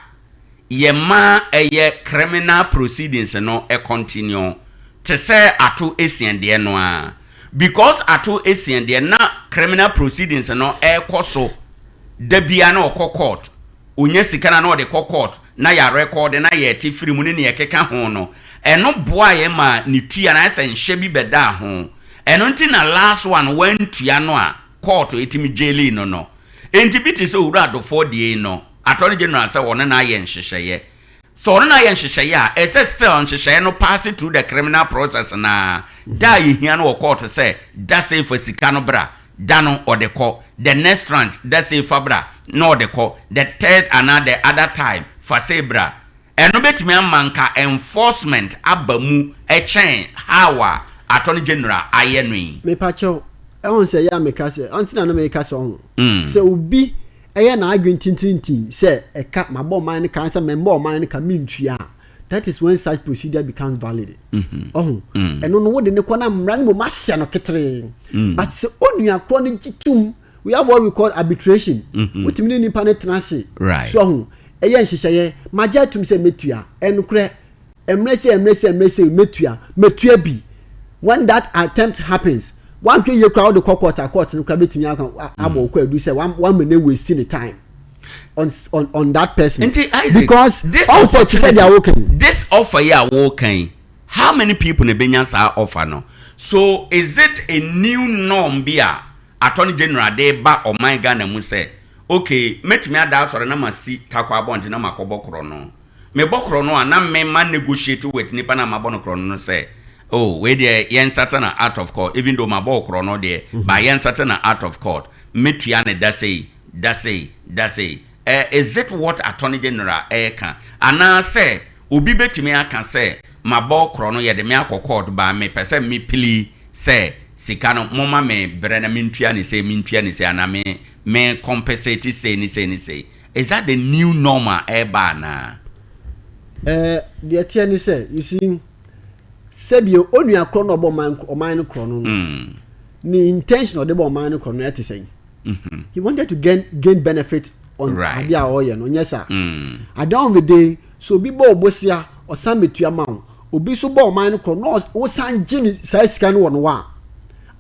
yɛma ɛyɛ criminal proceedings no continue te sɛ Ato Essien deɛ no ara. Because Ato Essien deɛ na criminal proceedings no ɛrekɔ so da biara na ɔkɔ court, ɔnya sika no a na ɔde kɔ court na yɛ record na yɛte firi mu ne nea ɛkeka ho no, ɛno boa yɛn ma ne tua no ayɛ sɛ nhyɛ bi bɛdaa ho. Ɛno nti na last one wantua no a court ɛtumi jaili no no. Enti bi te sɛ Owura Adofoɔ deɛ yi no, Attorney General sɛ ɔne no ayɛ nhyehyɛeɛ. Sɛ ɔne no ayɛ nhyehyɛeɛ a, ɛsɛ still nhyehyɛeɛ no pass through the criminal process no ara. Da a yɛhia no wɔ court sɛ da sei fa sika no bra, da no ɔde kɔ, the next tranche da sei fa bra na ɔde kɔ, the third anaa the other time fa sei bra. Ɛno bɛtumi ama nka enforcement aba mu kyɛn how a Attorney General ayɛ no yi. Mepakyɛw, ɛho sɛ ɛyɛ a meka sɛ, ɔnti na na meka sɛ ɔho, sɛ obi ɛyɛ n'adwene tintintin sɛ ɛka mabɔ ɔman no ka ansa mɛmmɔ ɔman no ka mentua a, that is when such procedure becomes valid. Ɔho, ɛno no wode ne kɔ na mmara no mmom ahyɛ no keteree. But sɛ onua korɔ no gye tom, we have what we call arbitration. Wotumi ne nipa no tena ase. So ɔho, ɛyɛ nhyehyɛeɛ, magye atum sɛ mɛtua, ɛnokorɛ, mmerɛ sei, mmerɛ sei, mmerɛ sei, mɛtua, mɛtua bi. When that attempt happens, wanhwɛ yie koraa wode kɔ court a, court no koraa bɛtumi aka abɔ wo kwaadu sɛ wama no waste ne time on on on that person. Nti Isaac, because this ɔn sɛ te sɛ deɛ woka yi. This offer yi a woka yi, how many people na ebenya saa offer no? So is it a new norm bi a Attorney General de ba ɔman Ghana mu sɛ okay, mɛtumi ada asɔre na masi Tarkwa abɔnten na makɔbɔ korɔno. Mebɔ korɔno a na me ma negotiate with nipa no a mabɔ no korɔno no sɛ oh wei deɛ yɛn settle no out of court even though mabɔ wo korɔno deɛ but yɛn settle no out of court mɛtua no da sei, da sei, da sei. Eh, is it what Attorney General ɛreka? Anaa sɛ obi bɛtumi aka sɛ mabɔ korɔno yɛde me akɔ court but mepɛ sɛ me plea sɛ sika no momma me brɛ na mentua no sei, mentua no sei anaa me me compensate sei ne sei ne sei. Is that the new norm a ɛreba anaa? Eh, deɛ ɛteɛ ne sɛ, you see, sɛbio onua korɔ no a ɔbɔ ɔman ɔman no korɔ no no, ne intention a ɔde bɔ ɔman no korɔ no ɛte sɛn? He wanted to gain gain benefit on adeɛ a ɔreyɛ no, nyɛ saa? At the end of the day, sɛ obi bɔ wo bosea, ɔsan bɛtua ma wo, obi nso bɔ ɔman no korɔ na wosan gye ne saa sika no wɔ no hɔ a,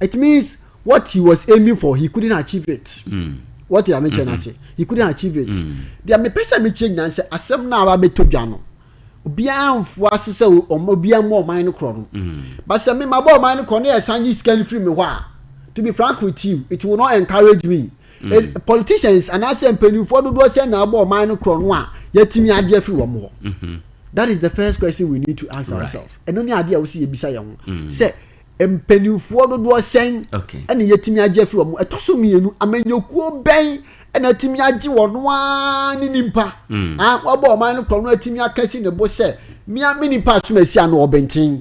it means what he was aiming for, he couldn't achieve it. What yɛ amekyɛ no ase, he couldn't achieve it. Deɛ mepɛ sɛ mekyerɛ nyinaa sɛ asɛm no a wabɛtɔ dwa no, obiara mfoa ase sɛ ɔma obiara mmɔ ɔman no korɔ no. But sɛ me mabɔ ɔman no korɔ na yɛsan gye sika no firi me hɔ a, To be frank with you, it will not encourage me. Mm. Politicians anaasɛ mpanimfoɔ dodoɔ sɛ na abɔ ɔman no korɔ no a yɛatumi agye afiri wɔn hɔ. Mm-hmm. That is the first question we need to ask ourselves. Ɛno ne adeɛ a wɔsi yɛbisa yɛn ho mm. sɛ mpanimfoɔ dodoɔ sɛn ɛna yɛatumi agye afiri wɔn. Ɛtɔ so mmienu, amanyɔkuo bɛn ɛna atumi agye wɔn ara ne nipa. Mm. Ah, wɔabɔ ɔman no korɔ no atumi aka si ne bo sɛ mmea me nipa asom asi ano ɔbɛnten.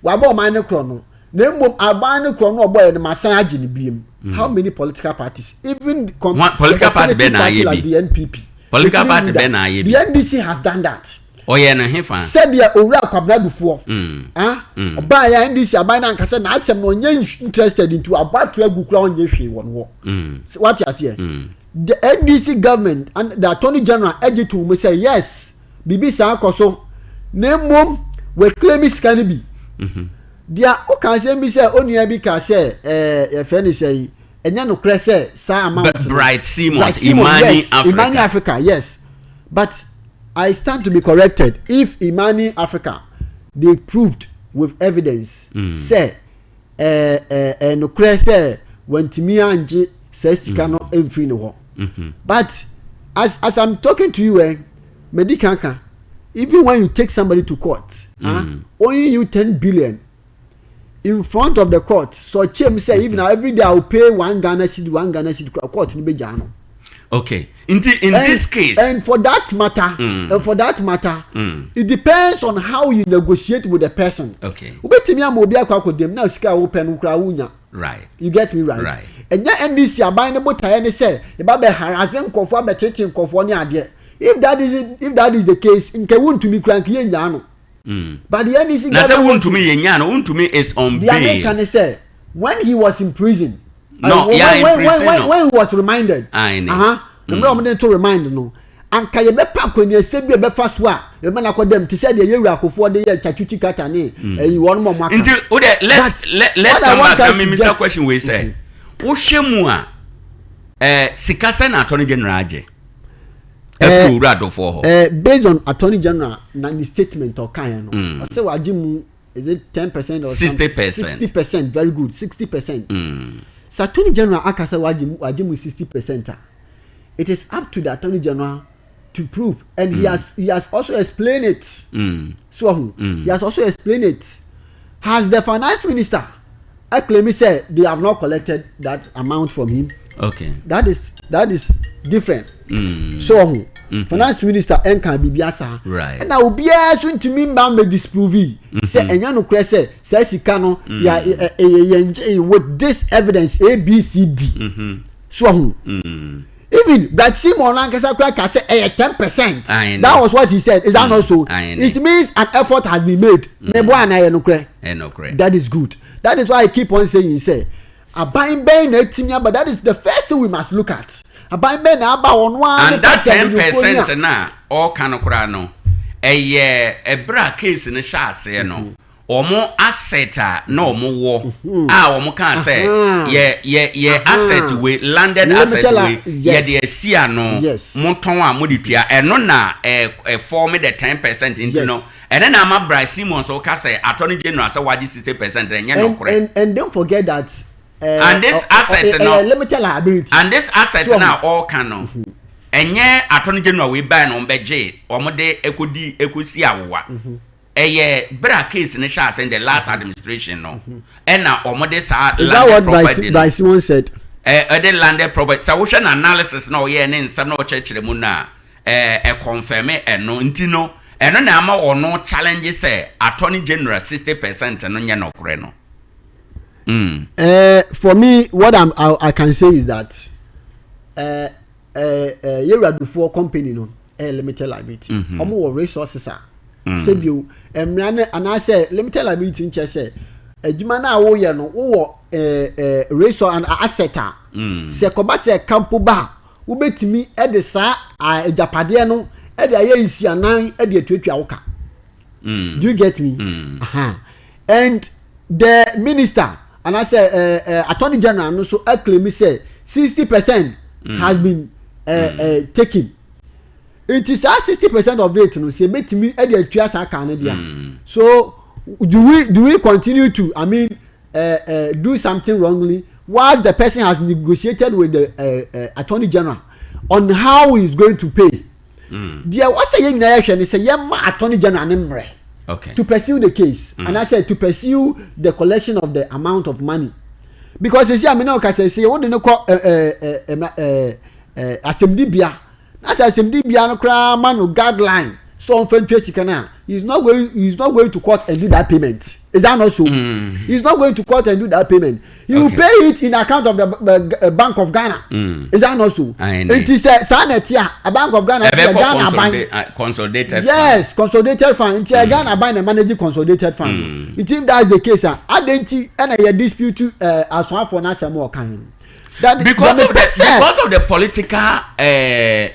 Wɔabɔ ɔman no korɔ no. Na mmom aban no korɔ no ɔbɔeɛ no masan agye no biom. Mm. How many political parties? Even com One, political party bɛn na ayɛ like bi? the NPP. Political party bɛn na ayɛ bi? The NDC has done that. Ɔyɛ no hefa? Sɛdeɛ Owura Kwabena Dufoɔ. Mm. Ah, mm. Ɔbaa yɛ NDC aban no ankasa n'asɛm no ɔnyɛ interested nti wabɔ ato agu koraa ɔnyɛ hwee wɔ no hɔ. Mm. Wate aseɛ? Mm. The NDC government and the attorney general agye to mu sɛ yes, biribi saa kɔ so na mmom wɔaklemi sika no bi. Mm -hmm. Deɛ woka asɛm bi sɛ onua bi kaa sɛ ɛɛ yɛfrɛ no sɛn ɛnyɛ nokorɛ sɛ saa amount no. Bright Simons, Imani yes, Africa. Imani Africa, yes. But I stand to be corrected if Imani Africa they proved with evidence mm. sɛ ɛɛ ɛɛ ɛɛ nokorɛ sɛ wɔntumi angye saa sika no mm. mfiri ne hɔ. Mm-hmm. But as as I'm talking to you eh, medi kan ka even when you take somebody to court mm. ah, owing you 10 billion in front of the court so kyɛm sɛ even every day I will pay 1 Ghana cedi, 1 Ghana cedi, court ni bɛ gyaa no. Okay, nti in and, this case. And for that matter. And for that matter. It depends on how you negotiate with the person. Wobɛtumi ama obi akɔ akɔ dem na sika a wopɛ no koraa wonya. You get me right? Right. Ɛnyɛ NDC aban ne botaeɛ ne sɛ yɛba bɛ harass nkɔfoɔ abɛtete nkɔfoɔ ne adeɛ. If that is the case, nka Wontumi kura nka yɛ nyaa no. But the NDC na sɛ Wontumi yɛ nyaa no, Wontumi is on bail. Deɛ meka ne sɛ when he was in prison. No, yeah, when, in prison when, no. When he was reminded. Aye, Mmerɛ a wɔde to remind no, anka yɛbɛpa akɔniasɛ bi a ɛbɛfa so a yɛbɛma no akɔ dɛm te sɛ deɛ yɛwura akofoɔ de yɛ Tsatsu Tsikata ne ɛyi wɔn mo aka. Nti o de let's come back na mi misa question wei sɛ wohwɛ mu a ɛɛ sika sɛ na Attorney General agye ɛfiri owura Duffuor hɔ. Based on Attorney General na ne statement ɔkan yɛn no, ɔsɛ wagye mu, is it 10% or 60%. 60%, very good, 60%. Sɛ Attorney General aka sɛ wagye mu 60% a, it is up to the Attorney General to prove and he has also explained it. So he has also explained it. Has the finance minister claim say they have not collected that amount from him? That is different. So finance minister ɛnka biribi asa. Ɛna obiara nso ntumi mba mbɛ disprove yi sɛ ɛnya nokorɛ sɛ saa sika no yɛ ɛyɛ yɛn gye with this evidence A, B, C, D. So ɔho even Bright Simon ankasa kura ka sɛ ɛyɛ 10%. That was what he said. Is that not so? It means an effort has been made. Mɛ bɔ ana yɛ nokorɛ? Ɛnokorɛ. That is good. That is why I keep on saying say aban bɛn na etimi aba? That is the first thing we must look at. Aban bɛn na aba wɔn ara ne party And that 10% na ɔka no koraa no, ɛyɛ ɛbrɛ a case no hyɛ aseɛ no, wɔn asset a na wɔn wɔ a wɔn kaa sɛ yɛ asset wei, landed asset wei, yɛde asi ano, mo tɔn a mo de tua, ɛno na ɛ ɛ form the 10%. Nti no ɛne na ama Bright Simons ɔka sɛ Attorney General sɛ wagye 60% ɛnyɛ nokorɛ. And don't forget that. And this asset no limited liability. And this asset na ɔɔka no, ɛnyɛ Attorney General wei baa na wɔn bɛgye wɔn de ekodi ekosi awowa. Ɛyɛ bere a case no hyɛ ase in the last administration no ɛna wɔn de saa landed property no. Is that what Bright said? Ɛ ɛde landed property sɛ wohwɛ na analysis na ɔyɛ ne nsɛm na ɔkyerɛkyerɛ mu na ɛɛ ɛconfirm ɛno. Nti no ɛno na ama ɔno challenge sɛ Attorney General 60% no nyɛ nɔkorɛ no. For me, what I can say is that yɛwura Duffuor company no ɛyɛ limited liability. Ɔmo wɔ resources a sɛbio mmara no anaasɛ limited liability nkyɛ sɛ adwuma no a woyɛ no wowɔ resource and asset a sɛ kɔba sɛ kampo ba a wobɛtumi ɛde saa agyapadeɛ no ɛde ayɛ nsianan ɛde atuatua wo ka. Do you get me? And the minister anaasɛ attorney general no so aclaim sɛ 60% has been taken. Nti saa 60% of it no, sɛ ebetumi ɛde atua saa kan no deɛ, so do we continue to, I mean, do something wrongly? Whilst the person has negotiated with the attorney general on how he is going to pay. Deɛ wɔsɛ yɛn nyinaa yɛhwɛ ne sɛ yɛma attorney general ne mmerɛ to pursue the case anaasɛ to pursue the collection of the amount of money, because esi a me na ɔka sɛ sɛ wode ne kɔ ɛɛ ɛɛ ɛɛ ɛɛ asɛmdibea na sɛ asɛmdibea no koraa ma no guideline so ɔnfɛ ntua sika no a, he is not going to court and do that payment. Is that not so? He is not going to court and do that payment. He will pay it in account of the Bank of Ghana. Is that not so? Nti sɛ saa na ɛte a, Bank of Ghana sɛ Ghana aban consolidated. Yes, consolidated fund. Nti mm. Ghana aban na manage consolidated fund. Nti if that's the case a, adan nti ɛna yɛ dispute asoafo n'asɛm ɔkan no? That, because of the political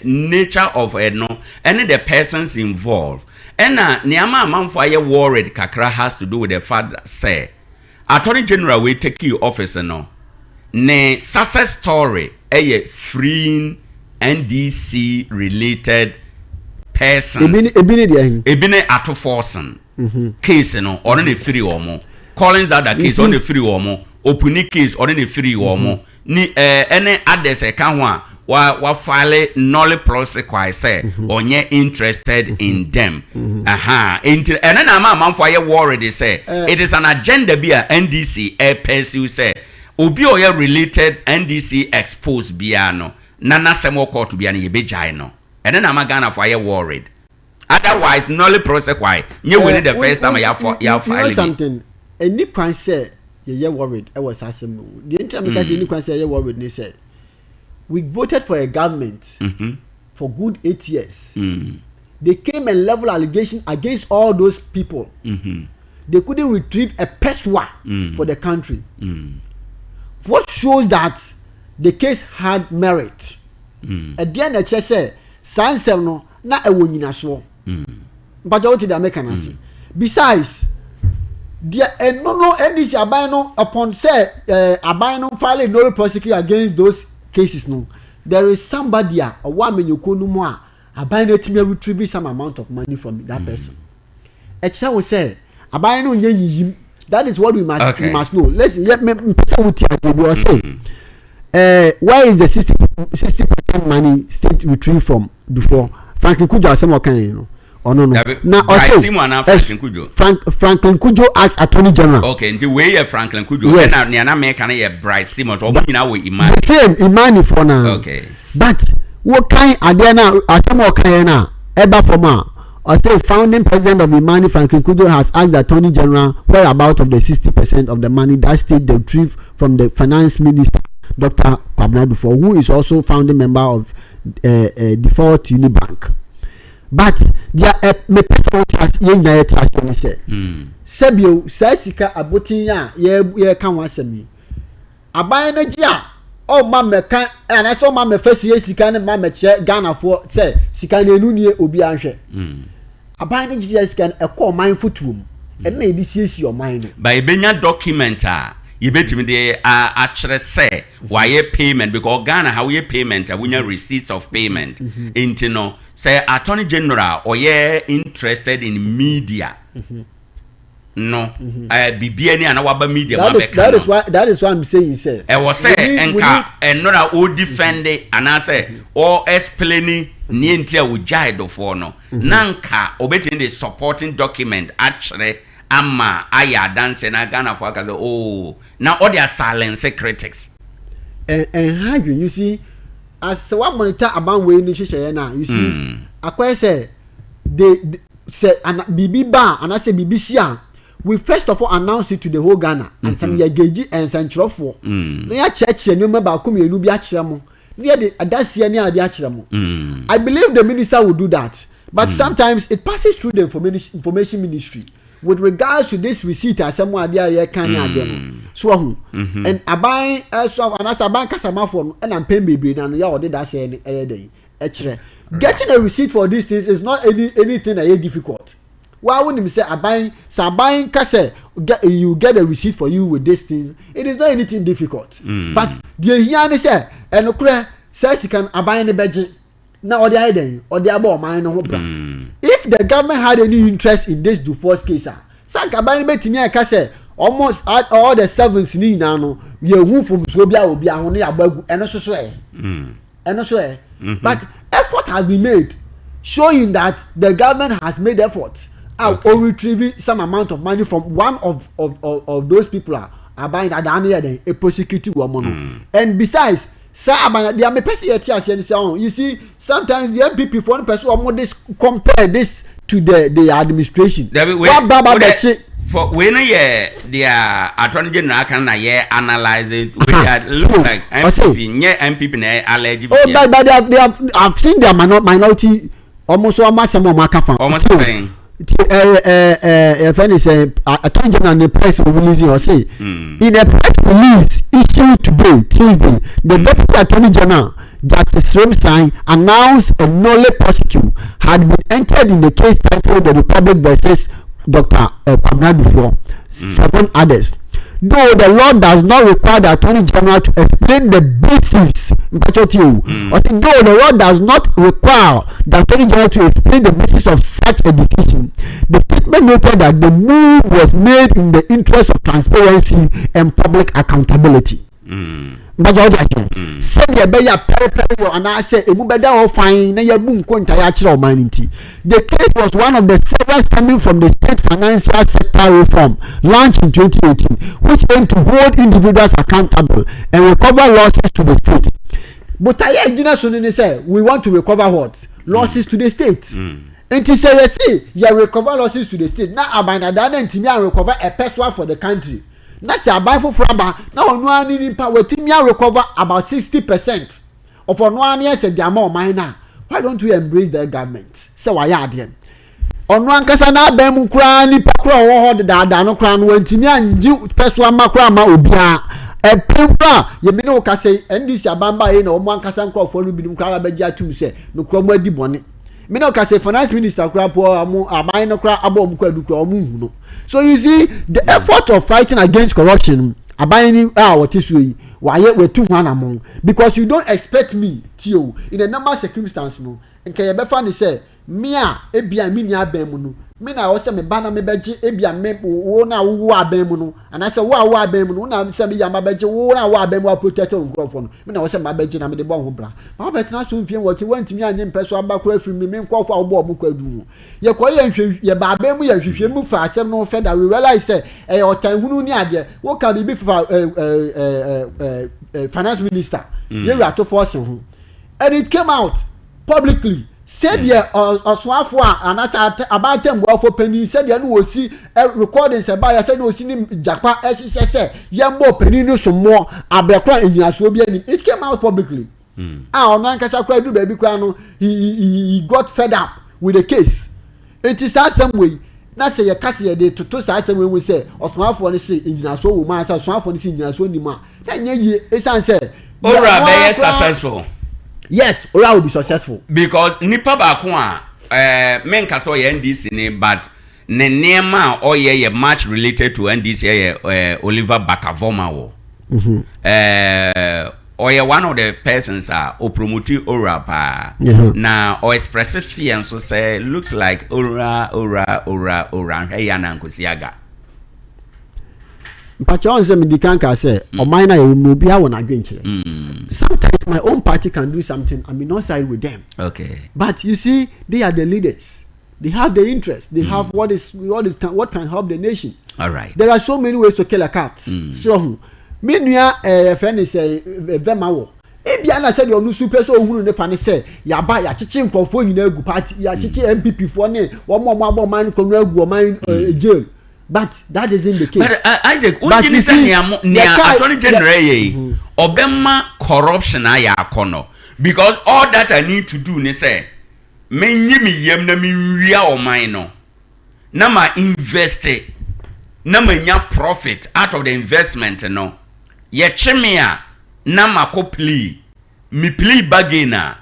nature of no ɛne the persons involved, ɛna nneɛma amanfo ayɛ worried kakra has to do with the fact that sɛ attorney general wey take office no, ne success story ɛyɛ freeing NDC related persons. Ebi ni deɛ hin? Ebi ne Ato Forson case no, ɔno na efiri wɔn. Collins Dada case, ɔno na efiri wɔn. Opuni case, ɔno na efiri wɔn. Ni ɛne others ɛka ho a wa file nolle prosequi sɛ ɔnyɛ interested in them. Aha, nti ɛne na ama amanfo ayɛ worried sɛ it is an agenda bi a NDC ɛ pursue sɛ obi a ɔyɛ related NDC expose biara no na n'asɛm wɔ court biara no, yɛbɛgyae no. Ɛne na ama Ghana fo ayɛ worried. Otherwise, nolle prosequi nye wei ne the first time a yɛafɔ You know yɛafile bi. Something ɛni kwan sɛ yɛyɛ worried ɛwɔ saa asɛm no mu. Deɛ ntina mi ka sɛ ɛni kwan sɛ yɛyɛ worried ni sɛ we voted for a government for good 8 years. They came and level allegation against all those people. They couldn't retrieve a pesewa for the country. What shows that the case had merit? Ɛdeɛ na ɛkyerɛ sɛ saa nsɛm no na ɛwɔ nyinasoɔ? Mpatsɛ wote deɛ meka no ase? Besides, deɛ ɛno no, NDC aban no, upon sɛ aban no file nolle prosequi against those cases no, there is somebody a ɔwɔ amenyekuo no mu a aban no atumi retrieve some amount of money from that person. Ɛkyerɛ wo sɛ aban no nyɛ yiyim. That is what we must we must know. Listen, yɛ mɛ mpɛ sɛ wotie adeɛ bi. Ɔsɛ where is the 60% money state retrieve from before? Franklin Cudjoe asɛm ɔkan yi no, ɔno no na ɔsɛ Simu anaa Franklin Cudjoe? Franklin Cudjoe ask attorney general. Okay, nti wei yɛ Franklin Cudjoe. Yes. Ɛna nea na mɛka no yɛ Bright Simons. Ɔmo nyinaa wɔ Imani. The same Imani fo na. But wokan adeɛ na asɛm a ɔkan yɛn na ɛba fam a, ɔsɛ founding president of Imani, Franklin Cudjoe, has asked the attorney general whereabout of the 60% of the money that state retrieved from the finance minister, Dr. Kwabena Duffuor, who is also founding member of default Unibank. But deɛ ɛ mepɛ sɛ wote ase, yɛn nyinaa yɛte aseɛ ne sɛ sɛbio saa sika abotin a yɛ yɛka ho asɛm yi, aban no gye a ɔma mmɛka anaasɛ ɔma mmɛfa sie sika no ma mmɛkyerɛ Ghanafoɔ sɛ sika no enu nie, obi anhwɛ. Aban no gye sɛ sika no ɛkɔ ɔman fotuo mu, ɛno na yɛde siesie ɔman no. Ba yɛbɛnya document a yɛbɛtumi de akyerɛ sɛ wayɛ payment, because Ghana ha woyɛ payment a, wonya receipts of payment. Nti no sɛ attorney general ɔyɛ interested in media no, biribi ani a na waba media mu abɛka no. That is why I'm saying sɛ. Ɛwɔ sɛ nka ɛnora o defend anaasɛ o explain ne nti a ogyae dɔfoɔ no, na nka obetumi de supporting document akyerɛ ama ayɛ adanse na Ghanafoɔ aka sɛ oh, na ɔde asilence critics. Ɛnha dwen. You see, as sɛ wa monitor aban wei ni hyehyɛ yɛn na you see, akɔyɛ sɛ de sɛ ana biribi ba a anaasɛ biribi si a, we first of all announce it to the whole Ghana ansam yɛ gauge nsɛnkyerɛfoɔ na yɛakyerɛkyerɛ nneɛma baako mmienu bi akyerɛ mo na yɛde adaseɛ ne ade akyerɛ mo. I believe the minister will do that, but sometimes it passes through the information ministry with regards to this receipt asɛm adeɛ a yɛka ne adeɛ no so ɔho. And aban ɛso anaasɛ aban kasamafoɔ no ɛna mpɛn bebree na no yɛ a ɔde daseɛ no ɛyɛ dɛ ɛkyerɛ. Getting a receipt for these things is not anything ɛyɛ difficult. Wa wo nim sɛ aban sɛ aban ka sɛ get you get a receipt for you with this thing, it is not anything difficult. But deɛ ehia ne sɛ ɛnokorɛ sɛ sika no aban no bɛgye na ɔde ayɛ dɛn, ɔde abɔ ɔman no ho bra. If the government had any interest in this Duffuor's case a, sanka aban no bɛtumi aka sɛ Wɔn all the sevens ne nyinaa no yɛhu mfomsoɔ bi a obi aho ne yɛabɔ agu ɛno so so ɛ. Ɛno so ɛ. But effort has been made showing that the government has made effort a okay. o retrieve some amount of money from one of those people a aban dadaa no yɛ dɛn e prosecute wɔn no. And besides saa aban deɛ mepɛ sɛ yɛte aseɛ no sɛ ɔn you see, sometimes the NPP foɔ no pɛ sɛ wɔn this compare this to the administration. Dabi wei waba ba bɛkye. For wei no yɛ deɛ Attorney General aka na yɛ analyse wei deɛ, look like NPP nyɛ NPP na yɛ allege. Oh, but they have I've seen their minority, wɔn nso wɔn asɛm wɔn aka fa. Wɔn sɛn? Ti ɛɛ ɛɛ ɛɛ yɛfɛ ni sɛ Attorney General ne press release, ɔse in a press release issued today, Tuesday, the Deputy Attorney General, Justice Srem-Sai, announced a nolle prosequi had been entered in the case titled The Republic versus Dr. Kwabena Duffuor, seven others. Though the law does not require the Attorney General to explain the basis, mm. though the law does not require the Attorney General to explain the basis of such a decision, the statement noted that the move was made in the interest of transparency and public accountability. Mbagya ɔde akyerɛ sɛdeɛ ɛbɛyɛ a pɛrepɛre wɔ anaasɛ emu bɛda hɔ fan na yɛbu nkontaeɛ akyerɛ ɔman no. Nti the case was one of the several stemming from the state financial sector reform launched in 2018, which aimed to hold individuals accountable and recover losses to the state. Botaeɛ a gyina so no ne sɛ we want to recover what? Losses to the state. Nti sɛ yɛsi yɛ recover losses to the state na aban dada na ntumi a recover a pesewa for the country, na sɛ aban foforɔ aba na ɔno ara ne nipa watumi a recover about 60% of ɔno ara ne ɛsɛ de ama ɔman na, why don't we embrace the government sɛ wayɛ adeɛ? Ɔno ankasa n'aban mu koraa, nipa koraa ɔwɔ hɔ dedaadaa no koraa no, wantumi angye pɛso ama koraa ama obiara ɛpɛn koraa. Yɛmi ne wo kasa yi, NDC aban baa yi na wɔn ankasa nkurɔfoɔ no binom koraa abɛgye atum sɛ nokora mu adi bɔne. Mi ne wo kasa, finance minister koraa po, ɔmo aban no koraa abɔ ɔmo kɔ adu koraa, ɔmo nhu no. So you see, the effort of fighting against corruption, aban ni a wɔte so yi, wayɛ, watu ho anamɔn, because you don't expect me tie o, in a normal circumstance no, nka yɛbɛfa ne sɛ me a ebia me ni abɛn mu no, me na ɛwɔ sɛ me ba na me bɛgye ebia me wo na wo abɛn mu no, anaasɛ wo a wo abɛn mu no, wo na sɛ me yamba bɛgye wo na wo abɛn mu wa protect wo nkurɔfoɔ no, me na ɛwɔ sɛ ma bɛgye na me de bɔ ho bra ma wobɛtena so mfie 8, wɔntumi anye mpɛ so aba koraa firi me me nkurɔfoɔ a wobɔ ɔmo kɔ adu ho. Yɛkɔ yɛ nhwɛ, yɛba abɛn mu, yɛ nhwehwɛ mu fa asɛm no fɛ da, we realize sɛ ɛyɛ ɔtan hunu ne adeɛ. Woka biribi fa ɛɛ ɛɛ ɛɛ ɛɛ finance minister yɛwura Ato Forson ho, and it came out publicly sɛdeɛ ɔsoafo a anaasɛ abatambuafo panyin, sɛdeɛ no wɔsi recordings ɛbaayɛ, sɛdeɛ wɔsi ne Jakpa ɛhyehyɛ sɛ yɛmmɔ panyin no so mmoɔ abɛkora nnyinasoɔ bi anim. It came out publicly a ɔno ankasa koraa du baabi koraa no, he got fed up with the case. Nti saa asɛm wei na sɛ yɛka sɛ yɛde toto saa asɛm wei mu sɛ ɔsomafoɔ no se nnyinasoɔ wɔ mu ansa ɔsomafoɔ no se nnyinasoɔ nim a, na nyɛ yie, ɛsiane sɛ owura bɛyɛ successful. Yes, owura will be successful. Because nipa baako a menka sɛ ɔyɛ NDC ni, but ne nneɛma a ɔyɛ yɛ much related to NDC, ɛyɛ Oliver Barker-Vormawor. Ɔyɛ one of the persons a ɔpromote owura paa na ɔexpress fear nso sɛ looks like owura owura owura owura nhwɛ yɛ anankosi aga. Mpakyɛ, ɔn sɛ medi kan ka sɛ ɔman no a yɛwɔ mu no, obiara wɔ n'adwenkyerɛ. Sometimes my own party can do something, I may not side with them. But you see, they are the leaders, they have the interest, they have what can help the nation. There are so many ways to kill a cat. So ho me nua ɛyɛ fɛ ne sɛ Vormawor, ebia na sɛdeɛ ɔno nso pɛ sɛ ohunu ne fa ne sɛ yaba yɛakyekye nkurɔfoɔ nyinaa agu party, yɛakyekye NPP foɔ ne wɔn a wɔn abɔ ɔman kɔ no agu ɔman jail, but that isn't the case. But Isaac, wogye ni sɛ nea Attorney General yɛ yi, ɔbɛma corruption ayɛ akɔnɔ? Because all that I need to do ne sɛ menyi me yam na menwia ɔman no na ma invest na ma nya profit out of the investment no, yɛkye me a na ma kɔ plea, me plea bargain a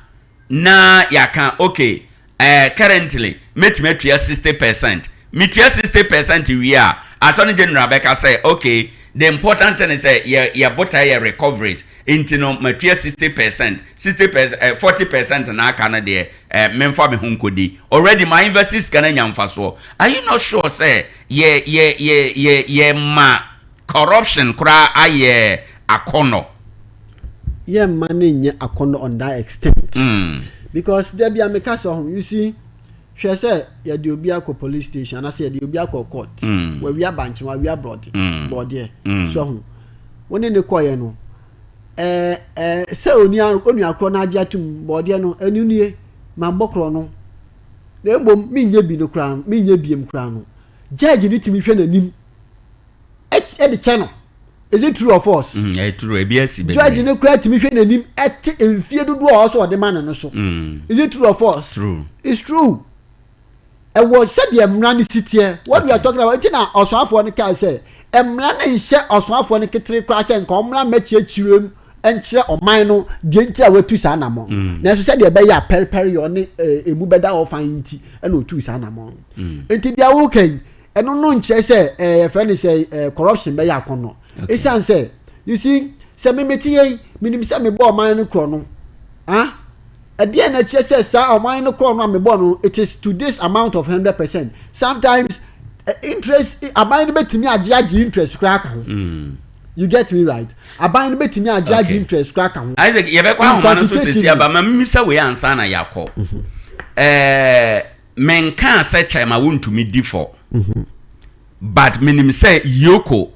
na yɛaka okay, currently mɛtumi atua 60%. Metua 60% wie a, Attorney General bɛka sɛ okay. The important thing is sɛ yɛ yɛ botae yɛ recoveries nti no matua 60%, 60%, eh, 40% na aka no deɛ eh, memfa me ho nkɔdi. Already ma invest sika no anya mfasoɔ. Are you not sure sɛ yɛ yɛ yɛ yɛ yɛ ma corruption koraa ayɛ akɔnnɔ? Yɛmma no nyɛ akɔnnɔ on that extent. Because da bi a meka sɛ ɔho, you see, Hwɛ sɛ yɛde obi akɔ police station anaasɛ yɛde obi akɔ court, wawia bankye, wawia brɔde, bɔɔdeɛ, so ahu. Wo ne no kɔeɛ no, ɛɛ ɛɛ sɛ onua onua korɔ no agye atum, bɔɔdeɛ no, ɛno nie, mabɔ korɔ no, na mmom menyɛ bi no koraa no, menyɛ biem koraa no, judge no tumi hwɛ n'anim ɛde kyɛ no. Is it true or false? Mm, ɛyɛ true. Ebi asi bebree. Judge no koraa tumi hwɛ n'anim ɛte mfie dodoɔ a ɔsɛ ɔde ma no no so. Is it true or false? True. It's true. Ɛwɔ sɛdeɛ mmara no si teɛ. What we are talking about nti na ɔsoafoɔ no kaa sɛ mmara no nhyɛ ɔsoafoɔ no ketere koraa sɛ nka ɔmmra mmɛkyerɛkyerɛ mu nkyerɛ ɔman no deɛ nti a watu saa anamɔn. Nanso sɛdeɛ ɛbɛyɛ a pɛrepɛreyɛ ɔne emu bɛda hɔ fann nti ɛna ɔtuu saa anamɔn no. Nti deɛ woka yi Ɛno no nkyerɛ sɛ ɛɛ yɛfrɛ no sɛ ɛɛ corruption bɛyɛ akɔnnɔ. Esiane sɛ, you see, sɛ me mete ha yi, menim sɛ mebɔ ɔman no korɔ no, ah, ɛdeɛn na ɛkyerɛ sɛ saa ɔman no korɔ no a mebɔ no, it is to this amount of 100%. Sometimes, eh, interest, aban no bɛtumi agye agye interest koraa aka ho. You get me right? Aban no bɛtumi agye agye interest koraa aka ho. Isaac, yɛbɛkɔ ahoma no so sɛsi aba, ma memisa wei ansa na yɛakɔ. Ɛɛ. Menkaa sɛ kyɛrema wontumi di fɔ but menim sɛ Yoko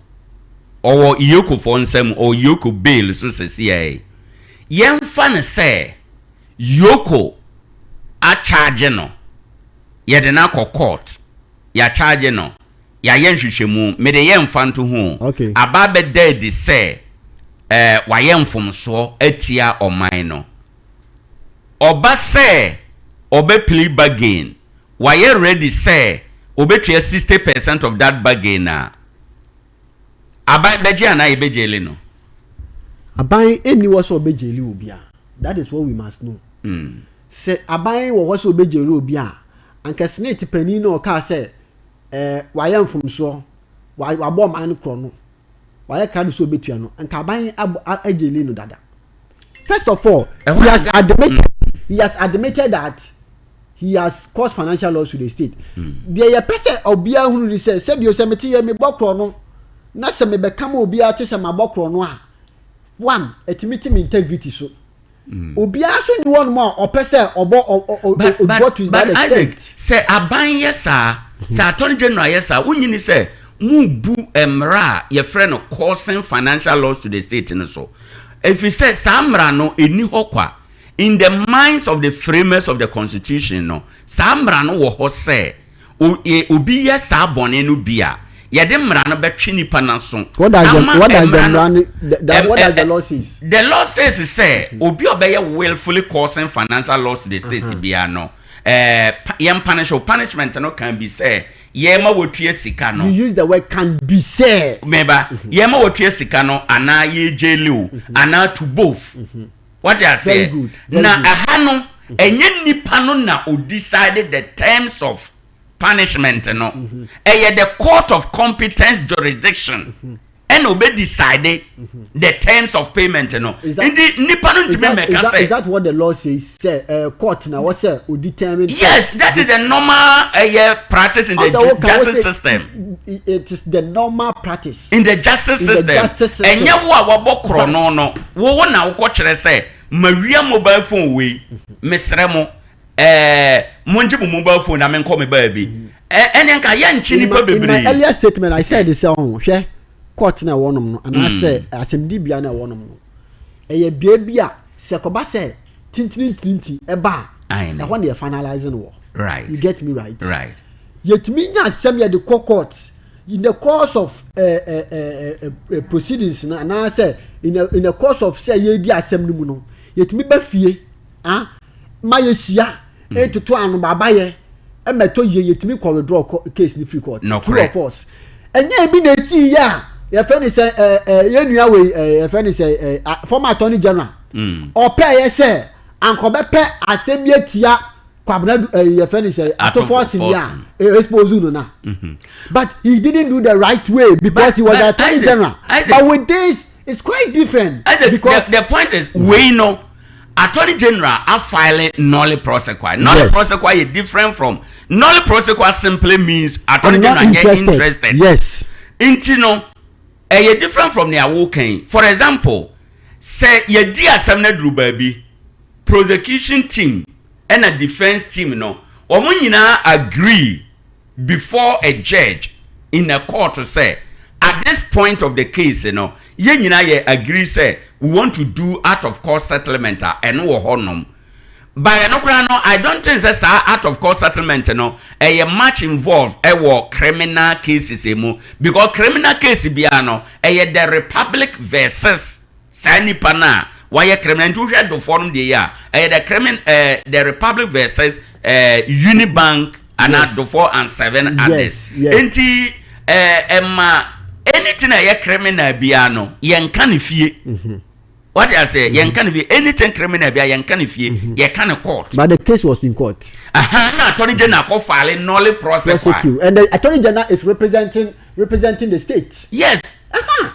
ɔwɔ Yoko foɔ nsam ɔwɔ Yoko bail so sɛsiɛ yi. Yɛnfa no sɛ Yoko a charge no yɛde no akɔ court yɛ charge no yɛayɛ nhwehwɛmu mede yɛ mfantoho o aba abɛda adi sɛ eh wayɛ mfomsoɔ atia ɔman no. Ɔba sɛ ɔbɛ plea bargain, wayɛ ready sɛ ɔbɛtua 60 percent of that bargain a, aban bɛgye anaa yɛbɛ jaili no? Aban nni hɔ sɛ ɔbɛ jaili obiara, that is what we must know. Sɛ aban wɔ hɔ sɛ ɔbɛ jaili obi a, anka senate panin no a ɔkaa sɛ eh, wayɛ mfomsoɔ, wabɔ ɔman no korɔ no, wayɛ krado sɛ ɔbɛtua no, anka aban abɔ, ajaili no dada. First of all, he has admitted he has admitted that he has caused financial loss to the state. Deɛ yɛpɛ sɛ obiara hunu ni sɛ sɛbio sɛ mete yɛ mebɔ korɔ no na sɛ mebɛka ma obiara te sɛ mabɔ korɔ no a one ɛtumi te me integrity so. Obiara nso nni hɔnom a ɔpɛ sɛ ɔbɔ ɔbɔ to that extent. Sɛ aban yɛ saa, sɛ attorney general yɛ saa, wonnye ni sɛ morebu mmara a yɛfrɛ no causing financial loss to the state no so? Ɛfiri sɛ saa mmara no ɛnni hɔ kwa. In the minds of the framers of the constitution no, saa mmara no wɔ hɔ sɛ o, e, obi yɛ saa bɔne no bi a, yɛde mmara no bɛtwe nipa no aso What does the ama what does the mmara no. mmara no the, the, Ɛm, what ɛ, does the ɛ, law says? The law says sɛ obi a ɔbɛyɛ willfully causing financial loss to the state biara no, ɛɛ, pa, yɛn punish wo. Punishment no can be sɛ yɛma wotua sika no. You use the word can be sɛ. Meba, yɛma wotua sika no anaa yɛ jail wo anaa to both. Wate Very aseɛ? good, very Na good. ɛha no, ɛnyɛ nipa no na o decide the terms of punishment no. Ɛyɛ the court of competent jurisdiction ɛna obe decide the terms of payment no. Is that- Nti nipa no Is ntumi that, mmɛka is that, sɛ. is that what the law says? Sɛ uh, court na wɔ sɛ o determine. Yes, that is the normal uh, practice in the Ɔsɛ woka, justice wose system. It is the normal practice. In the justice In the system. justice system. Ɛnyɛ wo a wabɔ korɔ no no, wo wo na wokɔ kyerɛ sɛ mawia mobile phone wei, mesrɛ mo, ɛɛ mongye mo mobile phone na menkɔ me baabi. Ɛ ɛne nka yɛnkye In nipa my, in my bebree. earlier statement, I said sɛ ɔho hwɛ court na ɛwɔ nom no anaasɛ asɛmdibea na ɛwɔ nom no ɛyɛ bea bi a sɛ kɔba sɛ tintirintirinti ɛba a ɛhɔ na yɛ finalize no wɔ. Right. You get me right? Right. Yɛtumi nya asɛm yɛde kɔ court in the course of uh, uh, uh, uh, proceedings no anaasɛ in the, in the course of sɛ yɛredi asɛm no mu no yɛtumi ba fie ah, ma yɛhyia ɛtoto anobabayɛ ɛma ɛtɔ yie yɛtumi kɔ withdraw case no firi court. True or false? Ɛnyɛ ebi na esi yɛ a yɛfɛ ne sɛ ɛɛ ɛɛ yɛn nua wei ɛɛ yɛfɛ ne sɛ ɛɛ former attorney general ɔpɛ yɛ sɛ ankɔbɛpɛ asɛm bi atia. Kwabena ɛyi yɛfrɛ no sɛ Ato Forson yi a expose no na. But he didn't do the right way because but, he was the attorney general. But with this, it's quite different. Isaac, because the point is, we know attorney general are filing nolle prosequi. Nolle yes. prosequi is different from nolle prosequi simply means attorney I'm general interested. interested. Yes. Nti no, ɛyɛ different from nea wokan. For example, sɛ yɛdi asɛm no aduru baabi, prosecution team ɛna defence team no, wɔn nyinaa agree before a judge in a court sɛ at this point of the case no, yɛn nyinaa yɛ agree sɛ we want to do out of court settlement a, ɛno wɔ hɔ nom. But ɛno koraa no, I don't think sɛ saa out of court settlement no ɛyɛ much involved ɛwɔ criminal cases mu, because criminal case biara no, ɛyɛ the republic versus saa nipa no a wayɛ criminal. Nti wohwɛ dofoɔ no deɛ yi a, ɛyɛ the crimin the republic versus Unibank anaa Duffuor and seven others. Nti ɛma anything a ɛyɛ criminal biara no, yɛnka ne fie. Wate ase? Yɛnka ne fie. Anything criminal biara, yɛnka ne fie, yɛka ne court. But the case was in court. Aha, na attorney general kɔ file nolle prosequi. And the attorney general is representing the state. Yes.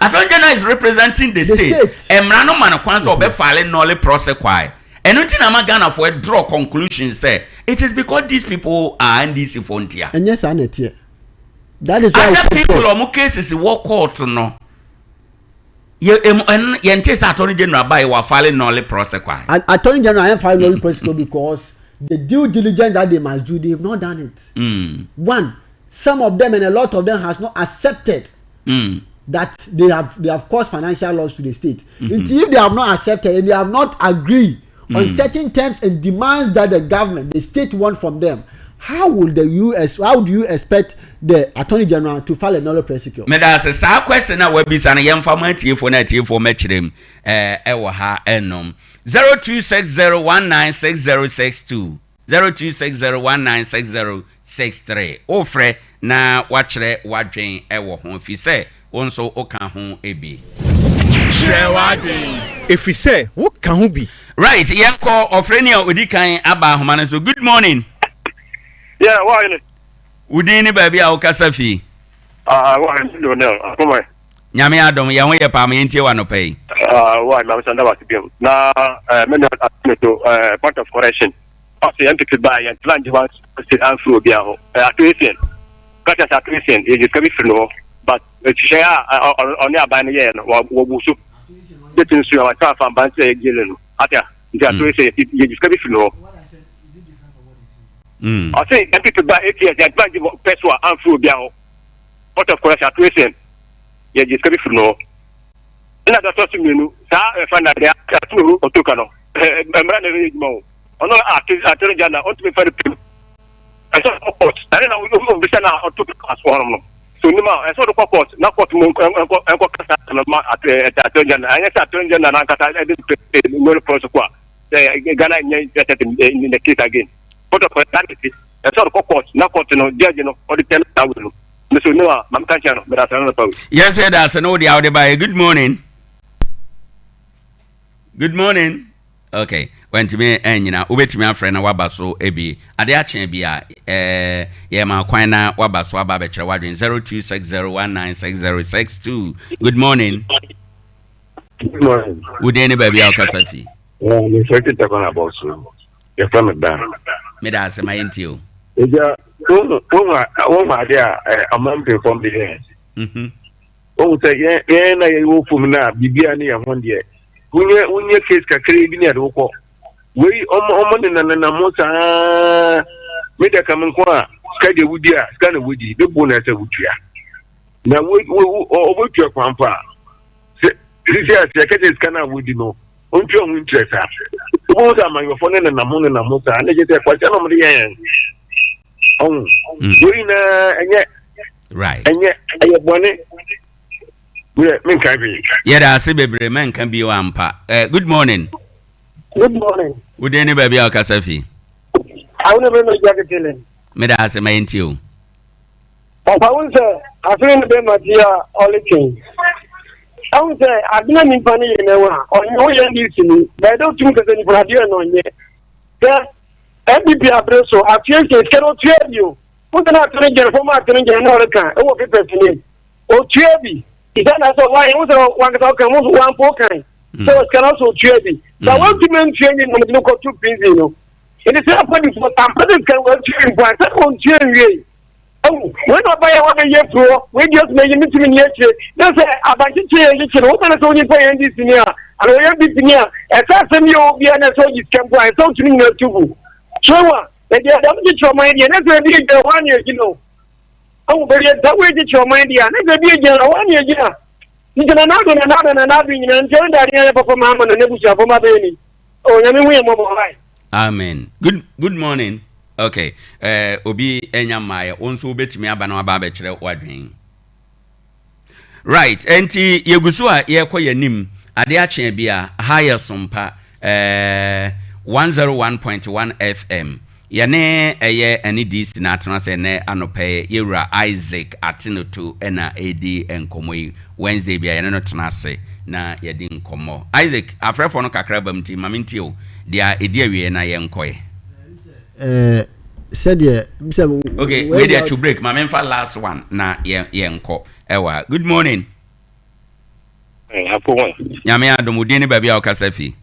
Attorney general is representing the state. Mmara no ma no kwan sɛ ɔbɛ file nolle prosequi. Ɛno nti na ama Ghanafoɔ draw conclusion sɛ it is because these people are NDC foɔ ntia. Ɛnyɛ saa na ɛteɛ. That is why. Other people ɔmo cases wɔ court no, yɛ emu ɛn yɛn ti sɛ attorney general ba yɛ wa file nolle prosequi. Attorney general ayɛ file nolle prosequi because the due diligence that they must do, they have not done it. One, some of them and a lot of them has not accepted that they have caused financial loss to the state. Nti if they have not accepted and they have not agreed on certain terms and demands that the government, the state want from them, how will the us how do you expect the attorney general to file a nolle prosequi? Meda ase. Saa question a wabisa no, yɛmfa ma atiefoɔ na atiefoɔ mɛkyerɛ mu ɛwɔ ha ɛnom 0260196062, 0260196063. Wofrɛ na wakyerɛ wadwen ɛwɔ ho, fi sɛ wo nso woka ho bi. Kyerɛ w'adwen, ɛfiri sɛ woka ho bi. Right, yɛnkɔ ɔfrɛ ni a ɔdi kan aba ahoma no so. Good morning. Yeah, why? Wo din ne baabi a wokasa fii? Ah, why? No, no. Come on. Nyame adom, yɛn ho yɛ paa. Ma yɛntie wɔ anɔpa yi. Ah, why? Ma sanda wa tibiam. Na eh me no me to point of correction. Ɔsɛ NPP ba yɛn plan di one state amfiri obi ho. Eh Ato Essien. Kata sa Ato Essien, ye sika bi firi no hɔ. But hyehyɛ a ɔne aban no yɛɛ no, wɔ bu so. Date nso a wɔn afa mban sɛ yɛ no. Ata nti Ato Essien yɛ sika bi firi no hɔ. Ɔsɛ NPP ba ATS yɛn plan di pɛ so a amfiri obi ho. Point of correction, Ato Essien yɛgye sika bi firi no hɔ. Ɛna deɛ ɔtɔ so mmienu, saa ɛfa na deɛ ato ne ɔtoka no, mmara na ɛyɛ adwuma o. Ɔno attorney general ɔntumi fa no pim, ɛsɛ ɔkɔ court. Ɛne na obisa na ɔto aso hɔnom no so onim a, ɛsɛ ɔde kɔ court na court mu nkɔ kasa no ma attorney general. Ɛnyɛ sɛ attorney general n'ankasa ɛde nolle prosequi a sɛ Ghana nyɛ interested in the case again. Point of correction, ɛsɛ ɔde kɔ court na court no judge no ɔde tɛn na awo no nso onim a, maame ka kyerɛ no mɛda asɛn no pa. Yɛn sɛ da ase no wode a wode baeɛ. Good morning, good morning. Okay, wantumi anyina. Wobɛtumi afrɛ na waba so bi ade akyea bi a yɛma kwan na waba so aba abɛkyerɛ w'adwene. 0260196062. Good morning. Good morning. Wo din ne baabi a wokasa fi? Mefrɛ Peter kwan abɔ so. Yɛfrɛ me Dan. Meda ase, ma yɛntie o. Ɛgya, wohu ade a ɔman mpanyinfoɔ bi yɛ. Wohu sɛ yɛn na yɛwɔ fam no a, biribia ne yɛn ho deɛ. Wonyɛ case kakra bi ne yɛde wokɔ. Wei ɔmo nenanenam ho saa. Me deɛ ka me nko a, sika deɛ wodi a, sika na wodi. Ne bo na ɛsɛ wotua. Na ɔbɛtua kwan fa a. Sɛ sisi a sɛ yɛka kyerɛ sika no a wodi no, ɔntua ho interest a. Wobɛhu sɛ amanyɔfoɔ no nenam ho nenam ho saa. Ne kyerɛ sɛ kwasia na ɔmode yɛ yɛn. Ɔho. Wei nyinaa ɛnyɛ ɛnyɛ ɛyɛ bɔne. Yɛ menka hwee. Yɛda ase bebree, mɛnka bio ampa. Good morning. Good morning. Wo din ne baabi a wokasa fi? Awo ne bɛma gya ketele. Meda ase, ma yɛntie o. Papa, wo sɛ afei ne bɛma ti a ɔletwe. Ahu sɛ adena nipa no yɛ n'ɛwa a ɔnyɛ woyɛ NDC ni. Bɛyɛ dɛ otum kɛsɛ nipa adeɛ na ɔnyɛ. Sɛ NPP abere so afei nso sika no otua bi o. Wosɛ na attorney general former attorney general na ɔreka ɛwɔ papers ni otua bi. Sɛ na sɛ ɔlayɛ wosɛ wankasa ɔka mo wampo kan sɛ sika no sɛ otua bi. Sɛ wantumi ntua nyi na ɔmo de no kɔto prison no. Ɛne sɛ apolisifoɔ ampa sɛ sika no wantua mpo a sɛ ɔntua nwie. Ahu, wei na ɔbaeɛ a wabɛyɛ afiri hɔ, wei deɛ ɔsoma yi metumi nni akyire. Na sɛ abankyekyere yɛ nkyekye no, woka no sɛ onipa yɛ NDC ni a, anaa ɔyɛ NPP ni a, ɛsɛ asɛm yɛ obiara na ɛsɛ ɔgye sika mpo a, ɛsɛ wotumi nyina tu gu. So ehu a, baabi a dɛm kyekyere ɔman deɛ, na sɛ ebi gyina hɔ a na egyina o. Ahu, baabi a saa wei kyekyere ɔman deɛ a, na sɛ ebi gyina hɔ a na egyina. Nti na n'ado na n'ado na n'ado nyina nti ɔno de adeɛ ayɛ papa ma ama no n'abusuafo ma bɛyɛ ni. Oh, Nyame hu yɛ mmɔbɔ, why? Amen. Good good morning. Okay. Eh, obi anya mmaeɛ. Wo nso wobɛtumi aba na waba abɛkyerɛ w'adwene. Right. Enti yɛgu so a yɛrekɔ yɛn anim. Adeɛ akye bi a, ha yɛ Sompa eh, 101.1 FM. Yɛne ɛyɛ ɛne DC na atena ase ɛnnɛ anɔpa yi. Yɛwura Isaac Atenoto na ɛredi nkɔmmɔ yi. Wednesday bia yɛne no tena ase na yɛdi nkɔmmɔ. Isaac, afrɛfoɔ no kakra bam nti ma mentie wo. Deɛ ɛdi awieɛ na yɛnkɔɛ. Ɛɛ sɛdeɛ sɛ. Okay, wei deɛ to break ma memfa last one na yɛn yɛnkɔ ɛwɔ ha. Good morning. Apo wɔn. Nyame adom, wo din ne baabi a wokasa fi.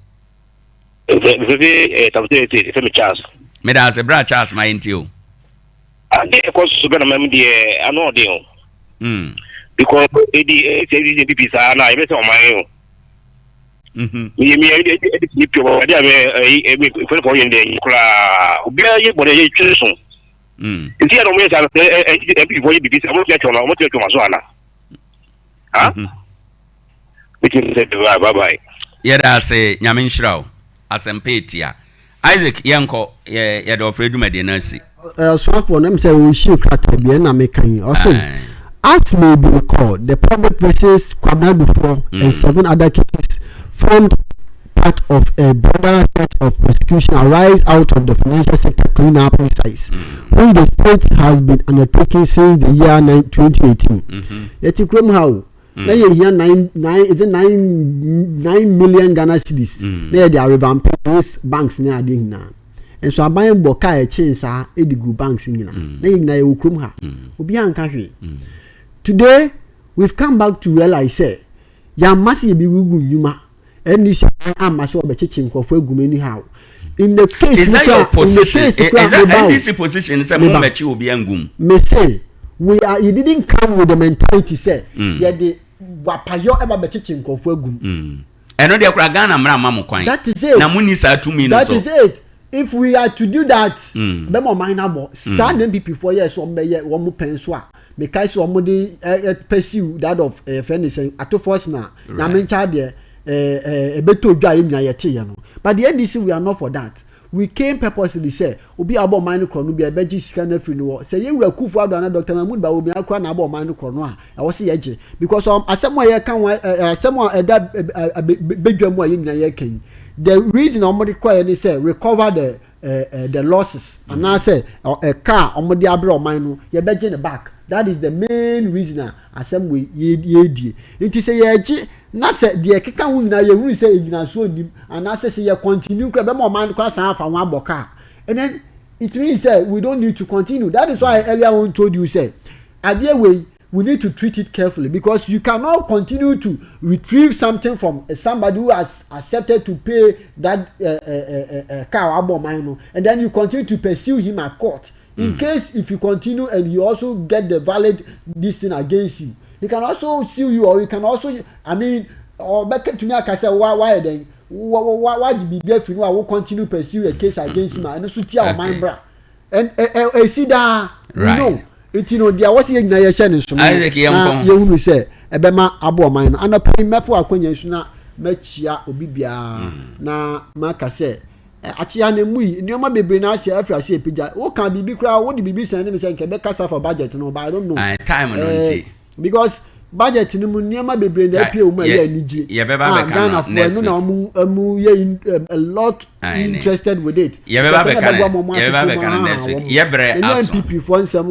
Mfefe tabute fɛ mi Charles. Meda ase bra Charles ma yɛntie o. Ade ɛkɔ so Ghana man mu deɛ ano ɔden o. Mm. Because edi sɛ edi NPP saa na yɛbɛ sɛ ɔman o. Meyɛ meyɛ ɛdi ɛdi ti pii ɔmo ade a mɛ ɛyi ɛmi fɛn fɔn yɛn deɛ ɛyi koraa obiara yɛ bɔnɛ yɛ twɛ so. Nti yɛ na ɔmo yɛ saa ɛ ɛ NPP fɔ yɛ bibi sɛ ɔmo tia twɛ ɔmo tia twɛ ɔmo aso ana. Ha? Metin sɛ bye bye bye. Yɛda ase Nyame nhyira wo. Asɛmpa etia. Isaac yɛnkɔ yɛ yɛde ɔfrɛ dwumadie no asi. Ɔsoafoɔ no ɛm sɛ ɔrehyia krataa bi ɛna meka yi ɔse as may be recalled the public versus Kwabena Dufour mm. and seven other cases formed part of a broader set of prosecution arise out of the financial sector clean-up exercise mm. which the state has been undertaking since the year 2018. Mm-hmm. Yɛte kurom ha o. Mm. Na yɛhia nine nine is it nine nine million Ghana cedis. Mm. Na yɛde arevamp those banks ne adeɛ nyinaa. Nso aban bɔ kaa ɛkyen saa de gu banks nyinaa. Mm. Na yɛn nyinaa yɛwɔ kurom ha. Mm. Obiara nka hwee. Mm. Today we've come back to realize sɛ yɛamma sɛ yɛbɛgugu nnwuma NDC aban amma sɛ wɔbɛkyekye nkurɔfoɔ agu mu anyhow. In the case Is that your kura, in the position? case Is kura, that meba o, NDC position sɛ mo meba. mmɛkye obi angu mu? Me se we are you didn't come with the mentality sɛ yɛde wapayɔ ɛba bɛkyekye nkurɔfoɔ agu mu. Ɛno deɛ koraa Ghana mmara mma mo kwan. That is it. Na monni saa tumi no That so. is it. If we are to do that, ɛbɛma ɔman no abɔ. Saa na NPP foɔ yɛɛ sɛ wɔn bɛyɛ wɔn pɛn so a, mekae sɛ wɔn de ɛ ɛ pursue that of ɛɛ fɛn ne sɛn Ato Forson a Nyame nkyɛ adeɛ ɛɛ ɛɛ ɛbɛtɔ dwa a yɛn nyinaa yɛteeɛ no. But the NDC we are not for that. We came purposely sɛ obi a ɔbɔ ɔman no korɔ no bi a yɛbɛgye sika no afiri no hɔ. Sɛ yɛn wura Kuffo Addo anaa Doctor Mahmood Bawumia koraa na abɔ ɔman no korɔ no a, ɛwɔ sɛ yɛgye. Because asɛm a yɛka ho ɛ asɛm a ɛda badwa mu a yɛn nyinaa yɛka yi, the reason a wɔde kɔɛ ne sɛ recover the uh, the losses anaasɛ ɛka a wɔde abrɛ ɔman no yɛbɛgye no back. That is the main reason a asɛm wei yɛredie. Nti sɛ yɛregye na sɛ deɛ ɛkeka ho nyinaa yɛhunu sɛ nnyinasoɔ nnim anaasɛ sɛ yɛ continue koraa ɛbɛma ɔman no koraa san afa ho abɔ ka a, and then it means sɛ we don't need to continue. That is why I earlier on told you sɛ adeɛ wei we need to treat it carefully because you cannot continue to retrieve something from somebody who has accepted to pay that uh, uh, uh, car abɔ ɔman no and then you continue to pursue him at court. In mm. case if you continue and he also get the valid this thing against you, he can also sue you or he can also, I mean, ɔbɛtumi aka sɛ wa wayɛ dɛn wa wa wagye biribi afiri no a wo continue pursue a case against him a ɛno so tia ɔman bra and ɛsi daa we know nti no deɛ wɔsi yɛ nyinaa yɛhyɛ ne nsono na yɛhunu sɛ ɛbɛma abɔ ɔman no anɔpɛ yi mɛfo akɔnya nso na mɛkyia obi biara mm. na maka sɛ Akyea no emu yi, nneɛma bebree na ahyɛ afiri ase apagya. Woka biribi koraa, wode biribi sɛn ne me sɛ nka ɛbɛkasa fa budget no, but I don't know. Aye, time no nti. Eh, because budget no mu nneɛma bebree na apue wɔ mu a ɛyɛ anigye. Yɛbɛba Ah, abɛka no Ghanafoɔ next ɛno na week. wɔn wɔn yɛ in, a lot Aye, ne. interested with it. Yɛbɛba Because ɛna abɛka ɛbɛboa no ma wɔn yɛbɛba akyekye abɛka wɔn no ahaha next week. wɔn. Yɛbrɛ Ɛnyɛ aso. NPP foɔ nsɛm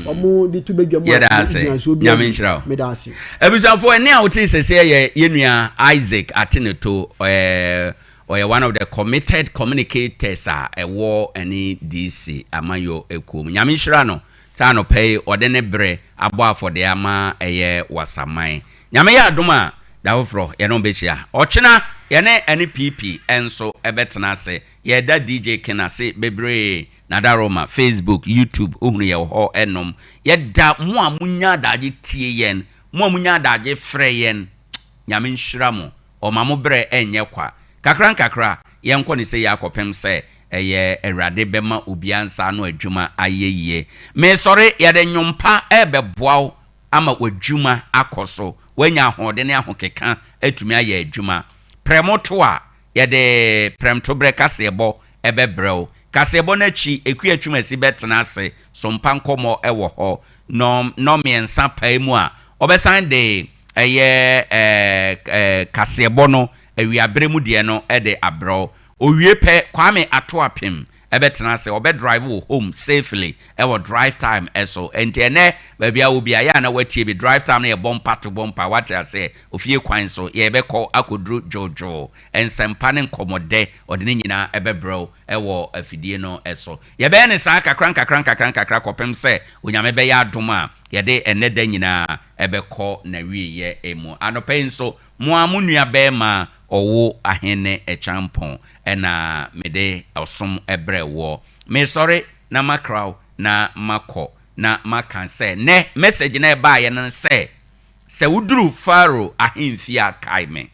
a wɔn de to badwa mu a Yɛda ase. nnyinasoɔ biara Nyame nni. nhyira wo. Meda ase. Abusuafoɔ, ɛnne a wotee sɛsɛɛ yɛ yɛn nua Isaac Ateneto, ɛɛ. Ɔyɛ one of the committed communicators a ɛwɔ ɛne DC amanyɔ ekuo mu. Nyame nhyira no sɛ anɔpa yi ɔde ne berɛ abɔ afɔdeɛ ama ɛyɛ Wasaman. Nyame yɛ adom a, da foforɔ yɛne wo bɛhyia. Ɔkyena yɛne ɛne PP nso bɛtena ase. Yɛda DJ Ken ase bebree. Nadaroma, Facebook, YouTube, wohunu yɛ wɔ hɔ nom. Yɛda mo a monya adagye tie yɛn, mo a monya adagye frɛ yɛn, Nyame nhyira mo. Ɔma mo berɛ nyɛ kwa. Kakra nkakra, yɛnkɔ no sei ara kɔpem sɛ ɛyɛ Awurade bɛma obiara nsa ano adwuma ayɛ yie. Mesɔre, yɛde nnwom pa rebɛboa wo ama w'adwuma akɔ so, woanya ahoɔden ne ahokeka atumi ayɛ adwuma. Prɛmo to a, yɛde prɛmtoberɛ kaseɛbɔ bɛbrɛ wo. Kaseɛbɔ no akyi, Akua Twumasi bɛtena ase, sompa nkɔmmɔ wɔ hɔ. Nnɔn nnɔnmiɛnsa pae mu a, ɔbɛsan de ɛyɛ ɛɛ kaseɛbɔ no awiaberɛ mu deɛ no de abrɛ wo. Owie pɛ, Kwame Atoapem bɛtena ase, ɔbɛ drive wo home safely wɔ drive time so. Ɛnti ɛnɛ baabi a wɔ biara yɛ a na woatie bi, drive time no yɛ bɔmpa to bɔmpa, woate aseɛ, ofie kwan so, yɛbɛkɔ akɔduru dwoodwoo, nsɛmpa ne nkɔmmɔdɛ, ɔde ne nyinaa bɛbrɛ wo wɔ afidie no so. Yɛbɛyɛ no saa kakra nkakra nkakra nkakra kɔpem sɛ Onyame bɛyɛ adom a yɛde ɛnnɛ da nyinaa bɛkɔ n'awieɛ mu. Anɔpa yi nso, mo ara mo nua barima Ɔwo Ahene Kyampɔn na mede ɔsom brɛ woɔ. Mesɔre na makra wo na makɔ na maka sɛ nnɛ message no a ɛbaeɛ no ne sɛ, sɛ woduru Pharaoh ahemfie a kae me.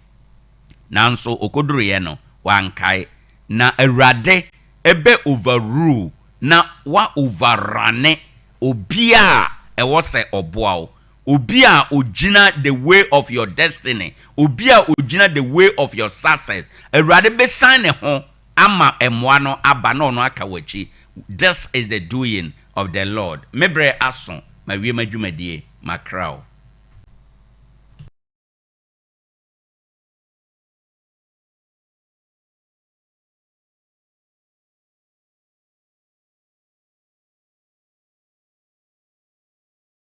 Nanso ɔkɔduruiɛ no, wankae. Na Awurade bɛ overrule na wa overrunne obiara a ɛwɔ sɛ ɔboa wo, obi a ɔgyina the way of your destiny, obi a ɔgyina the way of your success. Awurade bɛsan ne ho ama mmoa no aba na ɔno aka w'akyi. This is the doing of the Lord. Me berɛ aso, mawie m'adwumadie, makra wo.